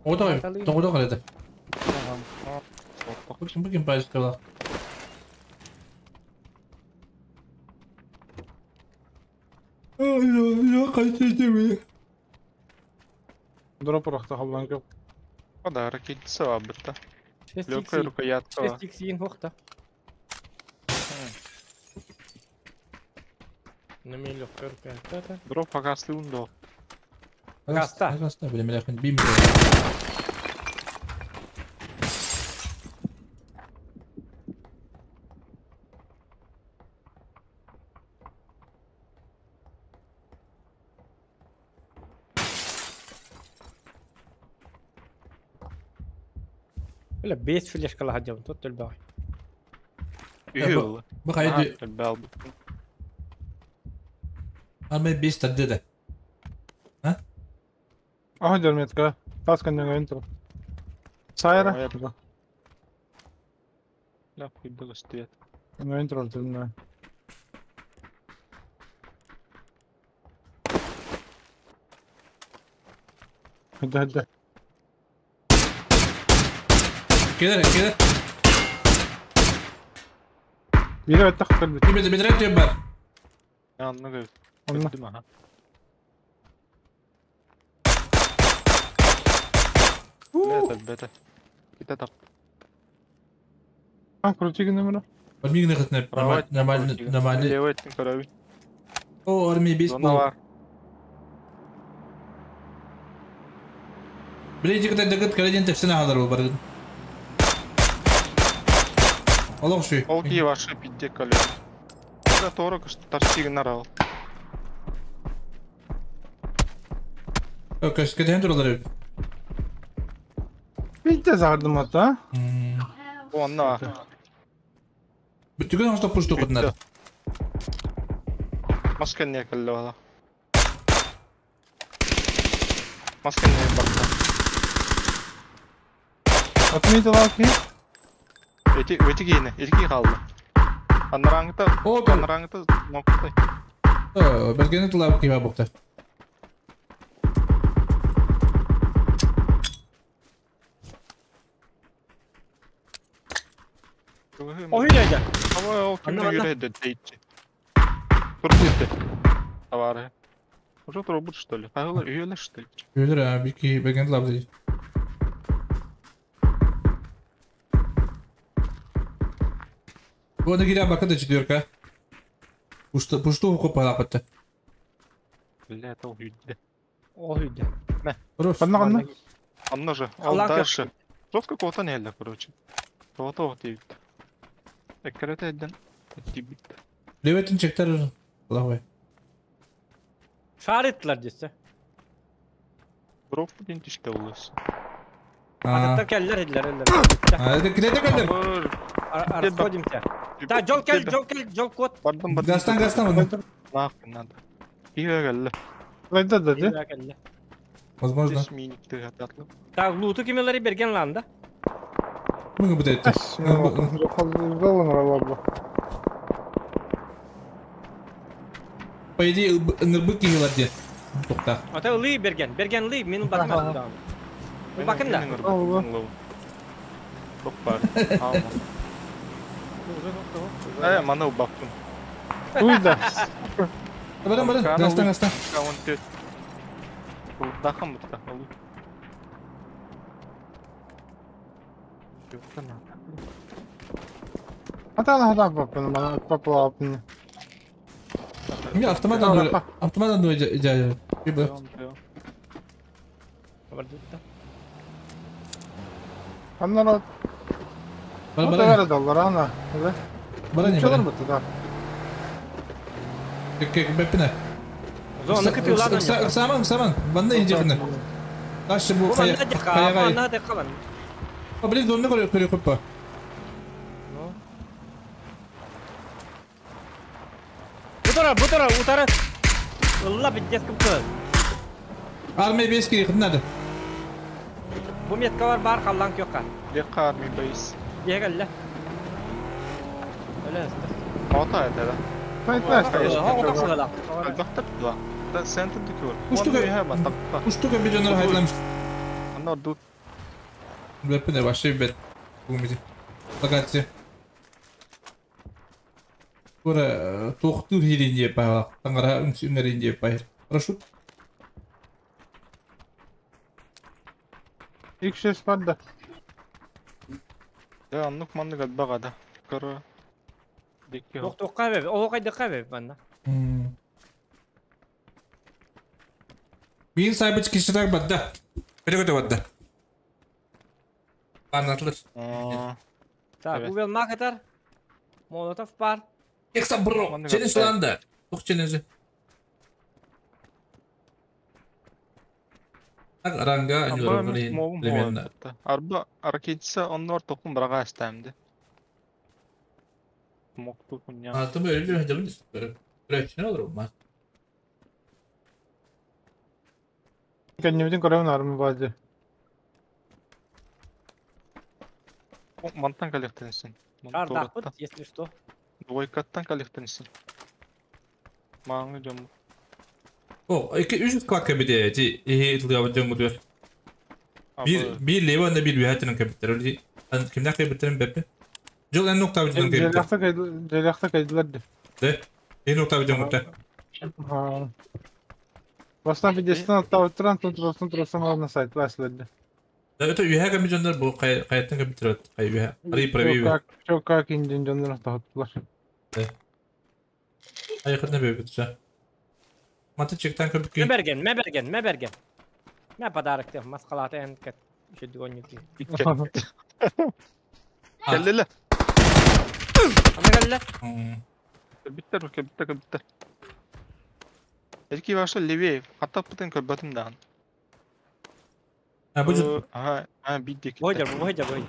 O da, doğru kaldı. Bakın bakın paylaştılar. Я хочу Дроп рахта халлан кеп. О да, ракетница var bitta. Легкая рукоятка var. 6 x хохта. Неме легкая рукоятка. Дроп погасли ундо. Гаста. Гаста, блин, бля, бим. Бля, бес флешкала хадьям, тот төлбәй. Үйül. Бу хайды. Бел. Армей бес тарды да. Ага, дерметка. Тас канден энтер. Сайра. Ля, хуйда стоит. Энтер алтын. Да, да. Кедер, кедер. Biri ötte kalbi. Бир бир рет бар. Анны Онна. көттүм аха. Бета, бета. Ките тап. А, крути номера. Бармигне хытны нормально, нормально. Левый еттин көрөбүн. О, армия бес Зона бул. бар. Биле жигит дагыт каледен тепсене халар бул бар. Олох шүй. Ол ки ваши пидде кале. Да торы кышты тарсигин арал. Көскөтен туралар. Bitti zardım hatta. Онна. Бүтүгөн остоп пушту кытнар. Маска не калле бала. Маска не барда. Atmayı da ki. Эти эти кийине, эти ки калды. Анараңыта, анараңыта ноктой. Бергени тулап киба букта. Ой, дядя. Ама ол Анна, кимде анна. жүрөдү дейт. Турбутты. Товары. Уже робот что ли? Айылар үйөлөр что ли? Өлөр а бики берген тулап дейт. Буны кире бака да четверка. Пушты пушту хукуп палапатты. Бля, это үйдө. Ой, дядя. Мә. Канна канна. Анна же, ал Аллах дальше. Жестко кого-то не эле, короче. Кого-то вот дейт. Эккерете эден. Тибит. Леветін чектер Аллах Шар еттилер десе. Дроп ден тиште болос. Аттар келлер эдилер эллер. А, это кирете келдер. Расходимся. Да, жол кел, жол кел, жол кот. Бардым, бардым. Гастан, гастан бұны. Нахуй надо. Пиво келди. Да да да. Возможно. Так, луту кимелери берген лан да. Мыңы бітетті. По идее, ыңырбык кигилер де. Тоқта. Ата лый берген, берген лый, менин батым астында. Бакын да. Тоқ бар. Алма. Э, маны баптым. Уйда. Барам, барам. Гастан, гастан. Дахам бутта. Хата хата папын, бана папын. Не, автомат андой. Автомат андой жа. Аннара. Бара, Бара бара. бара доллар ана. Бара не, Чалар бара. бутта да. Кек бепине. Зона кытыылан. Саман, саман. Банда инжекне. Ташы бу Бу кая. манна дека, Кая. манна дека бан. Блин, зонны көрө көрө көппа. Бутара, бутара, утара. Алла биттес кымты. Армия бес керек надо. Бу меткалар бар халлан кёкка. Дека армия бейс. Егелле. Öyle Ата это да. Албакта да. Центр дүкөр. Уштука. Уштука бир жонор хайдламыш. Ана ду. Бепине вообще бет. Бүгүн бизи. Локация. Тура туохтуур хирин диye паһа. Таңара үҥсүҥэрин диye паһа. Парашют. X6 бар да. Да аннык маннык элбэх ада. Көрө. Дикки. Тохтуохха бэбэ, оһо хайдахха бэбэ манна. Мин сайбыч кишитак бадда. Переготе бадда. Аннатлыр. Так, Google Marketer. Молотов бар. Экса бро. Челен суланда. Тух челенже. Так аранга анюры примерно. Арба аркетса оннор токун брага астамды. Мокту куня. А ты мы или хотя бы Короче, olur mu? Кэннибитин көрөбүн армы баазы. Мантан коллектенсин. Ардахпыт, если что. Двойкаттан коллектенсин. Маңы жом. О, iki üç квад кабите ти ихи тылга жон гудур. Bir bir лево на bir бихатын кабиттер. Öyle кимдә кабиттерин беппи. Жол эн нокта жон кабиттер. Желяхта желяхта кайдылар ди. Де. Эн нокта жон гудур. Ha. Бастан видеостан аттабыттыран тун турсан ална сайт ласларды. Да это үйә кабит жондар бу каяттан кабиттер. Кай үйә. Ари правый. Как чо как индин жондар тахыттылар. Айкытны беппи. Маты чектан кабит. Мэ берген, мэ берген, мэ берген. Мэ подарок ты, маскалаты эн кет. Şu гоню ти. Келлеле. Ана келле. Биттер, биттер, биттер. Эрки башы левее, хаттап бутын көбөтүм даан. А бу Ага, а биддик. Бойдер, бойдер, бойдер.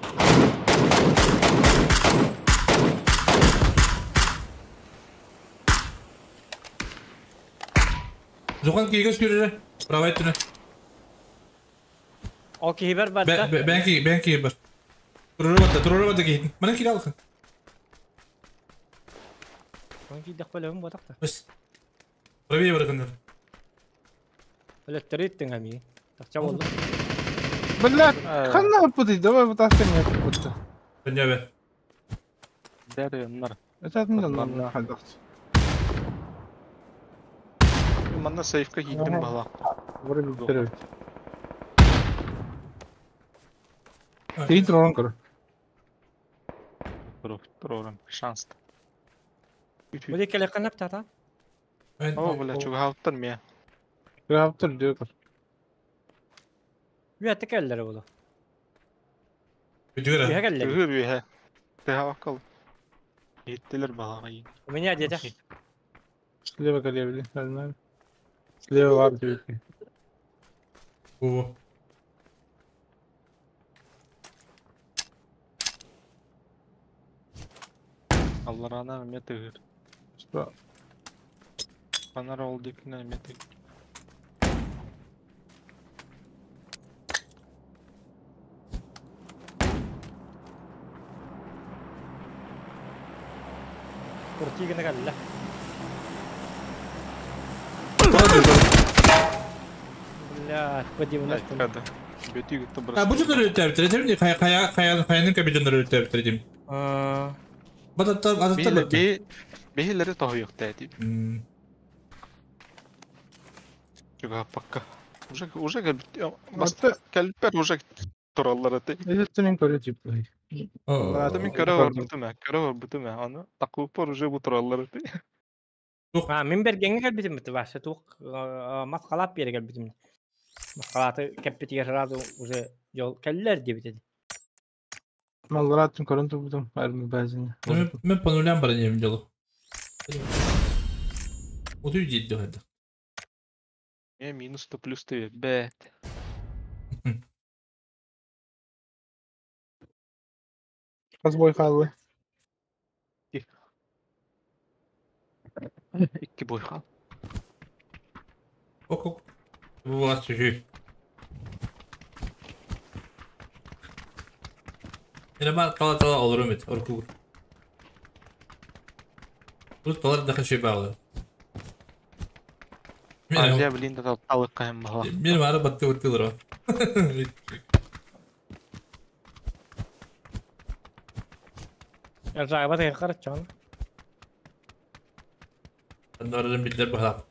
Зухан кийгес күрүрө. Правай түнө. Окей, бер бар. Бәнки, бәнки бар. Туруру батта, туруру батта кейин. Мана кире алхын. Бәнки дәхпәләвем батакта. Бис. Правее баракындар. Өлөттөр иттиң ами. Такча болду. Бля, ханна путай, давай вытаскивай меня путта. Пенябе. Дәрі, Это не надо. Манна сейфка киттим бала. Вроде биттеребит. Тиги туророн көр. Туророн, шанс. Бу келе канап тата. О, бля, чугаптыр ме. Чугаптыр диyor. Үәтте келлер болу. Үтүгөр. Үһә келлер. Үһөр үһә. Тэха акыл. Еттелер балага. У меня дядя. Слева колебли, не знаю. Слева var gibi. Бу. Алларана метыгыр. Что? Анара ол дикне метыгыр. Куртигіне кәллі. Бля, по 90. А бу жондар өтәп тирдим. Кая кая кая каянын кеби жондар өтәп тирдим. Бататтар адаттар. Бехилери тохуйук тәти. Чуга пакка. Уже уже баста кәлпер уже тураллар эти. Эзеттенин көрө тип. Ата мен көрө бар бутума, көрө бар бутума. Аны такылып уже бу тураллар эти. А, мен бергенге келбитим бит башы тук маскалап бере келбитим. Маскалаты кеппетиге сразу уже жол келлер деп деди. Малларатын көрөн турбутум, армы базини. Мен по нулям баранем дело. Утуй дейт деп. Е, минус то плюс ты, бет. Разбой халы. Икки бой хал. Ок, ок. Вот чужой. Инама кала тала олорум эт, оркугур. Тут калар даха шей баглы. Азия блин да талык кайым бала. Мен бары батты өттүлөр. Жайба да карачан. Аннардан биллер баһа.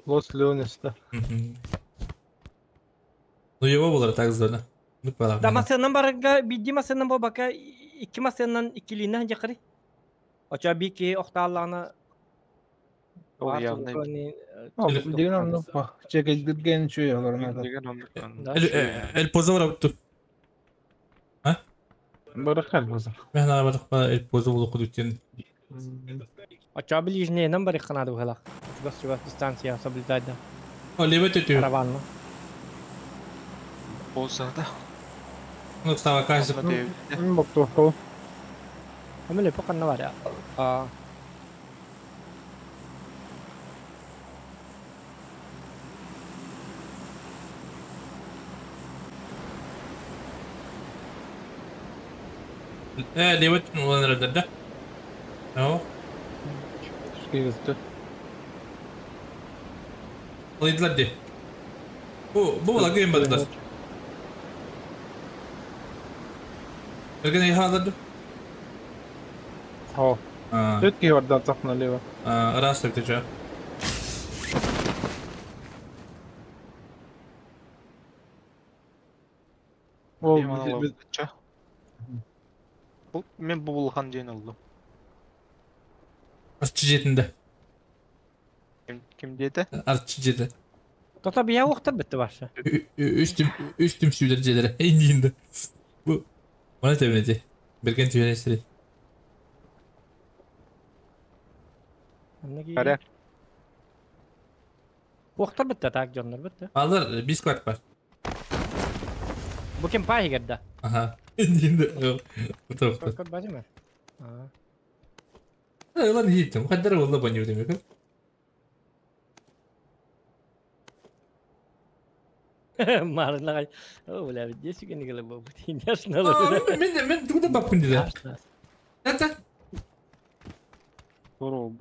Лос Леонес да. Ну его было так зона. Ну пора. Да масынан барга бидди масынан бо бака икки масынан иккилине жакыры. Оча бики охтааллаана. Ол явно. Деген оннук ба. Чекелдирген чүй олар надо. Деген оннук. El pozo var А? Барахал базар. Мен арабадык ба el pozo болу кудутен. Оча ближнее нам барых надо было. Чугас дистанция соблюдать да. О, левый тетю. Караван. Болса да. Ну, става кайсы. Бокту. Амеле пока на варя. А. Левый тетю да? Ну. Скигызды. Алыйдылар де. Бу була кем бадылар. Берген айхаларды. Хо. Төт ки бардан сахна лево. Раз так ты Ол Бу мен бу булхан ден oldu. Арчы жетинде. Ким деді? Арчы жети. Тота бия оқтар бітті башы. Үстüm сүйдер желері. Эйндиинде. Бу Мана тебинети. Берген түйенесири. Аре. Оқтар бітті так жоннор бітті. Алар бискват бар. Бу кем пай герда. Аха. Эйндиинде. Утопту. Кот бажы А. Улан хийтим. Каддар болду баню демек. Марнагай. О, бля, здесь үген геле бу. Интересно. Мен тугда бапкын диде. Это? Doğru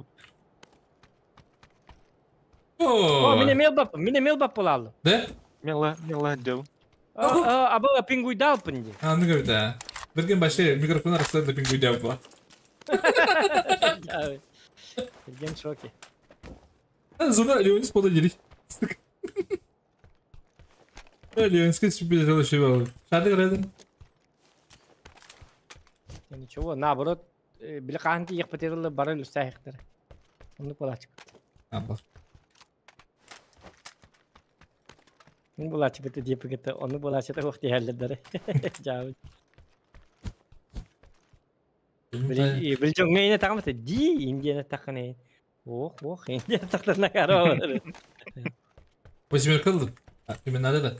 О, мине мел бап, мине мел бап болалды. Да? Мела, мела дел. Аба пингуй далпын ди. А, ну говорит, Берген башы микрофон арасында пингуй далпа. Берген шоке. Зона Леонис пода дери. Леонис себе делал Шады рядом. Ничего, наоборот, били каанти ехпетерилы бары люсайхтер. Оны булачык. А, бар. Оны булачык бите дип кете, оны булачык та вакыт хәлләдәр. Жабы. Били бил жоңгайны тагымты ди индияны такыны. Ох, ох, индия тактарына карап. Восьмерка кылдым. Именно надо да.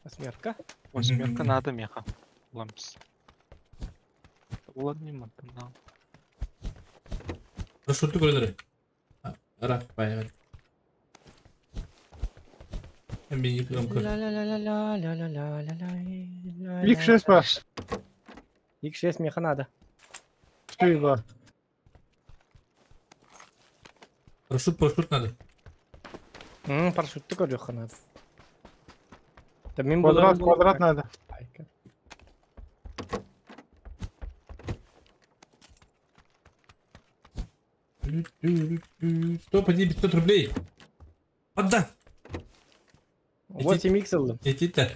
Восьмерка? Восьмерка надо меха. Ламс. Улар не мантына. Расшурты көрөлөр. Ара, баягы. Мен Ла-ла-ла-ла-ла-ла-ла-ла-ла. Ик-6 бар. Ик-6 меха надо. Что бар? Парашют, парашют надо. Парашютты көрүөх надо. Да мен Квадрат, квадрат надо. Стоп, 1 500 рублей. Отда. 8 икс алды. Иди-то.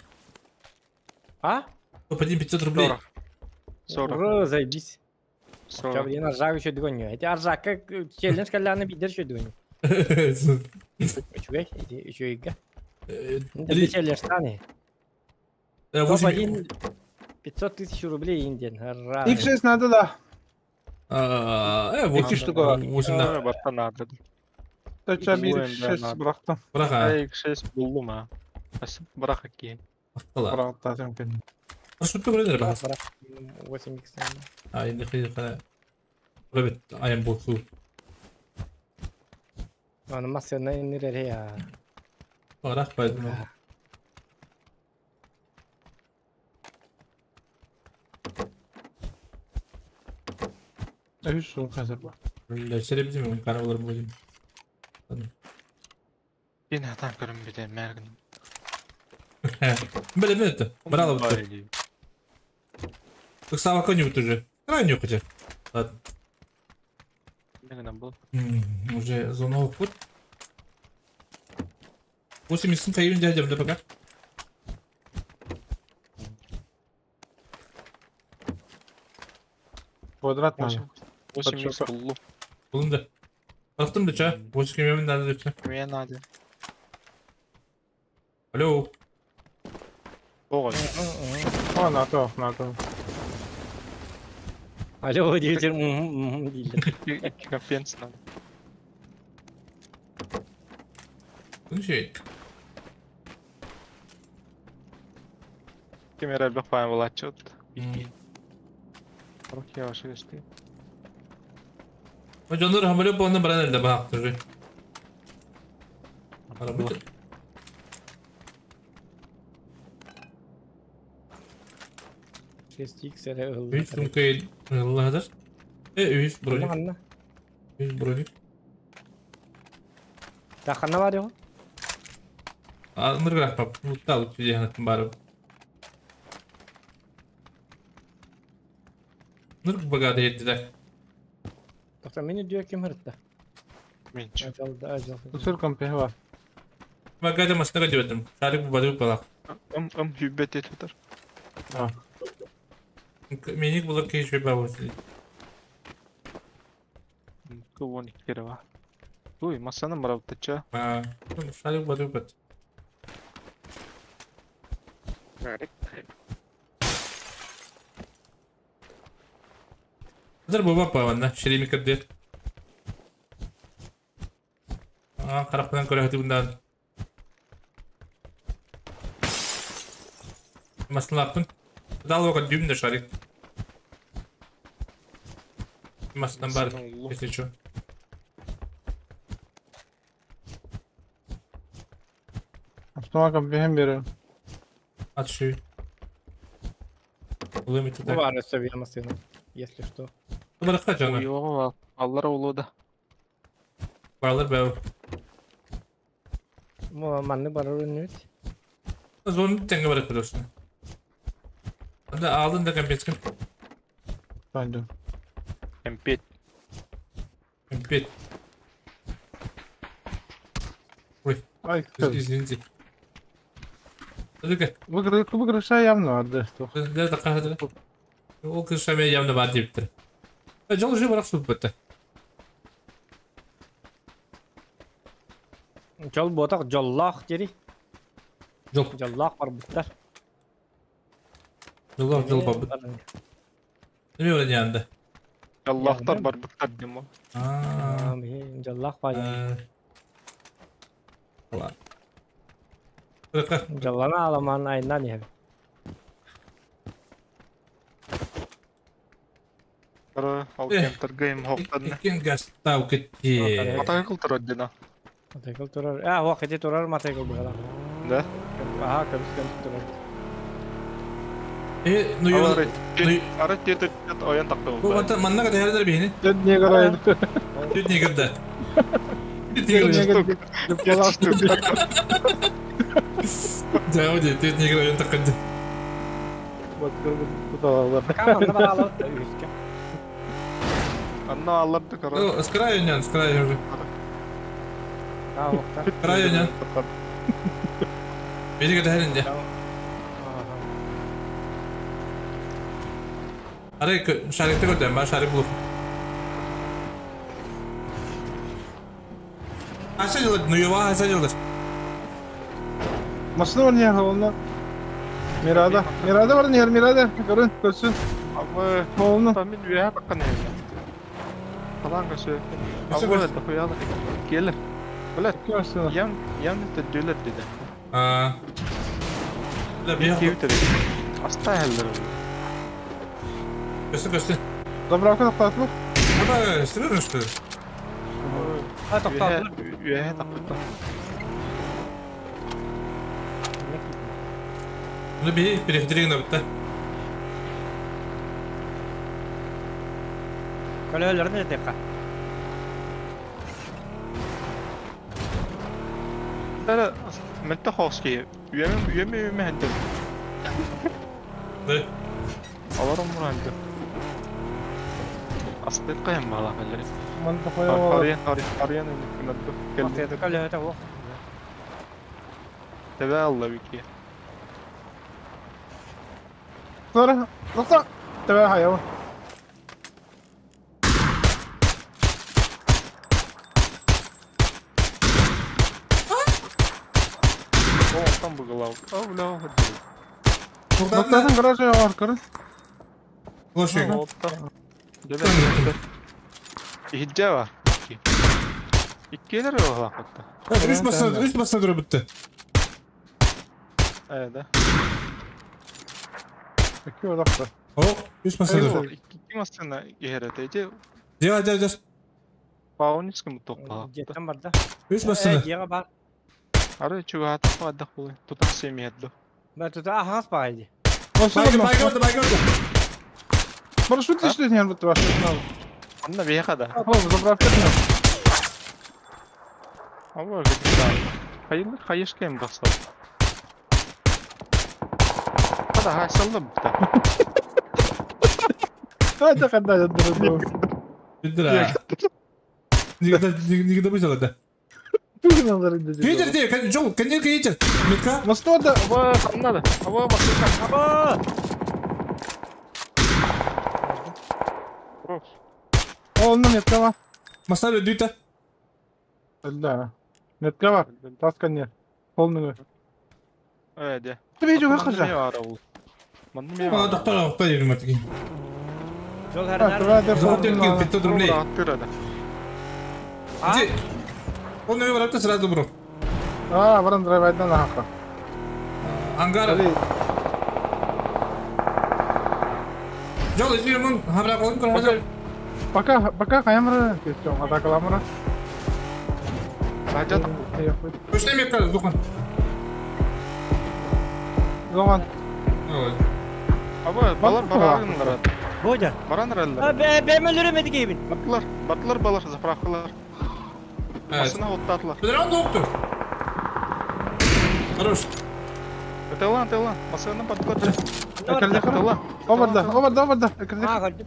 А? Топ 1 500 рублей. 40. Ура, заебись. 40. Я аржак еще догоню. Эти аржака челлендж калляны бидер еще догоню. Үчүгэй, эти үчүгэй. Это челлендж таны. Топ 1 500 тысяч рублей индиан. Ик-6 надо, да. 8 штука. 8 да. Барта надо. Точа бир Ик-6 бырактым. Бырака. Ик-6 булдум а. Бырака ки. Быракта мүмкүн. Парашютты көрөлөр баа. 8 икс. А, енді қиын Ребят, аян болсу. Аны масына инерер я. Барак байдым. Үш сум қазір бар. Ләчере бізім, каралар будем. Мен атам көрім бите мәргін. Біле, біле, брала бітті. Сава коню уже. Крайне хотя. Ладно. Не был. Уже зона путь. 80 кайын дядям да пока. Квадрат надо. 8 буллу. Булун да. Бактым да ча. 8 кемем надо деп. Мне надо. Алло. Ой. О, НАТО, НАТО. Алло, дилер, дилер. Компенс надо. Слушай. Кемера бахпаем была чет. Руки ваши гости. Жонор хамылы болны баран элде баактыр. Арабы. Шесть икс это Үч сумка Аллахдар. Үч броник. Үч броник. Тахана бар yok. Ныргырак пап. Муттал үчү барып. Нырг богатый еддилер. Тоқта мени diyor kim hırtta? Менч. Ажалды, ажалды. Усур компе бар. Богатый машинага жибердим. Шарик бадыр балак. Ым ым хүббет етер. А. Меник булар кейш бабы. Кого не керева. Ой, масаны марабтача. А, шарик бадыр бат. Hazır баба паванна, шереми кырды. А, каракпанан көрө хати bundan. Маслапын. Дал оға дюм да шарик. Маслан бар, если чё. Автомат компе берем. Атшы. Улым это так. Бар өсө бир если что. Баракка жана. Уйоға аллар улу да. Балар бәу. Манны барар үнүт. Зон теңге барак bilirsin. Анда алдын да компенсин. Пойду. М5. М5. Ой. Ай, извините. Только Выигрыша явно отдаст. Да, да, да. Ол кыршаме явно бар дептир. Жол уже барак суп бітті. Жол ботақ жоллақ дери. Жол. Жоллақ бар бұттар. Жоллақ жол бар бұт. Неме бар янда? Жоллақтар бар бұттар дем ол. Жоллақ бар. Жоллана аламан айынан ебі. Ал кемтер гейм хоқтадны. Кен газ тау кетти. Матайкл турар дена. Матайкл турар. А, о, хети турар матайкл бугала. Да? Ага, көмүс көмүс турар. Ну ё. Ара тет оян такты. Бу манта манна када бейни. Тет негр. Тет негр да. Тет негр. Да, оди, тет негр оян такты. Вот куда Каманда бар алып үскө. Анна алларды кара. Ну, с краю нян, с краю уже. Краю нян. Бери када хәринде. Аре шарикте көрдüm, ben шарик булып. Аса жылыр, ну юва аса жылыр. Машина бар не олна. Мирада, Мирада бар не Мирада. Көрүн, көрсүн. Абы, Олна. Мен үйә баккан эми. Талан көсө. Абы, да хуялы. Келер. Билет. Ям, ям төдөлөр деди. А. Да бия. Аста хәлләр. Көсө көсө. Заправка токтотулук. Аба, серьезно что ли? А, токтотулук. Үйә такты. Ну бей, переходи на битте. Көлөлөрүн этекка. Дара мөлтө хоски. Үйәме үйәме үйәме хәндер. Да. Алар омур хәндер. Астык кайын бала каллары. Ман тохоя Харыян харыян өнүккүнөдду. Мастыга көлөһөтө о. Тебе алла бики. Sonra, nasıl? Тебе hayvan. О, там бугала. О, бля, Noktasın garajı var karın. Лошик. Иһиджэ бар. Иккилер оһлаахатта. Үс баста, үс баста дұры бітті. Э, да. İki odakta. О, үс баста дұры. Икки масына иһэрэтэ. Дела, дела, дела. Паунискым топпа. Жеттен барда. Үс баста. Жега бар. Ары чугаата падах булы. Тутак семиэдду. Ба тута ахас байды. Байга, байга, байга, байга. Парашют işte yani bu var. Анна бияха да. О, заправка не. Ава гыда. Хайылы хайышкем баста. Хада хайсалды бта. Hadi kadar dur. Білдір, Никогда, никогда бытила, да. Ветер, где? Жол, коньяк ветер. Метка? Мостода. Ава, надо. Ава, машина. Ава! О, метка var. Моста дүйті. Да. Метка var. Таска не. Полный. Э, де. Ты видишь, выхожа. А, доктор, доктор, я думаю, такие. Жол хәрнәр. Золотой 500 рублей. А? Он ее врата сразу бро. А, варан драйвайдан ахака. Ангар. Жол, извини, мон, хамра колын көрәзер. Пока, пока камера, кестем, атакаламра. Радио. Пошли метка, Духан. Зоган. Ава, балар баранлар. Бодя. Баранлар. Бе, бе мөлөрөмөдү кейбин. Батлар, батлар балар заправкалар. Машина оттатлар. Бедран доктор. Хорош. Тылан, тылан. Машина батлар. Тылан. Обарда, обарда, обарда. А, калды.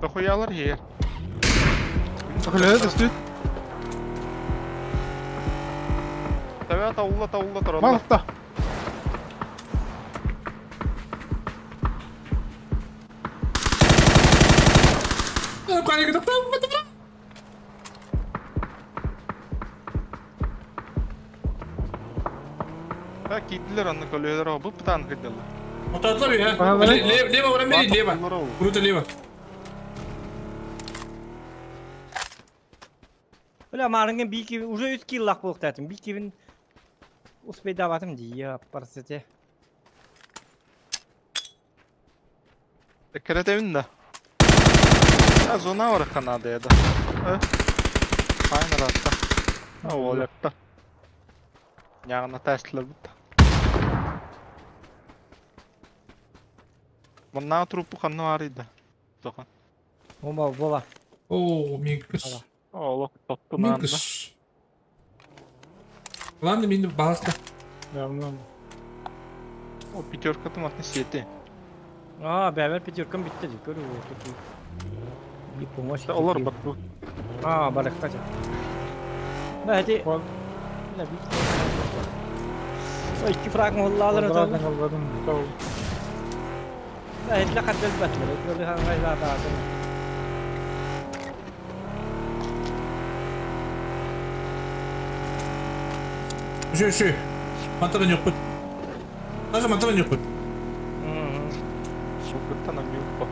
Тохуялар ер. Хлеб, үстүт. Табе таула таула торалар. Малта. Та кидлер аны көлөлөр бу птан кидлер. Отатлар я. Лево, врам лево. Круто лево. Бля, марыңын би кибин, уже 3 киллах болуктатым. Би кибин успей даватым дия, парсете. Керетебин да. А зона бар канада яда. Айна ратта. А олякта. Ягына тәслер бит. Мынна трупу ханны бар иде. Тохан. Ома бола. О, минкс. О, лок тотту нанда. Минкс. Ладно, мин баста. Явно. О, пятерка там от сети. А, бәбер пятеркам битте ди, көрү тут. Би помощь. Олар батту. А, баракта. Да, эти. Да, би. Ой, iki frag mollalар Алладым, атады. алладым. Да, эти каддел батлар. Эти хангай да. Үші, үші. Монтаран жоқ бұд. Даже монтаран жоқ бұд. Сукыртан амюпа.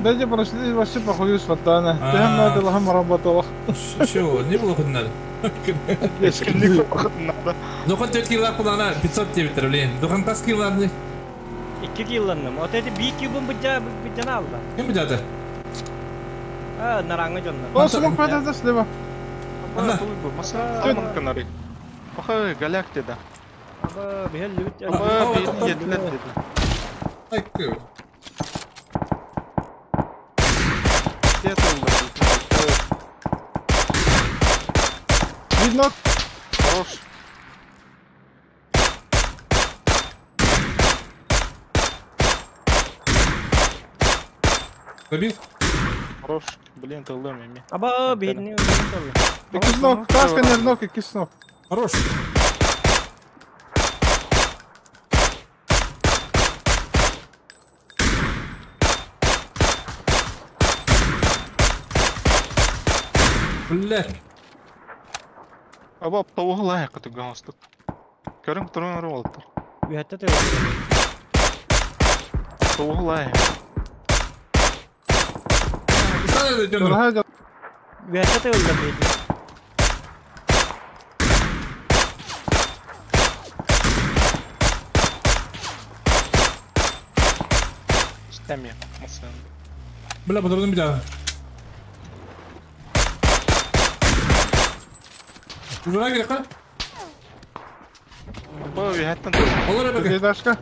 Дайте прошли вообще похуй с фонтана. Ты надо лохом работал. Все, не было хоть надо. Надо. Дохан 4 килла кулана 509 рублей. Дохан кас килланы. 2 килланным. Вот эти би кибин быджа быджана алды. Кем быджады? А, нараңы жонна. О, смог падать слева. Ана. Маса канары. Паха галяк деда. Аба, бихел лүт. Аба, бетлер деди. Айкы. Видно. Хорош. Забил? Хорош. Блин, тыллым эми. Аба бирини өлдүрдү. Иккис ног, каска не ног, иккис ног. Хорош. Бля. Аба тавуһу лайық көтүгөн остук. Көрүң турун өрү болуптар. Үһәттә тө. Тавуһу лайық. Үһәттә тө өлдүрдү. Истемия. Масен. Бля, подробно bir Uzuna gerek ha? Бу үһәттен тыл. Olur öyle. Пятиэтажка.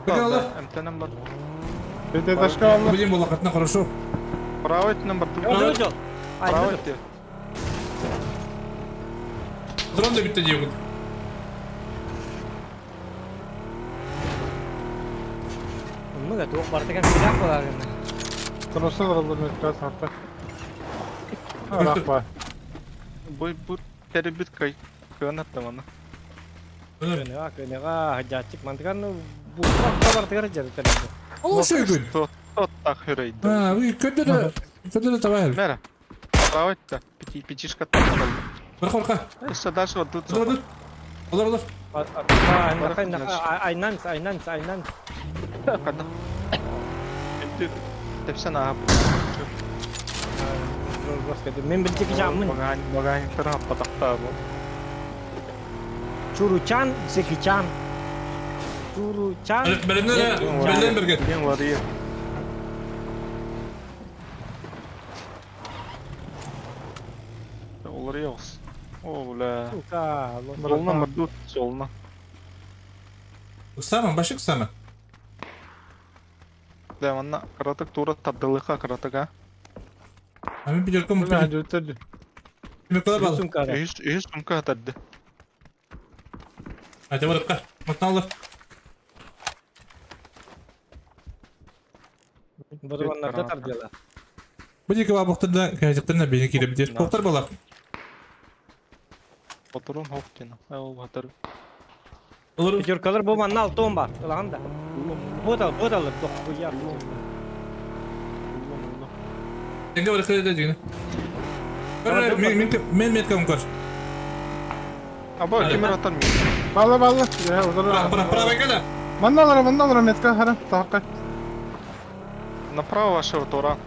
Бека алыр. МТН бар. Пятиэтажка алла. Блин, была хатна хорошо. Правый номер. Жол жол. Правый. Дрон да битте diyor. Bunu da туох бар деген силах болар. Тросы алыр метка сарта. Рахма. Бу бу теребит кай көнәттем аны. Көнега, көнега, хаҗачык мантыган бу бар тыгар җер теребит. Ол şey gün. Тот так хөрөйдө. Ha, bu kötü de kötü de tamam. Мера. Правый та. Пяти пятишка там алды. Бır korka. Еще дальше вот тут. Dur dur. Olur olur. Айнан, айнан, айнан. Када. Инде тепсен ага. Мен бир тики жамын. Баган баган тара патакта бу. Чуручан, Секичан. Чуручан. Benimle benimle birge. Мен вария. Олар яус. О, бля. Сука, Солна мордут, солна. Самым башык самы. Да, манна каратык тура таддылыка каратык, а. А мен пятерком Бля, дүттерди. Мекала бал. Үс үс сумка тадды. Hadi барыкка. Матна алыр. Бодуганнарда тардыла. Бу дике бабыктырда кәҗектәрне бене килеп битер. Коктар бала. Патрон хоктина. Ай ол батыр. Olur. Пятеркалар бу манна алтон бар. Ылаган да. Бодал, бодал, дохуя. Теңге барыкка да дигән. Мен мен мен меткам көр. Аба кемер атар мен. Бала бала. Я удара. Пра пра пра да. Манналара манналара метка хара. Тахка. Направо вашего тура.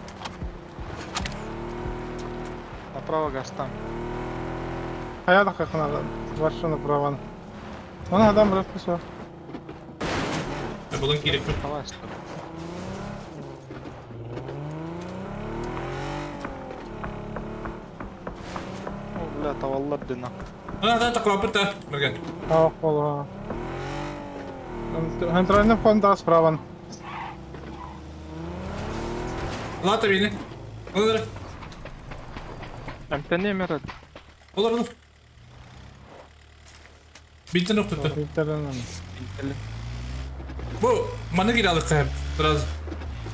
Направо гастам. Хая хана. Ваша направо. Мана адам брат писва. Булын кирәк. Давай, О, бля, таваллар дина. Ана да таква бит Мерген. Ах, ола. Центральный фон да справа. Лата бини. Olur. МТН мерат. Olur olur. Bitti noktada. Bitti. Bu mana gir alık hep. Biraz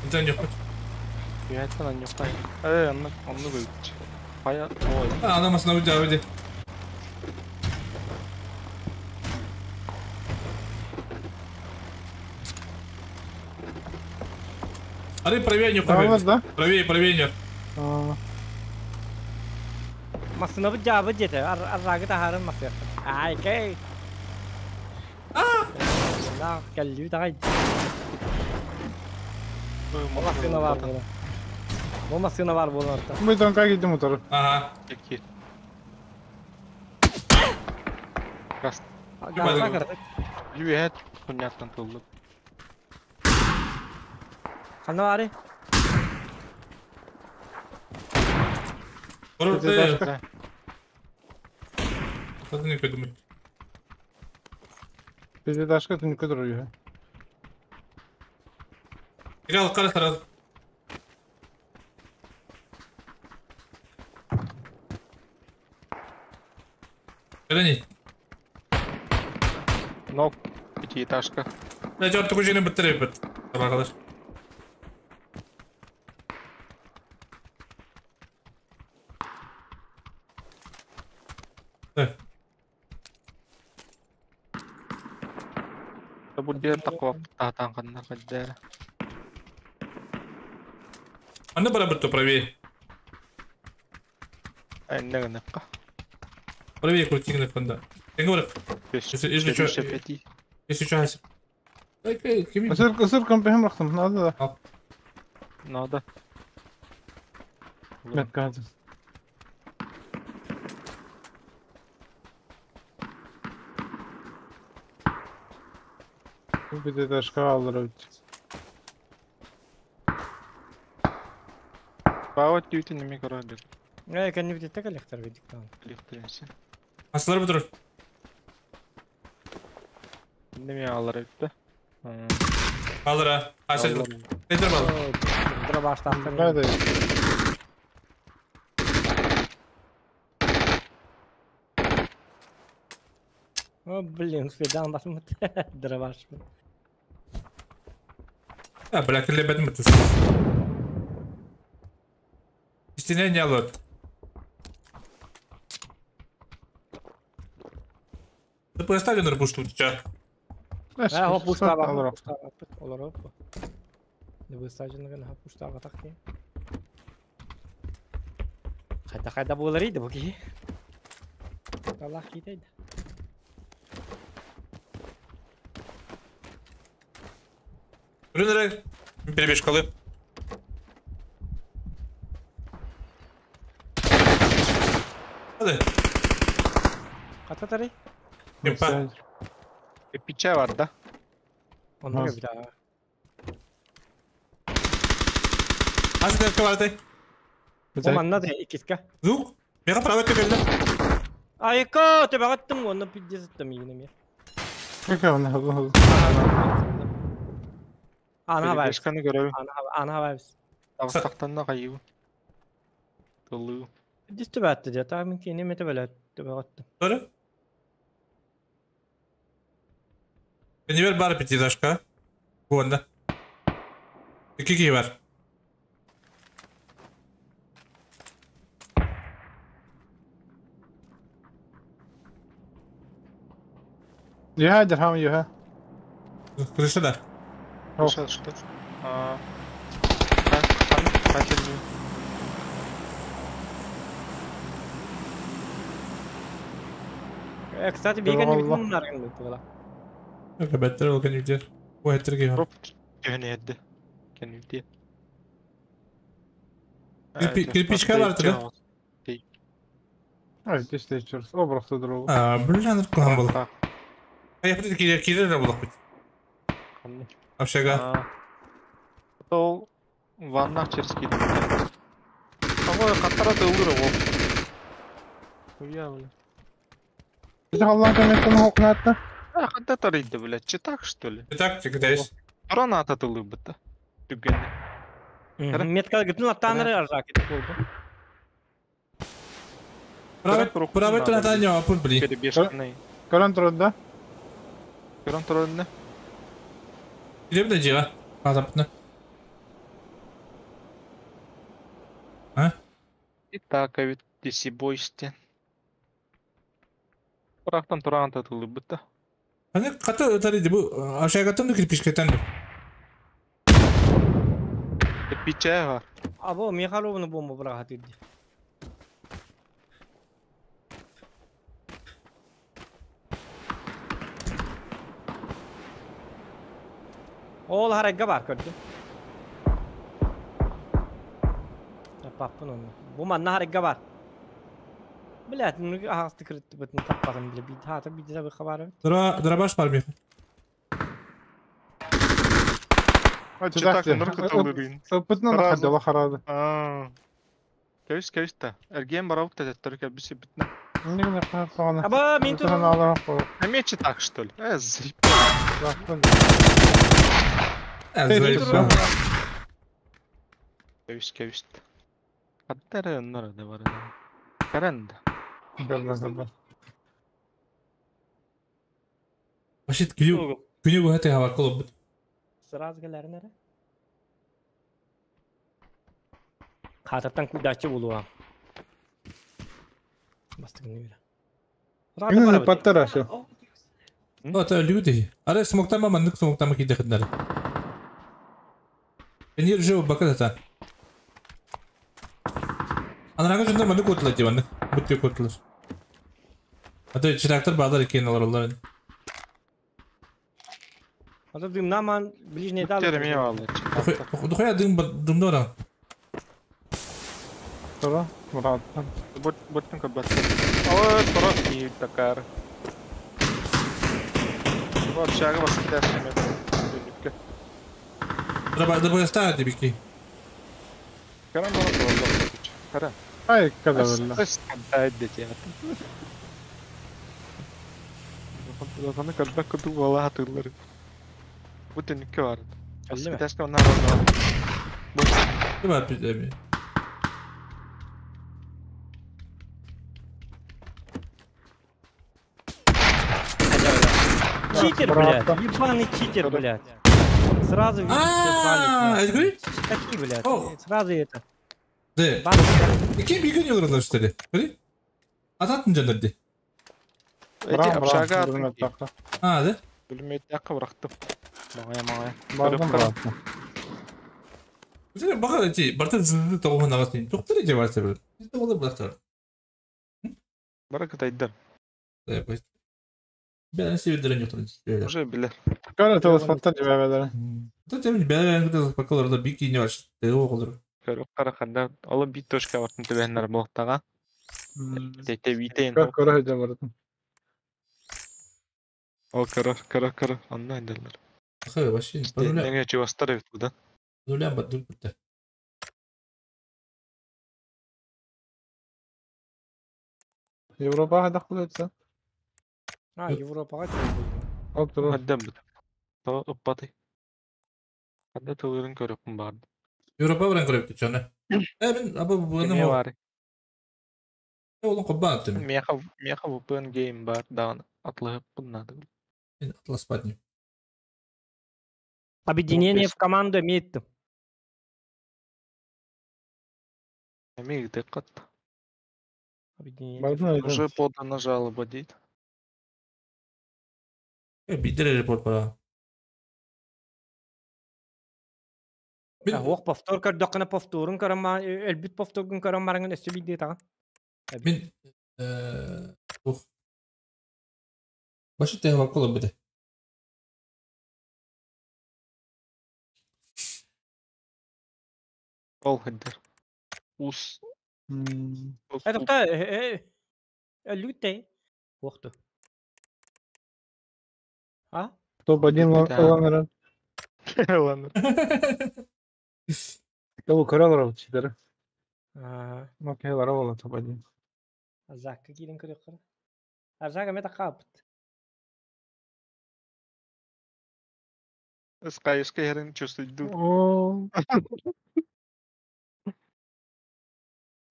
internet yok. Üyәттен анюктай. Э, анны анны гөлч. Хая, ой. Адамасына bu cevabı. Ары правее не правее. Да? Правее, правее не. Масына бу жабы жете. Аррагы тахарын масы. Ай, кей. Да, кәллү тагай. Бу машина бар була. Бу машина бар була. Мы там как идем мотор. Ага. Какие? Газ. Юэт хуняттан тылды. Хана бары? Пятиэтажка. Хатын көдүм. Пятиэтажка ты не көдүр. Кирал кара сразу. Кәрәни? Нок, пятиэтажка. Да, жартı көжені бітіріп біт. Табақалар. Бу диэн такова таатаан ханна хайдара. Анна барабыт правее. Энне гынакка. Правее крути на фонда. Я говорю, если что, если что, Ысыр ысыр компехем рахтым, надо да. Надо. Метка. Bir de başka alır. Баават дүүтүн неме көрөдүк. Э, кэнни бүтүттэ кэлэхтэр видик таан. Лихтенси. Асылар бутур. Неме алар өттө. Алыр а. Асыл. Петр бал. Дра баштаахтар. Кайда? О, блин, успедан басмыт. Дра башмыт. А, бля, килебетим бутур. Истине не алат. Ты поставь на пушту, ча. Э, хоп, пуштаба. Олар оп. Не высажен на пуштаба так. Хайда хайда булар иди буки. Аллах китейди. Рынры, перебежкалы. Hadi. Кататары? Импа. Пиче бар да. Онно бит. Аз дәпкә барды. О манна да икиска. Звук. Мега право төкелде. Айка, төбәгаттым, онны пиздец еттим игене. Какая она? Ана бар. Бешканы көрөбү. Ана бар. Табыстактан кайыбы. Тылы. Пиздец төбәтте дә, та мин кене мете белә төбәгаттым. Doğru. Бенивер бар пятиэтажка. Буында. Iki kişi var. Юха дирхам юха. Крыша да. Крыша что? А. Хан, хан, Э, кстати, бигән бит моннар гын бит була. Ребятlar ол кенүдер. Бу хәтер ки. Көнәдде. Көнүдде. Кирпичка бар да. Ай, здесь черт. Обрахты другу. А, блин, кухан был. А я хотел кирер кирер булак бит. Общага. Ол ванна черский. Ого, каттара тылдыр ол. Уя, бля. Ты Аллах комментын хокнатты. А, хатта тарыйды, бля. Читак, что ли? Читак, читаешь. Туран ата тылы бытта. Түгенде. Метка гытын аттаныр аржак итеп булды. Правый туран не апыр бли. Перебежканы. Көрөн турат да? Көрөн турат Илеп дә җыга. Азапны. А? Итак, ведь диси бойсте. Турактан туран ата тылы бытта. Аны каты өтәр иде бу общагаттан да кирпичкәтән. Пиче бар. Або Михайловны бомба бырагат иде. Ол харайга бар көрдүм. Паппын оны. Бу манна харайга бар. Блядь, ну агасты кырытты бытын таппагын биле бит хата бит да хабары. Дра драбаш бар мех. Читак ныркы тылы Ыпытна на хадала харады. А. Кәвис кәвис та. Эрген барабыт та тәттер кәбисе битне. Не генә кагана. Аба мин тут. Әме читак что ли? Э, заеб. Кәвис кәвис. Каттары оннар да бар. Каранда. Да, да. Башит күнү күнү бу хәтә хабар кылып. Сразу геләрнәре. Хататтан кудачы булуа. Бастыгын бир. Күнү паттар ашы. Ата люди. Ара смоктама маннык смоктама кидэхиннэр. Энир же баката. Анарага жында маннык отла диванны. Бүттү котлар. Ата чирактар баалар экен алар олар. Ата дымнаман ближний дал. Термия алды. Духая дым дымдора. Тура, бұраттан. Бот боттун кабат. Ой, тура и такар. Вот шагы басып тәсіме. Дабы бики. Каран бара болду. Кара. Ай, когда было. Лафаны кадда куту вала хатылар. Бу төнүккө бар. Тәске оннан бар. Бу бит Читер, блядь. Ебаный читер, блядь. Сразу видно, А, это говорит? Такие, блядь. Сразу это. Да. Кем бигөн йогралар что ли? Көрі? Ататын жанырды. Эти общага. А, да? Бүлмөйт якка бырактым. Маңая маңая. Бардым братым. Сен бака эти барта зынды тогон агасын. Токтор эти барса бир. Бизде болор бырактар. Бара кытайдар. Да, бай. Бен себедерен жоктор. Уже билер. Кара телефонтан жибебелер. Та тем бен кыта бакаларда бики не бар. Тео болор. Көрөк караканда алы бит точка бартын төбәннәр булактага. Тете витен. Көр көрө хөдө бардым. О, көрө, көрө, көрө. Анна инделер. Хэ, вообще. Неге чувастар бит буда. Нулям бат битте. Европага дакыл өтсө. А, Европага чыгып. Отур. Хаддам бит. То уппаты. Хадда тылырын көрөкмүн барды. Европа баран көрөп чана. Э мен аба буны Неме бар? Олон кобан аттым. Меха меха VPN гейм бар дагы атлыгып буннады. Атлас падни. Объединение в команду имеет. Эми диккат. Объединение. Уже подана жалоба дейт. Бидер репорт бара. Ох, повтор көрдөккүнө повторун көрөм, өлбүт повторун көрөм барыңын өстү бидде тагын. Мен ох. Башы тех вакула бите. Ол хеддер. Ус. Это лютей. Охту. А? Топ-1 ланер. Ланер. Кого көрөлөр читер. А. Окей, лара топ-1. Азакка кирин көрөк. Азага мета капт. Скайска херин чувствует. О.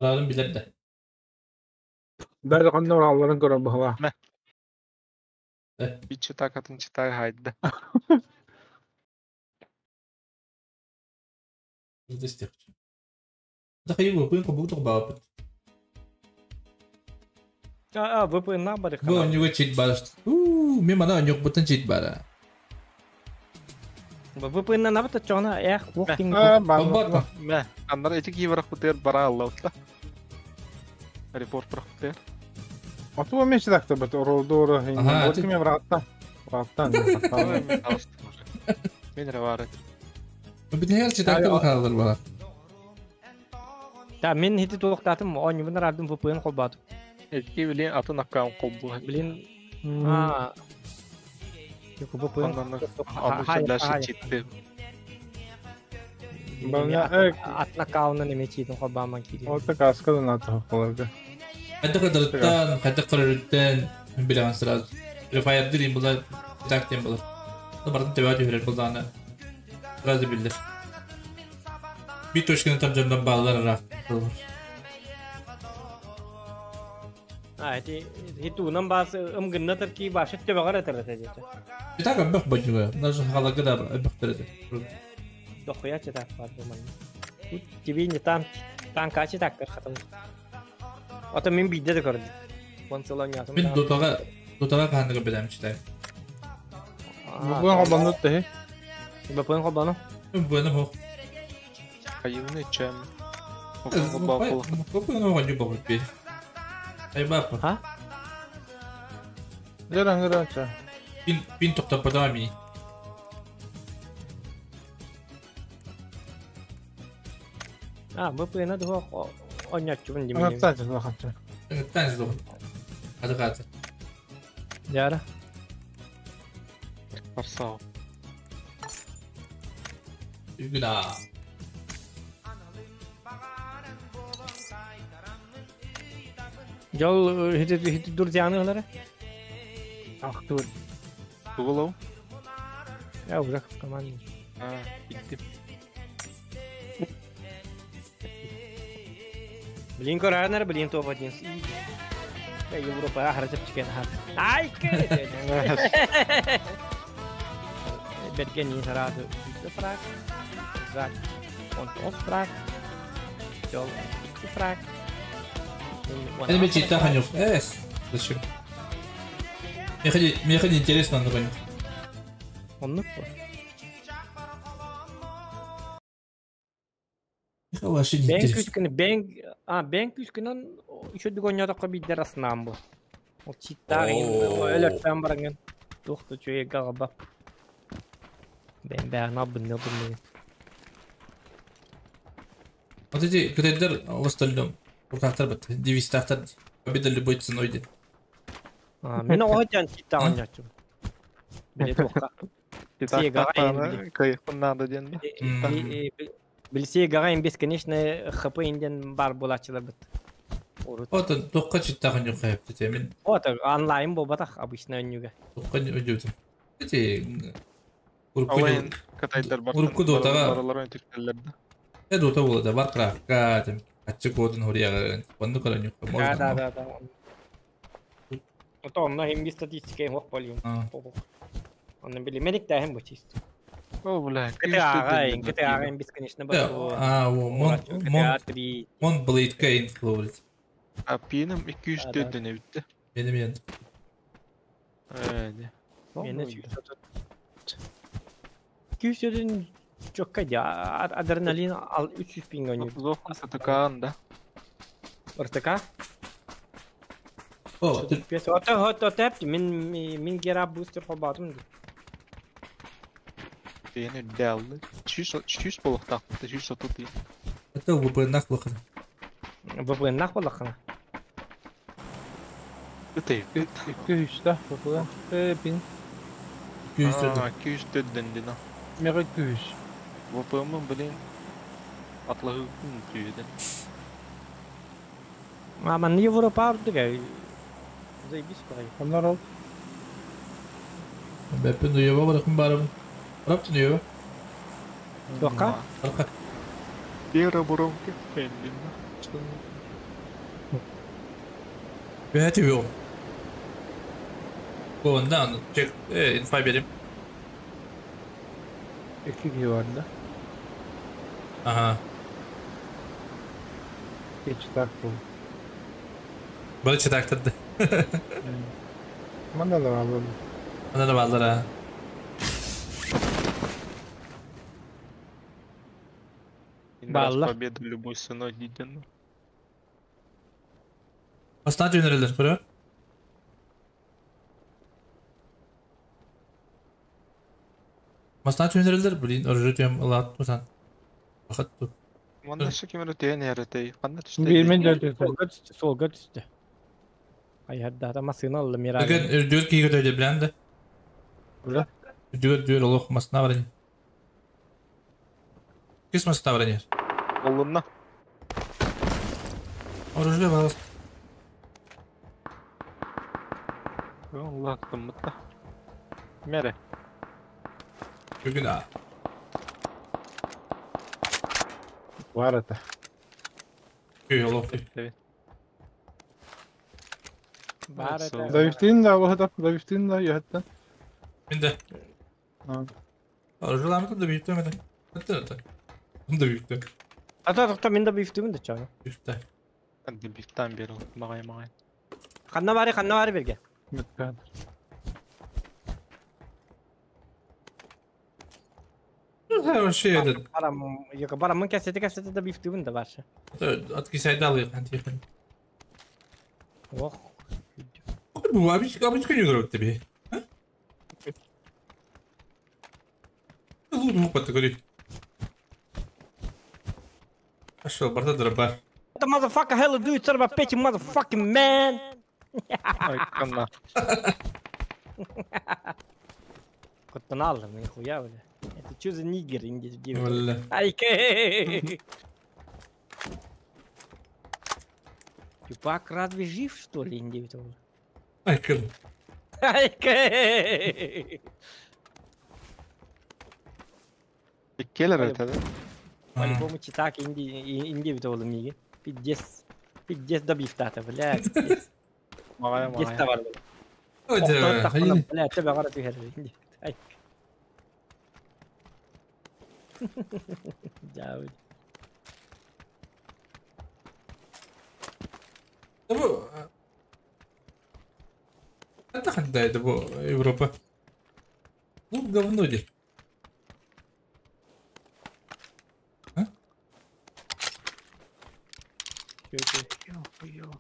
Ларын билер да. Даже кандай аларын көрө бала. Бит читак атын читак хайда. Тахайбу пын кобук баапыт. А, VPN на барых. Бу онюга чит бар. У, мен мана онюк бутын чит бар. VPN на бата чона эх, вохтин. Бар. Мә, аннар эти киберак бутер бара аллаутла. Репорт барак бутер. Ату мен читакта бит оролдору. Ага, Мен братта. Браттан. Мен ревары. Бит читакта бакалар бар. Та мен хити туохтатым, онюбун ардым VPN холбатым. Эти билен атын аккаунт колбу. Блин. А. Yok VPN. Аны дальше читти. Атын аккаунтын эме читин холбаман кири. Ота каскадан аты холарга. Хатта кадарыттан, хатта карарыттан билеген сразу. Free дирим булар, читак тем булар. Бардын тебә түһәрер булданы. Сразу билдер. Bir точканы там жамдан балалар ара. А, эти хитунан бас ымгынна тарки башыт тебе гаратыр это. Читак аббах бажуга. Даже халага да аббах терете. Дохуя читак бар думаю. Тут тебе не там танка читак хатым. Ата мен бидде де көрдүм. Вон салон ятым. Мен дотага дотага кандыгы билем читак. Бу холбоннут теһи. БПН холбону. Буэна хох. Хайыны чем. Бапыл. Бапыл оҕонньу бабыт бей. Ай бапа. Ха? Дер аңгыра ча. Пин пин тоқтаппата ми. А, БПН дуо онняччубун димин. Аңаттан ча лаханча. Тан зо. Ады каты. Яра. Арсау. Үгүна. Жол хити хити дур зяны ылары. Ахтур. Тугулау. Я уже в команде. А, bitti. Блин, коранер, блин, топ-1. Я Европа, ахара чепчикен ха. Ай, Берген сразу фраг. Зак. Он топ фраг. Жол фраг. Это бе чита ханюк. Эс. Зачем? Мне ходи интересно, но ханюк. Он ну. Вообще не Бен интересно. күскүн бен а бен күскүнөн үчөдүк ойнодокко бидер аснаам бу. Ол читтаа өлөртөн баранган. Тухту чуе габа. Бен бээн абын абын. Вот эти грейдер в остальном. Рукахтар бат. Девизтахтар. Победа любой ценой дед. А мен оһотян читтаа ойночу. Биле тухка. Кайф надо ден. Билсе гагаин бесконечный хп инден бар булачылар бит. Вот тухка чита ханюк хайп мен. Вот онлайн бу батах обычно өнүгө. Тухка өдүт. Эти Алайын катайдар бар. Урукку дотага. Баралар өтүктелерди. Э дота болот, Warcraft ка там ачык кодун хорияга. Онду каранюк. Да да да да. Ото онно хим статистика хох болюм. Онно били медик да хим бу чисто. О, бля. GTA GTA бесконечно бар. А, мон мон мон Blade Kane говорит. А пиным 204 ден битти. Benim yanım. Э, Мени 204 жокка я адреналин ал 300 пинг ойнойт. Зохан сатыкаан да. РТК? О, Ото хот отеп мен мен гера бустер холбатым. Бени дәлли. 300 болуктак, 330. Это VPN нах лохана. VPN нах болохана. Өтей. 200 да, VPN. Э, пин. 204. 204 ден. Мега 200. VPN блин. Атлahı түйеден. А мен Европа ардыга. Заебись парай. Onlar ol. Бәппен дуеба баракын барабын. Барап дуеба. Тока? Арка. Бера буромки. Эндин. Бәти yok. Ondan чек инфа берем. 2 kişi vardı. Ага. Geç tak bu. Böyle читактырды. Manda da var bu. Anda da varlar ha. Балла. Победа любой ценой диден. Астана жөнелер, көрө? Масна жөнелер, блин, оружие тем лат тусан. Бахат тут. Манда кемер тен яратay. Кандай түштө? Bir men dört Солга түстү, солга түстү. Ай хадда масына алды мира. Деген дүр кийге төйдө билен да. Бля. Дүр дүр олох масна бар. Кис масна бар. Олунна. Оружие бар. Allah тыммытта. Мере. Бүгүн а. Var это. Күй олох. Бар это. Завифтин да, вот это, завифтин да, я это. Минде. Оружие да бийттем это. Это это. Да бийттем. Ата токто мен да бийттем да чага. Бийттем. Анды бийттен бери магай магай. Канна бари, канна бари берге. Мөткән. Это вообще этот... Барам, яка барамын кәсеті кәсеті да бифтыбын да баршы. От кисайдал их, антихан. Ох. Bu abi abi çıkıyor tabii. Ha? Луду категории. Пошел, барда дроба. What the motherfucker hell do you son of a bitch motherfucking man? Ай, канна. Куттанал, нихуя, бля. Это что за нигер индис Валля. Ай, Тюпак разве жив, что ли, индивид? Ай, кыр. Ай, Иккелер это, да? По-любому читак индивид миги. Пиздец. Пиздец добив тата, блядь. Мағая, Пиздец мағая. товар. Ой, Блядь, тебя гора түһэр. Ай. Жабы. Bu Это хандайда бу Европа. Ну, говно де.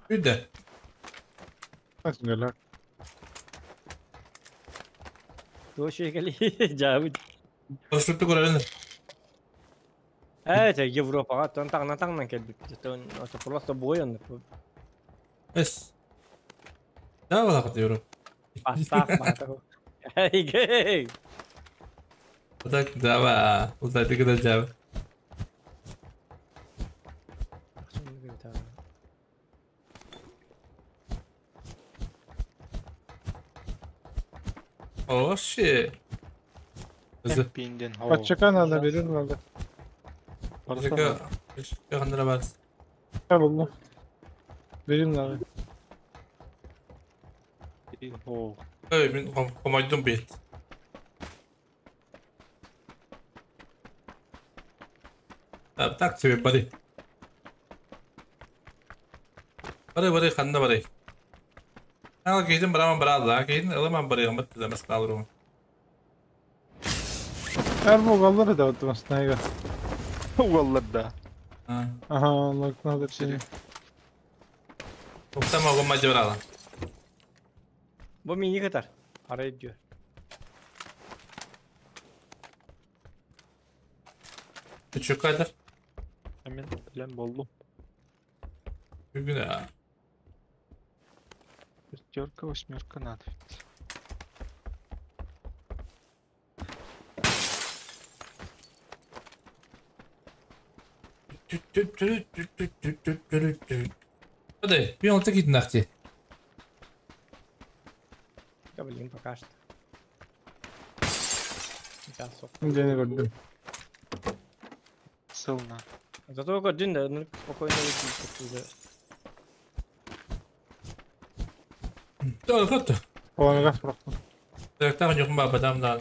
Күдә. Nasıl Туошегали жабы. Парашютты көрәләр. Это Европаға тон таңнан таңнан келбит. Тон это просто бой он. Эс. Да, валакыт Европа. Бастақ батақ. Эй, Так, давай. Удати куда жабы. О, shit. Пинден. Подчака надо, берем надо. Подчака, подчака бар. Ha buldum. Vereyim надо. Ой, мен комайдым бит. Так, так тебе, бari. Бari, бari, ханна бari. Ал кейдин бараман баралла, кейдин ыламан бari, гамбат да масналру. Her bu galları da atmasın ayga. Уголлар да. Ага, лак надо все. Токтама гомма жабрала. Бу мини катар. Ара diyor. Үчү кадр. Мен билем болду. Бүгүн а. Пятерка, восьмерка надо. Hadi, bir alta gidin ахти. Да блин, пока что. Да, сок. Gene gördüm. Сылна. Зато gördün de ну, спокойно выйти. Да, катта. Olanı gaz bıraktım. Так, там yok баба там да.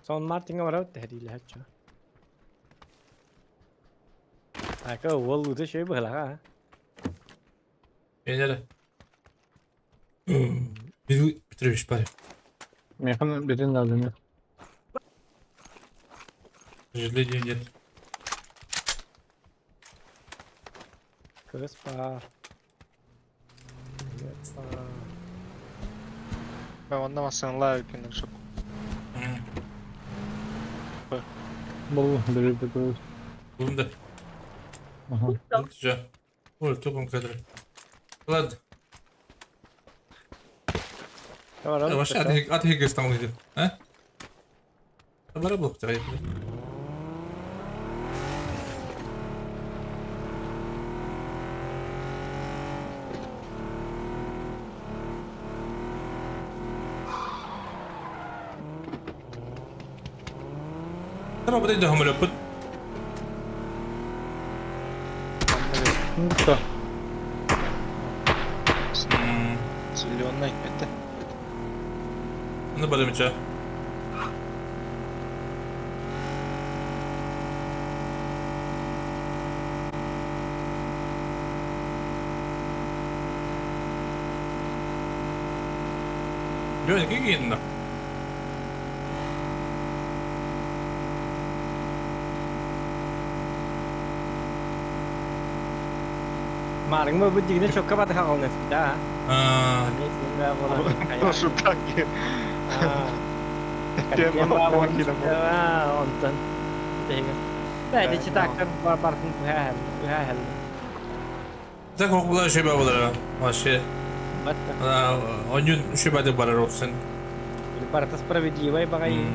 Сон Мартинга var tehdiyle hepsi. Aka ол да şey böyle ha. Энере. Бил Петрович бари. Механ birini aldım ya. К сожалению, нет. Кыз бар. Мен онда масаңла екенін шоқ. Buldum biri de böyle. Buldum da. Aha. Güzel. Ой, топом кадр. Ладно. Вообще, от Хиггс там идет, а? Бара блок тебе. Tamam, bu da hamle put. Да. Зеленый, это. Ну, барымча. Жо, какие на? Марың мы бу дигине чокка баты хагалны да. А. Прошу так. Тема Онтон. Бәйде читактар бар бартын хәл. Так окула шеба болар. Вообще. Онюн шеба деп барар оксын. Барта справедливый багай.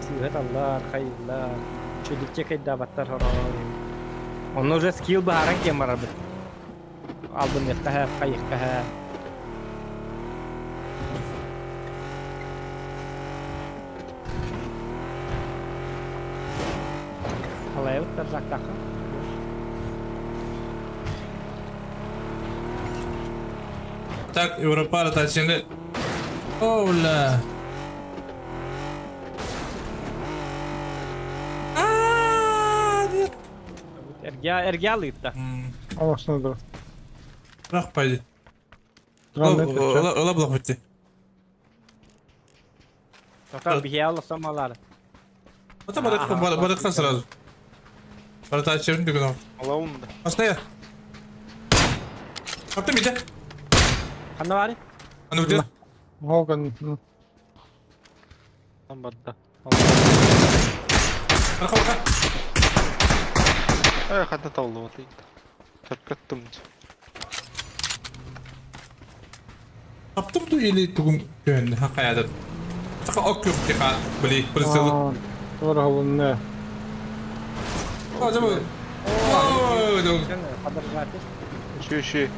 Сүйөт аллар, хайыллар. Чөдүкче кайда баттар хорор. Он уже скилл бааран кем барар бит. Алдым якка, кайыкка. Алайыптар жактақы. Так, Европа ротацияны. Ола. Эрге алыпта. Аласына да. Бірақ пайды. Ола блок бітті. Тоқтар бихе алысам алары. Ата баратқа сразу. Ротацияны дүгін ал. Алауын да. Астая. Каптым ите. Қанда бары? Аны бітер. Хоган. Там барда. Арқа арқа. Ай, хатна таулы вот дейді. Төрткөттім. Каптым ду или тугум көн хакаядат. Така ок күк тика били прицел. Тора холунна. А, жабы. Ой, дог. Подоржать. Ши, ши.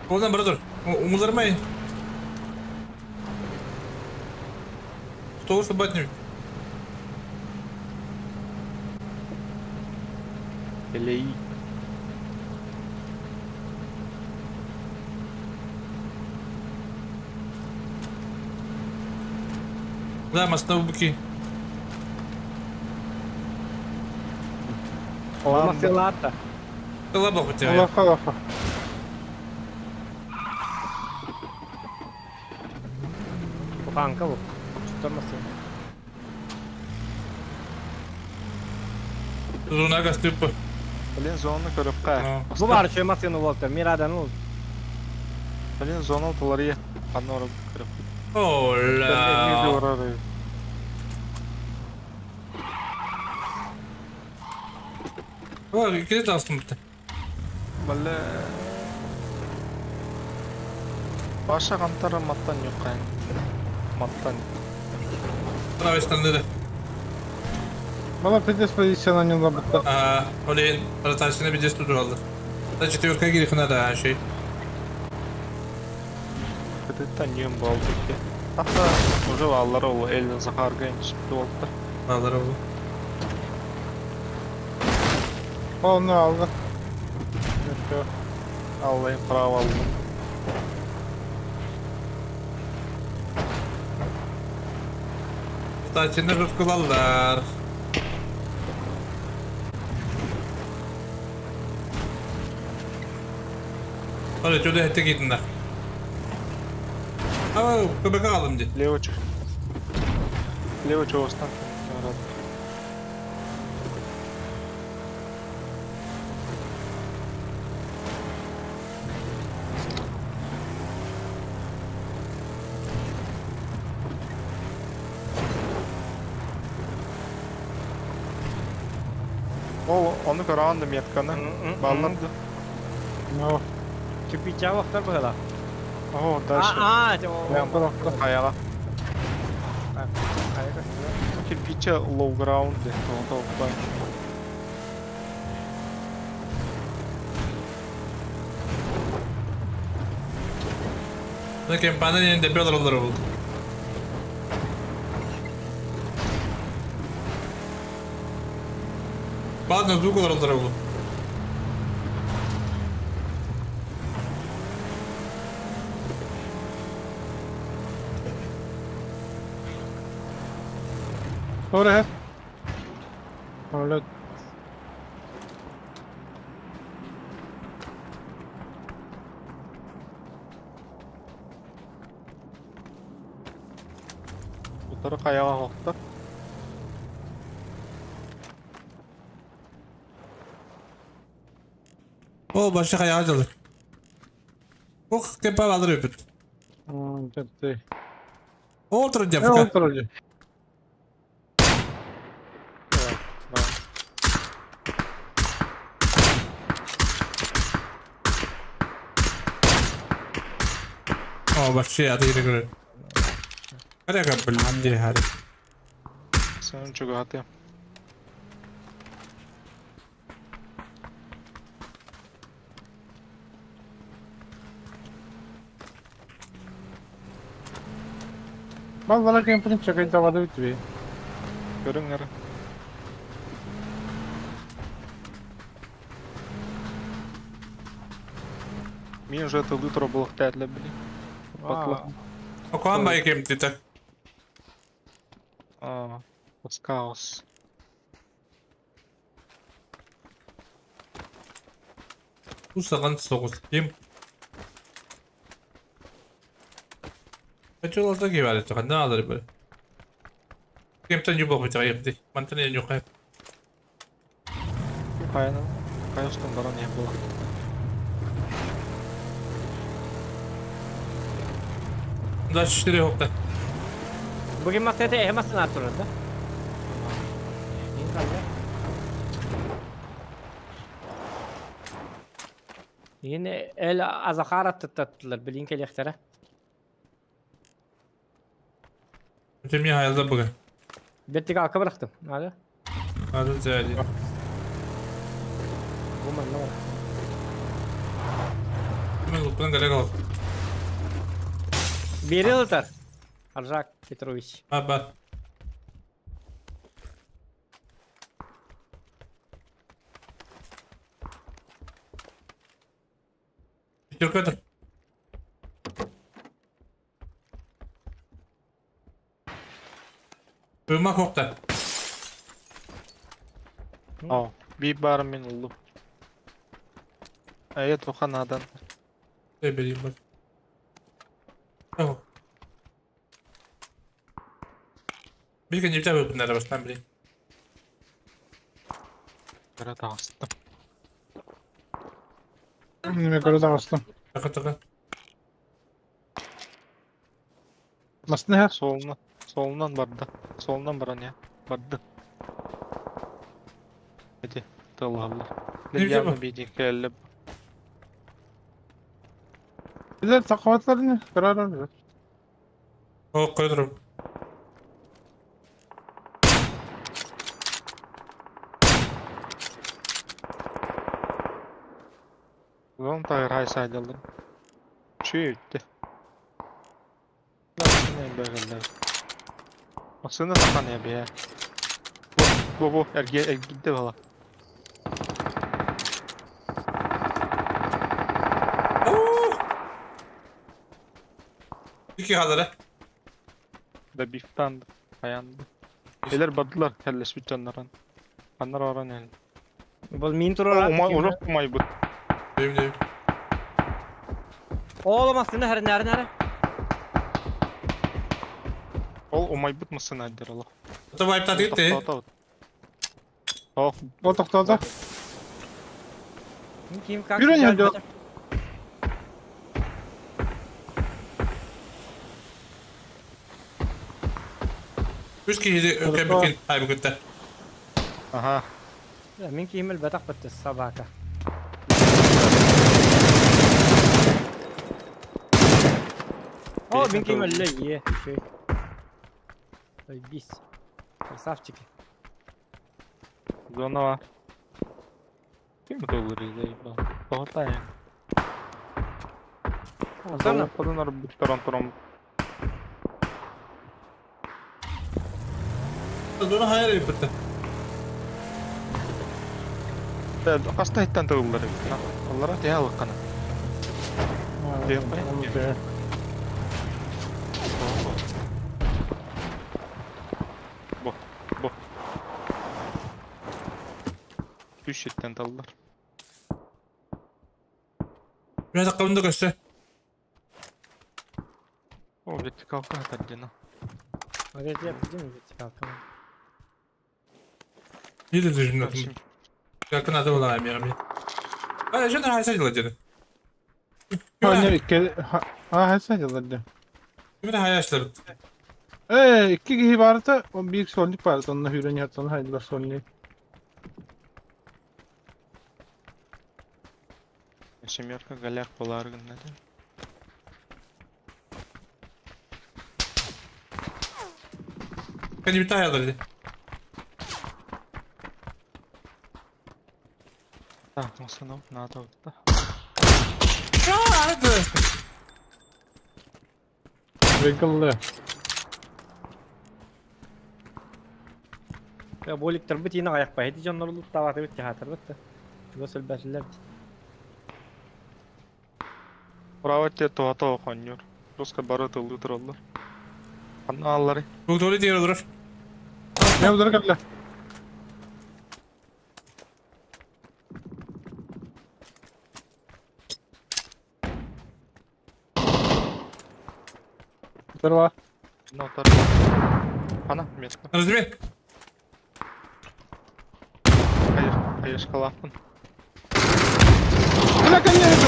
Олдан бара Умузармай. Что уж батню. Элей. Да, мостовики. Ладно. Лафа, лафа. Банка bu. Tutamazsın. Зона гастыпы. Блин, зону көріп қай. Bu var şu masını oldu. Miradan oldu. Блин, зону толария. Аноры көріп. Ола. Ой, где там-то? Бля. Паша қантара маттан yok қайын. Маттан. Правой стороны, да. Мала предиспозиция на нем работа. А, блин, ротация на беде тут алды. Да, четверка гирих надо, а шей. Это не был таки. Ата, уже аллар ол, эл Захарга инчипти болду. Аллар ол. Оны алды. Аллайын право алды. Ротацияны жұрткылалар. Ora чөдө хетте кетинда. Ау, көбөкө калдым ди. Лево чы. Лево чоостан. Ол, оны көрәнді метканы. Балларды. Но. Кирпича вақтар бұғыла. О, дальше. А, Аяға. Кирпича low ground де. Мына кемпаны енді бел олар болды. Бадна звук олар болды. Doğru hep. Öyle. Утары хайаҕа охтор. О, башы хайаҕа дьылы. Ох, кемпа алыр өпүт. Тетте. Ол турар Э, дьафка. ол турар дьэ. О, вообще, а ты не говори. Арага, блин, где Харри? Sen чугаһатыам. Баллара кемпин чакай тавады бит. Көрүҥ эрэ. Мин уже тылы тура булуктаатла били. Батла. Окоан бай кем тита. А, Паскаус. Усаган соғыс кем. Хочу лазда кибары тохан алыр бер. Кемтен юбок бит айып Мантан я нюхай. Хайна. Хайстан баран не было. 24 хокта. Bugün masaya ehmasın artırır da. Yine el azakara tuttular bilin kelektere. Tüm hayalda bugün. Bettik arka bıraktım. Hadi. Hadi zaydi. Bu man ne var? Ben luptan gele kal. Biri ıltar. Arjak Petrovic. Ba ba. Türk'e Uyuma kokta. О, би бар мин улу. Ая туханадан. Ne bileyim bak. Tamam. Bir gün iptal bunlara baştan bileyim. Көрө таҕыстым. Неме көрө тагыстым. Taka taka. Масны хер. Солунан, солунан барды. Солунан баран я. Барды. Эти тылалар. Ne Явно биди келлеп. Билер такабатлар не? Көрөр. О, koydurum. Зон тагыр хай сайдалар. Чүйүттү. Ласына бөгөлдөр. Масына такан я бе. Бу бу эрге эргидде бала. İki kadar. Да бифтан аянды. Элер бардылар келлес бүтәннәрен. Аннар аран ел. Бұл мин турар. Умай урок умай бут. Deyim deyim. Oğlum aslında her nere nere. Ол умай бут мысын әддер олар. Ата вайп та gitti. Ох, Ол токтолду. Kim kalk. Yürü ya, Üç kişi öke bükün. Hay bükütte. Ага. Min kim el batak bitti sabaka. О, min kim el ye şey. Бис. Красавчики. Зона var. Kim bu заебал? Тоғытай. Зона? Зона буттаран турам. Зона hayal bitti. Хаста хиттан тыллар. Аллара тия алыккана. Бу, бу. Үш хиттан тыллар. Bir dakika bunu da göster. О, бит калка хатардина. Или же Как надо было мерами. А что на хайса делать? А хайса делать. Кимне хаяшлар. İki kişi vardı, o bir solnik vardı, onunla hüreni yatan haydiler solnik. Семерка голяк была арган, Кани бит хаялар. Так, в основном надо вот это. А, это. Выгылы. Я боликтер бит yine ayak baydı canlar olup davatı bit hatır bit. Чуга сөлбәтилер. Право те туата хоньор. Руска бары тылды тураллар. Анна аллары. Бу туалет yeri olur. Ne bu kadar? Здорово. Ну, тар. Ана, метка. Разми. Hayır, hayır, kalapın. Бля, конечно.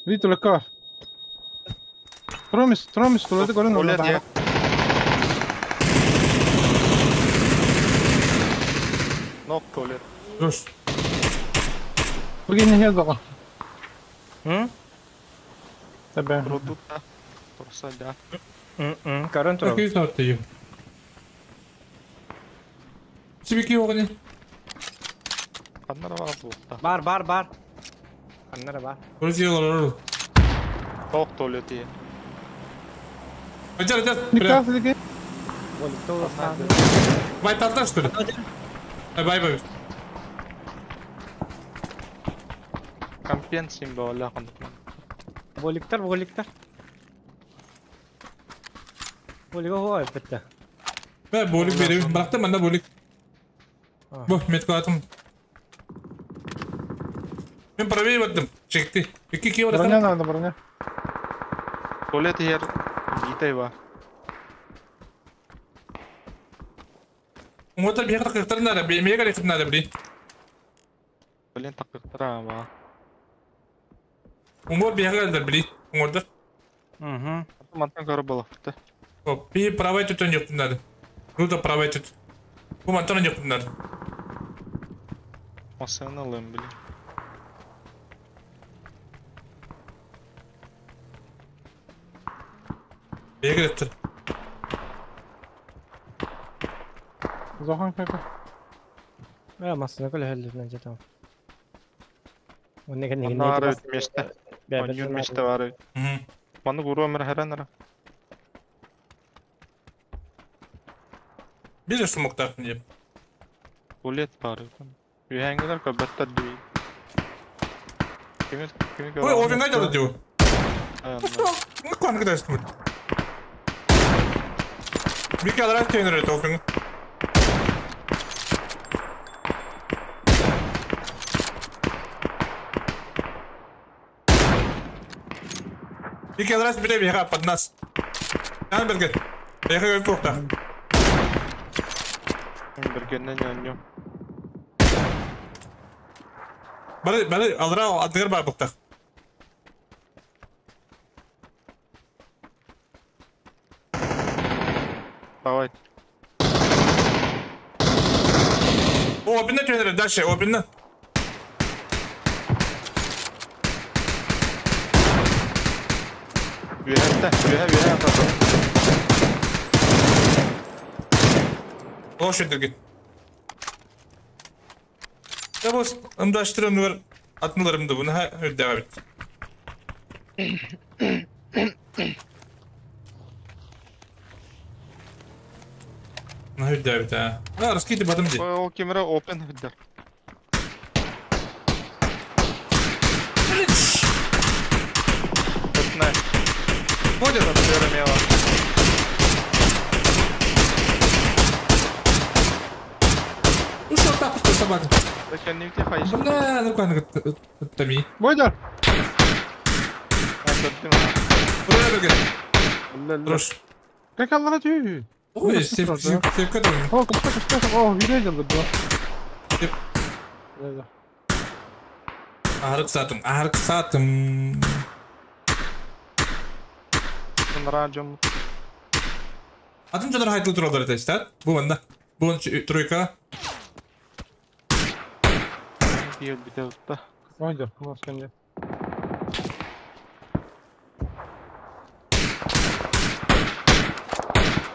Виту лекар. Тромис, тромис, туалет көрөн Туалет я. Нок туалет. Душ. Бүгін не языға? Hı? Tabi. Продукта. Турса, да. Көрөн турабын. Какие сорты? Сибики оғыны. Аннара бар буқта. Бар, бар, бар. Аннара бар. Туалет yeri olur. Ток туалет я. Acar acar. Никас деге. Боликте оласан. Бай тартар что ли? Бай бай. Компенсим баула қандық. Боликтер, боликтер. Болига хуа битте. Ben bolik vereyim. Bıraktım ben de bolik. Bu metkalatım. Ben parayı baktım. Çekti. İki iki var. Броня надо, броня. Туалет ер гитай бар. Motor bir yere takıktırın da bir yere takıktırın da bir. Блин, takıktыра ба. Umur bir yere geldi bir. Umurda. Угу. Мантан көріп болыпты. Hop bir правый tutun yok bunları. Burada правый tut. Bu mantan yok bunlar. Masаны алайын, блин. Bir yere geldi. Zoхан кака. Э, масына көл хөллүнөн жетем. Оннеге неге Аннары меште. Онюн меште бар. Маны гуру өмір хәрән Bir de smoke diye. Туалет бар. Үйәңгілер көбәттер дүй. Кими кими Ой, овен қайда diyor. Ne konu kadar smoke. Bir kadar tönür et ovен. Bir kadar bir de bir yere под нас. Yan bergen. Bir yere korkta. Бергеннен yanıyor. Bana bana alra adыр бар бukta. Давай. О, бинне tönür дальше, о бинне. Үйәтті, үйә, үйә атады. О şöyle Ya bu ımdaştırın var atmalarım da bunu ha öyle devam et. Ne öyle devam et ha. Ha раскиды бадым ди. О, кемера open хыддар. Точно. Ходят. Мела. Ну что так вот собака? Бля, ну как тами. Бойдар. Ура, берген. Хорош. Как аллара түү? Ой, сепка да. О, кышта кышта. О, үйрө жылды бу. Сеп. Да, да. Арык сатым, арык сатым. Радиом. Атын жонор хайтыл туралар этестат. Бу манда. Бу тройка. Киел битэ. Ой, да, у нас конец.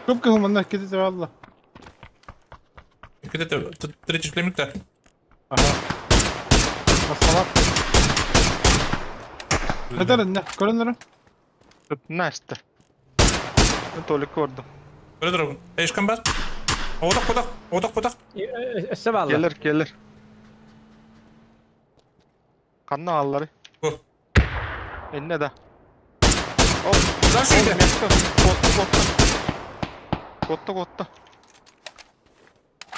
Көпкө хуманна кетете валла. Кете третий шлемик-то. Ага. Басалап. Кадар не, көрөнөр. Настя. Толик көрдüm. Көрө дорогун. Эшкан бар. Одак кодак, одак кодак. Өссө балла. Келер, келер. Канна аллары. Бу. Энне да. Оп. Дальше иди. Котта, котта. Котта, котта.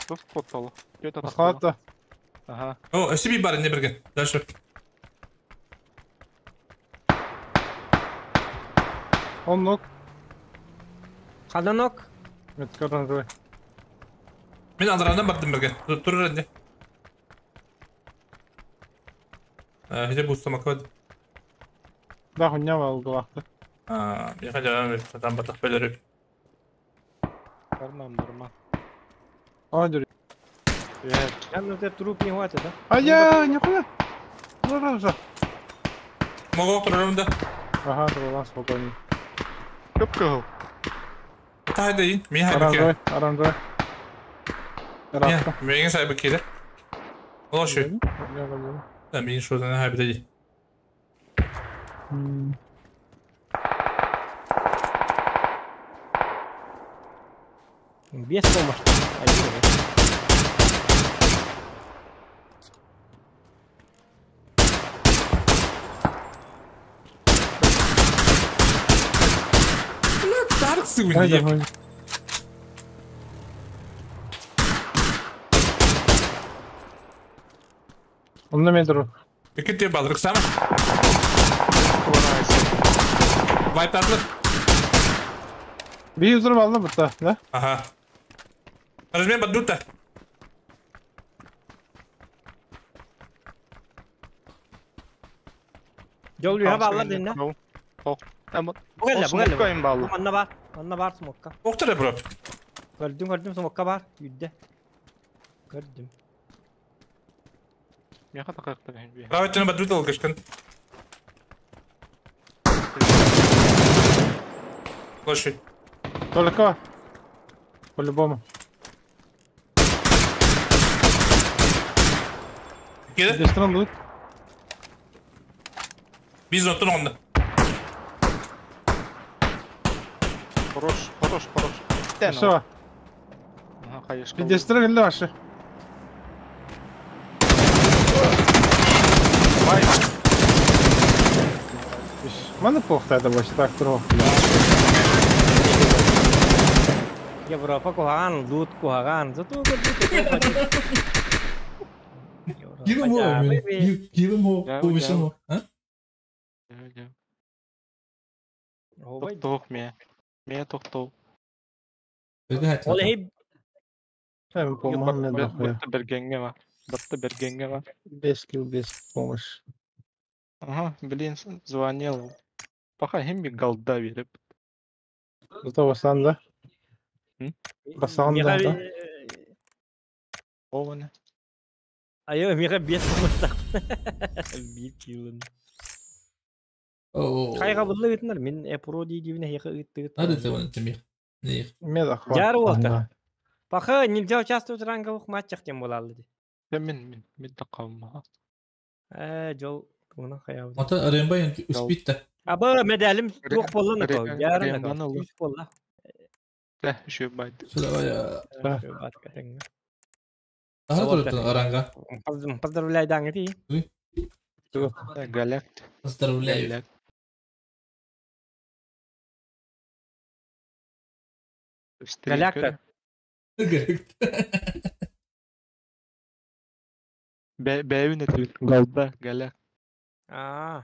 Тух котталы. Көтө Басалап да. Ага. О, өсі бар не бірге. Дальше. Он ног. Хаданок. Метка оранжевый. Мен алдырандан бардым бірге. Тур әнде. Хеде bu ustamak var. Да, хуйня алгылакты. А, я хотел там батах бөлөрүп. Барман, барман. Ой, дурь. Я ну ты труп не хватит, да? А я, нихуя. Ну, раз, Могу турарым да. Ага, туралан спокойно. Көп кыл. Тайды ин. Мен хайбы Оранжевый, оранжевый. ке. Мен сайбы келе. Олошу. Да, мен шодан хайбы деди. Без помощи. Тарк сыгын. Он на метру. Кете балрык сам. Вайп атлы. Bir yüz lira aldı burada, да? Ага. Размен бадута. Жол үйе балла динне. Ama Бу келе, бу келе. Смокка им баллы. Манна бар, манна бар смокка. Октара бро. Көрдүм, көрдүм, смокка бар. Үйдө. Көрдүм. Меха такакта бен. Правительно бадута алгашкан. Слушай. Только. По-любому. Кеде? Здесь лут. Бизон тун онда. Хорош, хорош, хорош. Все. Ага, конечно. Здесь стран Леша. Маны похта это больше так трох. Европа кухаган, лут кухаган. Зато көрдүм. Кирим ho, кирим ho, бу ho. А? Тоқтоқ ме. Ме тоқтоқ. Ол эй Эм, по-моему, дохуя. Бітті бергенге ма. Бітті бергенге ма. Без килл, без помощи. Ага, блин, звонил. Пока хим би голда беріп. Зато Васан, да? Васан, да, да? Оғыны. Айо, меха бес помощтак. Бир киллын. Кайга булла битнер, мен эпро ди дибине хеха ыттыгыт. Надо это вон темир. Не. Медах. Жар болта. Паха нельзя участвовать в ранговых матчах тем болалды. Мен мен мен тақалма. Э, жол туна хаябы. Ата Рембай успит-то. Аба медалим туох болла на то. Жар на то. Үс болла. Да, еще байт. Сюда я. Ага, тут ранга. Поздравляю, Данги. Галяк. Поздравляю. Галякта. Галякта. Бэйбин это голда, галяк. А.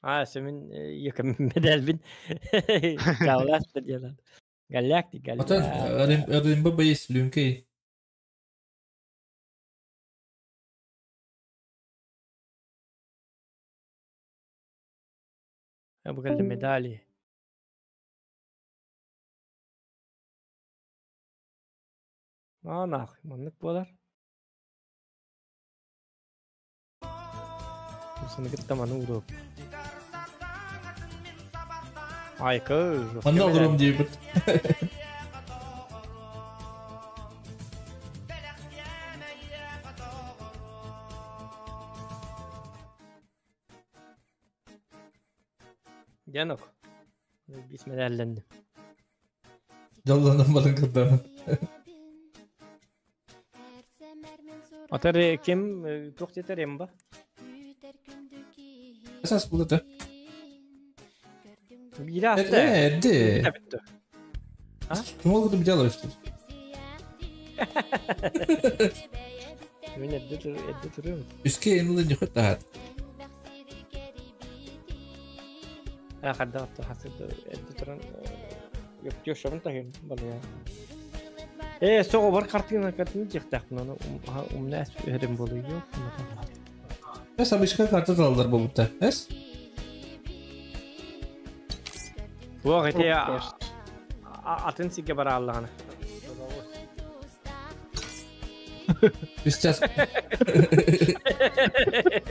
А, семин яком медальбин. Каллас делал. Галактик, Атын галактик. Римбо бейс лүнкей. Бу медали. А нахуй, маннык буолар. Усаны кытта маны уруп. Айкы. Манна олорум диэбит. Дянок. Бис медалленди. Жалланан баран кырданан. Атар ким туох тетер эмба? Эсас булата. Бире асты. Эрде. Ким ол куту бижала өстү. Мен эрде тур, эрде турум. Үске энлы нөхөт тахат. А хадда атты хасыды эрде туран. Yok yok şabın tahim балая. Э, соға бар картина картина жақтақпын оны умна әсерім болу yok. Эс абышка карта талдар болупта. Эс? Буақ эте атын сиге бара аллағаны. Үс час.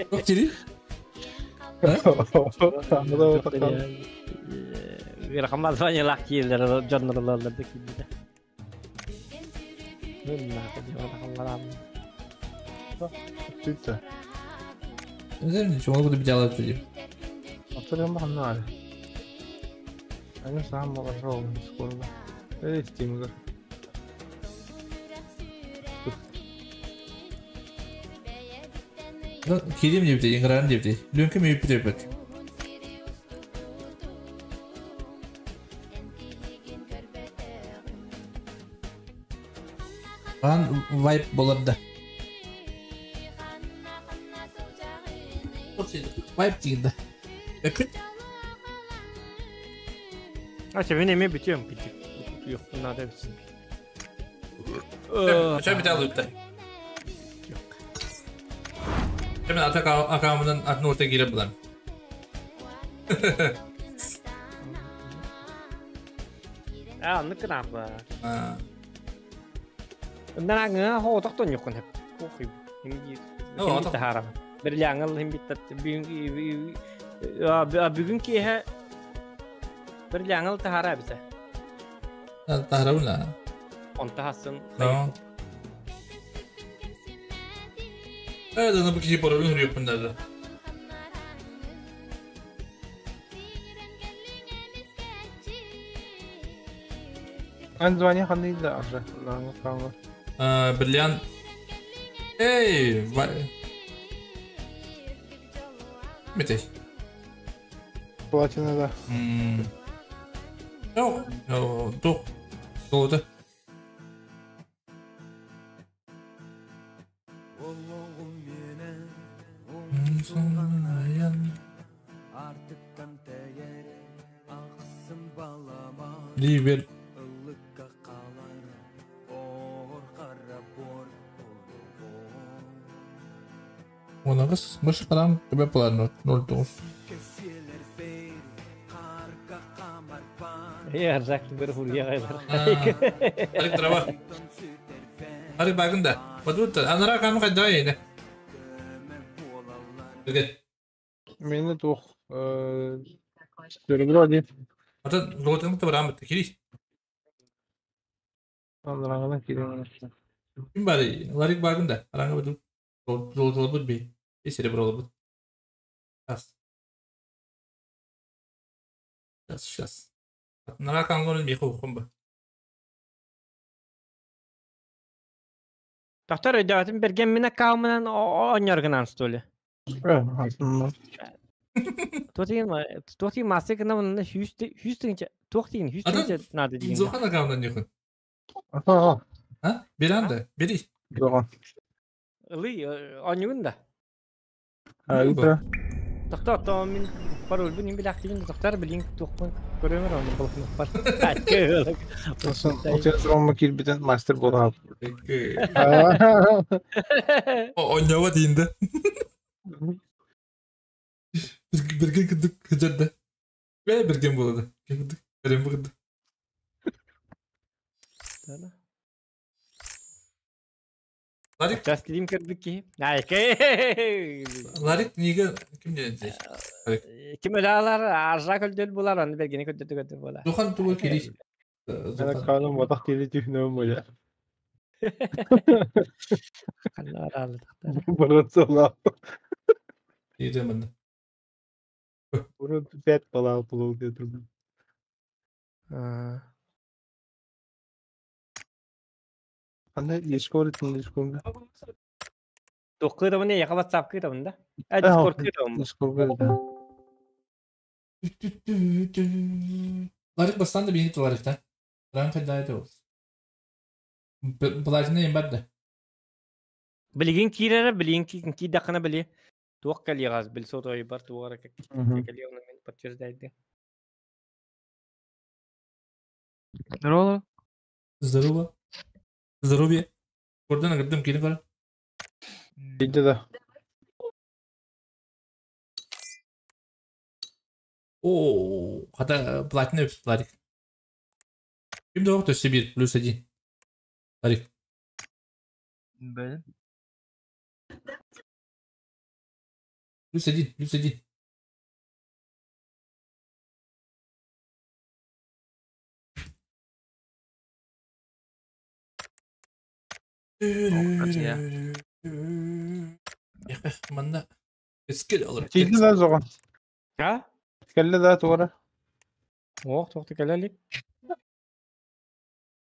Çok çiri. Рахмат звонила киелер жоннорлорду кийди. Tütte. Üzerine çoğunlukla bir cevap vereyim. Hatırlıyorum bakın ne var. Aynen sağım baba olmuş skorda. Evet Steam'de. Кирим деп Ингран деп Лүнкү мүйүп деп. Ан вайп болар да. Вайп дегенде. Өкүт. Ача мен эме бүтөм бүтүп. Yok bunlar bitsin. Ча бит алып да. Hemen atak akamından atın ortaya girip bulan. А, аннык кынапа. Наңы хоотохтон юкун хеп. Кухи. Химги. Хим бит Бир хим бит бүгүн бүгүн киһэ бир ляңыл тахара бисе. Тахара була. Онта хасын. Evet, bu kişi parolunu hürüyor bunlarda. Анзвание ханды аржа. Бриллиант. Эй, Метей. Платина, да. Yok, yok, Doğru. Ливер. Онагыз мыш карам төбө план 09. Э, арзак бир хурья гайлар. Арик трава. Арик багында. Бадута анара кам кайда эне. Өге. Мени тух Серебро один. Ата золотын кыта барам бит кири. Андраңынан кирен. Ким бар? Ларик багында. Аранга бит золото бит би. И серебро бит. Сейчас. Сейчас, сейчас. Нара кангон ми ху хумба. Доктор өйдөтүн берген мене каумынан оньоргынан столе. Туотин масты кына мына хүс тыгынча туох тыгын хүс тыгынча надо деген. Зохан акаундан нехун. А? А? Беранды, бери. Зохан. Ылый оньюгун да. А, утро. Токтоо, то мен Пароль бу билахтыгын тохтар билин тухпун көрөмөр оны блокнот бар. Отец Рома киирбитин мастер буолан. Онньоба дейінде. Бірген күндік күджерді. Бә бірген болады. Күндік. Бірген күндік. Ларик. Частилим көрдүк ки. Ларик неге ким деді? Ким өлалар аржа көлдөл булар, аны бергени көддөтү көддөр була. Зухан тугу кири. Ана каным батақ келе түйінім ойа. Каннар алды. Бұрын сола. Иде мында. Бұрын 5 бала болу деп тұрдым. Анда Discord, Discord. Токкы да не яка WhatsApp кы да да. А Discord кы да. Discord да. Ларик бастан да бейін Ларик та. Ранка да это ол. Платина им бар да. Билигин кирere билигин ки дакына били. Туак калигаз бил сото бар туара как калиганы мен подтверждайды. Здорово. Здорово. Здоровье. Кордон кырдым келин бар. Иди да. О, хата платина Ларик. Ким да то Сибирь плюс один. Ларик. Блин. Плюс один, плюс один. Манна эскел алыр. Тиди да зоған. А? Келле да туара. Ох, тохты келелик.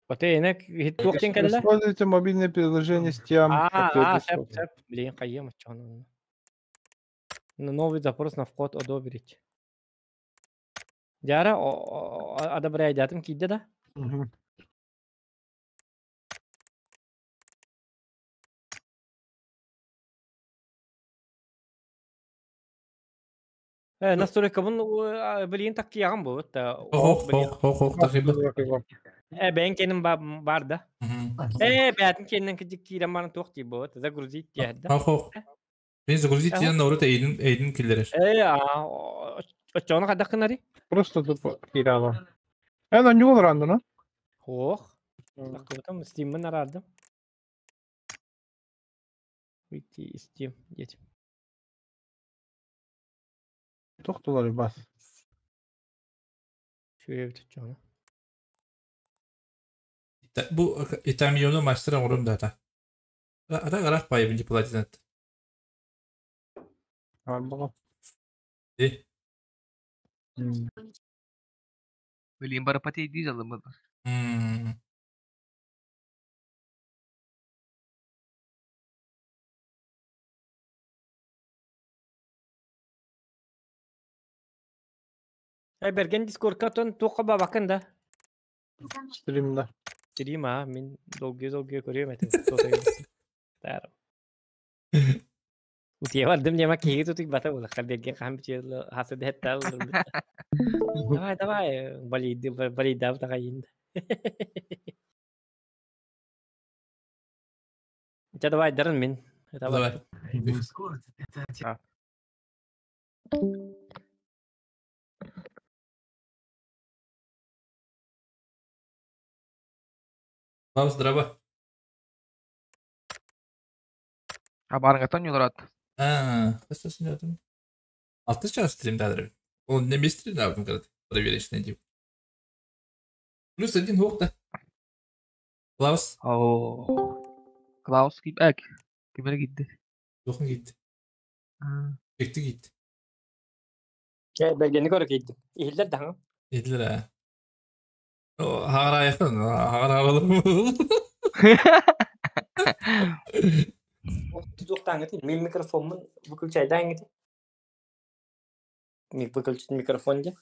Бате эне хит туктен келле. Используйте мобильное приложение Steam. А, сеп, сеп. Блин, кайым чону. Новый запрос на вход одобрить. Жара одобряй датым кийде да? Настройка бун билин так кияган бу та. Ох, ох, ох, ох, тахиба. Бен кеним бар да. Бәтин кеннен кижик кирен барын тоқ ти бу, загрузить диярда. Ох, ох. Мен загрузить диэн наурут эйдин эйдин киллерер. Очону кадакынари? Просто тупо кирала. Э, не olur андына. Ох. Такыбытым Steam'ин арадым. Выйти из Steam, деть. Тохтулар бас. Şöyle bir tutacağım. Бу итамиону мастер оңорум да та. Ата гарах пай бинди платинат. Арбага. Э. Блин, барапати дизел мы. Берген Discord'ка тон туққа бабакын да. Стримда. Стрим а, мен долгие-долгие көрөм этим. Утие бардым нема киги тутук бата була берген кам бичел хасы деттал. Давай, давай, болиды, болидав тагайын. Ча давай дарын мен. Давай. Вам здраво. А барыңа юларат. А, қастасын Алты час стримдадыр. Ол не стрим алдым короче. Проверочный дип. Плюс один хоқта. Клаус. О. Клаус кип әк. Кимер китти? Жоқын китти. Бекти китти. Бергени көрө китти. Ихилдер да. Ихилдер а. Хағар аяқын, хағар ағалым. Мен микрофонмун выключай да аңыты. Выключить микрофон де.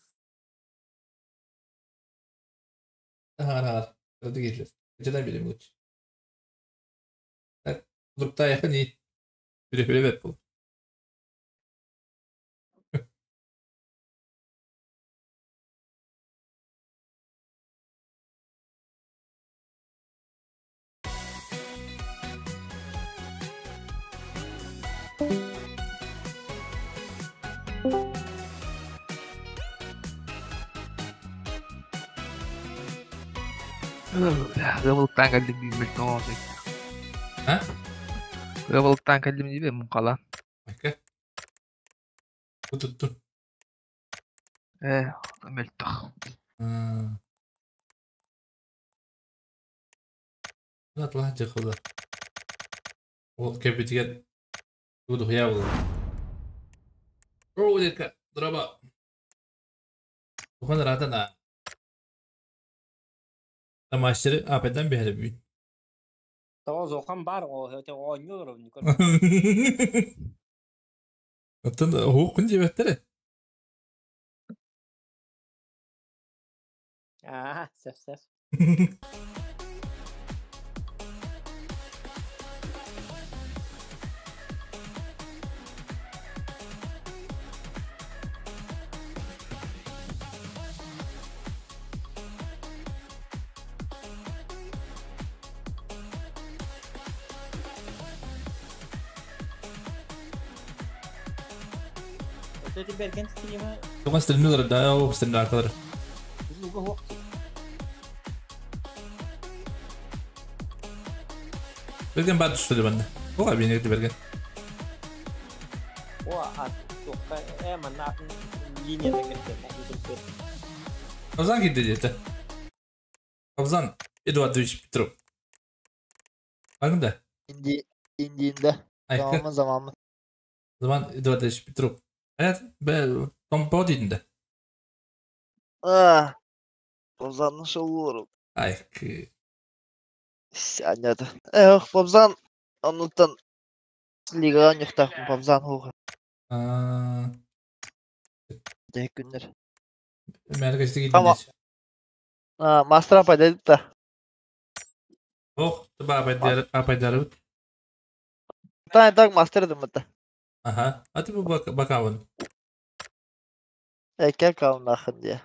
Хағар ағар. Ödü gelir. Öteden bileyim uç. Grupta yakın iyi. Bire bire bet bul. Рывылыктан кэлдим бүүммүт тоҕоосуй. А? Рывылыктан кэлдим диибин муҥхалаан. Окей. Туттун. Ээ, мөлтөх. Атлаһа дьахала. Ол кэбитигэр тудухуя буолар. О, дека, драба. Тухан ратана. Тамашыры апетен бэһэр бүй. Тоҕо зохан бар оонньуулар Никол. Оттон хууккун диэбэттэре. Аа, сөп сөп. Өтө берген стрима Туган стримнер да, о, стримнер аркалар. луга хуакты. Берген бар түштү банда. Ога бени берген. О, а тоққа манна атын линияда кірді. Абзан кидди дете. Абзан Эдуардович Петров. Агында. İndi indiğinde. Айка. Zaman zaman mı? Zaman Эдуардович Петров. Hayat be Помпо дейдинде. Ah. Bobzan'ın şovu olur. Айк. Anladı. Eh, Bobzan onundan ligadan yuxtaq Bobzan hoğa. Аа. Dek günler. Мәргәсте Tamam. кидди. Ha, Master Up dedik de. Ох, таба апайдар апайдар. Tane tak Master dedim hatta. Аха. А ты бакавын. Erken kalın akın diye.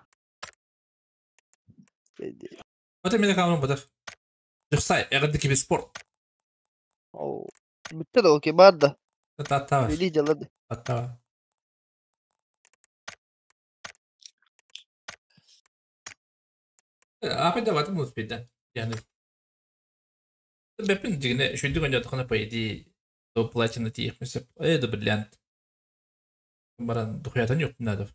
Dedi. Ата мен кавын батар. Жаксай, эгердики би спорт. Oo. Bitti de okey var da. Таттабаш. Öyle hadi. Аттаба. Апайда батым успейді. Яғни Беппин дигене шүйдүк өнөтөхөнө по идее до платина тиехмесеп, э до бриллиант. Баран духуятан юк надо.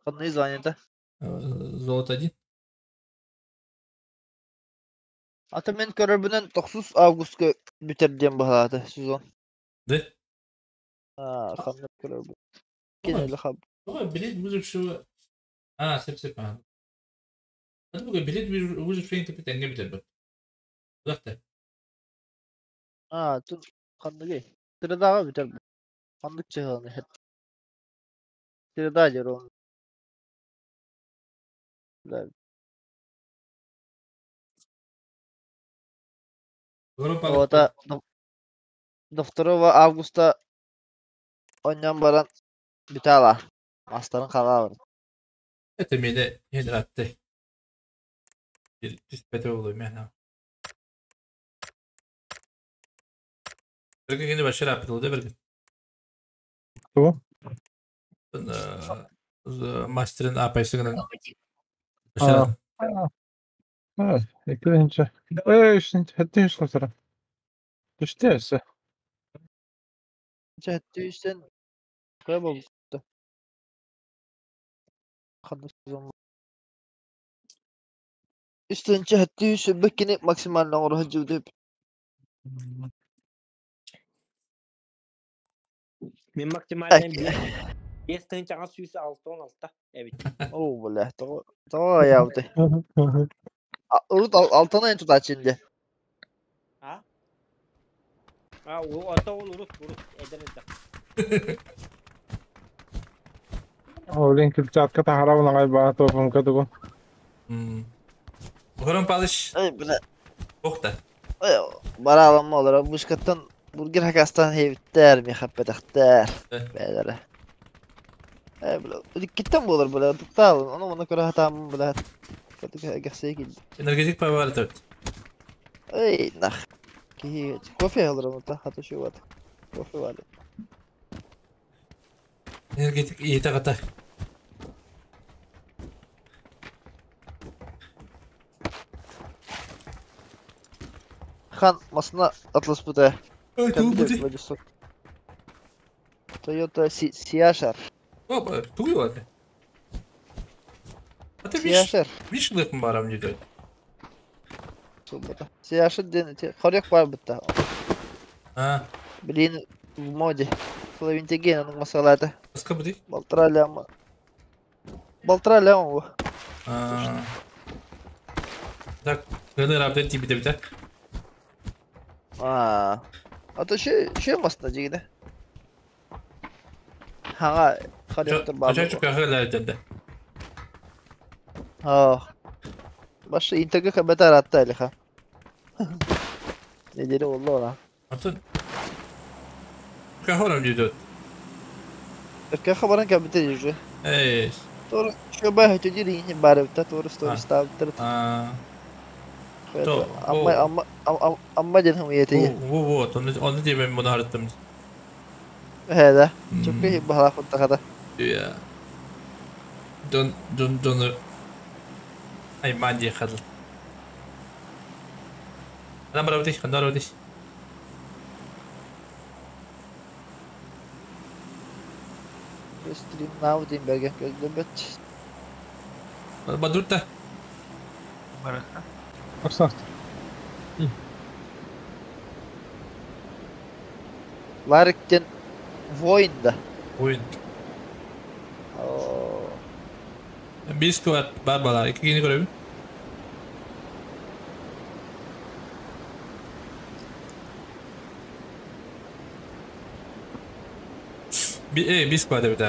Kanı izvaniyede. Золото один. Ata men görevinin 9 avgustga bitir diyen bahadı sezon. Да? Ha, kanı görevi. Genel hab. Ой, билет выжившего. А, сеп сеп. А. Это бүгін билет выжившего капитанга битер бит. Uzakta. Ha, tun kanı gey. Sıra daha biter. Kanlık çıkanı hep. Sıra daha yer onu. O da 2 avgusta oynayan baran biter Master'ın kalan var. Это мені генератты. Bir түспәте болу мен. Бірге кені башыр апытылды бірге. Кто? Мастерин апайсыгынан. А, а, экинчи. Эй, хэттин шылтыра. Түштү эсе. Хэттин үстен кайболду. Kanı sezon. Üstünce hatta yüz bekini maksimal olarak cüdüp. Мен максимально 5 тынчаға сүйсі 6-16. Evet. Oo бля, того явды. Урут алтана en tutar şimdi. А? А, ата ол урут, урут, эден эден. Олин килчатка тахарабын ағай баа топым кадыгу. Ухаран палыш. Эй, бля. Охта. Ой, бара аламма олар. Бушкаттан бургер хакастан хейбиттер, мехаппетахтер. Бәләре. Эй, бля, киттен болар, бля, тукталын. Оны оны көрө хатамын, бля. Кадыга гәсәй килде. Энергетик павар төт. Эй, нах. Ки кофе алыр оны та, хата шу бат. Кофе var. Энергетик иитэ-аҕата. Хан масына атласпыта. Ой, тугу бути? Владивосток. Toyota Siashar. Опа, тугуй ладно. А ты видишь, Siashar. видишь, лык барам не дает. Суббота. Siashar ден хорек бар битта. А. Блин, в моде. Половинтеген оның масалаты. Баска бути? Балтыра ляма. Балтыра ляма бу. А. Так, гыны рабден тиби дебите. А. А то ще масына дегені. Хага, хоректор бар. Ача чука хыла деді. А. Башы интеге хабетар атты әлі ха. Недели oldu ona. Атын. Кахорам не дает. Эрке хабаран кабите жүжі. Эй. Doğru. Şu bay hötü yine bari bitti. Doğru story ставтыр. А. То, Amma amma amma amma dedim yetiyi. Во вот, onu onu diye ben bunu harıttım. He de. Çok iyi bahala kutta Ya. Don don donu. Ay man diye kadın. Adam bravo değil, adam değil. Stream now diyeyim bergen gözlemet. Бадурта. Арсахт. Лариктен воин да. Воин. Oo. Bir squad бар бала, iki kini көрөбүн. Би bir squad эбит.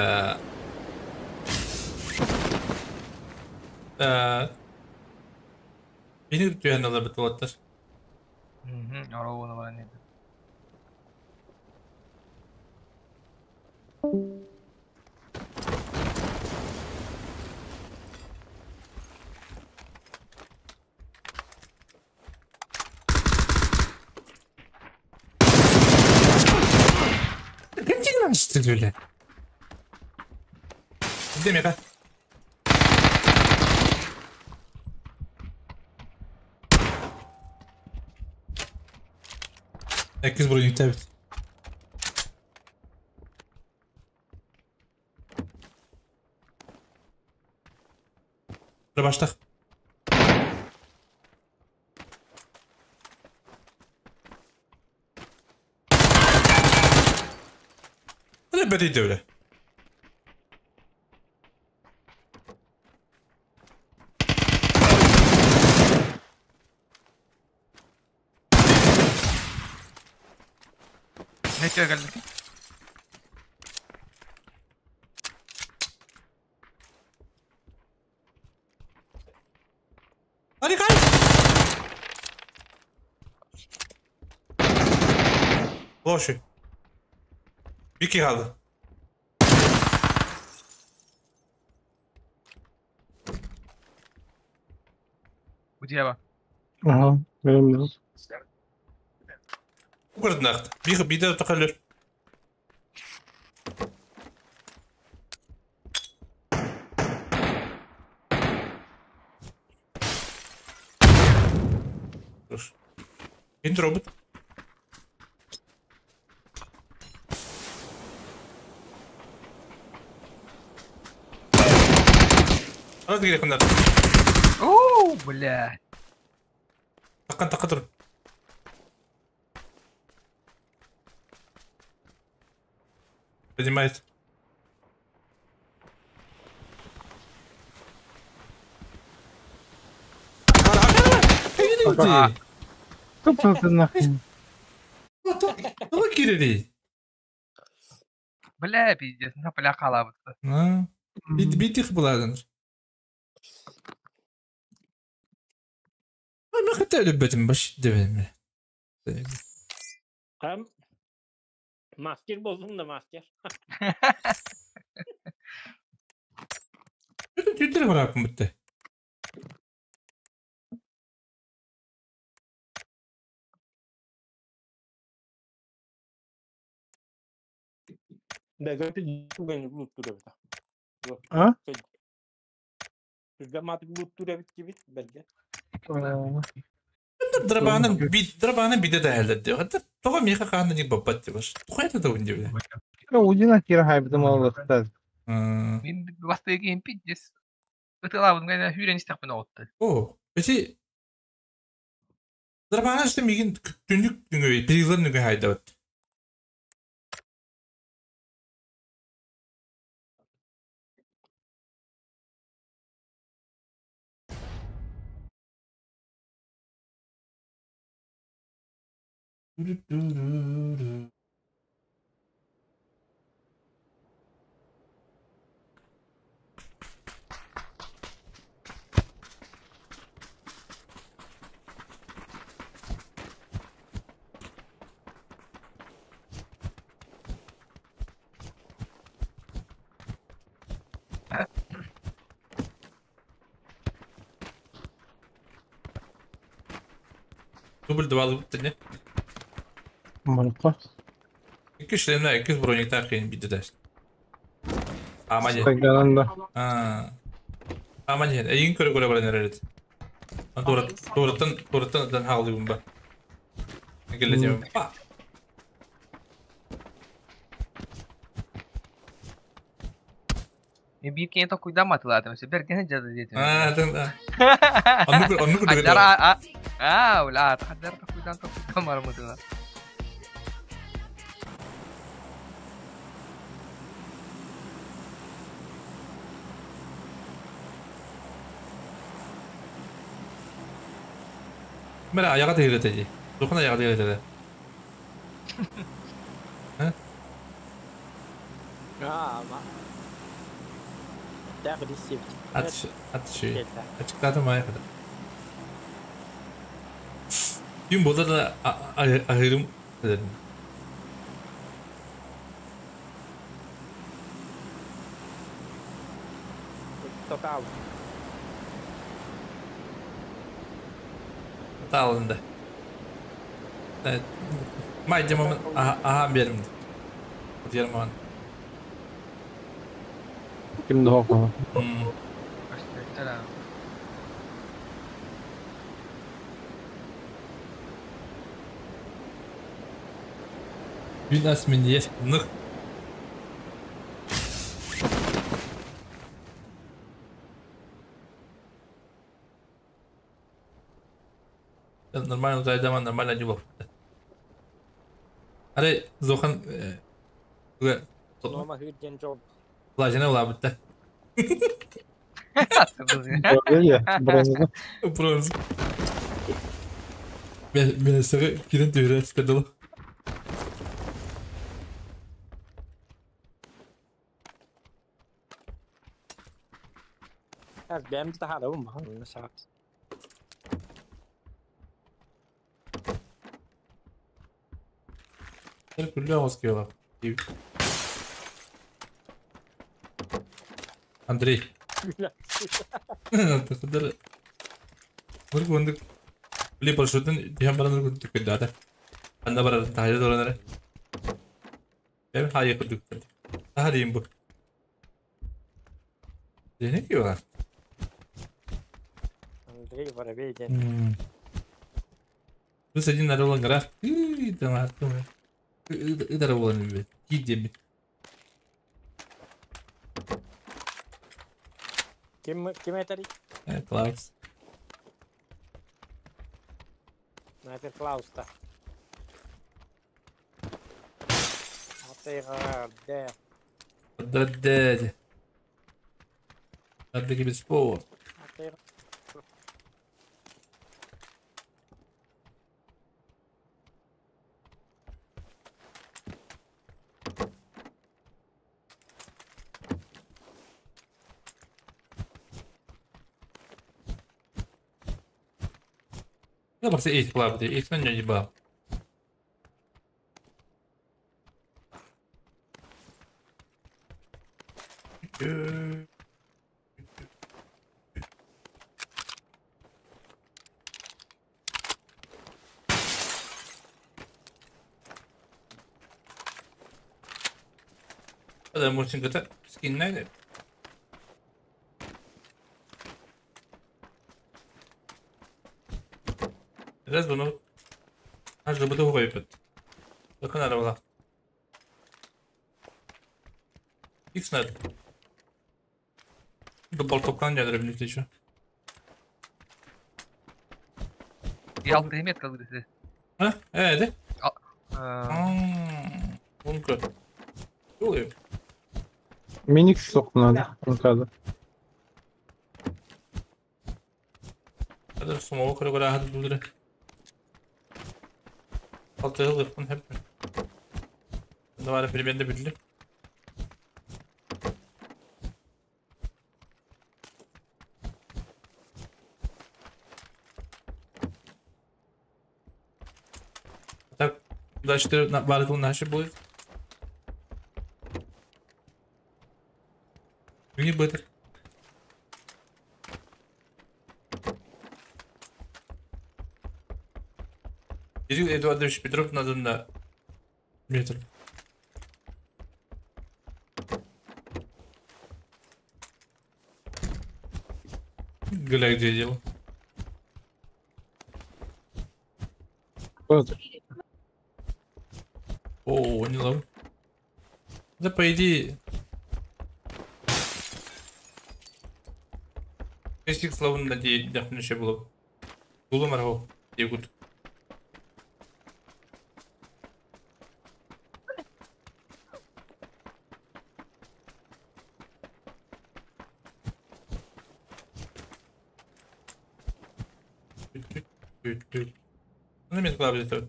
Бини түйен алар бит болаттар. Орогуну баран edi. Ким тигнан öyle? Деме ка. Herkes броник evet. Başla. Hadi bediydi öyle. Ne geldi? Hadi kay. Boş. Bir kere kaldı. Bu diye bak. Ага, benim Укрднахт. Bir bir de takılır. Dur. İndir robot. Hadi gidelim bunlar. Oo, бля. Takın takın dur. Поднимает. Кто нахрен? Туга кирири. Бля, пиздец, на поля халабыты. А. Бит битих буладын. ما خدت لبتم باش دبن. Hem masker bozdum da masker. Tündür bırakın bitti. Бәгәте түгән луттур эбит. А? Түргә матык луттур эбит кибит бәргә. Драбаны биде дәһәлдер диyor. Hatta тоға меха қағында не баппат деп баш. Тухайда да өнде біле. Удина кира хайбытым олықтар. Мин бастыгы кийин пиздец. Ытылабын гана хүрен истәкпен оғытты. О, бети Драбаны işte мигин түнүк түнгө призлар нүгө хайдабат. Дубль два алып не? Марқа. Екі шлемна, екі брониктар қиын биді дәш. Аман Тогда да. Аман ен, эйин көрө көрө баран эрет. Туураттан туураттан хаалыйбын ба. Келе жем. Па. Мен бир кийин токуйдан матыладым. Берген жады дейт. А, тын. Онну онну көрө. Аджара а, ула, хаддар токуйдан токуйдан бармыдылар. Мера аяга тегилетеди. Духана аяга тегилетеди. А, ма. Тәгъ дисеп. Атış, атış. Açıkladım ayağa kadar. Dün burada da ahırım dedim. Total. Hata alındı. Evet. Maycamamın aha, aha berim. Diyelim aman. Ким да хоқма. Gün asmin yer. Nık. Нормально зайдама, нормально не было. Аре, Зохан... Нома хүрден жол. Лажына була бітті. Бронза. Бронза. Мен сығы кирен түйірі істеді. Әз бәмді тахара бу махан саат. Күллі ауыз келі. Андрей. Тақыдар. Бір көндік. Біле парашюттен дүйен бараныр көндік көндік ата. Анда барар тахайда доранары. Бәм хайы көндік көндік. Таха дейін бұл. Не ки бар? Андрей Воробей ден. Плюс один надо было граф. Там артум. Ыдара было не Кидеми. Ким ким этери? Клаус. Снайпер Клаус та. Атыгар, да. Да-да. Надо gibi спорт. Атыгар. Я просто эйс плавает, эйс на не бал. Да, Мурченко-то скиннай. Раз bunu Hacı bu da koyup. Bakın arabalar. X nerede? Bu topkan gelir birlikte еще. Ялты метка выросли. А? Да? Унка. Ой. Миник сок надо. Ункада. هذا الصمو كله ولا هذا بدري. Altı yıl yapın hep. Ne var bir ben de bildim. Так, дальше var наши будет. Не будет. Кирилл Эдуардович Петров надо метр. Гля, где дело? Вот. О, не ловлю. Да по идее. Если словно надеять, да, еще было. Было марго. Егут. Ну, мне главное это.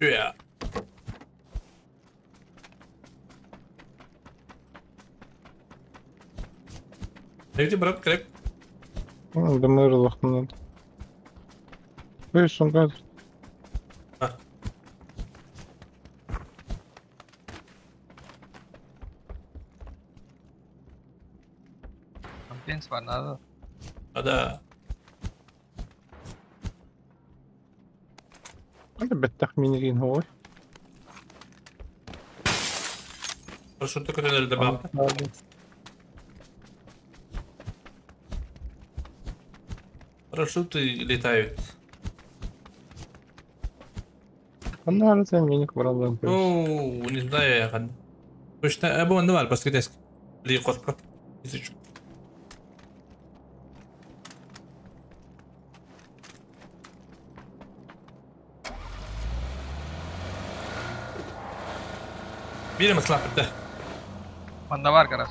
Yeah. Где брат креп? Да мы надо. Видишь, он как. Пенс надо. А да. أنا بالتخمين هو. Парашют который добавил. Парашюты летают. أنا على تأمينك برا О, не знаю я. Точно, або не var баскетеск. Ли котка. Изучу. Bir mi slapıttı? Bende var garaj.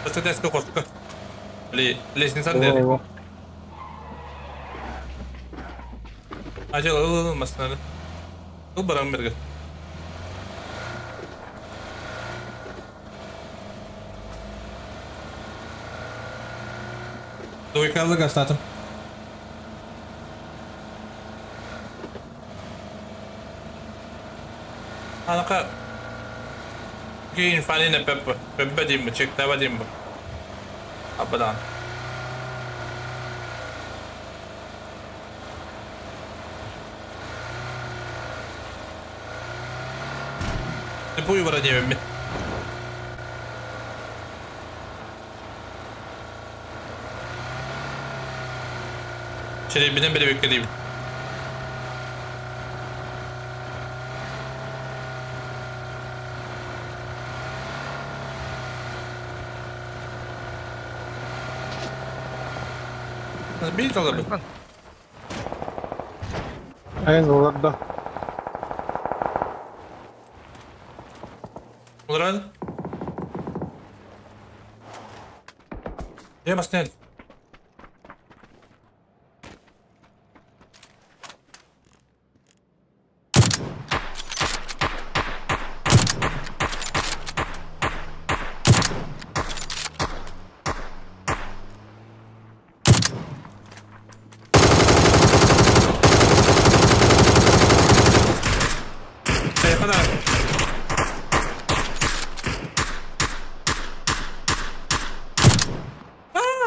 Баскетеск котка. Ли, лестница der. Acele olmasın hadi. Il baran bir Двойка гастатым. Анака Кейн фанина пеппа. Пеппа димба, чектава димба. Абадан. Ты пуй вроде Şöyle bile bekleyeyim. Bir alalım. Aynen olurdu. Olur hadi. Ya basın.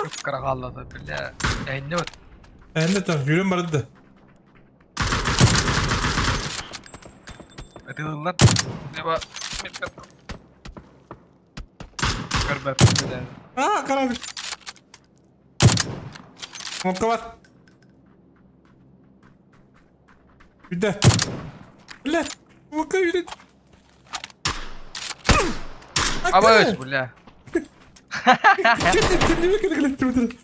Кып-кыра хаалла, бля. Эһиннэ бут. Эһиннэ то, жүрөн барды. Ытыыллар. Леба. Көрбөппүн бля. Аа, корабль. Мокка бар. Бүдэ. Бля, мокка үрүт. Абайс, бля. Ким ким ким.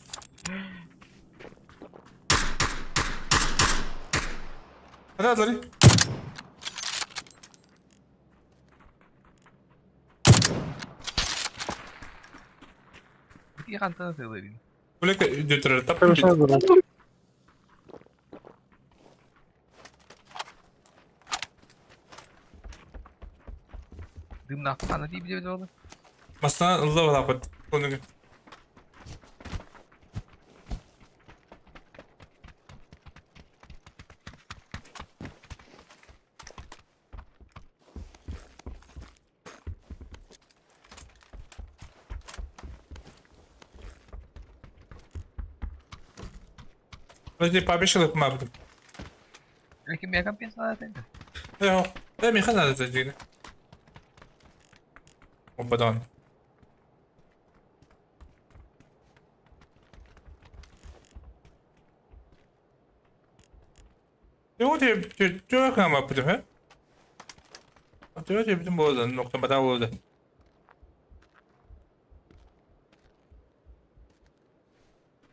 Hadi hadi. Ити хантан ытыылыырын. Бля, дөтөрөр тап. Дымнаах хана дии билебит буолла. Мастана ылла балапыт. Конуга. Подожди, пообещал их мапу. Ким я компенсация это? Э, э, меха надо зайти. Опадан. Ты кама путем, he? Ты bütün bu nokta bada oldu.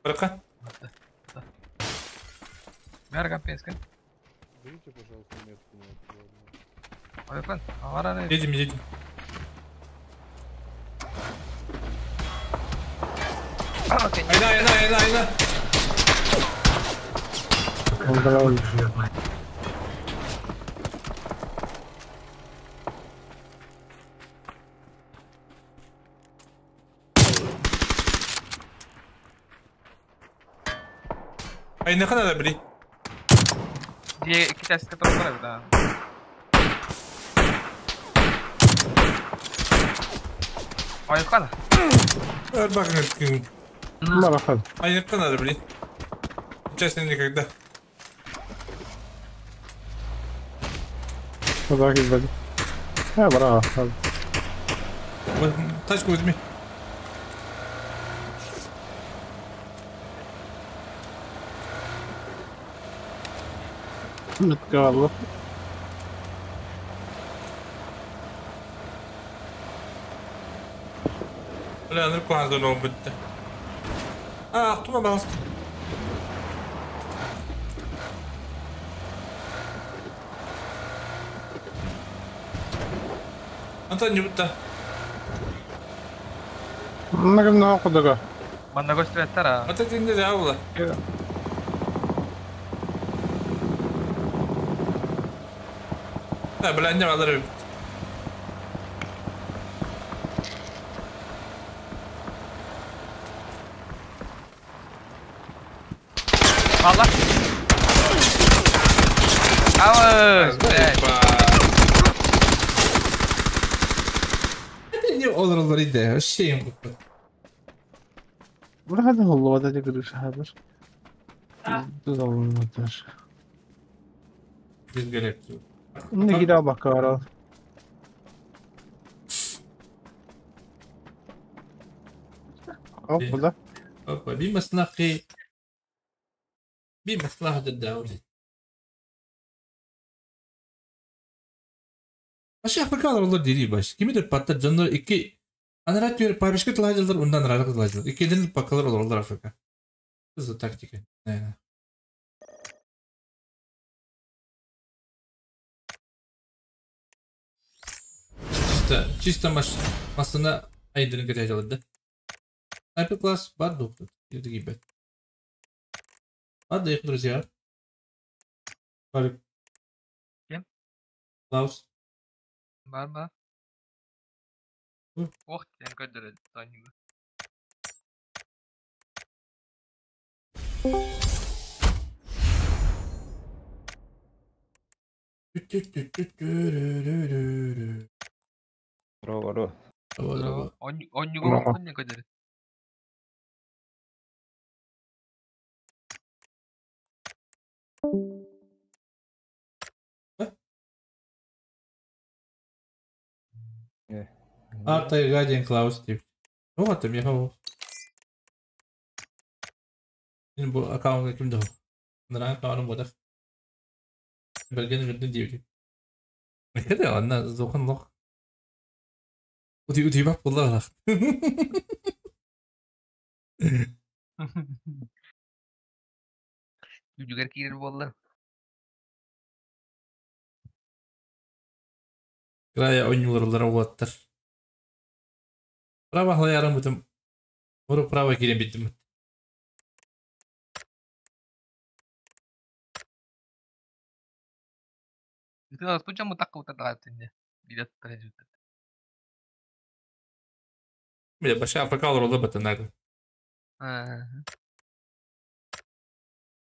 Bırakın. Мэр компенска. Берите, пожалуйста, метку на эту главную. Ойхан, авараны. Едем, едем. Айна, айна, айна, айна. Айна қана да бiri. Дие китайская тоже да. Ойхан. Bakın. Марахат. Айна қана да бiri. Честно, никогда. Так избег. Э, браво. Тачку возьми. Меткалло. Бля, ну куан зону бітті. А, тума балас. Антон не бітті. Нагна кудага. Манна көстүрәттәр. Ата тинде жабыла. Да, бля, не алыр. Valla. Авыз, блядь. Не olur olur ide. Şeyim bu. Бля, хада голова да не хадыр. Düz alınmadır. Biz gerek. Ne gider bakar. Hop burada. Hoppa bir maslahı bir maslahı الدولة. Başı Afrikalar olur diri baş. Kimidir patlar canlar iki Anarat diyor paylaşkı tılacıldır ondan rahat tılacıldır. İki denil pakalar olur olur Afrika. Hızlı taktik. Ne? Чисто, чисто маш, masına aydın geçeceğiz. Sniper class бар доктор. Gibi. Ладно, их друзья. Бар. Кем? Клаус. Бар ба. Ох, сен көдөрө Тонига. Здорово, здорово. Здорово. Оннюго онню көдөрө. Арта диэн Клаус диэбит. Оо, это меха ол. Мин бу аккаунтка ким да Нара аккаунтум буотах. Бэргэн үрдүн диэбитим. Это ладно, зохан лох. Утуйбах булла Үдүгэр киирэр буолла. Края ойнууларылара уолаттар. Право халаярым бутум. Уру право киирэн биттим. Ытыаласпыт дьон бутакка бутардаҕа Билет тара Бile başa Afrika олороллор баттанаг.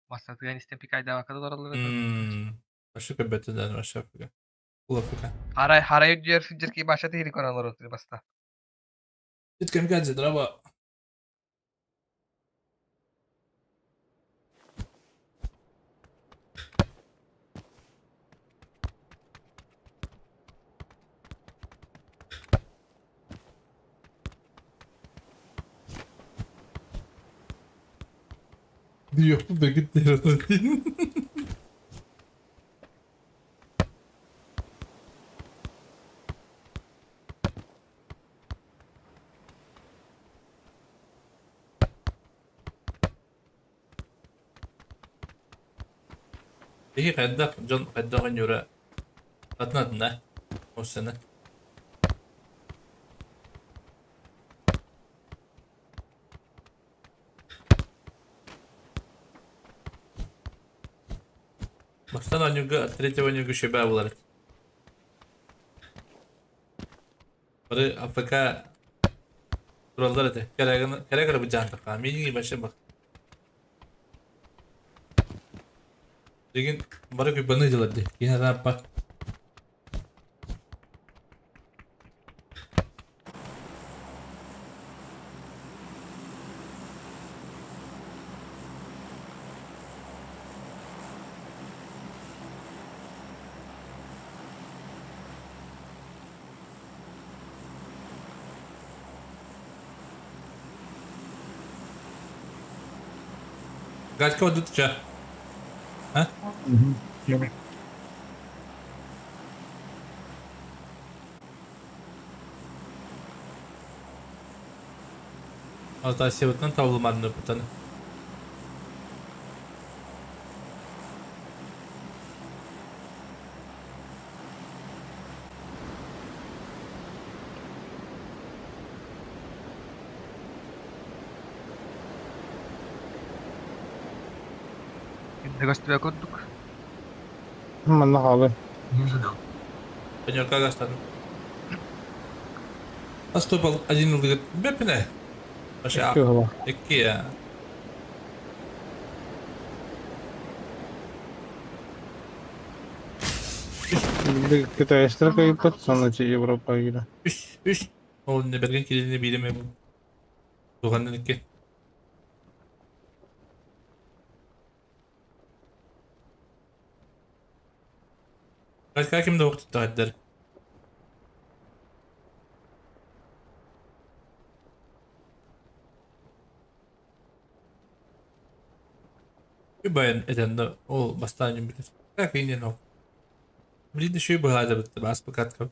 Бастатыган истен пикайдаабакка да олороллор. Башы көбөтүдөн башы Африка. Бул Африка. Харай харай үдүөр сылдьар киһи баша тиһири көрөн олорор баста. Ит камикадзе драба. Yok bu begit Биһи хайдах дьон хайдах оонньуура атын-атына ол сана. Бастан оонньууга третьего оонньууга шөбө булар. Бары АФК тураллар этэ. Кэрэ бу жаантакка. Миигин башы бак. Деген бары күбаны дыларды. Кина раппа. Гачка одутча. А? Ата себеттен табылмадын өпүтаны. Инде көстүбэ курдук. Манна хаалы. Пенерка гастадым. Астопал один ылдыгыт бепине. Баша. Икки ола. Икки я. Китайстар кайыппат, сонучу Европа киирэ. Үс, үс. Ол не берген килини биреме бу. Тугандан икки. Качка кимде октутта хаддар. Баян этенде ол бастан билер. Как инен ол. Билди шүй быһаада битти бас бакатка.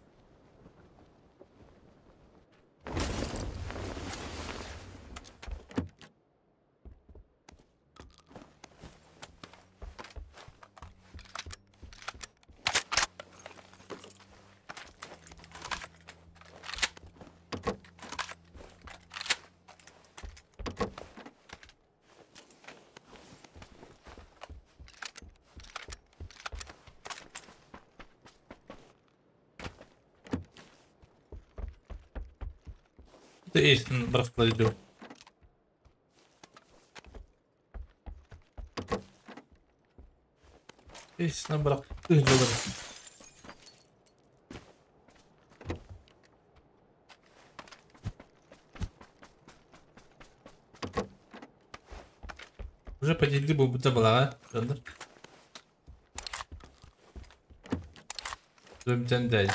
Эйстен бырахтылар иду. Эйстен бырахты жолар. Уже поделили бы будто была, Жандар. Zombi'den değil.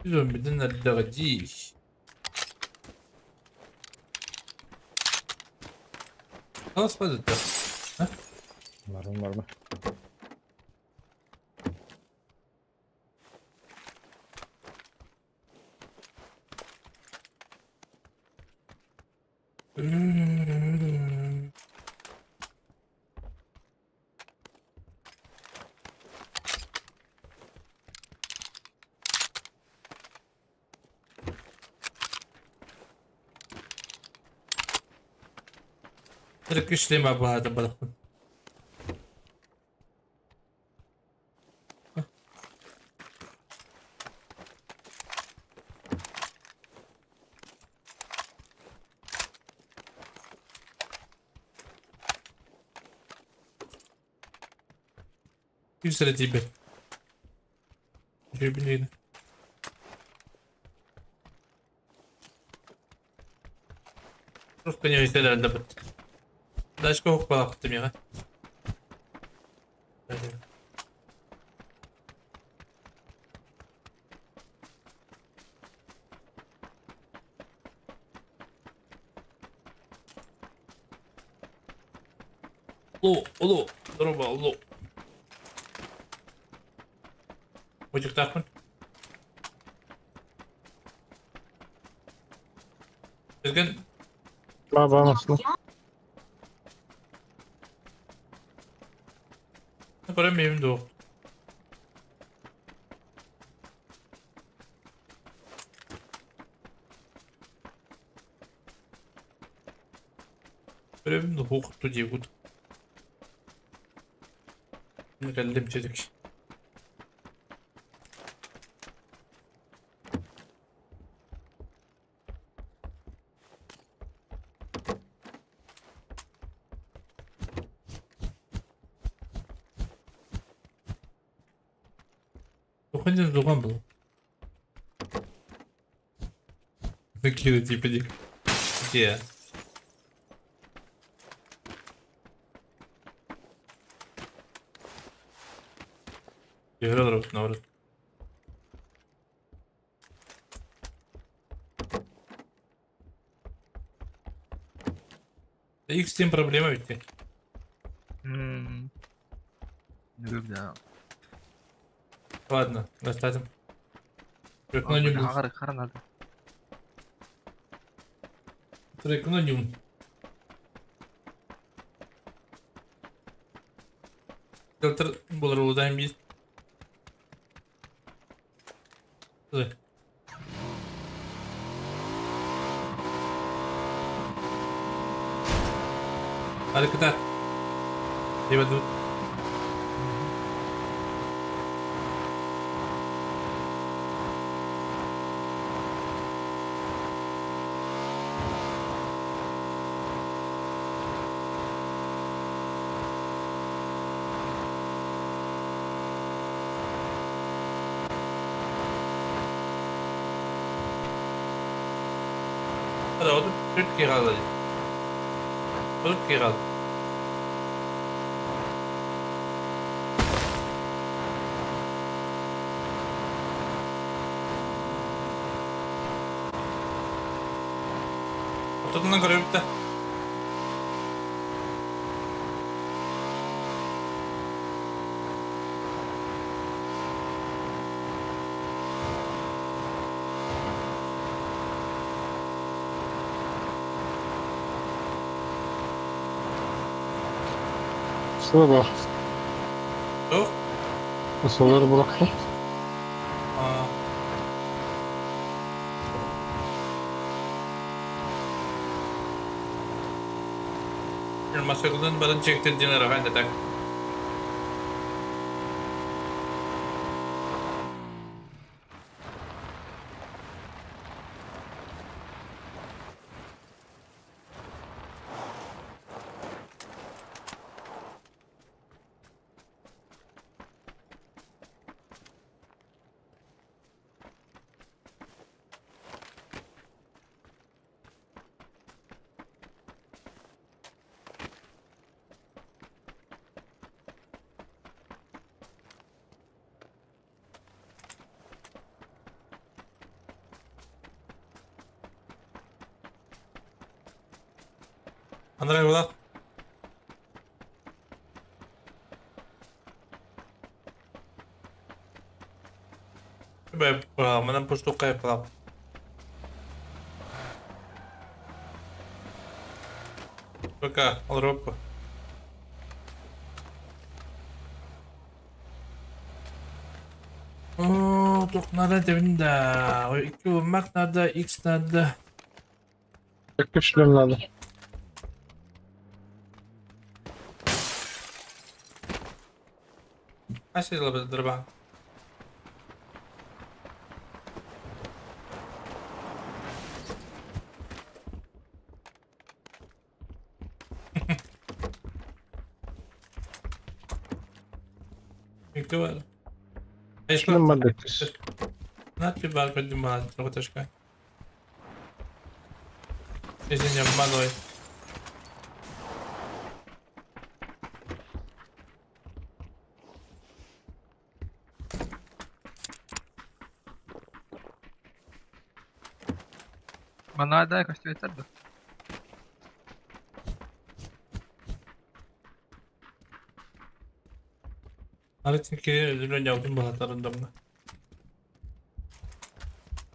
Zombi'den nerede değil. Nasıl da? Ha? Var mı var mı? Kışlayayım bu arada bana. Bir süre değil be. Bir Просто не взяли. Дальше кого балақтым я. Алло, алло, здорово, алло. Очықтақпын. Біздің... Ба, nasıl? Көрем de o. Görevim de hukuktu diye gut. Geldim çocuk. Выходит другом был. Выкинули типа где? Играл наоборот. Их с тем проблема ведь. Да. Ладно, достаточно. Трекноним. Трекноним. Filtr булар удан бир. Hadi kıta. Eyvallah. Hadi o da 4 kere aldı. 4 kere aldı. Ortadan görevde. Sıra var. Yok. Masaları bıraktım. Aa. Masakılın bana çektirdiğine rağmen de tak. Андрей була. Манан пустук кайпалап. Пока, алропа. О, туох надо дебин да. Икки булмак надо, X надо. Икки шлем надо. Ася дроба. Икки бар. Шлем надо. На тебе бар поднимала, трогаташка. Если не обманывай. Манаа да көстүбэттэр да. Арытын кире өзүлөн жаудун балатарындамна.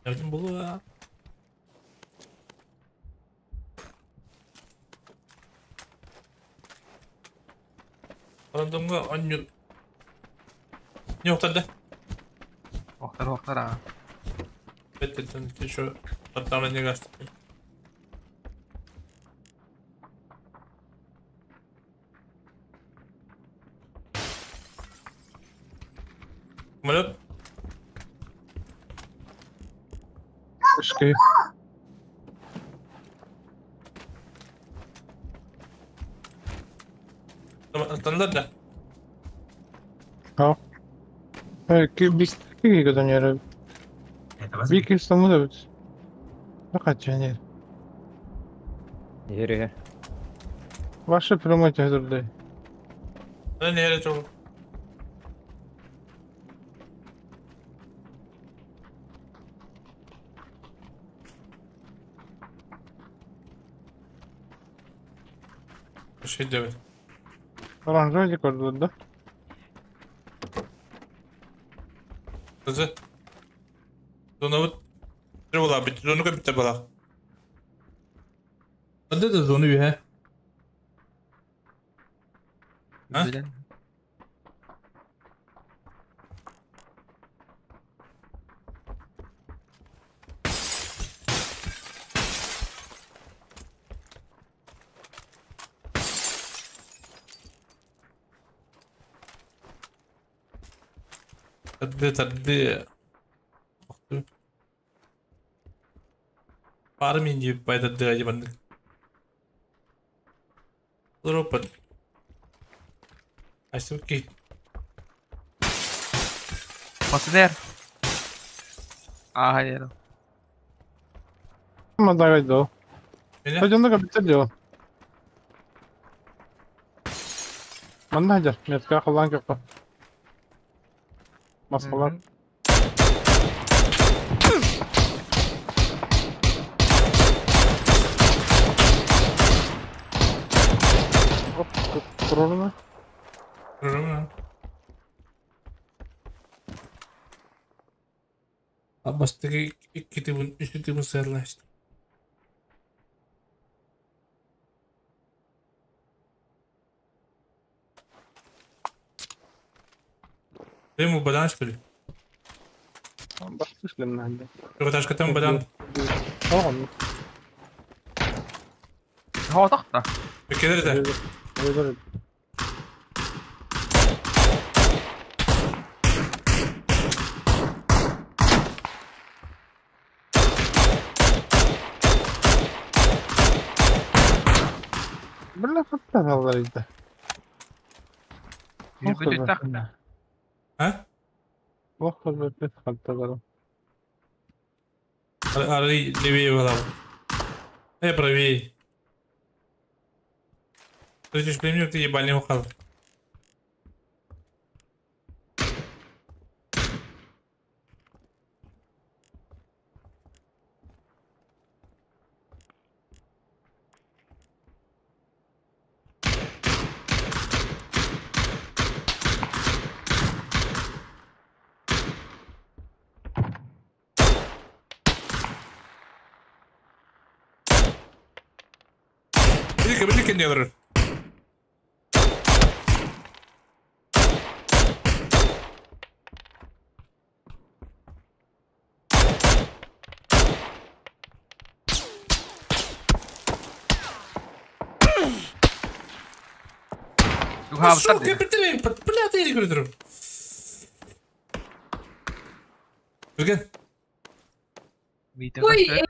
Жаудун болуа. Арындамга анню. Не оқтарды? Охтар охтар аа. Беттен еще аттана не гасты. Самолет? Пускай. Стандарт, да? Ja. Бик көтөнөр. Бик стандарт. Фақат жанер. Yürü. Ваше прямой тәдірді. Не это? Şey demek. Оранжевый көрдүлөр да. Kızı. Зона вот. Була, бит зону кепте була. Hadi da zonu bir Ha? Билен. Тады тады. Пары мен жеп байдады ажыбандык. Ропот. Айсуки. Посудер. Аа, hayır. Мадагайдо. Пойдем на компьютер дело. Манна хажар, метка халан кеппа. Маскалар. Оп, Турурuna. Турурuna. Бастыгы икки тыбын, үс тыбын сырлашты. Ты ему бадан, что ли? Бахтыш лемнанды. Трехэтажка там бадан. Он. Hava tahta. Bekler de. Evet. Бля, хаттар алар Yürü tahta. Ha? Охр бет хаттар. Ары левее была. Правее. Ты ж племню, ты ебальный ухал. Били кенде олорор. Уһаабыттар Шо, кепетер, бля, ты көрдүрүм. Түрген. Ой,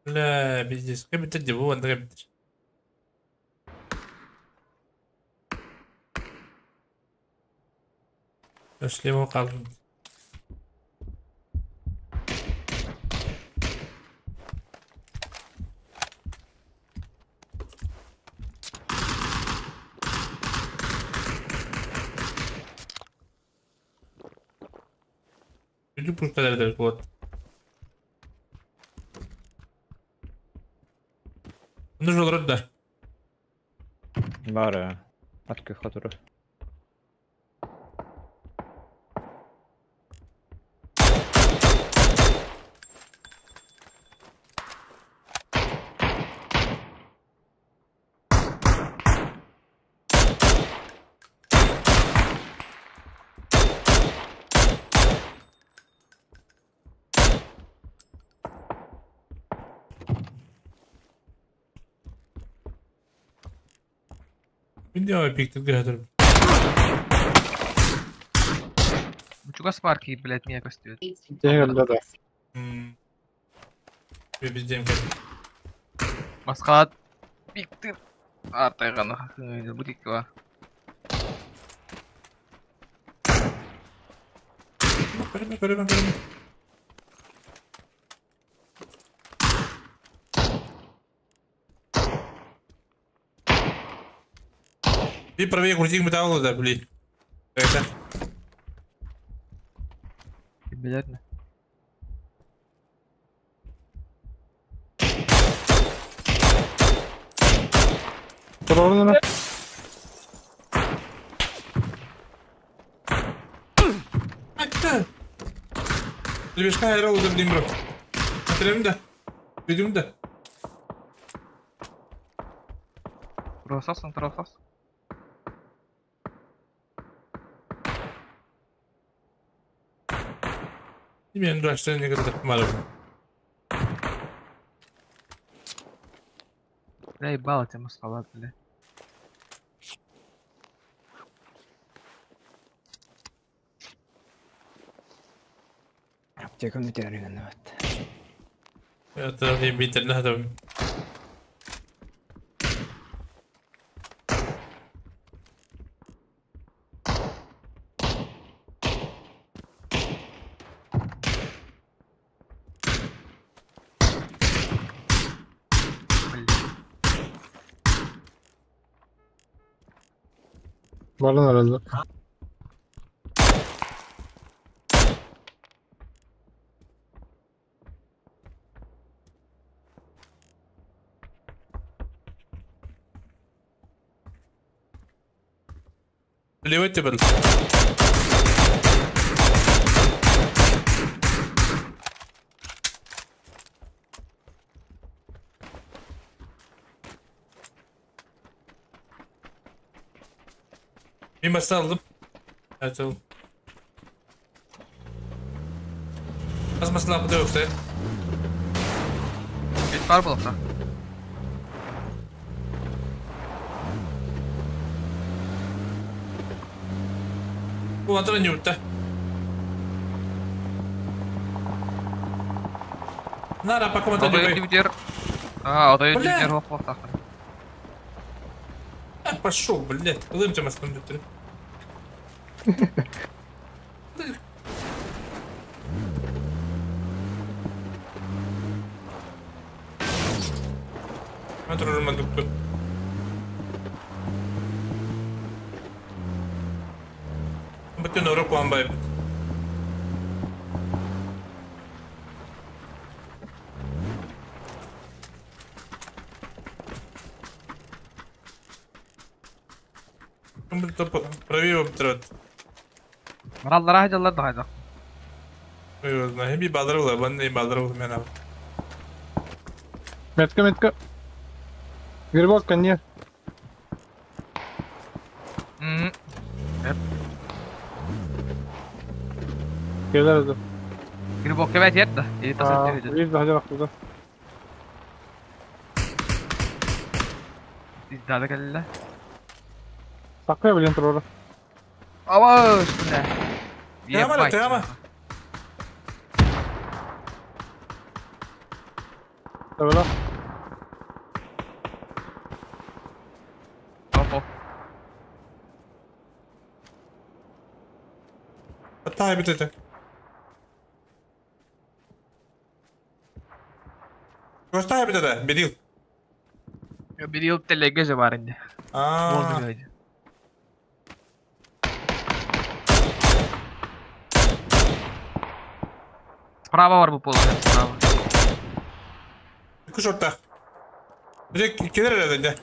Бля, пиздец. Кепетер де бу, анда кепетер. Шлема қалдым. Иди пушка вот. Ну же, да. Бара. Атка хатыры. Видео пиктик гатыр. Чугас парки, блядь, меня костюет. Да, да. Везде. Масхалат. Пиктыр. А, тайгана. Будет ква. Көрме. И правее крутик металла, да, блин. Это. Обязательно. Ровно. Лебешка айрал да, блин, бро. Отрем да. Идем да. Росас, росас. Мен дұрашты не кірді марым. Бля, ебало тебя масхалат, бля. Аптекам өтәрген вот. Это не битер надо. Баран herhalde. Левый тебел. Bir masa aldım. Evet aldım. Az masa lapı da yoksa. Bit var bulakta. Bu antren yurtta. Nara pakama da diyor. А, o da diyor hop hop Пошел, блядь. Лымтем остановлю. Marallara hacallar da hayda. Eyvallah. Hem bir badar ola, ben de badar ola men abi. Метка, метка. Грибок, конец. Келер это. Грибок кебет ет да. Или тасыр А, Видишь, да, где Издады келле. Такая, блин, трора. Ава, üstüne. Тема, тема. Давай. Hop hop. Hatta bir dedi. Göster bir dedi. Bir yıl. Bir yıl telege var indi. Aa. Справа var bu pola, справа. Kuş orta. Bir gelir herhalde.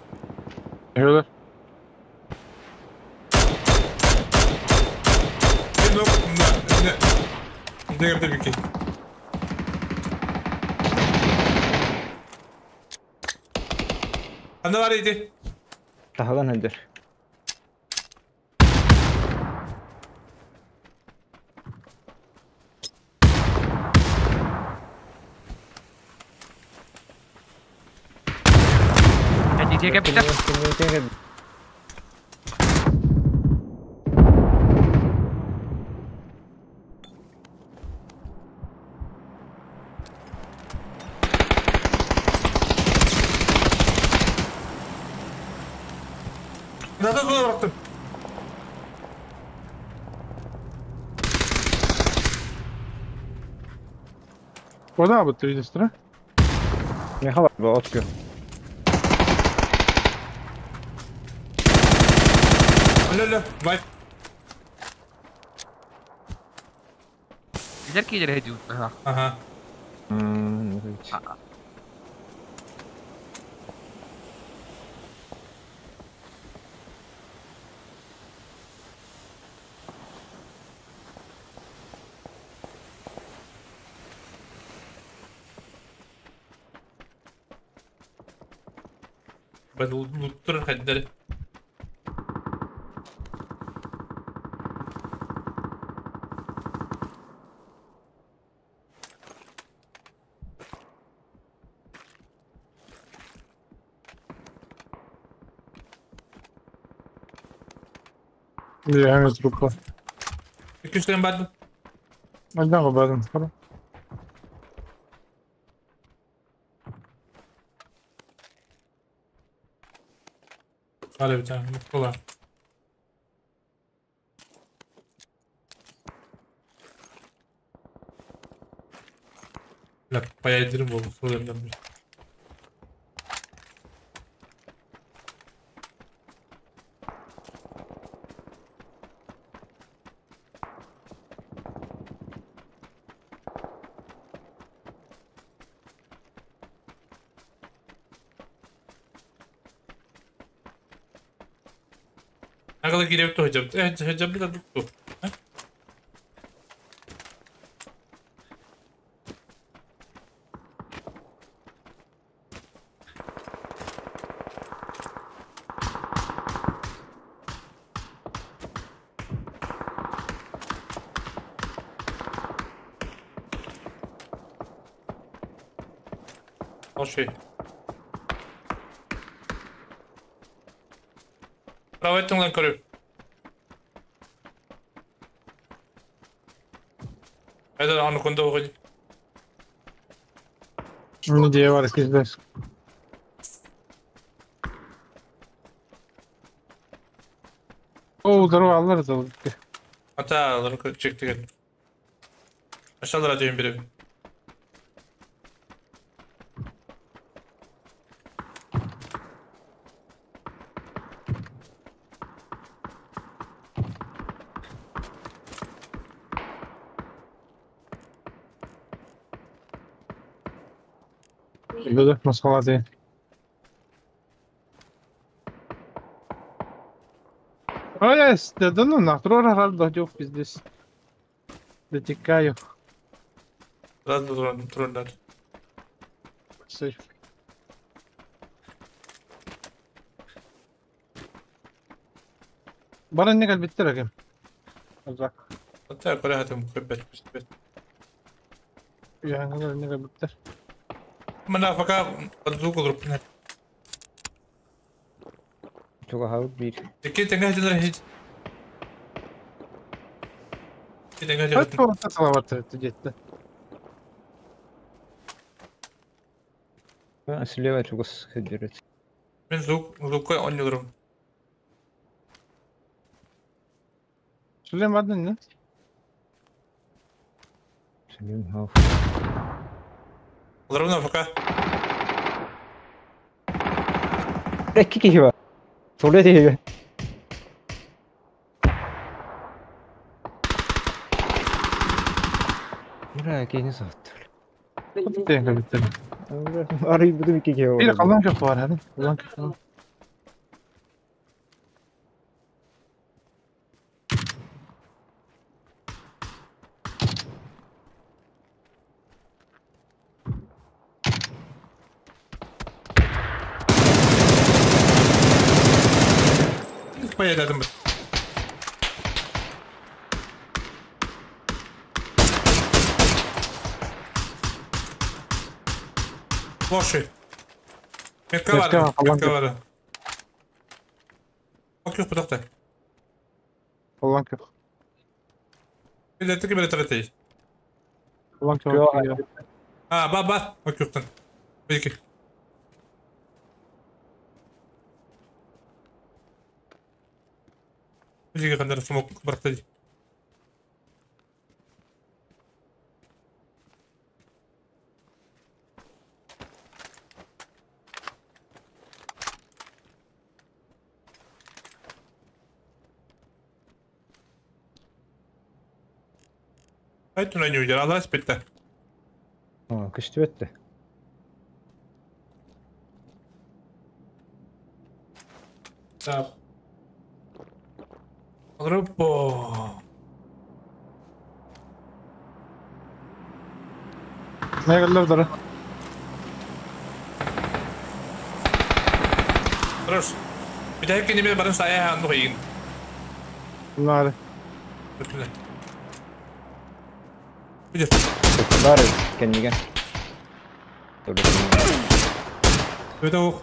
Evet. Bir nok ne ne ne bir ki. Anda var idi. Tahadan öldür. Hadi Zaten bunu bıraktım. Куда бы ты видишь, да? Ne var bu otku. Öyle öyle. Vay. Gider ki ileri hediye. Aha. Ben unutturur kendileri. Я не трупа. İki tane bardım. Одного бадым. Hadi bir tane. Kolay. La bayağı indirim oldu. Sorularımdan biri. Ne kadar girip hocam. Evet hocam bir de tuttu. O şey. Bravo ettin lan karı. Evet anı konuda okuyayım. Ne diye var kızlar. O здорово, alırız alırız. Hatta alırız çekti geldi. Aşağılara diyorum biri. Люди, на складі. Ой, да ну нахуй, раз догдев пиздец. Дотекаю. Раз, два, три, три. Стой. Баран не кэлбиттэр аким. Азак. Hatta көрө хатым көрбөт көстүбэт. Үөһэҥҥэ не кэлбиттэр. Мына пока подзвук олоруппун. Чугаһабыт биир. Икки тэҥэ хатылар хит. Икки тэҥэ Хат хатылар. туората салават диэтте. Слева чугас сылдьар. Мен звук звукка ойнолорум. Сүлем бардın ne? Сүлем хав. Олорумна пока. Икки киһи бар. Тула тиһигэ. Бля, киһини сааттыр. Тэҥ кэлбиттэр. Арыйбытым икки киһи Bir олорор. kalan kök var hadi. Kalan kök var. Поедем. Лоши. Метка Метка бар, калан метка кök. бар. Ок, подохта. Kalan kök. Билетти билет третий. Kalan kök. Kök. А, ба ба, ок, юктан. Бики. Бики кандар смок барахта. Ай түнә не удер, алас битте. Көстүбэт. Так. Группо. Ne geldiler dara. Хорош. Bir dakika неме барын сая ханды қойын. Bunlar. Өтүнә. Бүдер. Бар кэннигэ. Өтө оқ.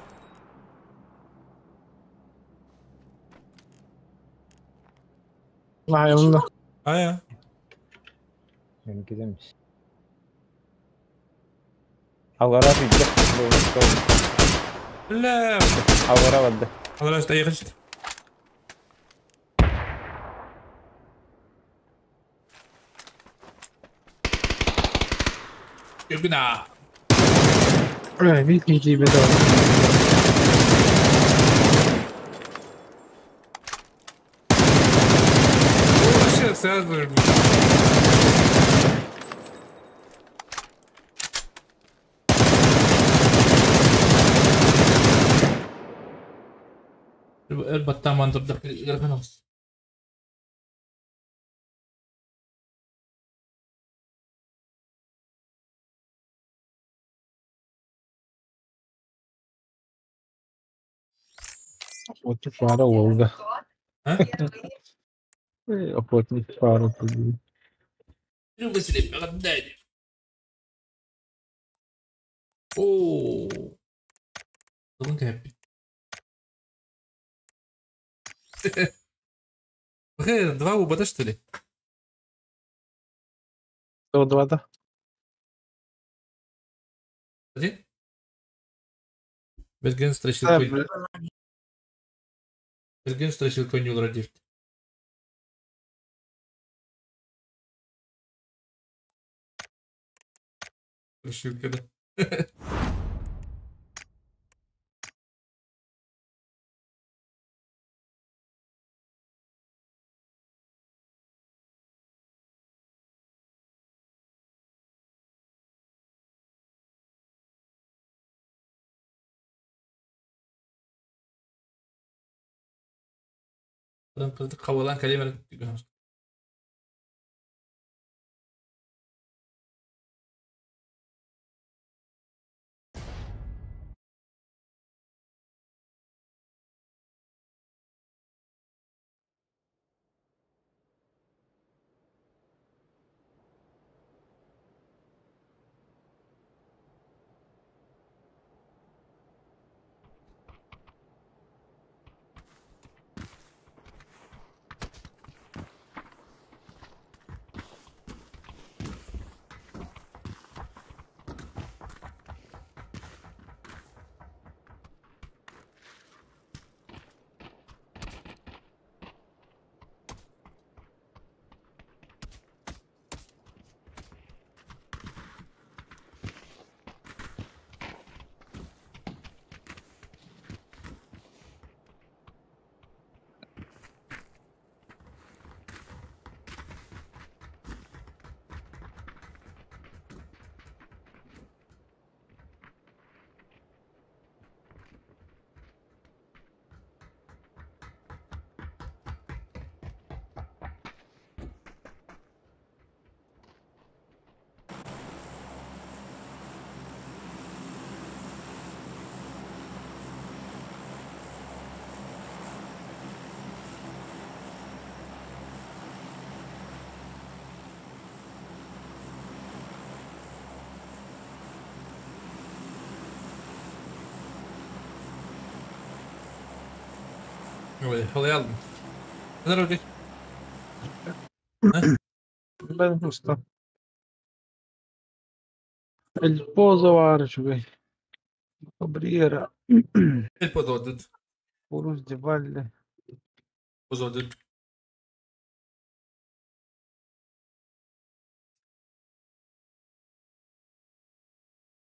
Ay onu da. Ая. Кидемис. Алгара бүйдэ. Ля. Алгара барды. Алар аста егиш. Югна. Ay bir kişi bedava. Вообще сразу. Elbette mandırdık. Охотник пара Волга. А? Охотник пара. О. Don't happy. Два УБД, что ли? Два, да. Один? Берген страшил Да, Берген страшил коню родив. Страшилка, да. Хавалан калимер. Halayı aldım. Neler oldu? Ben usta. Il pozo var үчүгэй. Cabrera. Il pozo dud. Урус Дивалли. Pozo dud.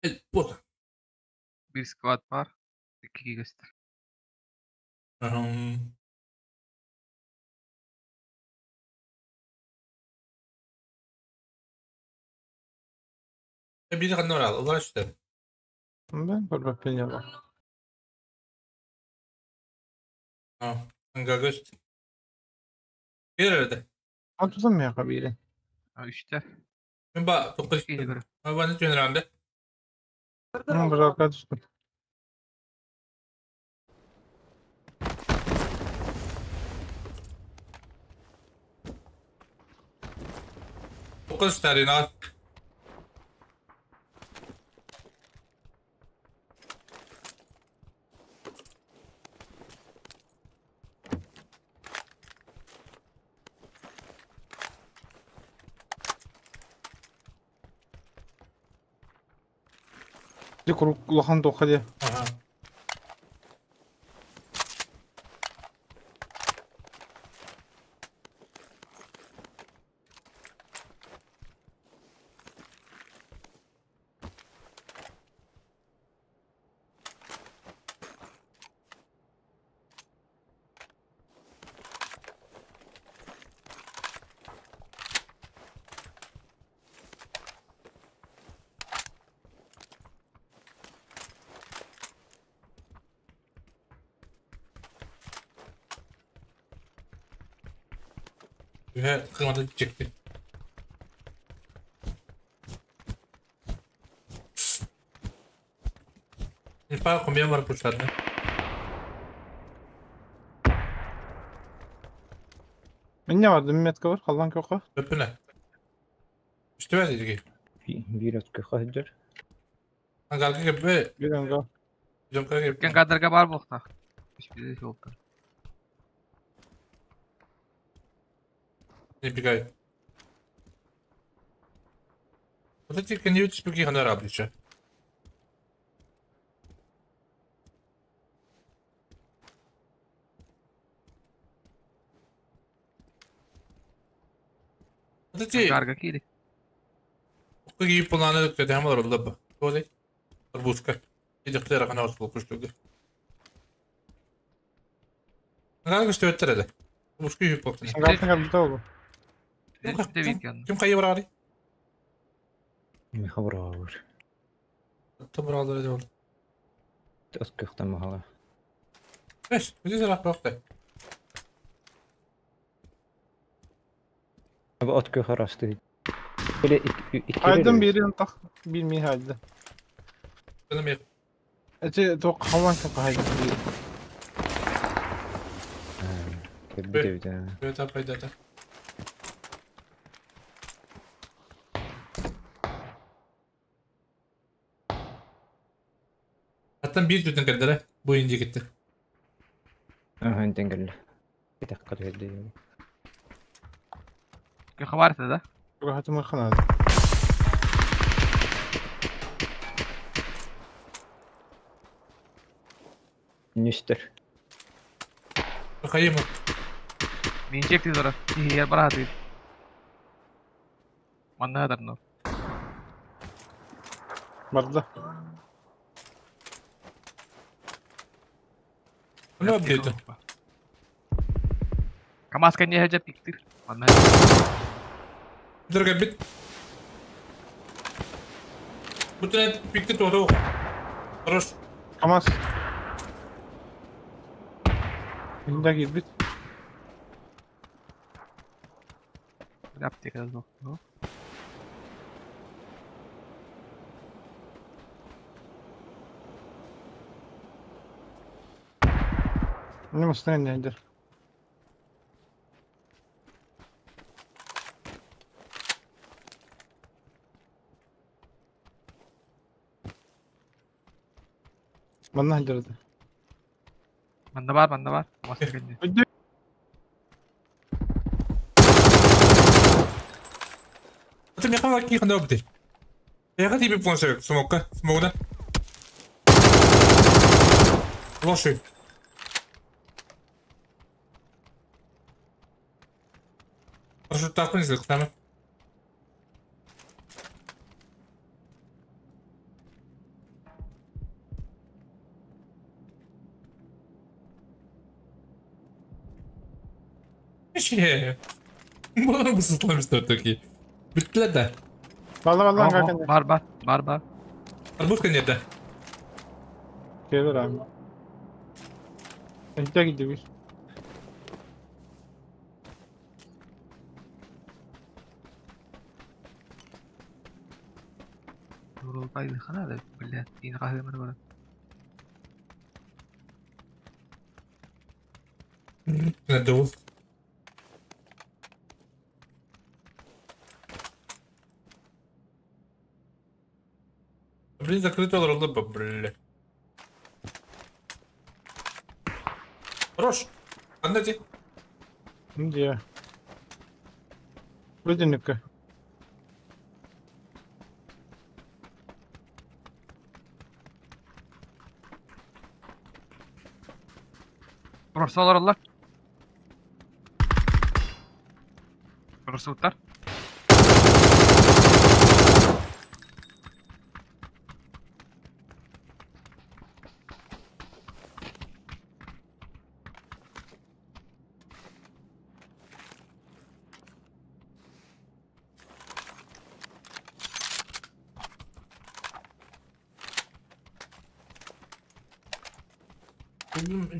Il pozo. Bir squad var. İki göster. Um. Bir kanal al. Allah işte. Ben көрбөппүн яла. Ha. Anga göst. Bir arada. Атузам мияха биири. Ha, üçte. Ben ba dokuz. İyi göre. Ben ne diyorsun herhalde? Быралка түстүм. Dokuz tane al. Дьэ куруук улахан туохха диэ. Aha. Ühe kırmadı çekti. Il parle combien var pour ça? Минне бар, метка бар, халлан көкө. Öpüne. Üstüme dedi ki. Bir ötkü kadir. Angalga gibi. Bir anga. Jonka gibi. Ken kadarga var mı okta? Hiçbir şey yok. Не бегай. Вот эти коньюти спеки ханара облича. Вот эти Karga kiydi. Какие планы кстати, хамар лаба. Вот Арбузка. Иди к она вот куштуга. Надо что это это. Арбузка и поптын. Ангалтан калбыта олу. Ким кайы барары? Не хабар. Табыралар edi oldu. Ötkü mahala. Beş, bir de bıraktı. Abi ötkü harastı. Böyle iki Хайдым биири ынтах билмей хайды. Benim yok. Эти туох халлан көкө хайдым биири. Bir de. Evet abi da. Hatta bir türden geldiler. Bu ince gitti. Aha engel. Bir dakika dedi. Kökü var da. Хатым ханады. Nüster. Kayım. Minecek diyor. İyi yer bana değil. Manna kadar no. Барда. Ne yapıyordu? Kamaz kendi hece piktir. Manna. Dur gel bit. Bu tane pikti doğru. Хорош. Камаз. Инда киирбит. Аптека yok. No. Не мастан хайдыр. Манна хайдырды. Манна бар, манна бар. Мас кэннэ. Ты мне хавал какие хандобы? Я хотел тебе помочь, смока, смогу, Лошадь. Прошу так не к нам. Була бысыслам что такие. Бүттүлэр да. Valla valla kanka. Бар бар, бар бар. Арбузка нет да. Gelir abi. Önce gidiyor. Хайдыхана да, блядь, ин кахымыр бар. Надо. Блин, закрыто роллы, бля. Хорош. Анна ти. Где? Будильника. Просалар алар. Просуттар.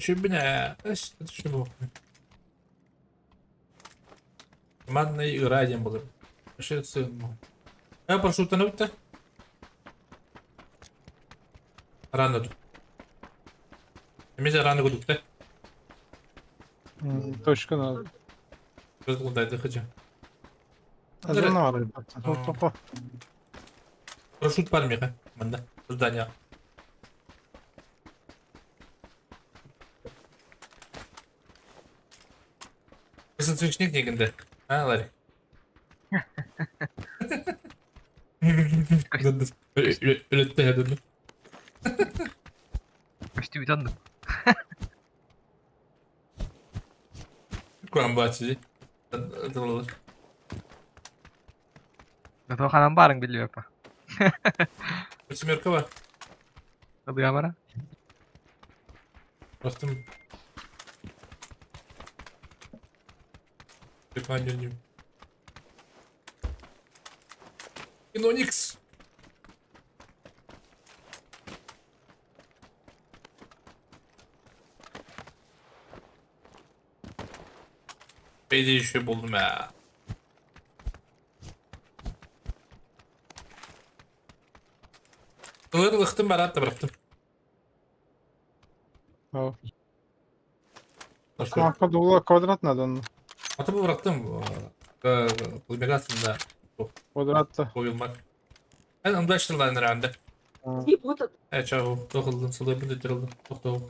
Шибня, что Командная игра один был. Я прошу тонуть-то. Рано тут. Эмиз рано гудукта. Точка надо. Разгладай, хочу. Азанары. Прошу пармиха. Манда. Здание. Сынсүнчник дегенде. А, Ларри. Үлетте ядыны. Почти уйдандым. Куан бачы. Да ханан барың билип апа. Семерка бар. Ылыга бара. Бастым. Киноникс. По идее еще buldum ya. Ылыр барат да bıraktım. Kanka dolu kvadrat надо. Атып bıraktım. Kulübegasında. Квадратта. Koyulmak. Ben anlaştılar herhalde. Evet çabuk. Dokuldum, sılırdım, döndürüldüm. Doktor.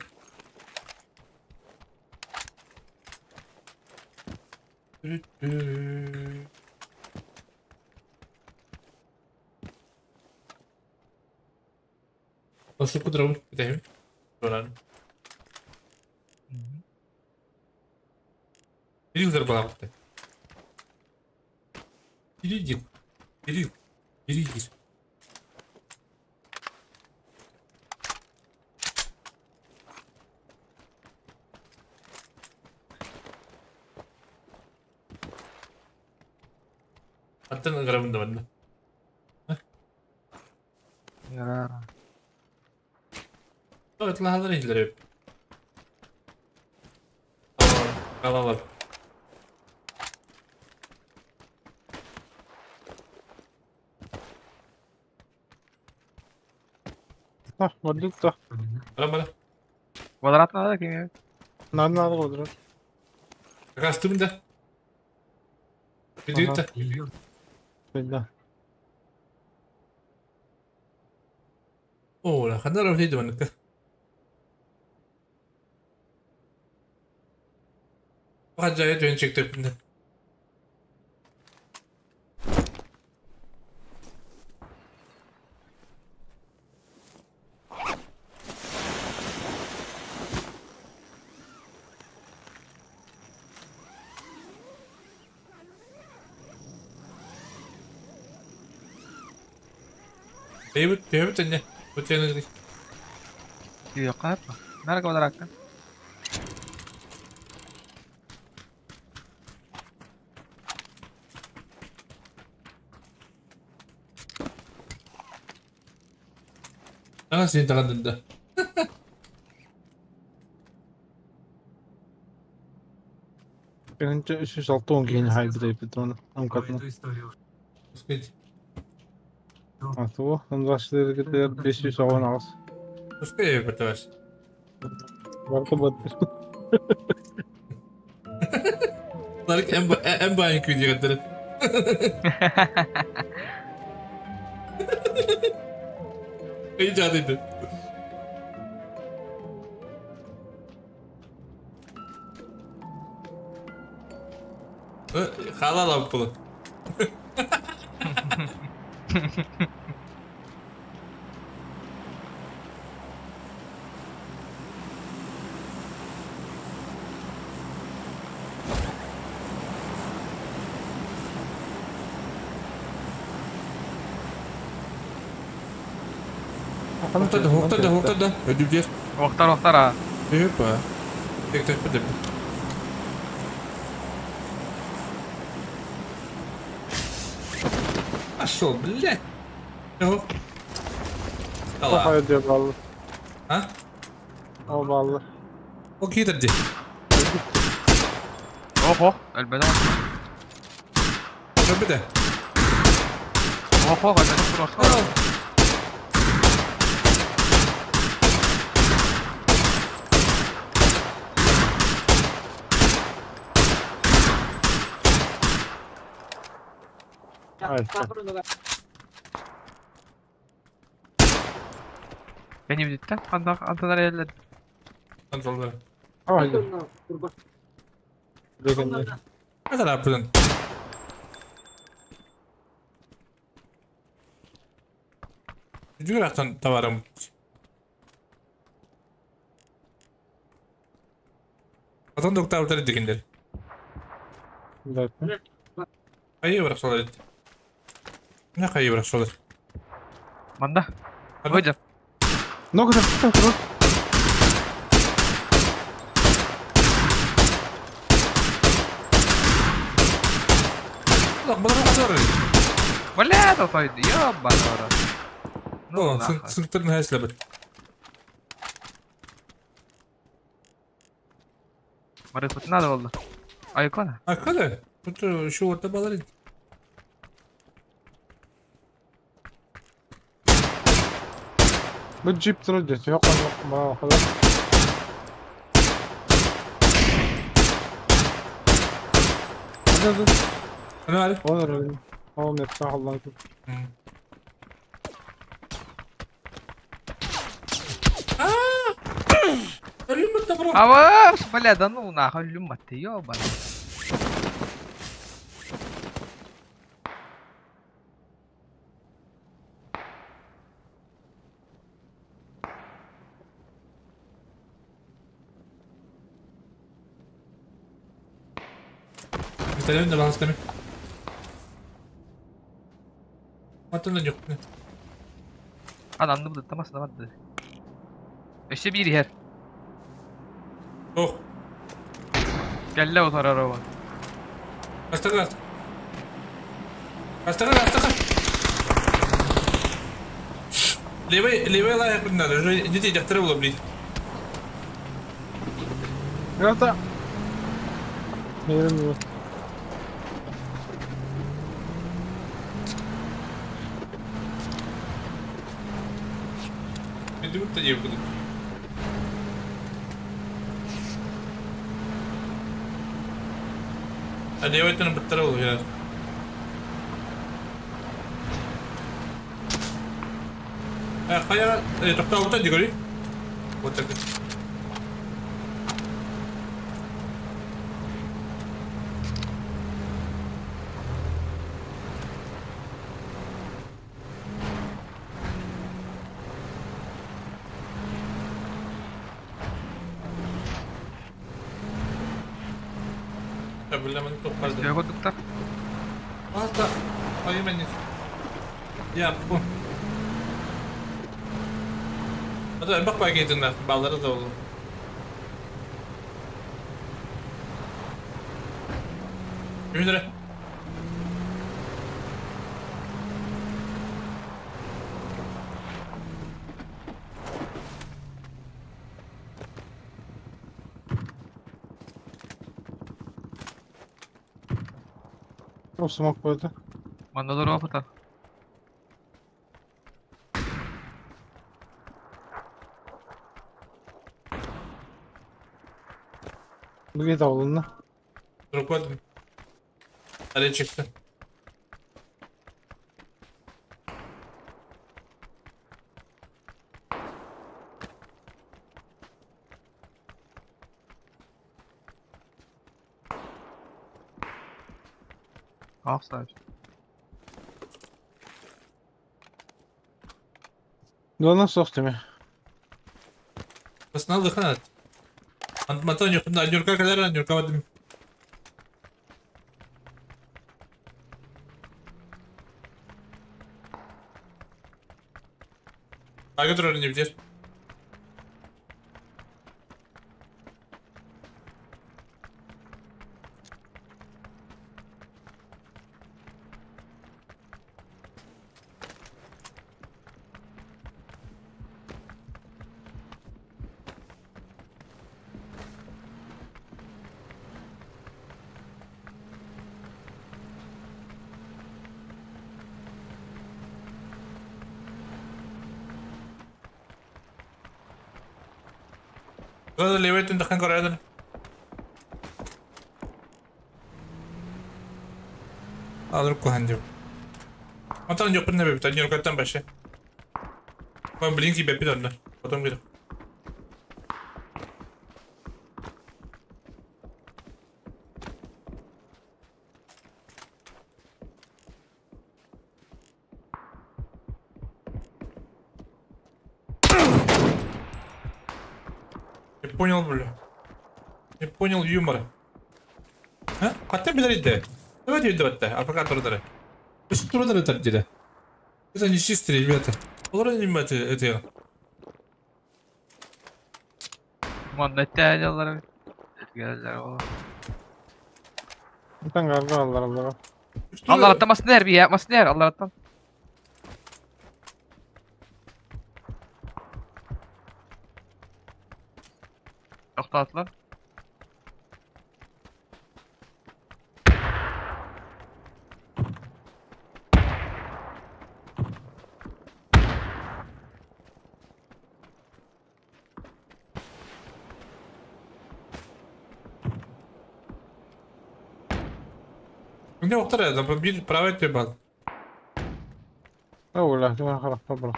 Nasıl kuduralım? Gidelim. Dönelim. Кирилл зарбалапты. Кирилл. Кирилл. Кирилл. Аттан грабында банда. Evet, lahalar iyiler hep. Al al al. А, вот да. Бара бара. Квадрат надо кем? Надо, надо квадрат. Костюм да. Идите. Да. О, ханара видео манка. Acayip dönecekti. David, David anne. Bu tane Yok abi. Nerede kadar hakkın? Ana seni takandırdı. Birinci 306 киһини хайбыт эбит оны амкатына. Пускай. Атуо, ондашлыргытыгар 518. Пускай бытаваш. Барка бат. Ларк эм баайын күйдігендері. Эй жадыйды. Халал аппылы. Охтады, охтады, охтады. Ödül Охтар, охтар а. Опа. Tek tek bir Пошел, блядь. Ох. Ох, диye bağlı. А? О bağlı. О китерди. Ох, ох, ölmedi ama. Bir de. Ох, ох, ölmedi. Ох, Beni bitti. Antalar eller. Kontrolleri. Haydi. Дегенде. Ne kadar yaptın? Жүгір товарым. Atan doktor öteri дегендер. Да. Кайы бірақ солар еді. Не кайы бірақ солар. Манда. Hocam. Много да. Bak bana kadar. Бля, тойды. Ёбаный Ну, сынктырын хайсла бит. Мары надо oldu. Айкона. Айкона. Тут şu orta balar Bu jeep ترد yok ما خلاص. أنا عارف. هو مرتاح الله. А бля, да ну нахуй, люма ты, ёбаный. Bitelim de bastım. Atın da yok. Ananı bu da vardı. İşte bir yer. Oh. Gel o tarafa. Hasta Hasta hasta. Левый, левый лайк надо, уже детей дохтера было, блин. Это. Не Иди вот тогда буду. А левый это на батарею я. Kaya тоқтауыта дегори. Вот так. Бля, мен тоқпарды. Өстөөгө дуктар. Ата, айым Я, бу. Ата, бак пакетинде баллары да oldu. Ümidire. O smoke koydu. Mandalor опыта. Bu git avlunda. Dropladым. Hadi çıktı. Offside. Dona soğuk mi? Баснал дыханат. Антматан юхында Нюрка калера Нюрка вадым. Агатр не бдер. Надо левый тындахан көрәдір. Алыр кухан деп. Матан жоқ бір нәбе бит, Нюркаттан башы. Мен блинки бепит онда. Потом говорю. Не понял, бля. Не понял юмора. А? Қаттан білер Давайте давайте, адвокат турдары. Үш турдары тәрдеді. Это не чистые ребята. Олар не это это. Манна тәлелер. Гәлләр. Sen galiba Allah Allah. Allah'tan masner bir ya, masner Allah'tan. Тоқтатылар. Не оқтар еді, bir правый төбал. Ола, диман харах табра.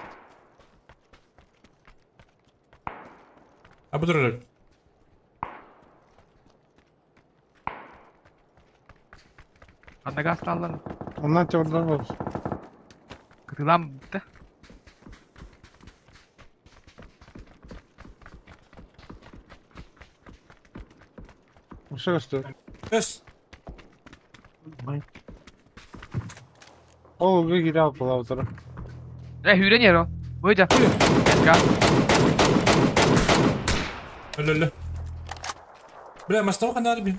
Абдурраб. Анда газ аллан. Ondan çabuk var. Кытылам бітті. Uşak üstü. Yes. Ол bir giri al bulavdırı. Э, хүрен ер о. Бойда. Га. Өлі. Бля, мастау қанар бин.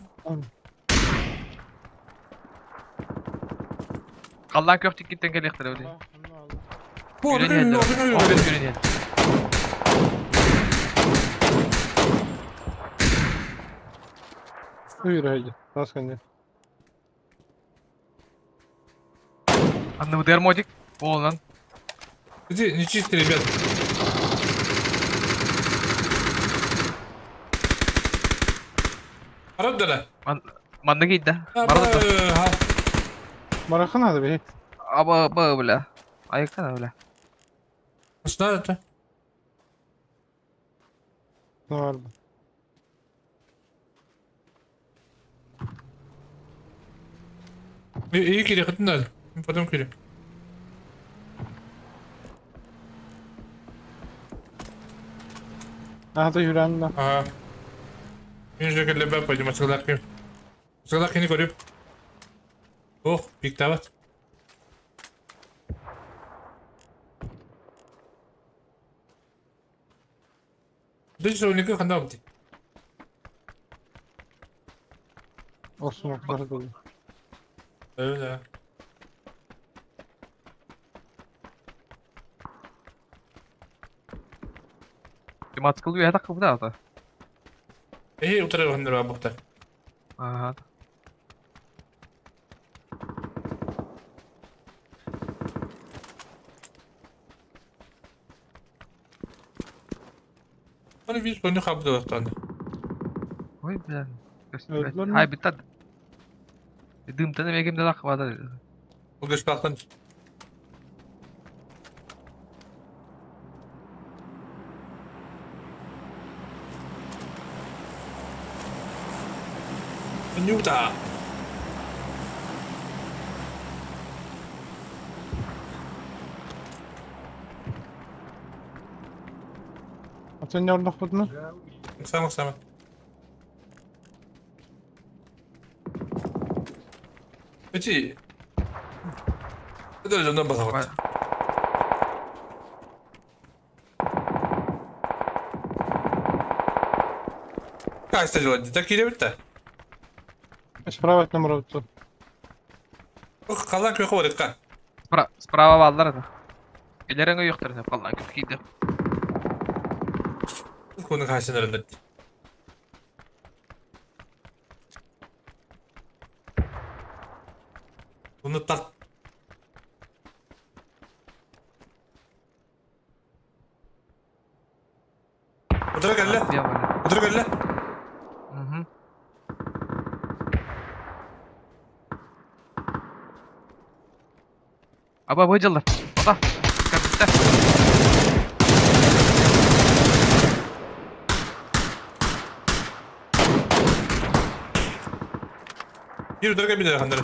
Қаллан көк тиккеттен келектір өлі. Бу, Хүрен үрен, ер. үрен, Хүрен үрен. ер. Buyur haydi. Nasıl kendi? Анны бұдыр модик. Болынан. Иди, не чистые, ребят. Арабдала. Манны кейді. Барды. Баракın adı bir. Аба, ба, бля. Айқана, бля. Что это? Ne vardı? İyi kiri, kıtın Потом кири. Aha da yüreğimde. Ага. Мен же келе бә пойдем ачылар кем. Sıralar kendi görüyorum. Oh, bir daha var. Дальше он никак хандам ти. Olsun oklar dolu. Öyle. Матскыл үйә тақы бұда ата. Эй, утырып хандар бабыкта. Ага. Аны бир көндө кабыл алып Ой, бля. Öldüler mi? Hay bitti. Дымтан эмегим да лак бада. Ул гөшпактан. Нюта. Sen ne orada okudun? Сама сама. Эти. Это же нам базовать. Как это делать? Так или это? Справа от номера тут. Ох, қалан көйі қойдық қа. Справа балдар ата. Элереңе yo'qdir deb qallan köp kiydi. Көні қашын ірінді. Бұны тақ. Отыра кәлі. Отыра кәлі. Аба выдела. Ота. Кәбітті. Yürü dur bir daha handırı.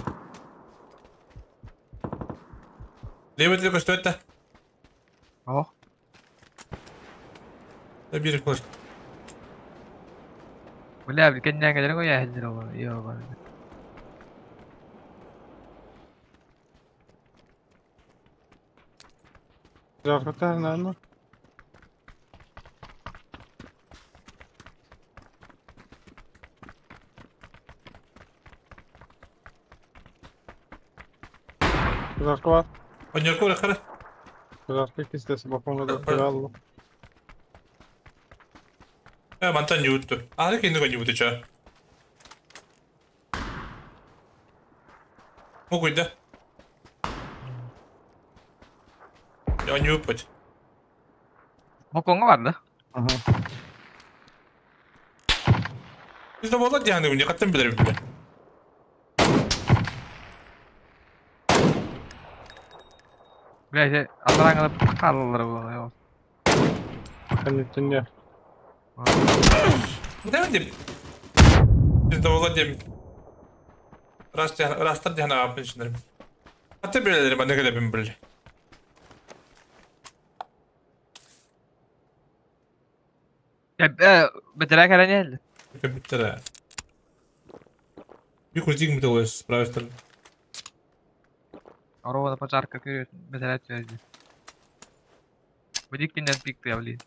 Левый көстөттө. О. Bir koş. Бля, билкен нәңгелер ғой әһелдер ол. Йо, Жаркота, наверное. Жарко var. Оньорко рахара. Жарко кистesi bakımda da krallı. Мантан юутtu. Ары кенди кон юуту ча. Могуйда. Оньюппут. Мокоңга бар да. Ага. Biz de valla diyanı günü kattan bilirim bile. Бля, алараңа қалалар бұл. Кәнеттен де. Ne bileyim. Biz de valla diyeyim. Rastlar diyanı yapın şimdi. Hatta bilirim ben ne kadar bin bile. Бетерә кәрәне әлде. Bitti. Bir kurdик mi de oluyor справиться. Арова пожарка көрөт, бетерә төзде. Будик кинден пикты, блин.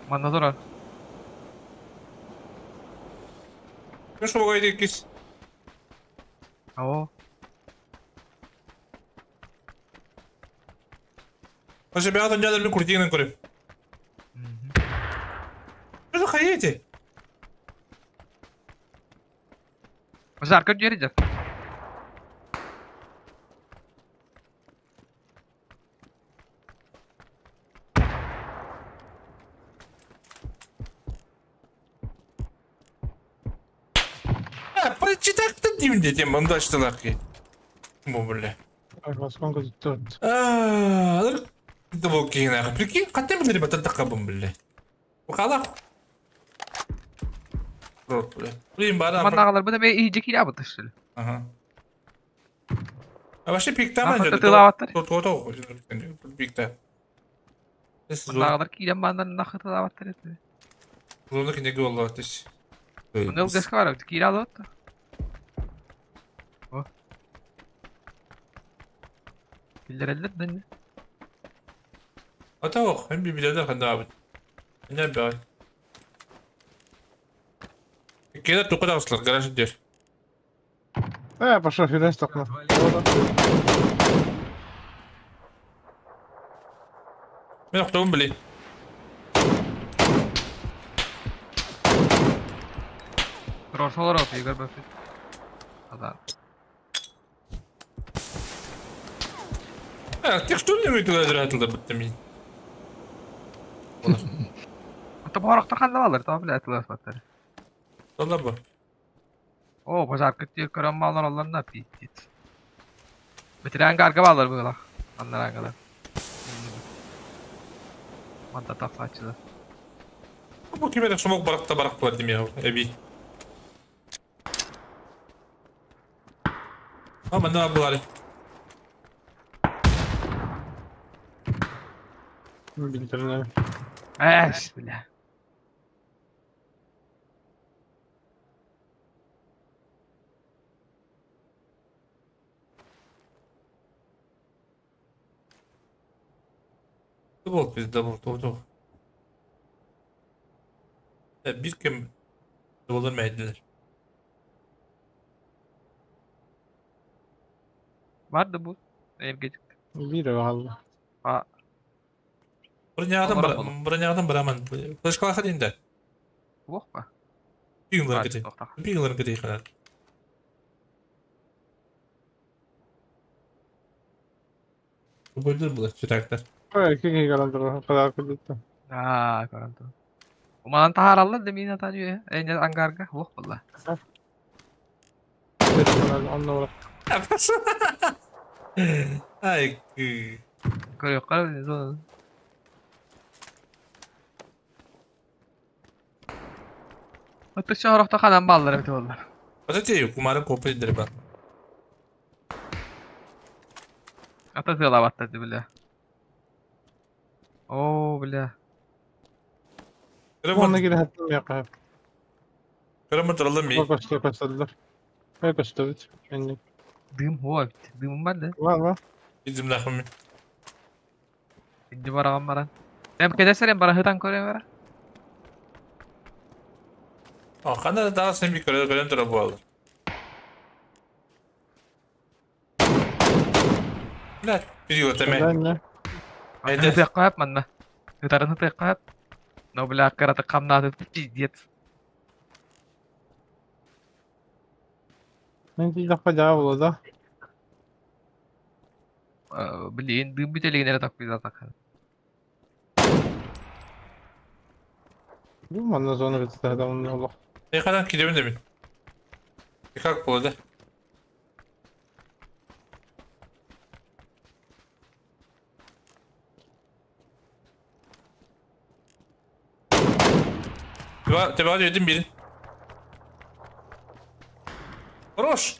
Манна тура. Ну что вы кис? О. Вообще бядан дядя ми курдигнен көрөм. Что хотите? Пожарка жерде. Прочитай деймін де мында шталақи. Бу бля. Баскон көзүттөрт. Аа, да бу кийин Прикинь, каттан билер бата такабым бля. Букала. Рот бля. Блин, бара. Маннагалар бу да бе иже киле бутышты. Ага. А вообще пикта Ага, мен тылаваттар. То то то пикта. Маннагалар киле мандан нахы тылаваттар эти. Зона кинеги болла түс. Оны ЛГС-ка бар, кире алып отты. О. Киллереллер дэнни. Ата ох, hem bir bileler ханда абыт. Не бай. Кеда тукада аслар гараж дер. Пошел, фидес токно. Мен октогун билей. Рорсолар оп, Игорь бөпүт. Адан. Текстурный өйтүлөр атылды бітті мен. Ата борохтор ханна балар, та биле атылар баттар. Доллар бу. О, базар кыттыр көрөн малар олар на пиздец. Битирен гарга балар була. Аннар ангала. Манда тапсачылар. Бу кимерек сумок баракта барак булар деме эби. А мында булар. Билдерне. Эш, бля. Бол bizde бол doğru. Bir kim olur meydiler. Vardı bu. Evgecik. Bir valla. А. Бронягдан бараман. Флешкала хадинда. Плохо. Пиглар кете. Пиглар кете ханат. Бөлдür булар читактар. Ой, киги гарантыр, кадar кылды. А, гарантыр. Уманан тахаралла демин ата жүйе. Эне ангарга лох булла. Онно Ай. Көрөк кара зона. Ата шарахта канан баллар бит олар. Ата те кумарын копы дер ба. Ата зыла баттады бля. О, бля. Онна кире хаттым яка. Көрөмөр туралым ми. Кошты костадылар. Ой, кошты бит. Энни. Дым хуа бит. Дым бар да. Бар бар. Bizim lafım. Инди бараган баран. Эм кедесерем бара хытан көрөм бара. А кандай дагы сен би көрө көрөм тура буалар. Бля, бир өтеме. Эде кап манна. Хытарын хыты кап. Но бля карата камнады пиздец. Мен тиде жаа болду да. Блин, дым бүтелигин эле такпый так. Бу манна зона бит да онны олох. Э кадан киребин демин. Как болду? Теба дедим бирин. Хорош.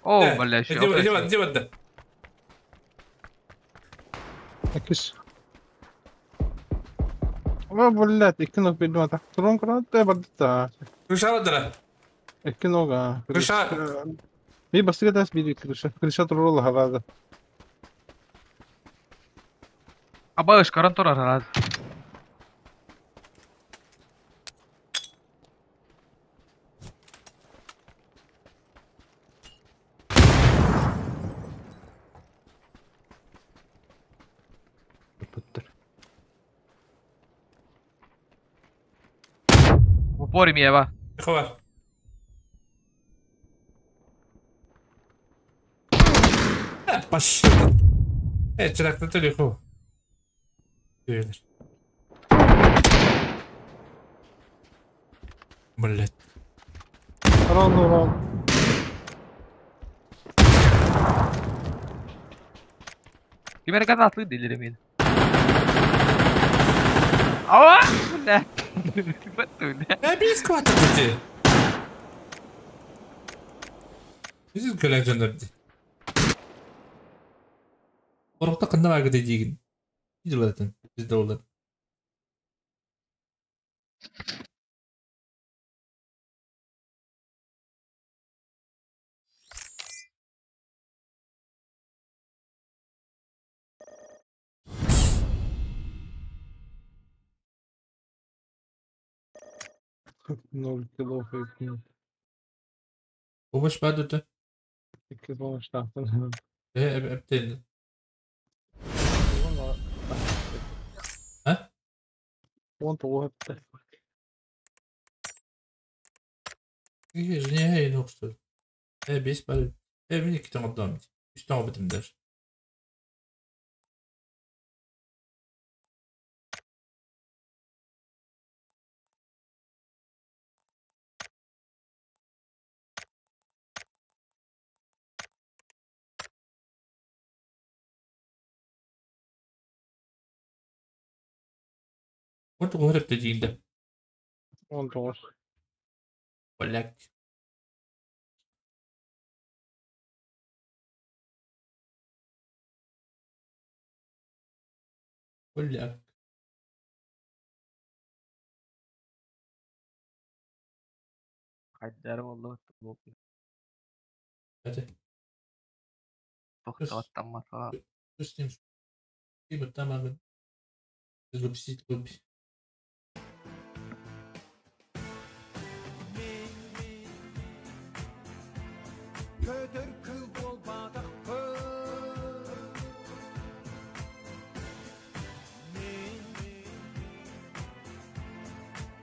О, бля, еще. Дева, дева, да. Акис. О, блядь, икки ног бедуата. Турон кранат бардыта. Крыша дара. Икки нога. Крыша. Би бастыга тас би крыша. Крыша турула хавада. Абаш каран турар раз. Упор имева. Хова. Пошел. Чирак, ты легко. Блять. Рон, рон. Кимер канатлы дилер мен. Ава, бля. Я без квата пути. Биз көлөк жөндөр. Орукта кандай багы дейгин. Биз болатын. Бизде болот. Ноль килов и Помощь баар дуо? Икки помощьтаахтан. Эптен. А? 19 эптэ. Жене нохстор. 5 бар. Мин икки тоҥордоом. Үс тоҥорбутум даже. 19 эптэ диинде. 19. Блять. Блять. Хайдары болду бу. Hadi. Тоқтаттан Üstüm. Tamam. Lupsi lupi. Көтөр кыл болбатақпын Мен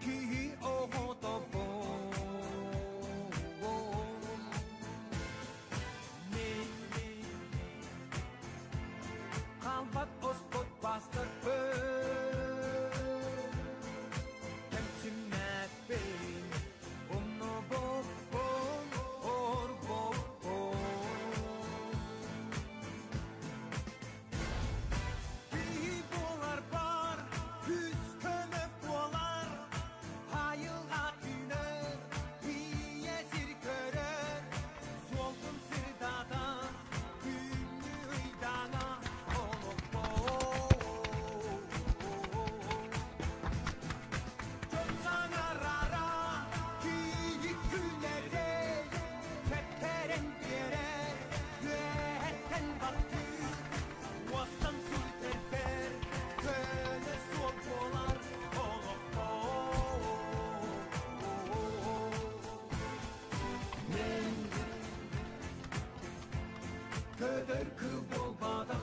киһи оҕотобун Мен қалбат оспот бастарпын Кемсинмэппин умнубуппун орбоппун Киһи буолар бар, күс көмөк буолар, айылға түнөр, ийэ сир көрөр, суолтун сырдатан, күннү ыйдана олохпоо. Дьон саҥарара, киһи күлэрэй, тэптэрэн биэрэр, үөһэттэн баттыыр, уостан сүтэрбэр, көнө суол буолар олохпоо. Мен көтөр кыл буолбатахпын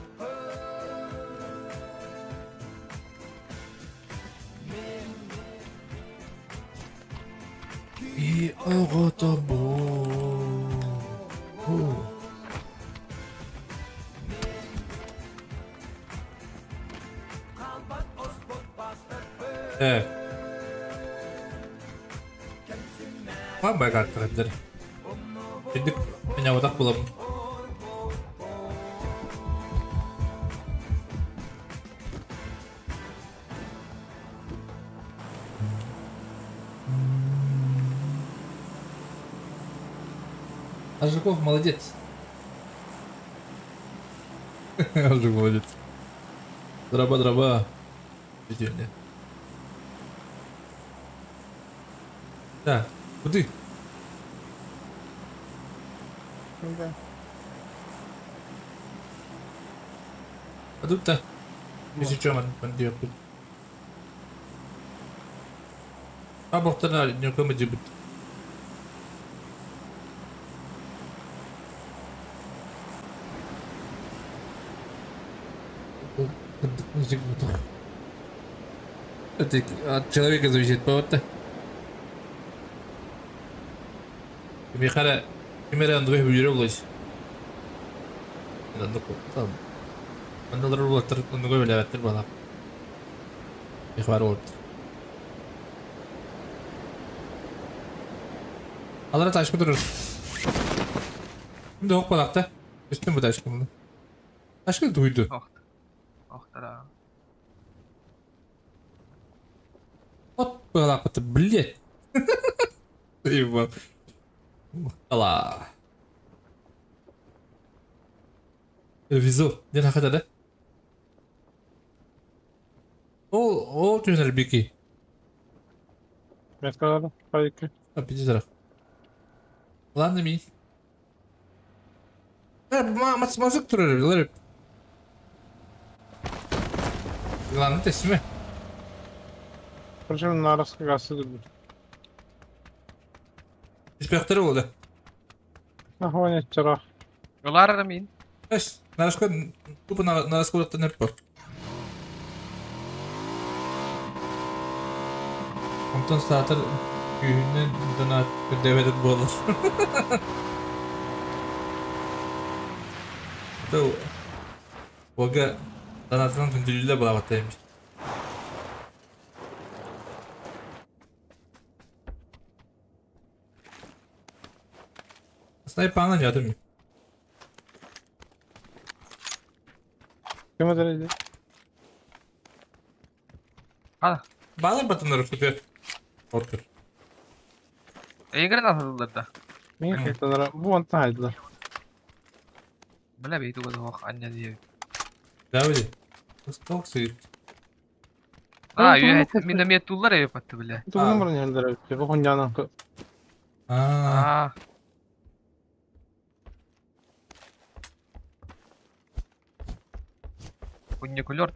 Мен И оҕотобун. қалбат оспот бастарпын Так. Пабай картырдар. Эдик меня вот так было. Аржаков молодец. Аржак молодец. Дроба, дроба. Видели. Так, куды? Да. А тут-то. Если что, man диэппит. А бохтана нөкөмө дебит. Это от человека зависит, по-моему. Михара, Михара Андрей бүлөрө булайс. Там. Аналар булаттар, онуга билэбэттер бала. Михара болуптур. Алара ташкы турur. Şimdi ok balakta. Üstün bu taşkı bunu. Taşkı duydu. Охтара. От балакты, блять. Ебал. Ала. Визу, ден хаката да? Ол, ол түнер бики. Меткалады, пайки. А, пиздец. Ладно, ми. Мазык турар, ларып. Главное, тесме. Причем на раскагасы дубут. Испектер oldu. Ахуан etчара. Улар мин. Эс, нараска тупо на нараска нерпо. Онтон саатар күүһүнэн донат көрдөбөтөк буолар. То Ога донатынан күндүлүлэ булабаттайым. Снайп аңан ятым. Кем өтөр Ана. Балар батындар күтөр. Оркер. Эйгерин атылдылар да. Мен хейталара бу антан хайдылар. Бля бейт угад ох анна дие. Давай. Сток сыйт. А, үйе миномет туллар эбе патты бля. Тугун баран хелдер. Бу хонжанан. Аа. Кунникулер.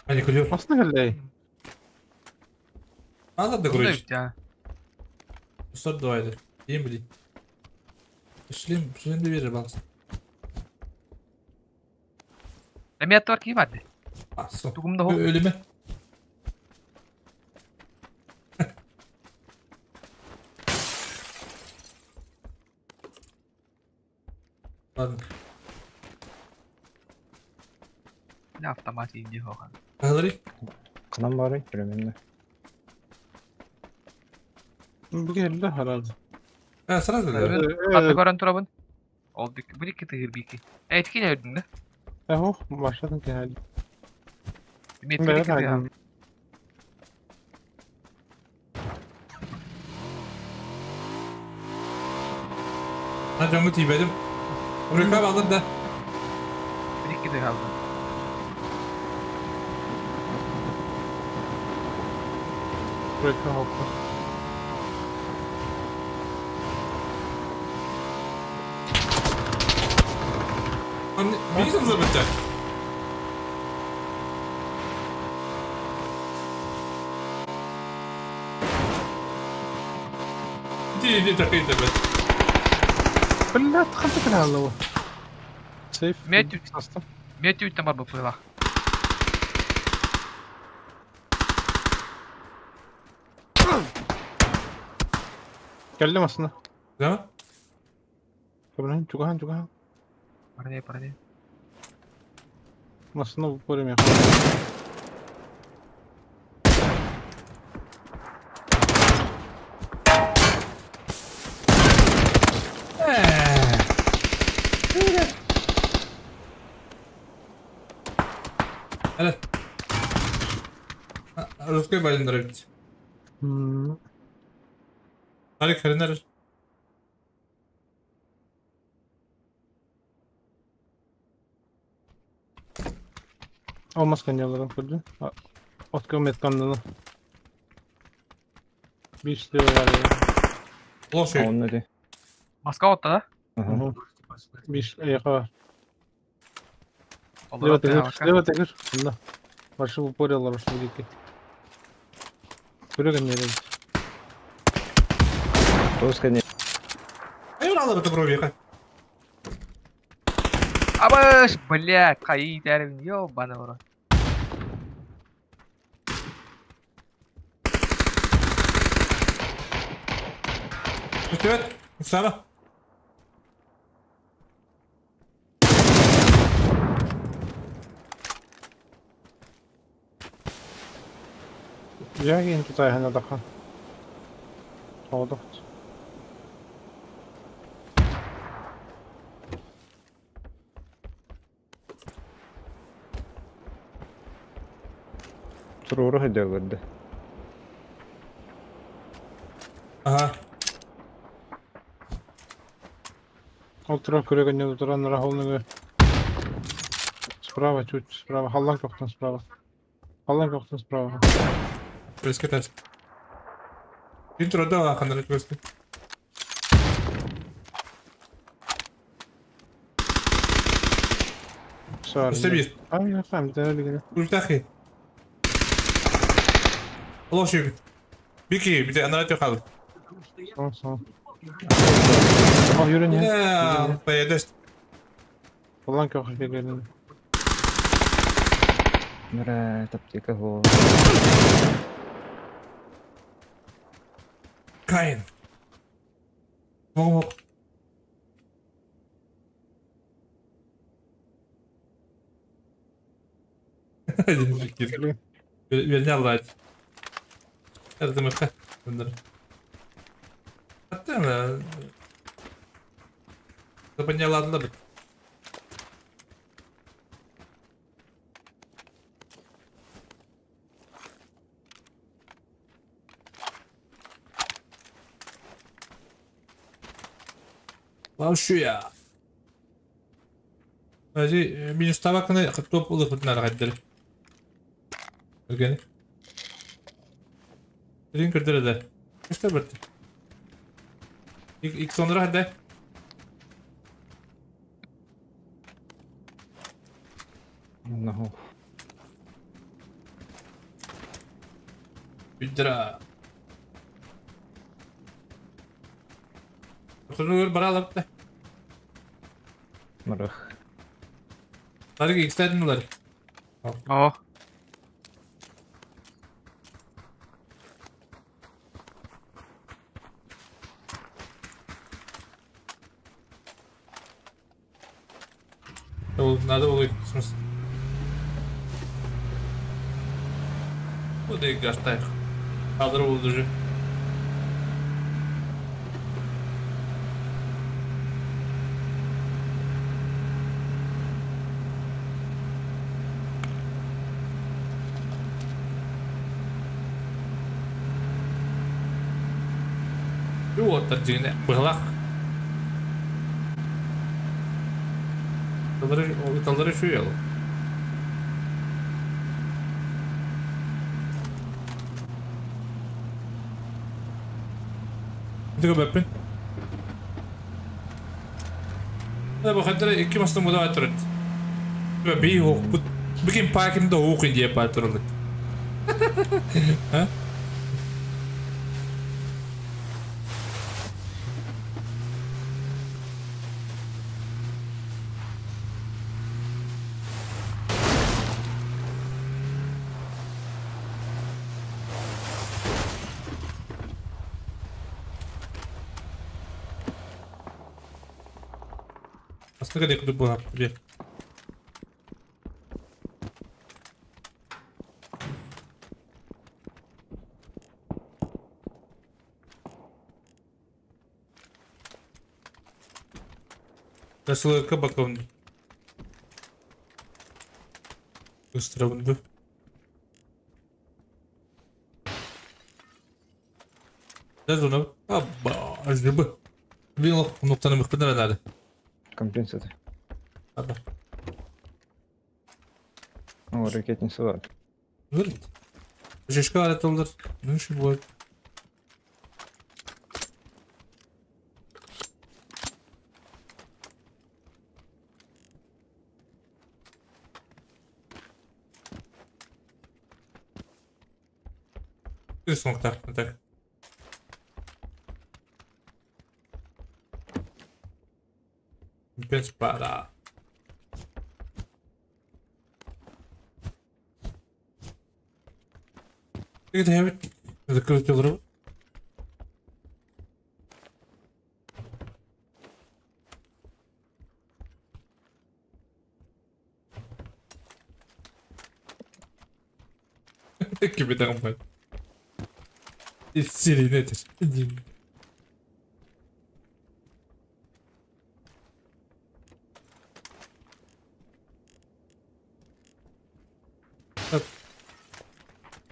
Паникулер. Басна келлей. Надо да короче. Да. Стоп давай. Дейм били. Шлем, шлем де бере балсы. Эмият бар кийим ады. Тугумда хо. Өлеме. Ладно. Не автомат инди хохан. Говори. Кынан бары, билемин. Бу келди herhalde. А, сразу да. Аты көрөн турабын. Ол бик бир ики тыгыр бики. Этки не өрдүң да? Эхо, башладым келди. Метки бир ики тыгыр. Ha canı tiybedim. Buraya aldım da. Бир ики тыгыр алды. Buraya hoppa. Мейсің забыттар. Иди, иди, такой тебе. Бля, тханты калалы. Сейф. Метью там бар быпыла. Келдим aslında. Да? Кабран, чугахан, чугахан. Парне, парне. Aslında bu bölüm ya. Evet. Русской балин нравится. Алик, хренер. Olmaz kanyalarım kurdu. Otka metkanını. Bir işliyor var ya. Лошадь. Онны де. Москва отта да? Bir ayağı var. Лево тегір, лево тегір. Мында. Баршы упорялар ошол деки. Көрөгөн нерен. Тоска не. Ай, уралар это пробега. Абыш, блядь, кайы дәрим, ёбаный в рот. Привет, Оксана. Я кейін тут айхана тахан. Тоғдоқт. Туруру хөдөгөрдө. Ага. Олтура көрөгөн туран рахолныгы. Справа чуть, справа. Халлан коктон справа. Халлан коктон справа. Прескетас. Интро да, хандар көстү. Сабир. Ай, я сам, да, билген. Ультахи. Лошадь. Бики, бите анара тө калды. Oh yürü niye? Ya, поедешь. Ulan kök gelin. Мөрә таптика хо. Каин. Мог. Верня лать. Это мы Hatta Запаняладылар. Lan şu ya. Hadi minus tabakını top ılık гаддер. Өргені. Рин көрдөрөдө. Что бэрт? Ик сонра хадда. Наху. Бүддера. Хөрнөр баралап. Марах. Тарык икстәдин улар. О. Надо было в смысле. Вот и гастайх. Кадр был уже. Вот один было. Талдыры şu yolu. Дига бэппин. Да бу хаттара икки мастын буда атырыт. Би хок бут бикин паркин да хоқ индия патырылыт. А? Aslında kadar bu bir. Nasıl bakalım. Gösterelim. Даже onu. Abba, azıbı. Bir noktanı mıhbırdan herhalde. Компенсация. Аба. О, ракетница var. Говорит. Жишка атылдыр. Ну еще будет. Рисунок так, так. Опять пора. Это закрыть рот. Кибетагым бар. Сиренетер.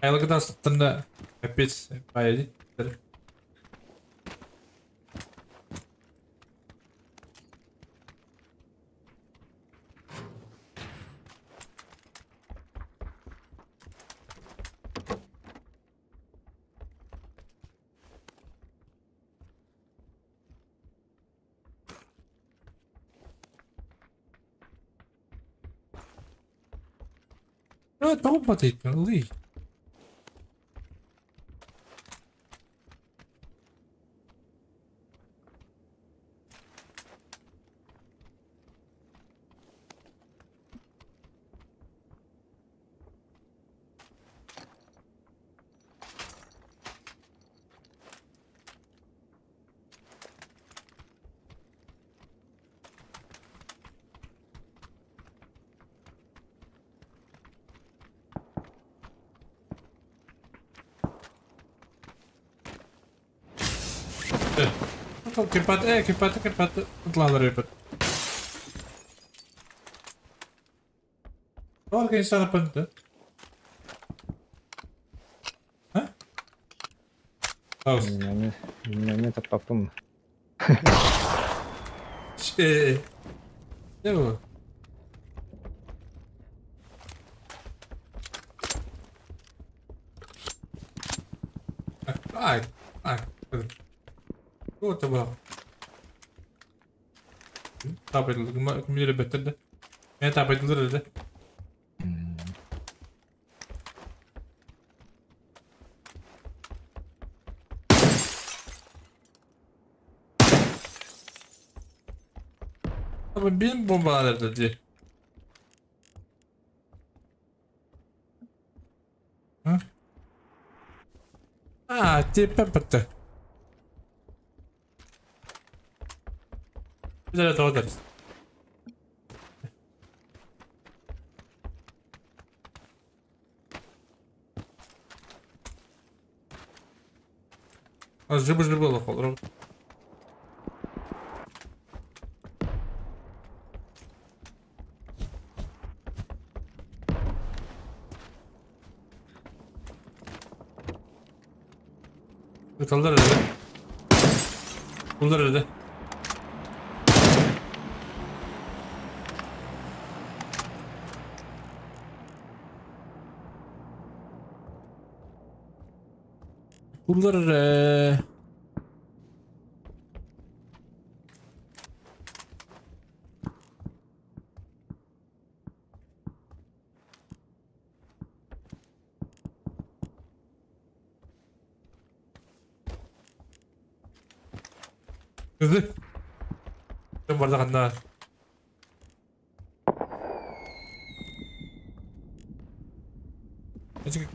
Айлыгыдан сыттында капец поедет. Тоҕо батыйтын ылый. Кемпат, кемпат, кемпат. Utlağları yapın. Var insan yapın. Ha? House. Меня таппапым. Şey. Ne bu? Ay, ay. Bu da bu. Tap edildi. Kimleri betirdi. Ne tap edildi dedi. Ama benim bombalar dedi. Ha? Ah, tepe bitti. Bir de doğru deriz. Az jıbır jıbır olur. Kaldır öyle. Bunlar öyle. Bunlar Hızlı. Ben bardak anlar.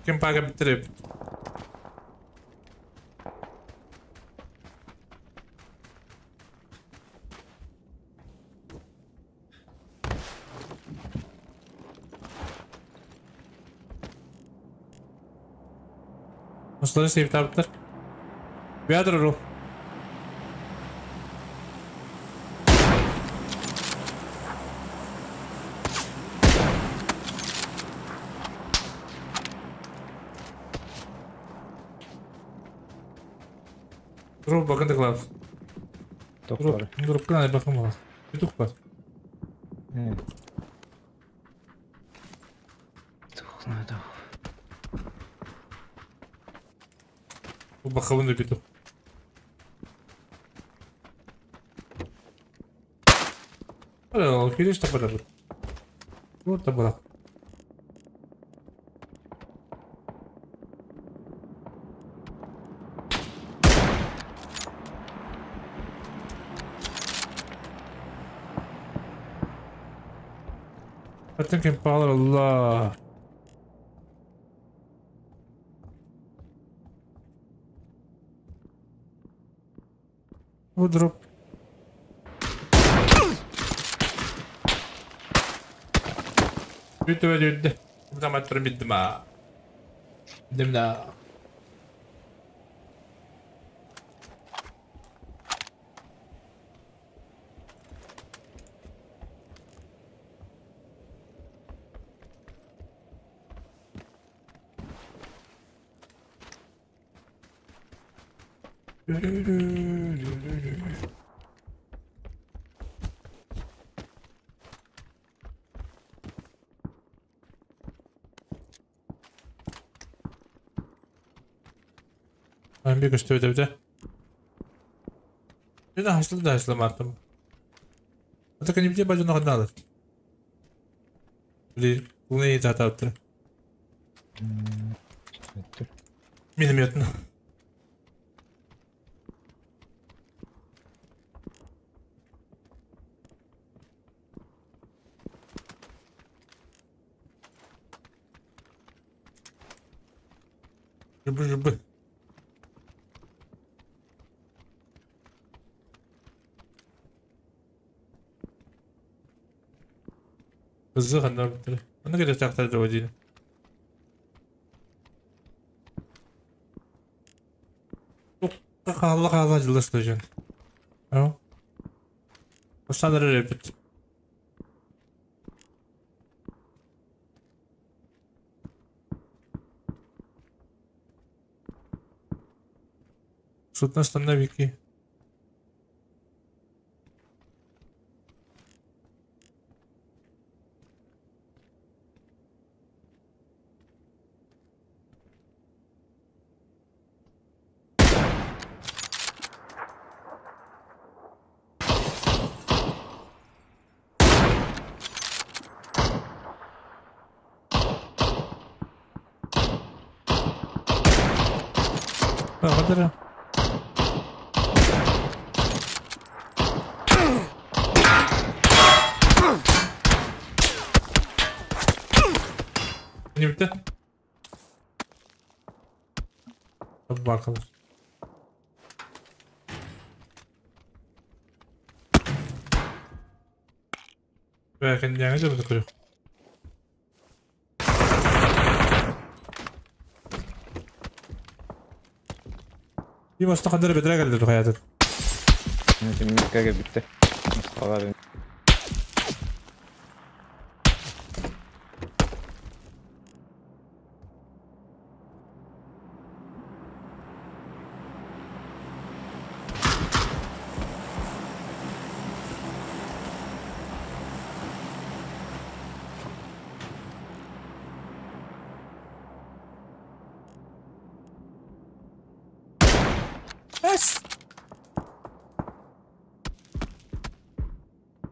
Kim parka bitirip. Nasıl sevip tabitler? Bir adır o. Dur bakın da klavs. Dur. Dur kına bakın bak. Bir tuk var. Evet. Tuk nerede? Bu bakalım da bir tuk. Hadi giriş tapara bu. Dur bırak. I think Allah. Bu drop. Bitti ve bitti. Bu da maçlarım bitti ma. Bittim da. Ben bir gösterdi bir de. Bir de haşlı da haşlı martım. Hatta kan bir bacını kadar alır. Bunu iyi zaten attı. Minimiyatını. Jıbı jıbı. Hızlı kanlar bitti. Onu kadar taktar da o. Хаалла хаалла дьылыс дьон. Ау. Бастаан эрэр эбит. Судно остановики. Kadar. Ne bitti? Hadi bakalım. Belki yani de bunu kırıyor. Bir başta kadar bedre geldi hayatım. Şimdi bitti. Mustafa abi. Yes.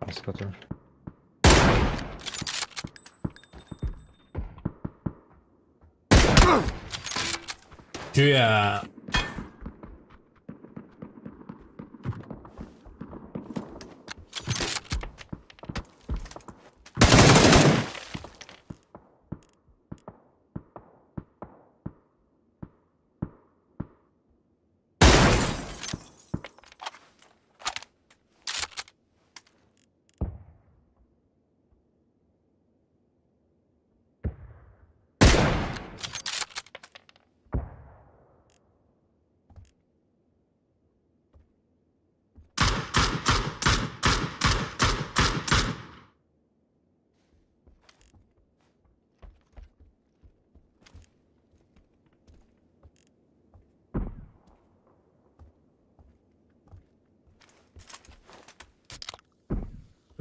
Аскатыр. Güya.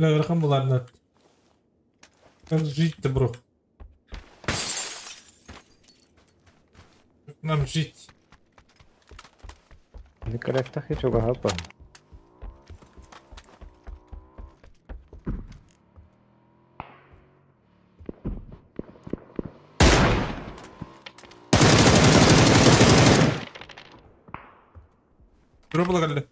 Бля, верхом была одна. Как жить-то, бро? Как нам жить? Николаев хочу гапа. Бро была галля.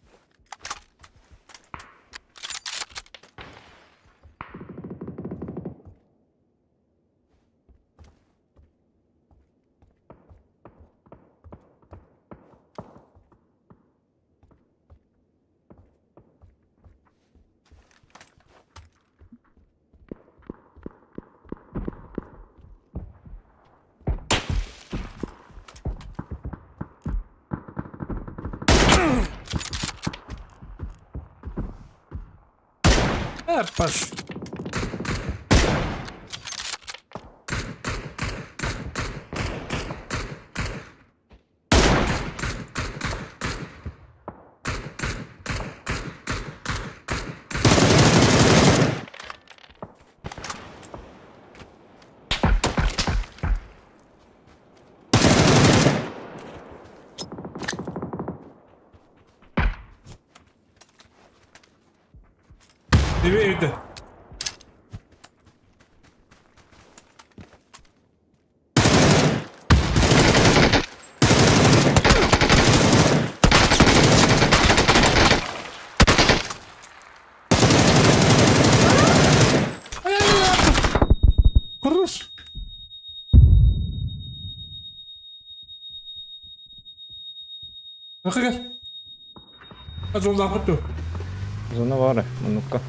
Паш. Evde. Хорош. Gel. Зона var, Зона var, ну-ка.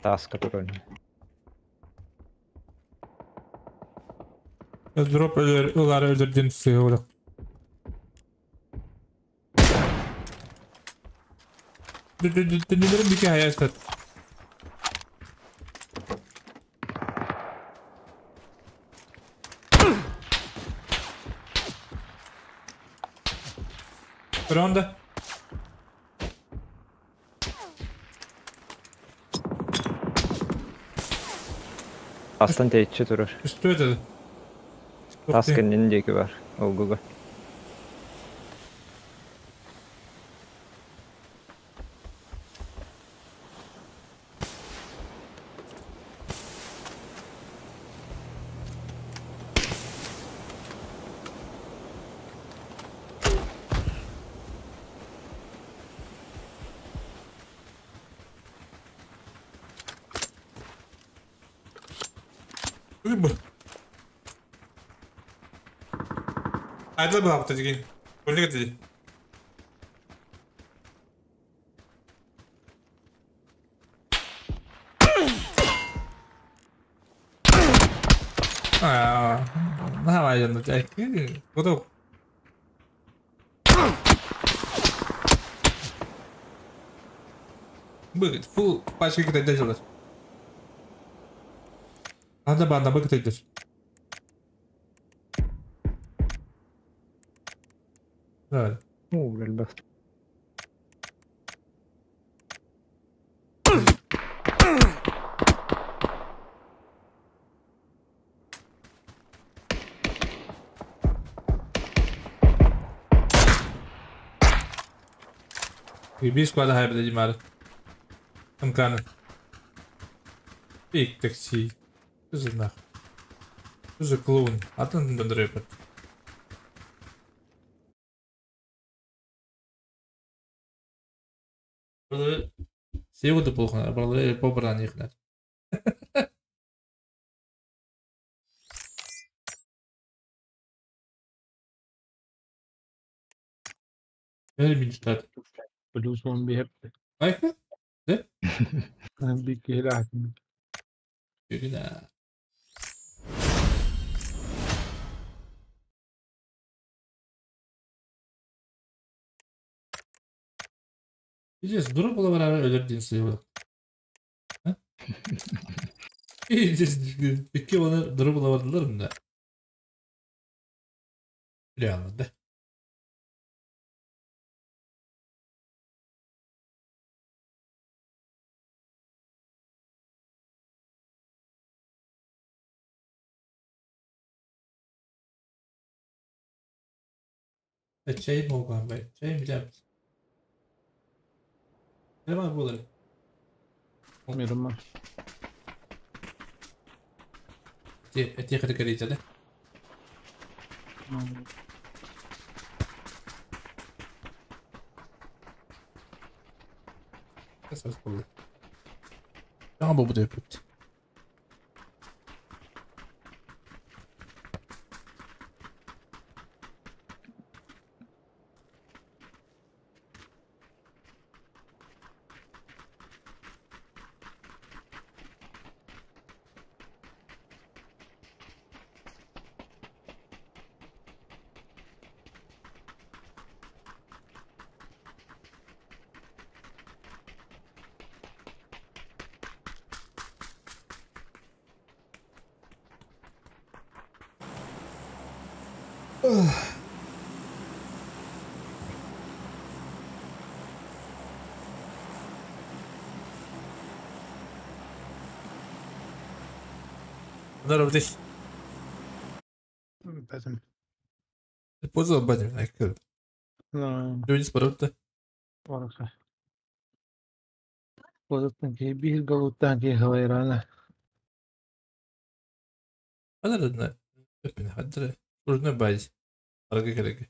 Тааска турар. Дроп өлөр, ылары өлөр диэн сыһы олох. Дүннүлэрин бүке хайа ыстат. Ронда. Астан тэйиччи турар. Что это? Таас кэннин диэки бар. Олгуга. Рыба. Айда баапта деген. Көлік еді. Аа, наһаа айанна. Готов. Быгыт, фул пачка китайда жылар. Анда банда быгыт айдар. Да. Уу, элбэх. Би squad хайбда димар. Амканы. Пик такси. Что за нах? Что за клоун? Атын дондрепет. Сеуді болған, балалар побран ихнер. Бәрі минуттар. Плюс он бир. Айфы? Да? Bir kere attım. Yürü Здесь дурак была өлөр диэн сыйбы. Икки оны дуру була бардылар мында. Реально, да? Чай могу бай. Чай билем. Ne var bu olayı? Bilmiyorum ben. Эти категории, да? Жаңа бұл деп өтті. Здорово, здесь. Бэтмен. Пользовал Бэтмен, айкыр. Люди спорут-то. Бараха. Позаттан ки бир голуттан ки халайрана. Хадыр Хадыр. Нужно базь. Арга керек.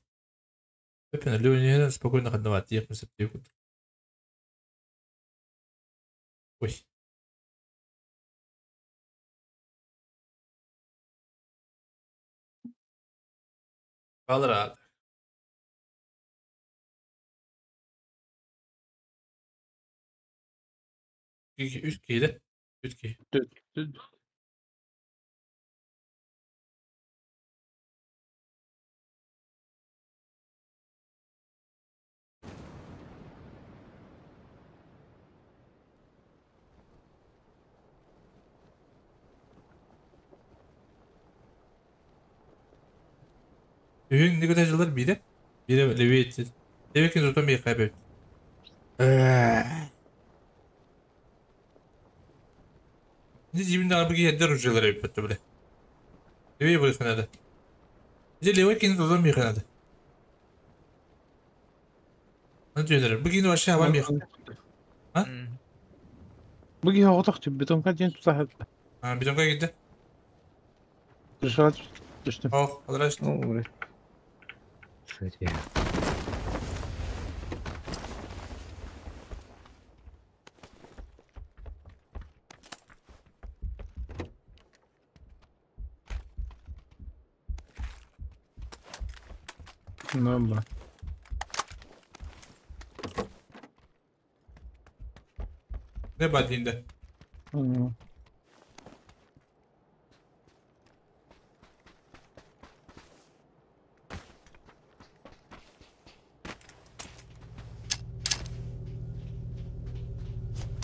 Өпен люди спокойно ходновать, ехать на Ой. Квадрат. 2 3 киһи. Türkiye. Түт. Ühün ne kadar acılar biri. Biri Levi etti. Levi ki tutan bir kaybet. Ne cibinde araba giyer rujaları yaptı bile. Levi burası nerede? Ne Levi ki tutan bir kanadı. Ne diyorlar? Bugün aşağı var bir. Ha? Bugün hava taktı. Beton kaç yeni tutar. Ha beton kaç gitti? Dışarı düştüm. Oh, alır Oh, Кстати. Ну, да. Ne badinde?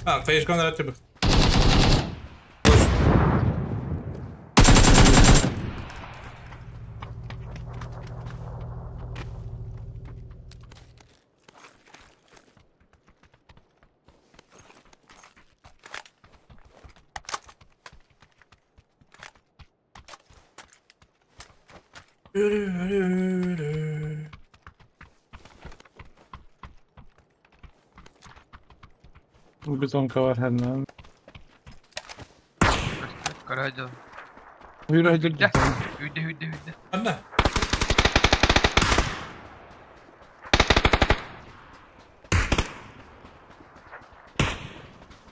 А, фейшкон рад тебе. Бетонка var her ne. Карадил. Yürü hadi gel. Hüde hüde hüde. Anne.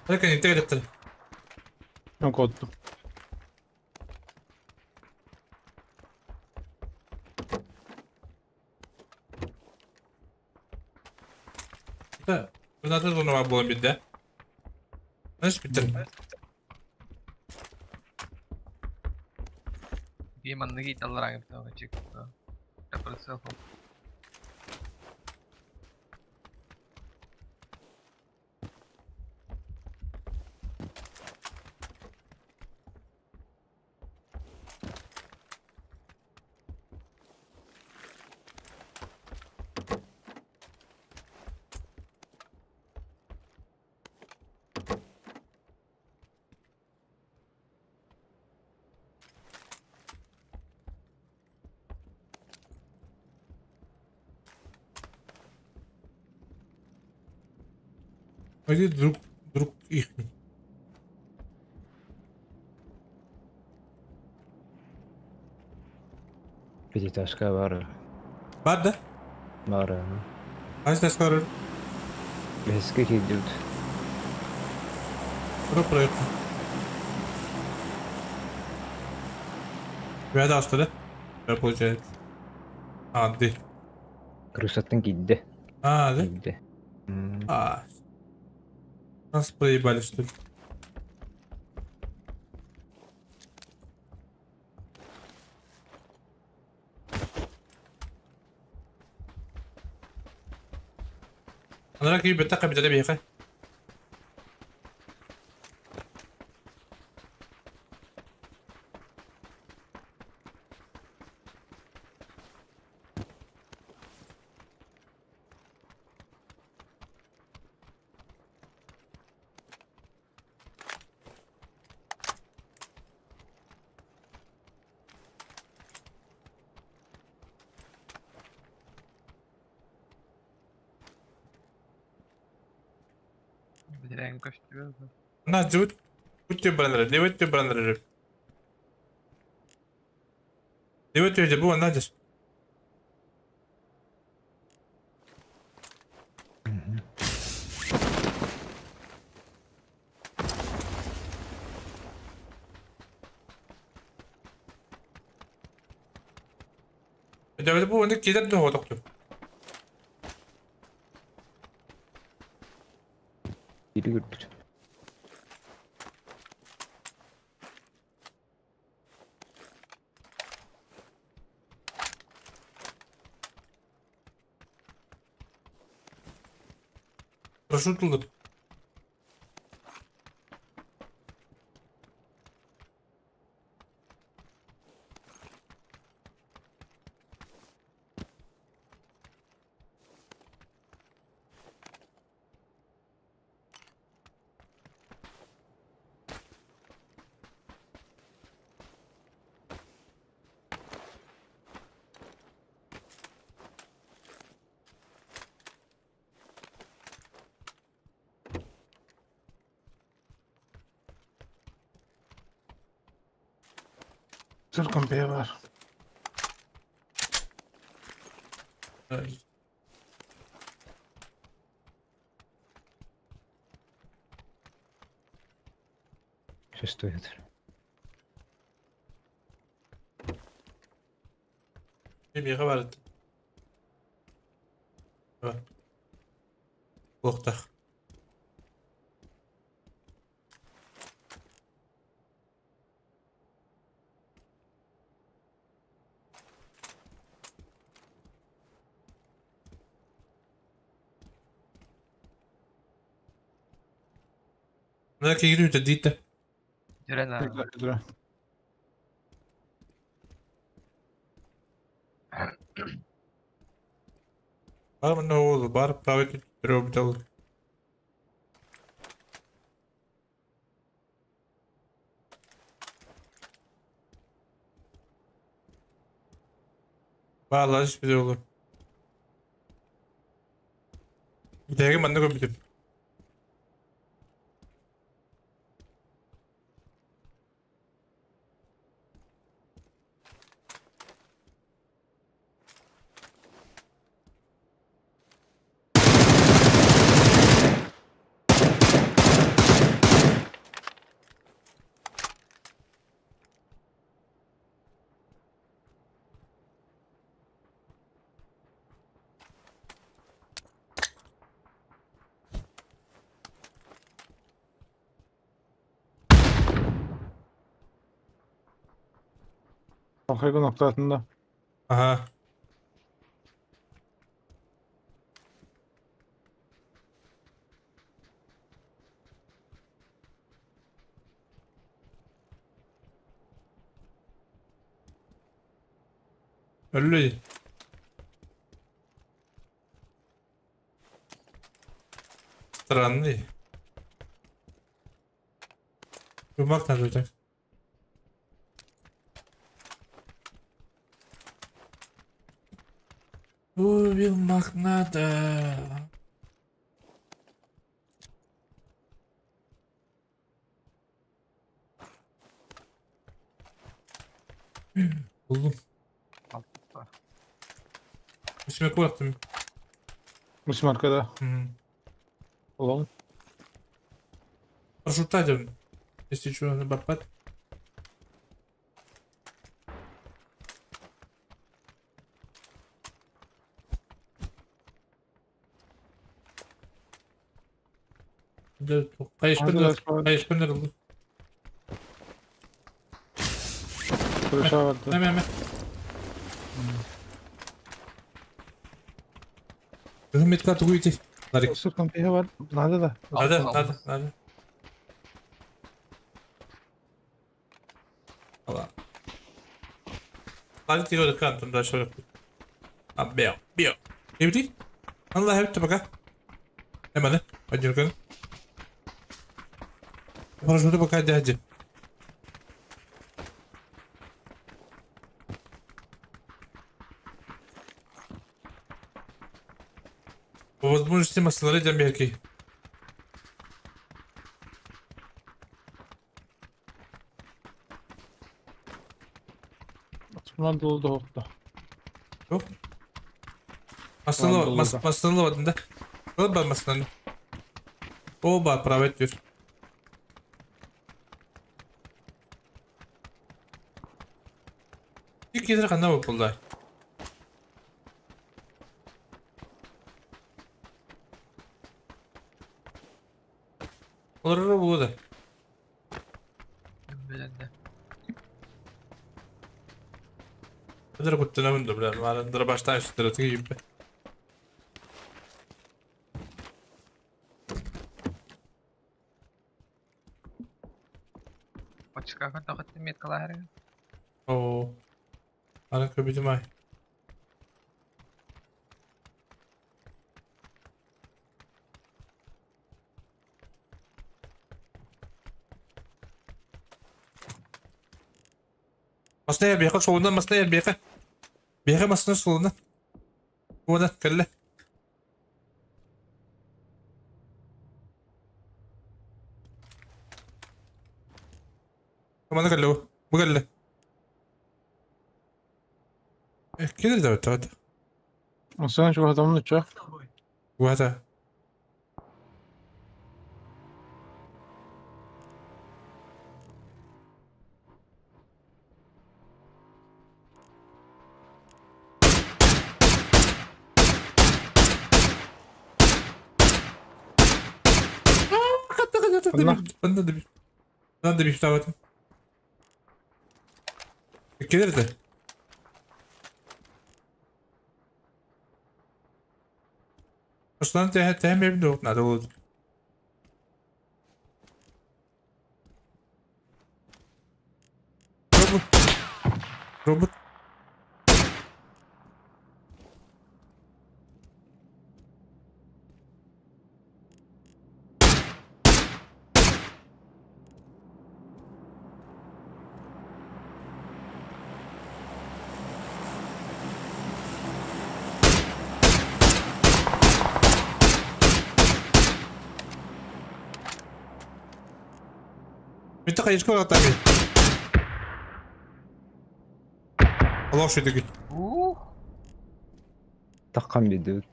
Hadi kan inte det. Ben kodum. Да. Надо зона была беда. Знаешь, Питер? Game manныгы италлар аңып чек. Тапырсы. Пойди друг, друг их. Пятиэтажка бар. Бар да? Бар. Қайсы ташка бар? Беске кидют. Про проект. Бәді асты да? Да, получается. А, ди. Крысаттан кидді. А, да? Кидді. А. Нас проебали, что ли? انا راكب بتاقة بتلعب يا Бедерәң көстү. На, жут. Күттө брандар, левет брандар. Левет же бу надеш. Давай бу оны кидер дө хотокту. Biri görдү. Парашют ыллым. Цирком бар. Шестой этаж. Миэхэ бар этэ. Туохтах. Мына киһини үтэрдиитэ. Жүрен а. Бар мына ол бар правый түрө бител. Баалаш бile olur. Битэги манна көрбүтүм. Kalkayga noktasında. Aha. Öyle. Странный. Yumak nerede hocam? Uyumak надо. Buldum. Üstüme bıraktım. Müslüm arkada. Hı. Olalım. Парашютта Если что, на бапат. Кайышпын ырылды. Kılıça vardı. Hemen hemen. Hürmet katı kuytu. Нарик. Sırtım pihe var. Nerede da? Nerede? Nerede? Nerede? Allah. Hadi tiyo da kan da şöyle. А, бео, бео. Евди? Allah hep пока. Hemen hadi bakalım. Парашюты пока дяди. По возможности маслары дям берки. Bundan dolu da hokta. Yok. Masını masını да. Var masını. O var правый diyor. İlk yeter kanda bu Olur bu da. Bilenде. Ödür kuttuna da bilen var. Dur baştan üstüne gibi. Хаачыска көрдөхөттүн меткалаһарыгын. Оо. Аны көбүтүм ай. Масна бияка солунан масна бияка. Бияка масна солунан. Уона кэллэ. Мана кэллэ бу. Бу кэллэ. Кидер да бит. Sen şu adamın uçağı. Guata. Онно да бир табатым. Кидерде. Аслан тэһэ мебин дук надо болду. Робот. Робот. Mitä kai isko tabi. Allah şu digi. Таккан бедут.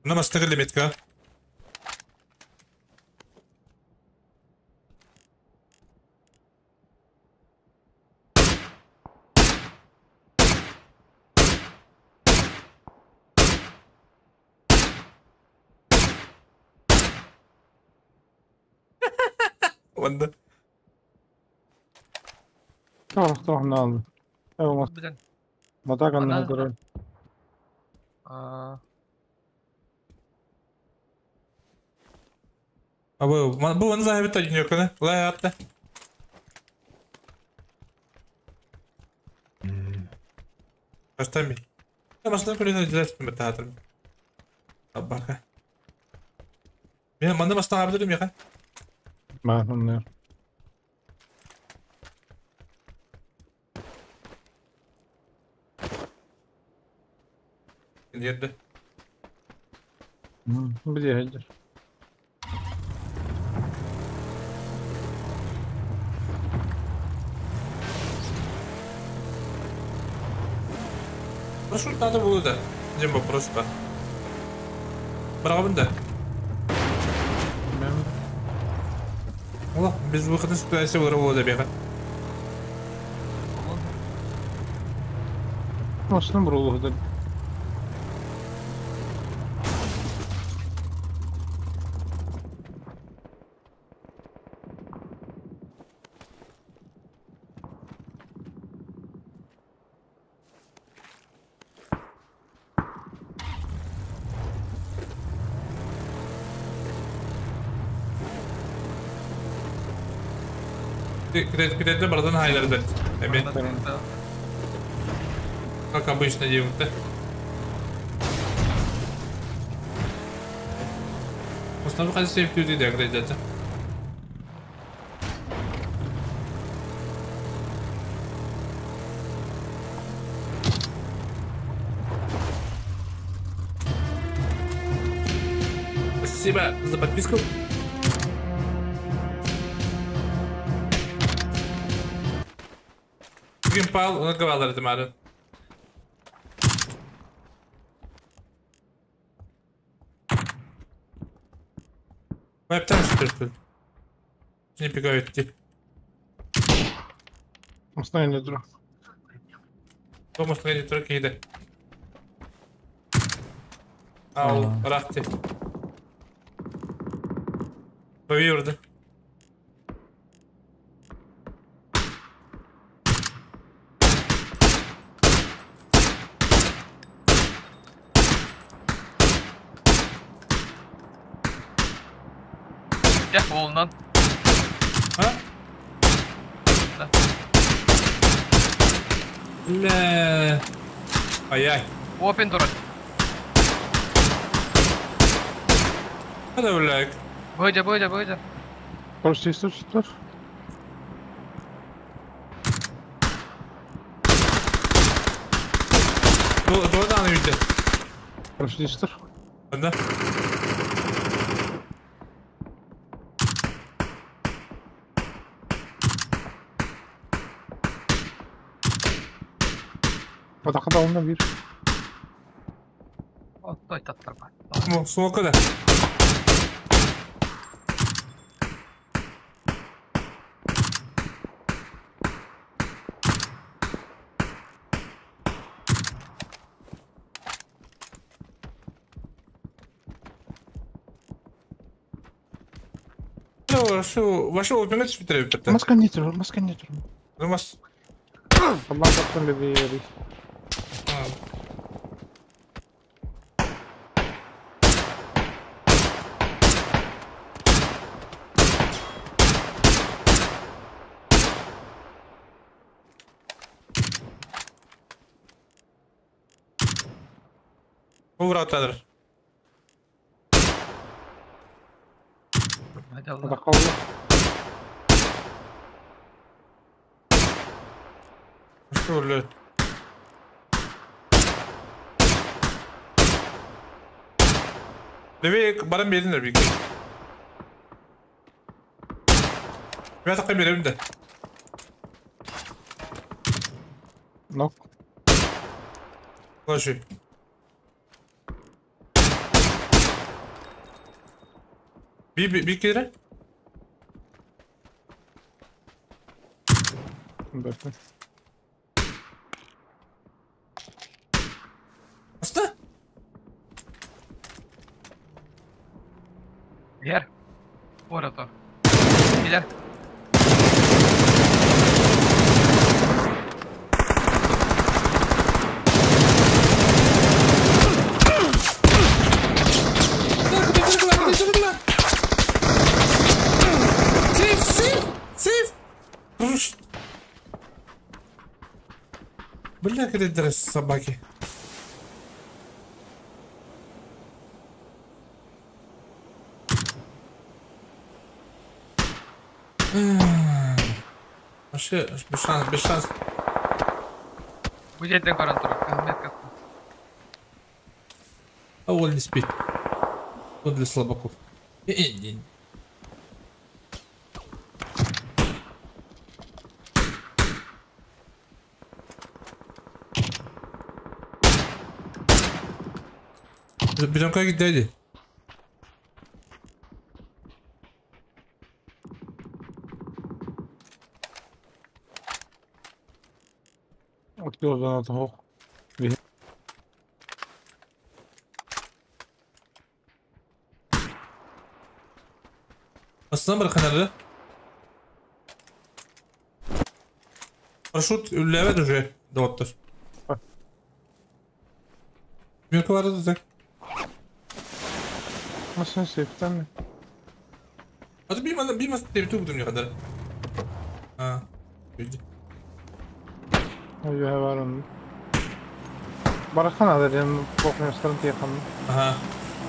انا ما استغل متك. Ванда. Tamam tamam ne aldım. Evet Билен. Матаган Ана- көрөр. Аа, Абы бу оны заһабит та дүйнөкөнө. Ла атта. Бастами. Масна көрүнө дилестим бетатыр. Абака. Мен манда масна абдырым яка. Маа. Жерде. Где идешь? Ну что надо было да? Дем вопрос ба. Брабын да. Ола, без выхода ситуация было да бега. Машина брулу да. Кредит бардан хайларды. Эми. Как обычно делают, да? Основной хозяйство в тюрьме, да, кредит. Спасибо за подписку. Bugün Paul ona kavallardı madem. Webten что Не пикают ти. Основной дро. Том основной дро кейде. Ал, рахти. Повиурды. Дэх болунан. А? Да. Бля. Ай-яй. Опен турар. Это, бля. Быдя, быдя, быдя. Просто источник. Doğru da bildi. Просто Да. Атака да bir. Оттой таттарба. Смока да. Вашу опинга түспүтэр эбит. Маска не тур, маска не тур. Мас. Allah kaptan bebeği. Уратадыр. Hadi Allah. Атака oldu. Что, блядь? Левей баран бердиңер бийик. Мен атакка беремин да. Нок. Слушай. Bir kere. Бәті. Аста? Yer. Orada. Gider. Сейф, сейф, сейф. Бля, когда собаки. Вообще, без шанс, без шанс. Bu жерден көрөн турат. Кызмет А он не спит. Он для слабаков. Бидонка gitti. Оттуда надо. Aslında bırakın nerede? Парашют үлләбәт уже доттыр. Мирка бар да так. Машина сейфтен. Hadi bir mana bir mas tepki buldum ne kadar. Ha. Bildi. Ой, var onun. Барахан адарен бохмястарын тихан. Ага.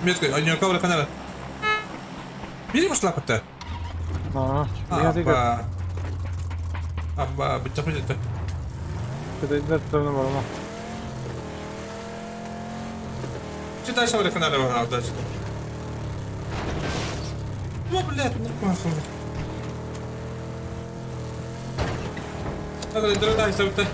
Метка, аньока bırakın nerede? Biri mi slapıttı? А, Абба. Абба, битті қойды. Кедейдер төвнө барма. Чи дальше bırakın nerede var дальше? Ну, блядь, ну классно. Так, дальше, дальше.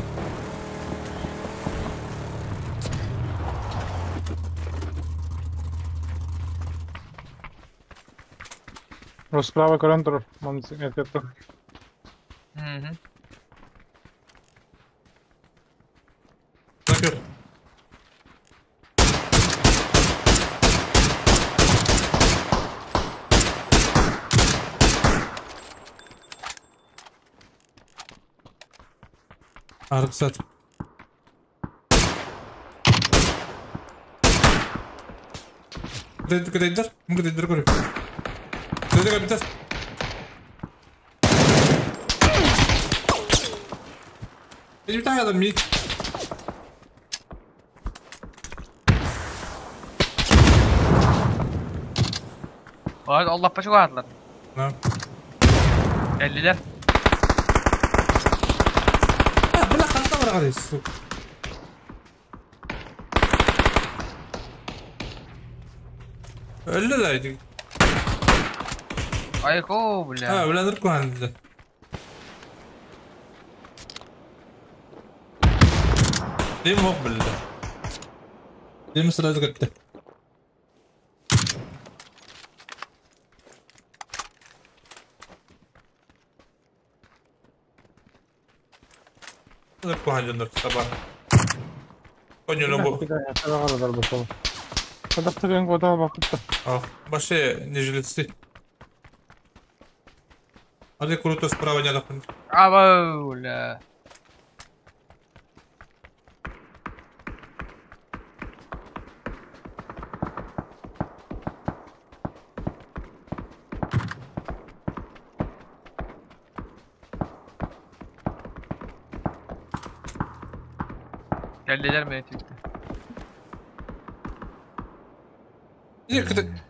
Расправа көрөн турар. Мамсы меткетті. Закрыл. Арксат. Кыдайдыр, кыдайдыр, кыдайдыр көрүп. Кыдайдыр капитан. Bir tane adam bir. Allah başa koyardılar. Ne? 50'ler. Ha, bırak kanka bırak hadi. Öldüler. Ayko бля. Ha, ölendir koyandı. Değil mi hop bildi. Değil mi sırası gitti. Kohancanlar sabah. Konyola bu. Баше не жильцы. А ты круто справа не дохнул. А, бля. Geldiler mi çıktı?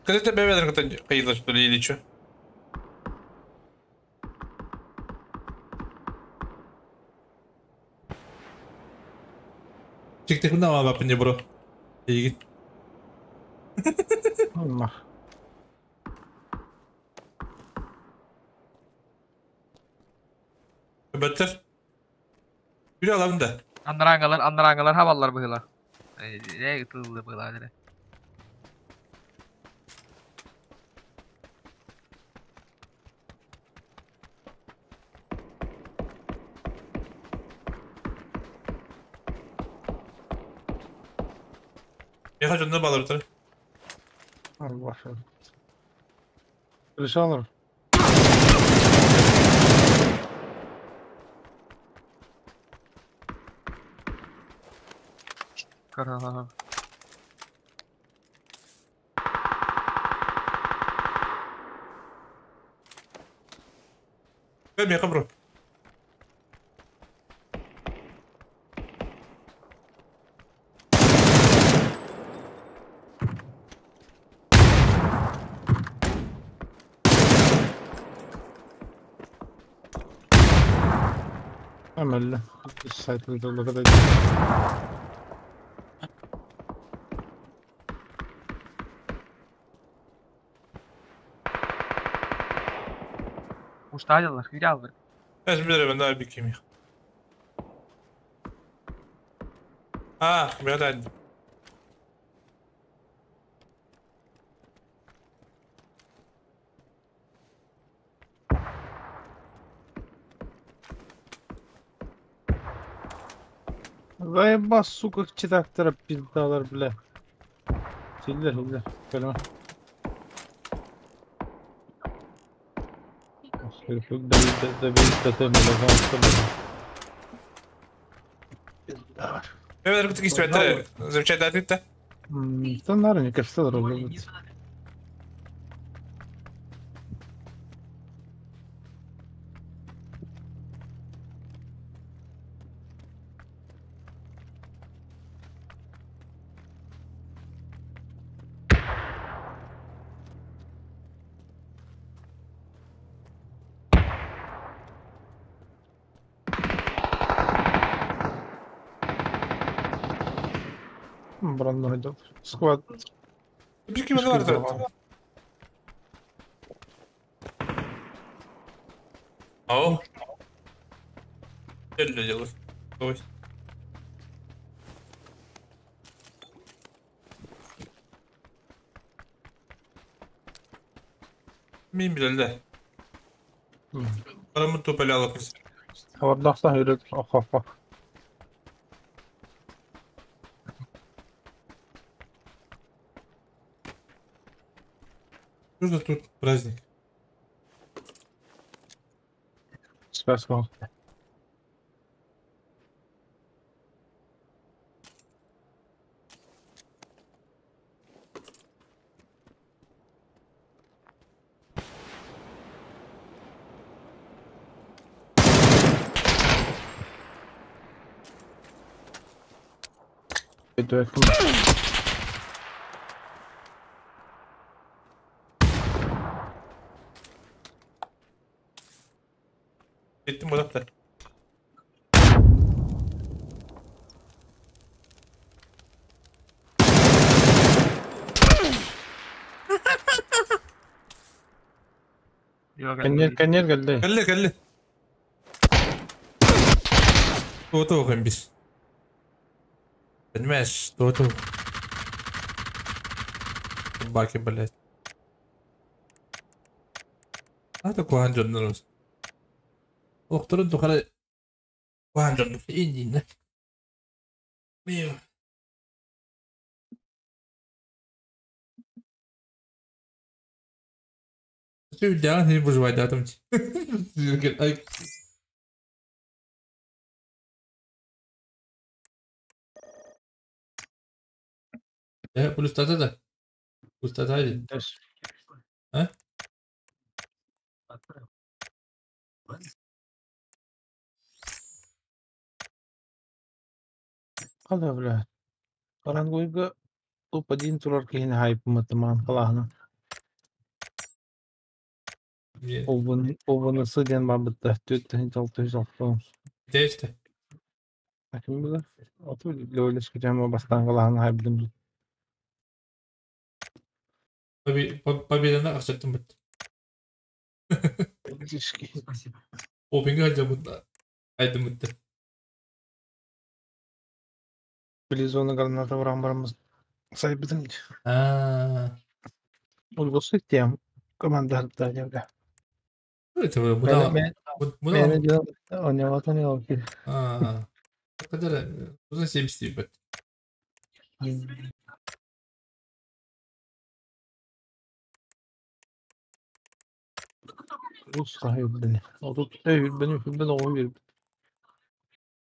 Когда тебя бэбэдэр кытта что ли или чё? Чиктик на лапы не бро. Иги. Бөттер. Bir alalım da. Аннарангалар, аннарангалар хаваллар быһыла. Э, тыллы быһыла дире. Я хочу на балыр. Allah. Крыша Кара. Кем бро? Әмәлле. Сайт доллары да. Усталилар, хирялар. Ben bilirim ben daha bir kim. А, бля, Заеба, сука, читактора пиздалар, бля. Силлер, силлер. Көлөмө. Бэбэдэр кытта киспеттер. Замечательно ответь-то. Да, наверное, мне кажется, дорого. Брандон идет. Сквад. Bir kim var da. Ау. Элли делать. Давай. Мин билелде. Paramı topeli alıp. Хабардахта хүрет охоппа. Что за тут праздник? Спасибо. Өйдөөккүм. Gittim bu da. Кэннер кэннер кэллэ. Кэллэ кэллэ. Туото окуйм бис. Понимаешь, туото. Баки, блядь. А такой дьоннор. Олохторун тухары куһаҕан дьоннор индииннэр. Сүүрдээҕин иһин выживайдаатым. Э, плюс да. Плюс hadi. А? Хала бля. Карангойга топ-1 турар киһини хайпыматымаан халаһына. Обунысы диэн барбытта 4660. Değişti. Ким билэр? Оту лөөлөс күтәм бастаан халаһына хайбытым. Победаны акчаттым бит. Опинге хадя айдым битти. Близона граната вран барамыз сайбытым. А. Улгысы тем команда да бля. Это буда буда Ойнаватан ол ки. А. Kadar uzun 70 бит. Ус хайбын. Отут өйбен өйбен оҕу бир.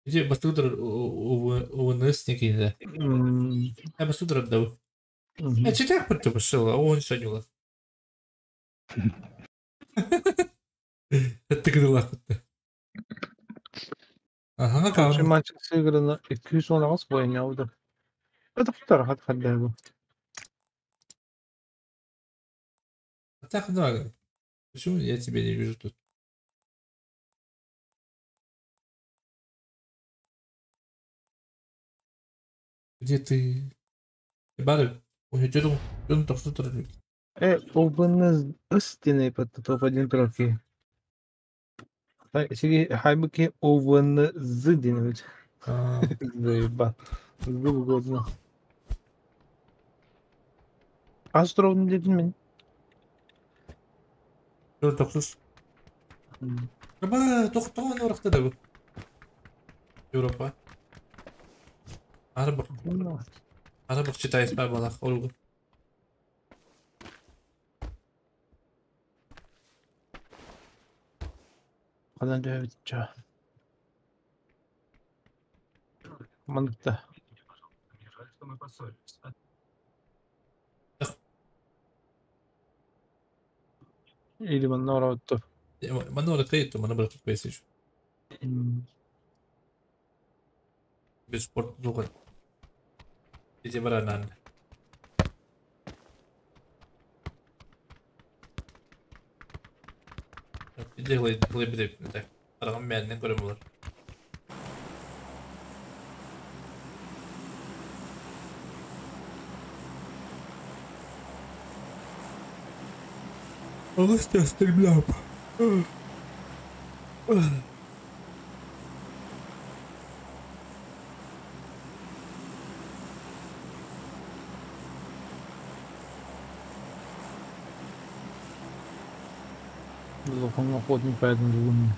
Иди бастудр УНС некий да. Я бастудр отдал. Я читаю пырты пошел, а он сегодня. Это кыдылах бытты. Ага, Karşı maç сыграно 218 бойня. Это второй хат bu. Так, да. Почему я тебя не вижу тут? Где ты? Бары, ой, что там? Что там так что Э, ОБН стены под топ-1 трофи. Сиги хайбыки ОВНЗ денебит. Заеба. Зуб годно. Астровны дедим мен. Тохсус. Аба, тоқтоған орақта да бұл. Европа. Арабық. Арабық читайыз ба балақ олғы. Kadan dövüt ça. Manıkta. Или манна оратты. Манна оратты, манна бырақып қойсы. Bir sport zuğun. Gece var anneanne. Bir de hılayı bir de. Arağım beğendiğin görüm olur. Allah göstereyim yap. Улахан охотник поэтому другому.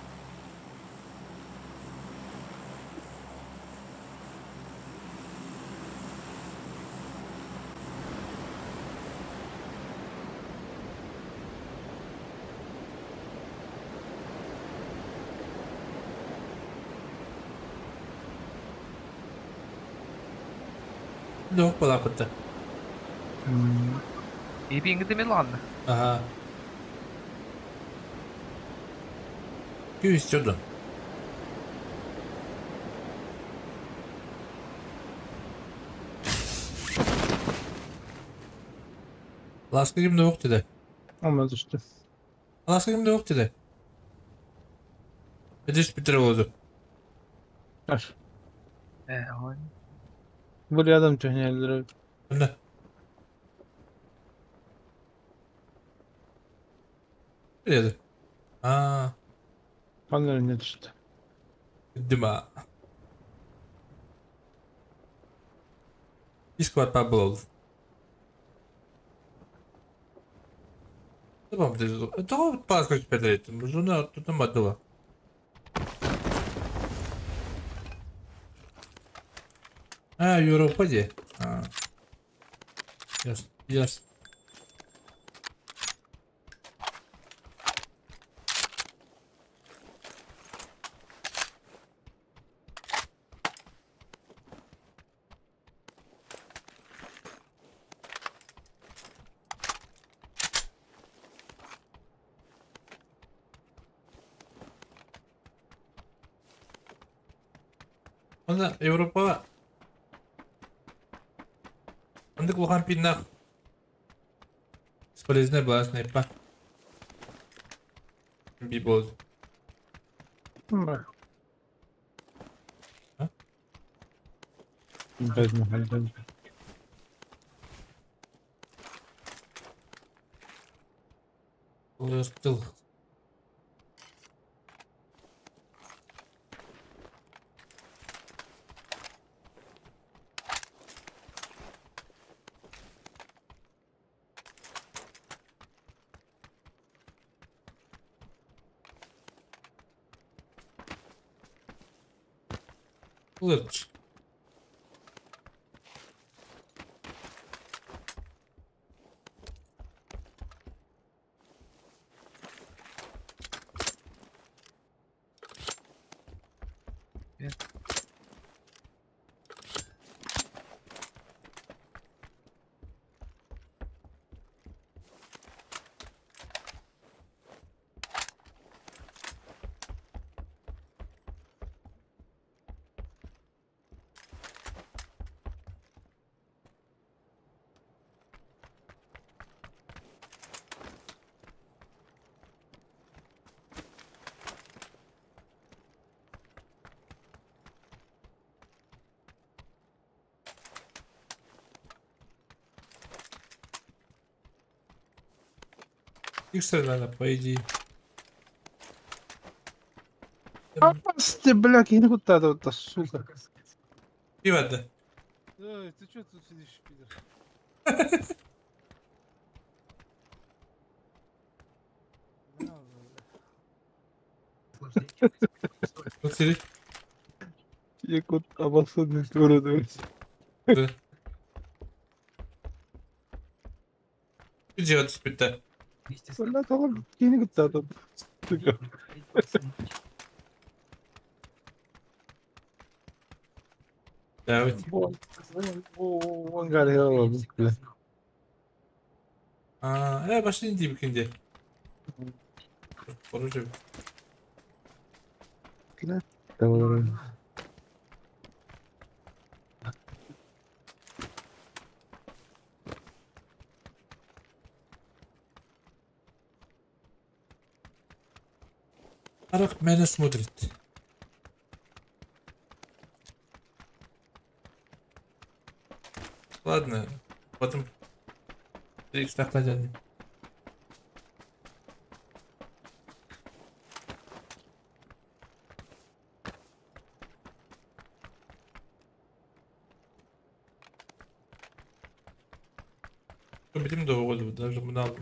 Yok balakıttı. İyi bir İngiliz mi lan? Aha. Күйіс жүрді. Аласка ким да yok dedi. Olmaz işte. Alaska kim de yok dedi. Edis bitir oldu. Var. Э, он. Buraya adam çönyeldir. Ne? Dedi. Aa, Onların ne düştü? Değil mi? Discord bubble oldu. Tamam dedi. Tamam başka bir ettim. Bunu tutamadı. А, Европа де. А. Ясно. Ясно. Онда Европа Андык улахан пиннах. Бесполезная была снайпа. Бибоз. Bak. Ha? Bezme halde. Тыл. Лыч. Иксер надо, по идее. Ты, бля, кини куда то сука. Привет, да. Эй, ты что тут сидишь, пидор? Тут сидишь? Якут обоссанный сторону. Да. Где спит-то? Бля, tamam кини куда то сука. Да, вот. Вон, вон, вон, гали, бля. А, пошли не где. Короче. Давай. Арах меня смотрит. Ладно, потом три кстати. Бітім довго, даже мынау.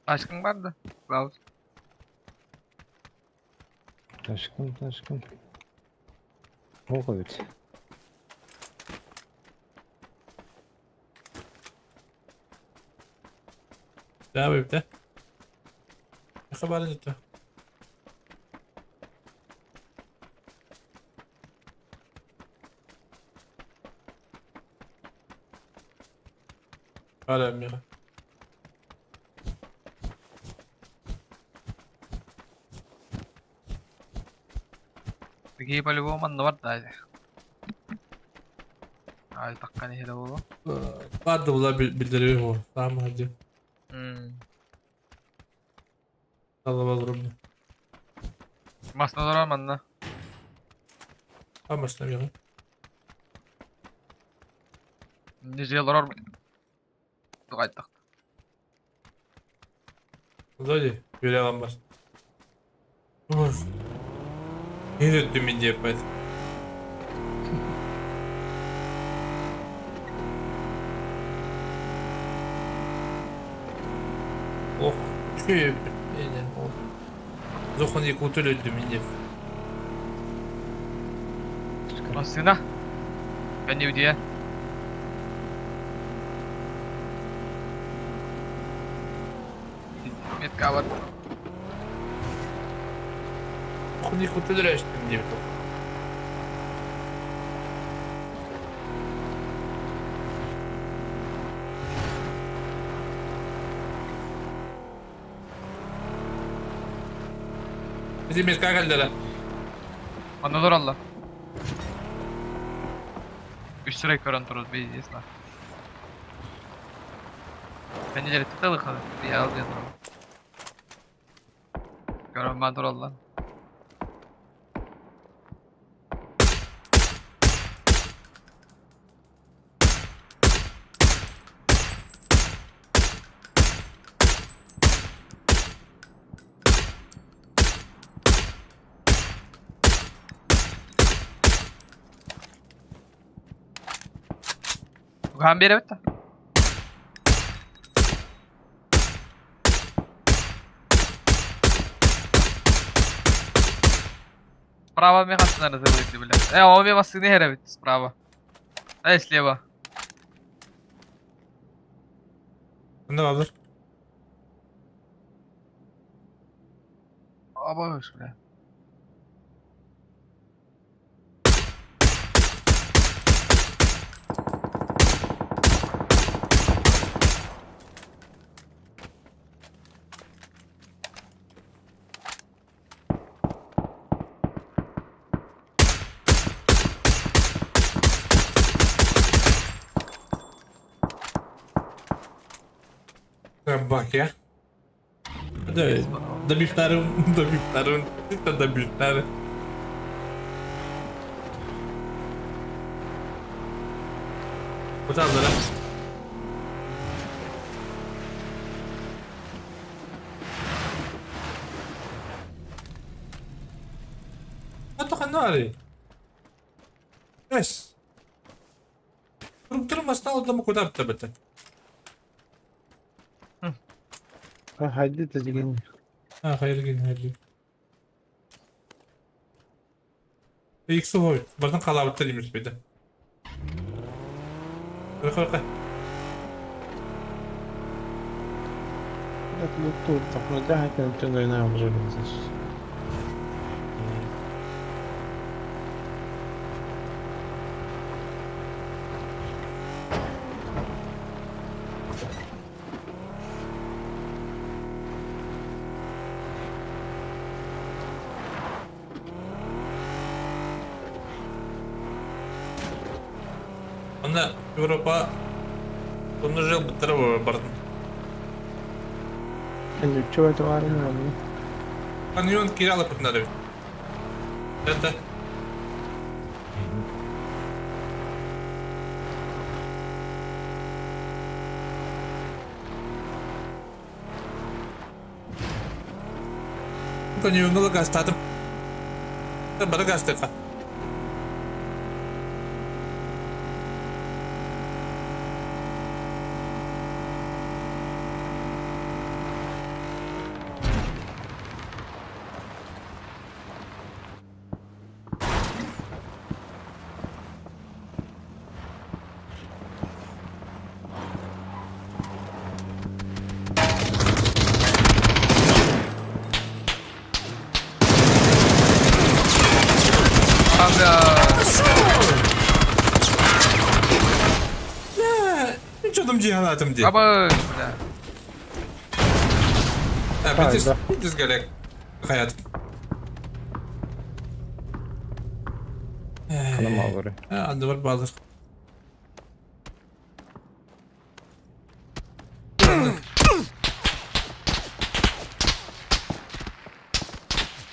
Aşkın vardı. Bravo. Taşkın taşkın. Ого ведь. Да, бипте. Хабарын житті. Hala меха. Такие по-любому манна бар да. Ай, такка не хере болу. Барды була билдириби бу. Tamam hadi. Allah alırım. Masna durar manna. Tamam masna bir. Нижее лорор. Тугайттак. Сзади, Юля бар. Не өттүм мен деп байт. Ох, чү, Зохон якутөл өттүм мен деп. Машина. Кәне үдия. Метка бар. Зохон якутөл өттүм деп. Bizi метка келдилер. Анда durallar. Үс сірек көрін тұрыз, бейдесін. Мен нелер тықталы қады, я ал деді. Көрін мен тұралlar. Уган бере бітті. Справа мен қасынан забыли, бля. Он мне машины хера справа. Слева. Ne alır? Абаш, бля. Bak ya. Добивтарым, добивтарым, добивтарым. Куда надо? А то ханали. Yes. Турум осталось дома куда бы то. Haydi de Ha hayır gelin hayır. X ой, бардан қалабытта дейміз беді. Қой, қой. Это тут, так, ну да, это не уже. Онна Европа онны жыл бітіріп бардым. Енді чего это варено? Каньон кирялы пытнады. Это. Каньонга гастатым. Бары гастыка. Дим ди. Абы, бля. А, битис галек. Хаят. Хана маалары. Андыбар баалар.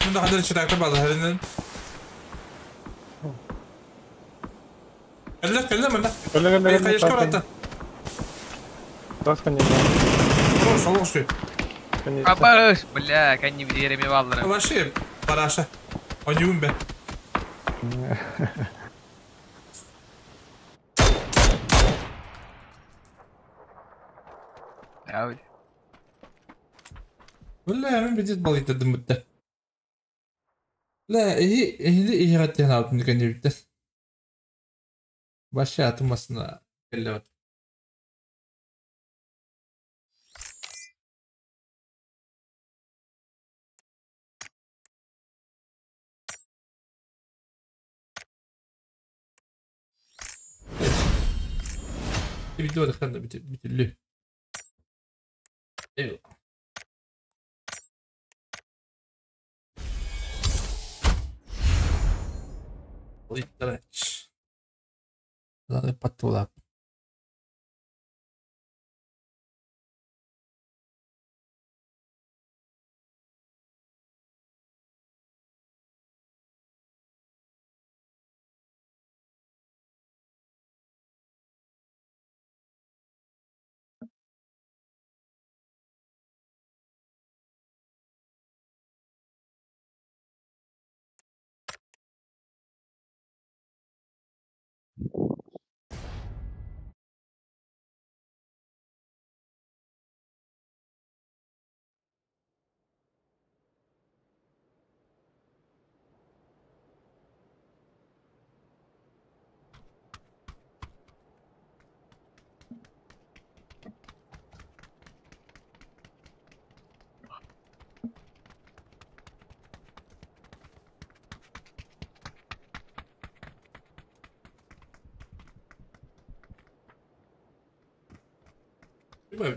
Мында хандар читактар баалар хәринен. Кэллэ, кэллэ мында. Кэллэ, кэллэ, кэллэ. Хайышка баратта. Тас конец. О, солох шуй. Кабаш, бля, кэнни бириэрэми бааллара. Вообще, параша. Онюм бе. Бля, мен бидет балыйтырдым бітті. Ла, ихи, ихи ихи гаттен алтын дүкен бітті. Башы атымасына келді бат. Bitti var da bitti bitti. Eyvallah. Литрач. Надо потула.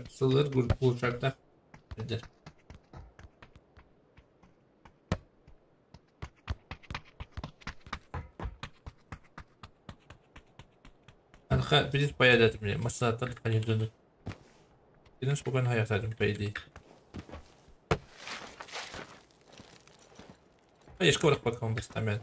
Сылыр bulacaklar. Nedir? Анха билет поедет мне. Машина только не дадут. Идем спокойно хаятадым, по идее. А я школах потом бастамет.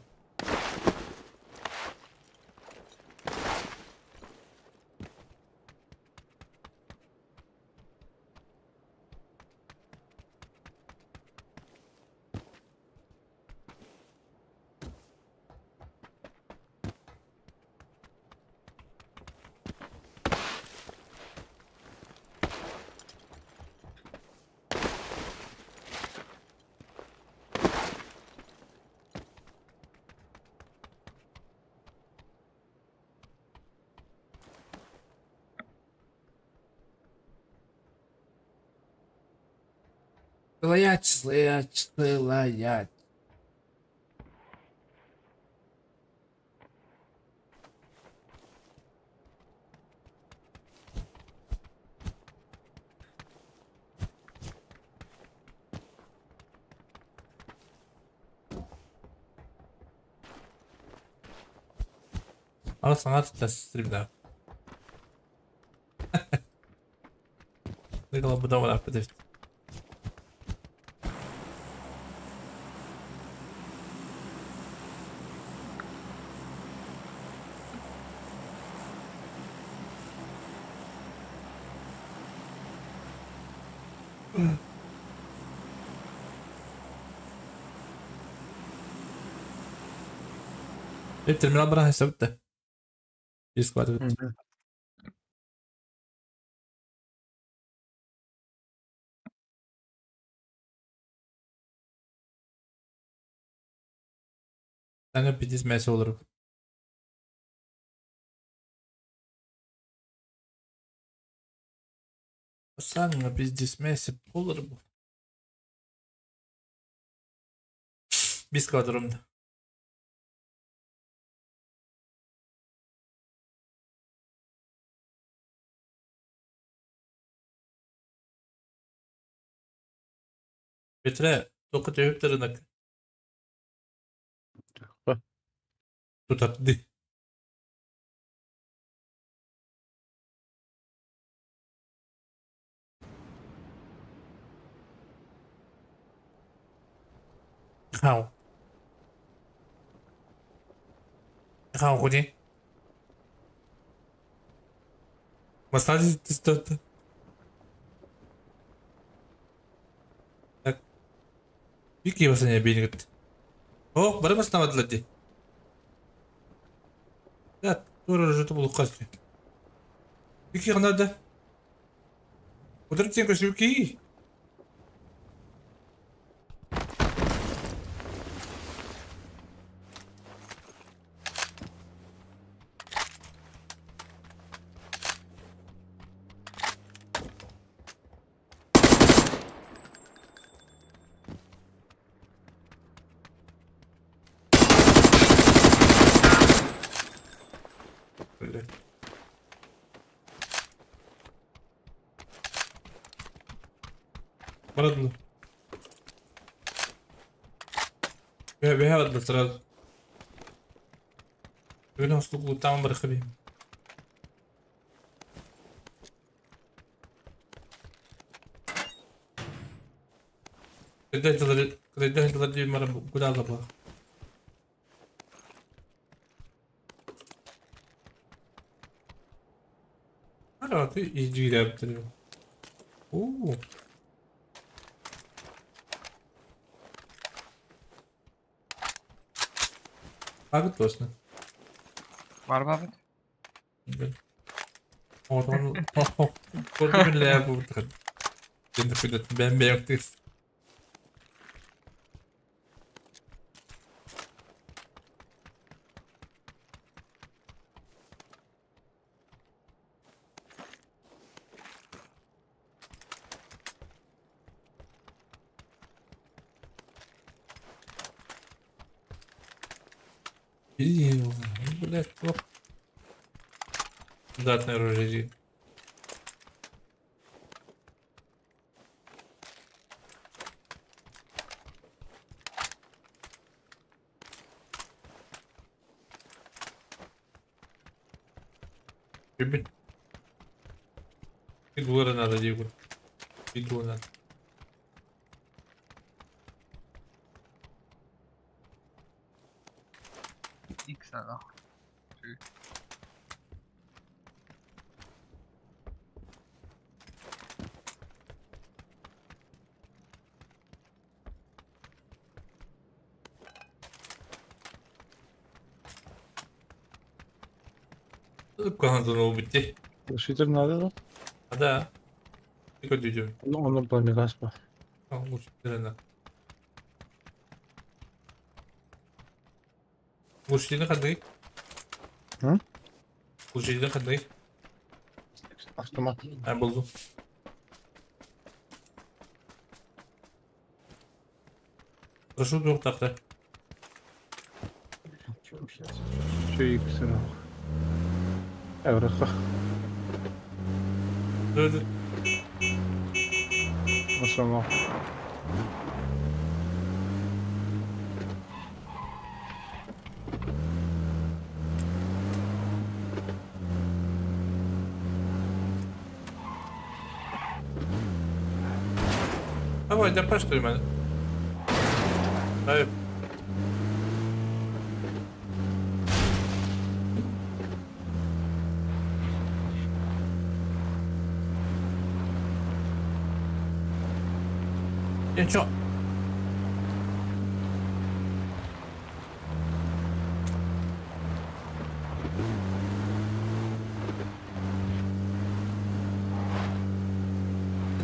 Сылаять, сылаять, сылаять. Ана саңа стримда. Выгала бы дома подожди. Terminal bara hesapta. Искладывать. Саңа 50 мәсе olur. Саңа 50 мәсе olur bu. Biz kadromda. Петре, только тебе рынок. Тутарды. 看我，你看我过去。我啥子这这这？Вики басanya бейнигит. О, бары баснамадылар ди. Да, тура жөтө булук касты. Вики гана да. Отырып сен көсү Вики. Блядь. Ладно. Я сразу. Вернем слугу там барахабим. Когда это мара куда забыл? А, ты иди рядом. О. Abi точно. Var mı abi? Ben Блять, плохо. Стандартное оружие. Ребят. Фигура надо, Дигу. Фигура надо. X alors. Bitti. Глушитель надо, да? А да. Ты Ну, он пламя Глушитель надо. Глушитель ходы. Глушитель ходы. Автомат. А, булду. Прошу двух так-то. Че икс Евроха. Машалlah. Давай, да пошли, мене. Дай. Я чё?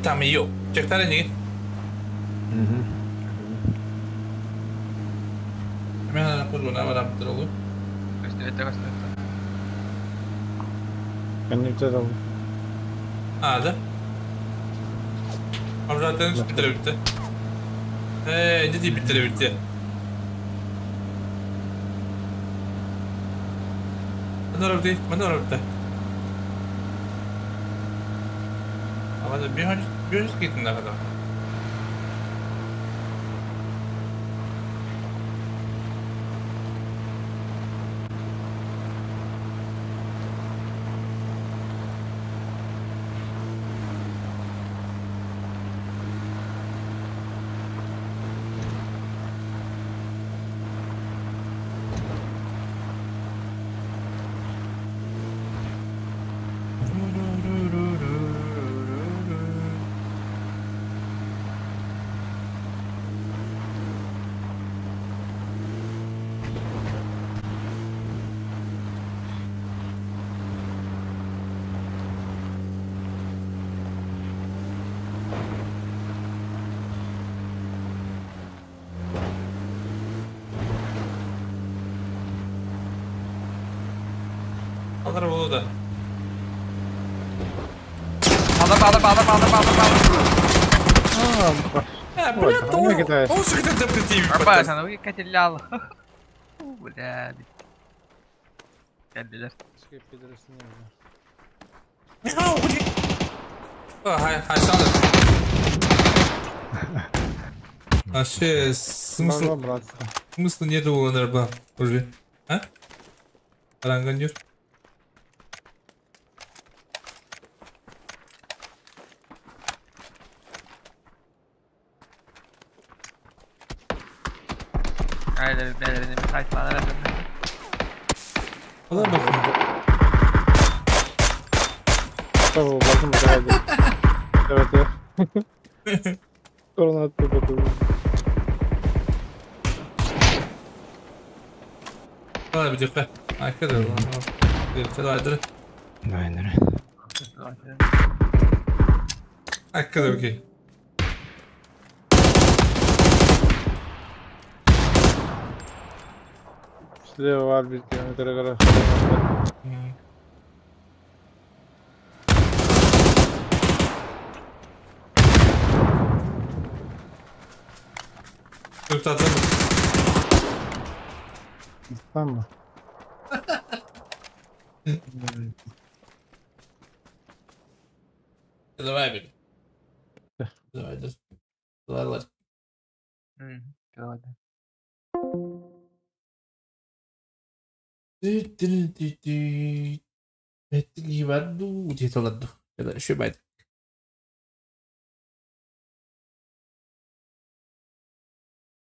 Там ее. Чектары не. Hemen kurguna var aptır. Göster. Коннектор алды. А, да? Zaten bitti bitti. Ne diye bitti bitti. Ben orada. Ama da bir önce gittin ne kadar. Алар болу да. Балар, балар, балар, балар, балар, балар. А, бля, то он же где-то Арба, сана кателял. Бля. Geldiler. Хай, хай, сады. Вообще, смысл... Смысла нету у НРБ уже. А? Рангандюр. Haydi beyler, bir sayfalar efendim. Alın bakayım. Tamam, bakın bakalım. Evet, evet. Korona attı bakalım. Hadi bir dakika. Arkada. Bir dakika. Aynen. Arkada okey. Слева var bir kilometre kadar. Dur Tamam. Давай, бери. Давай, давай, давай. Давай. Ти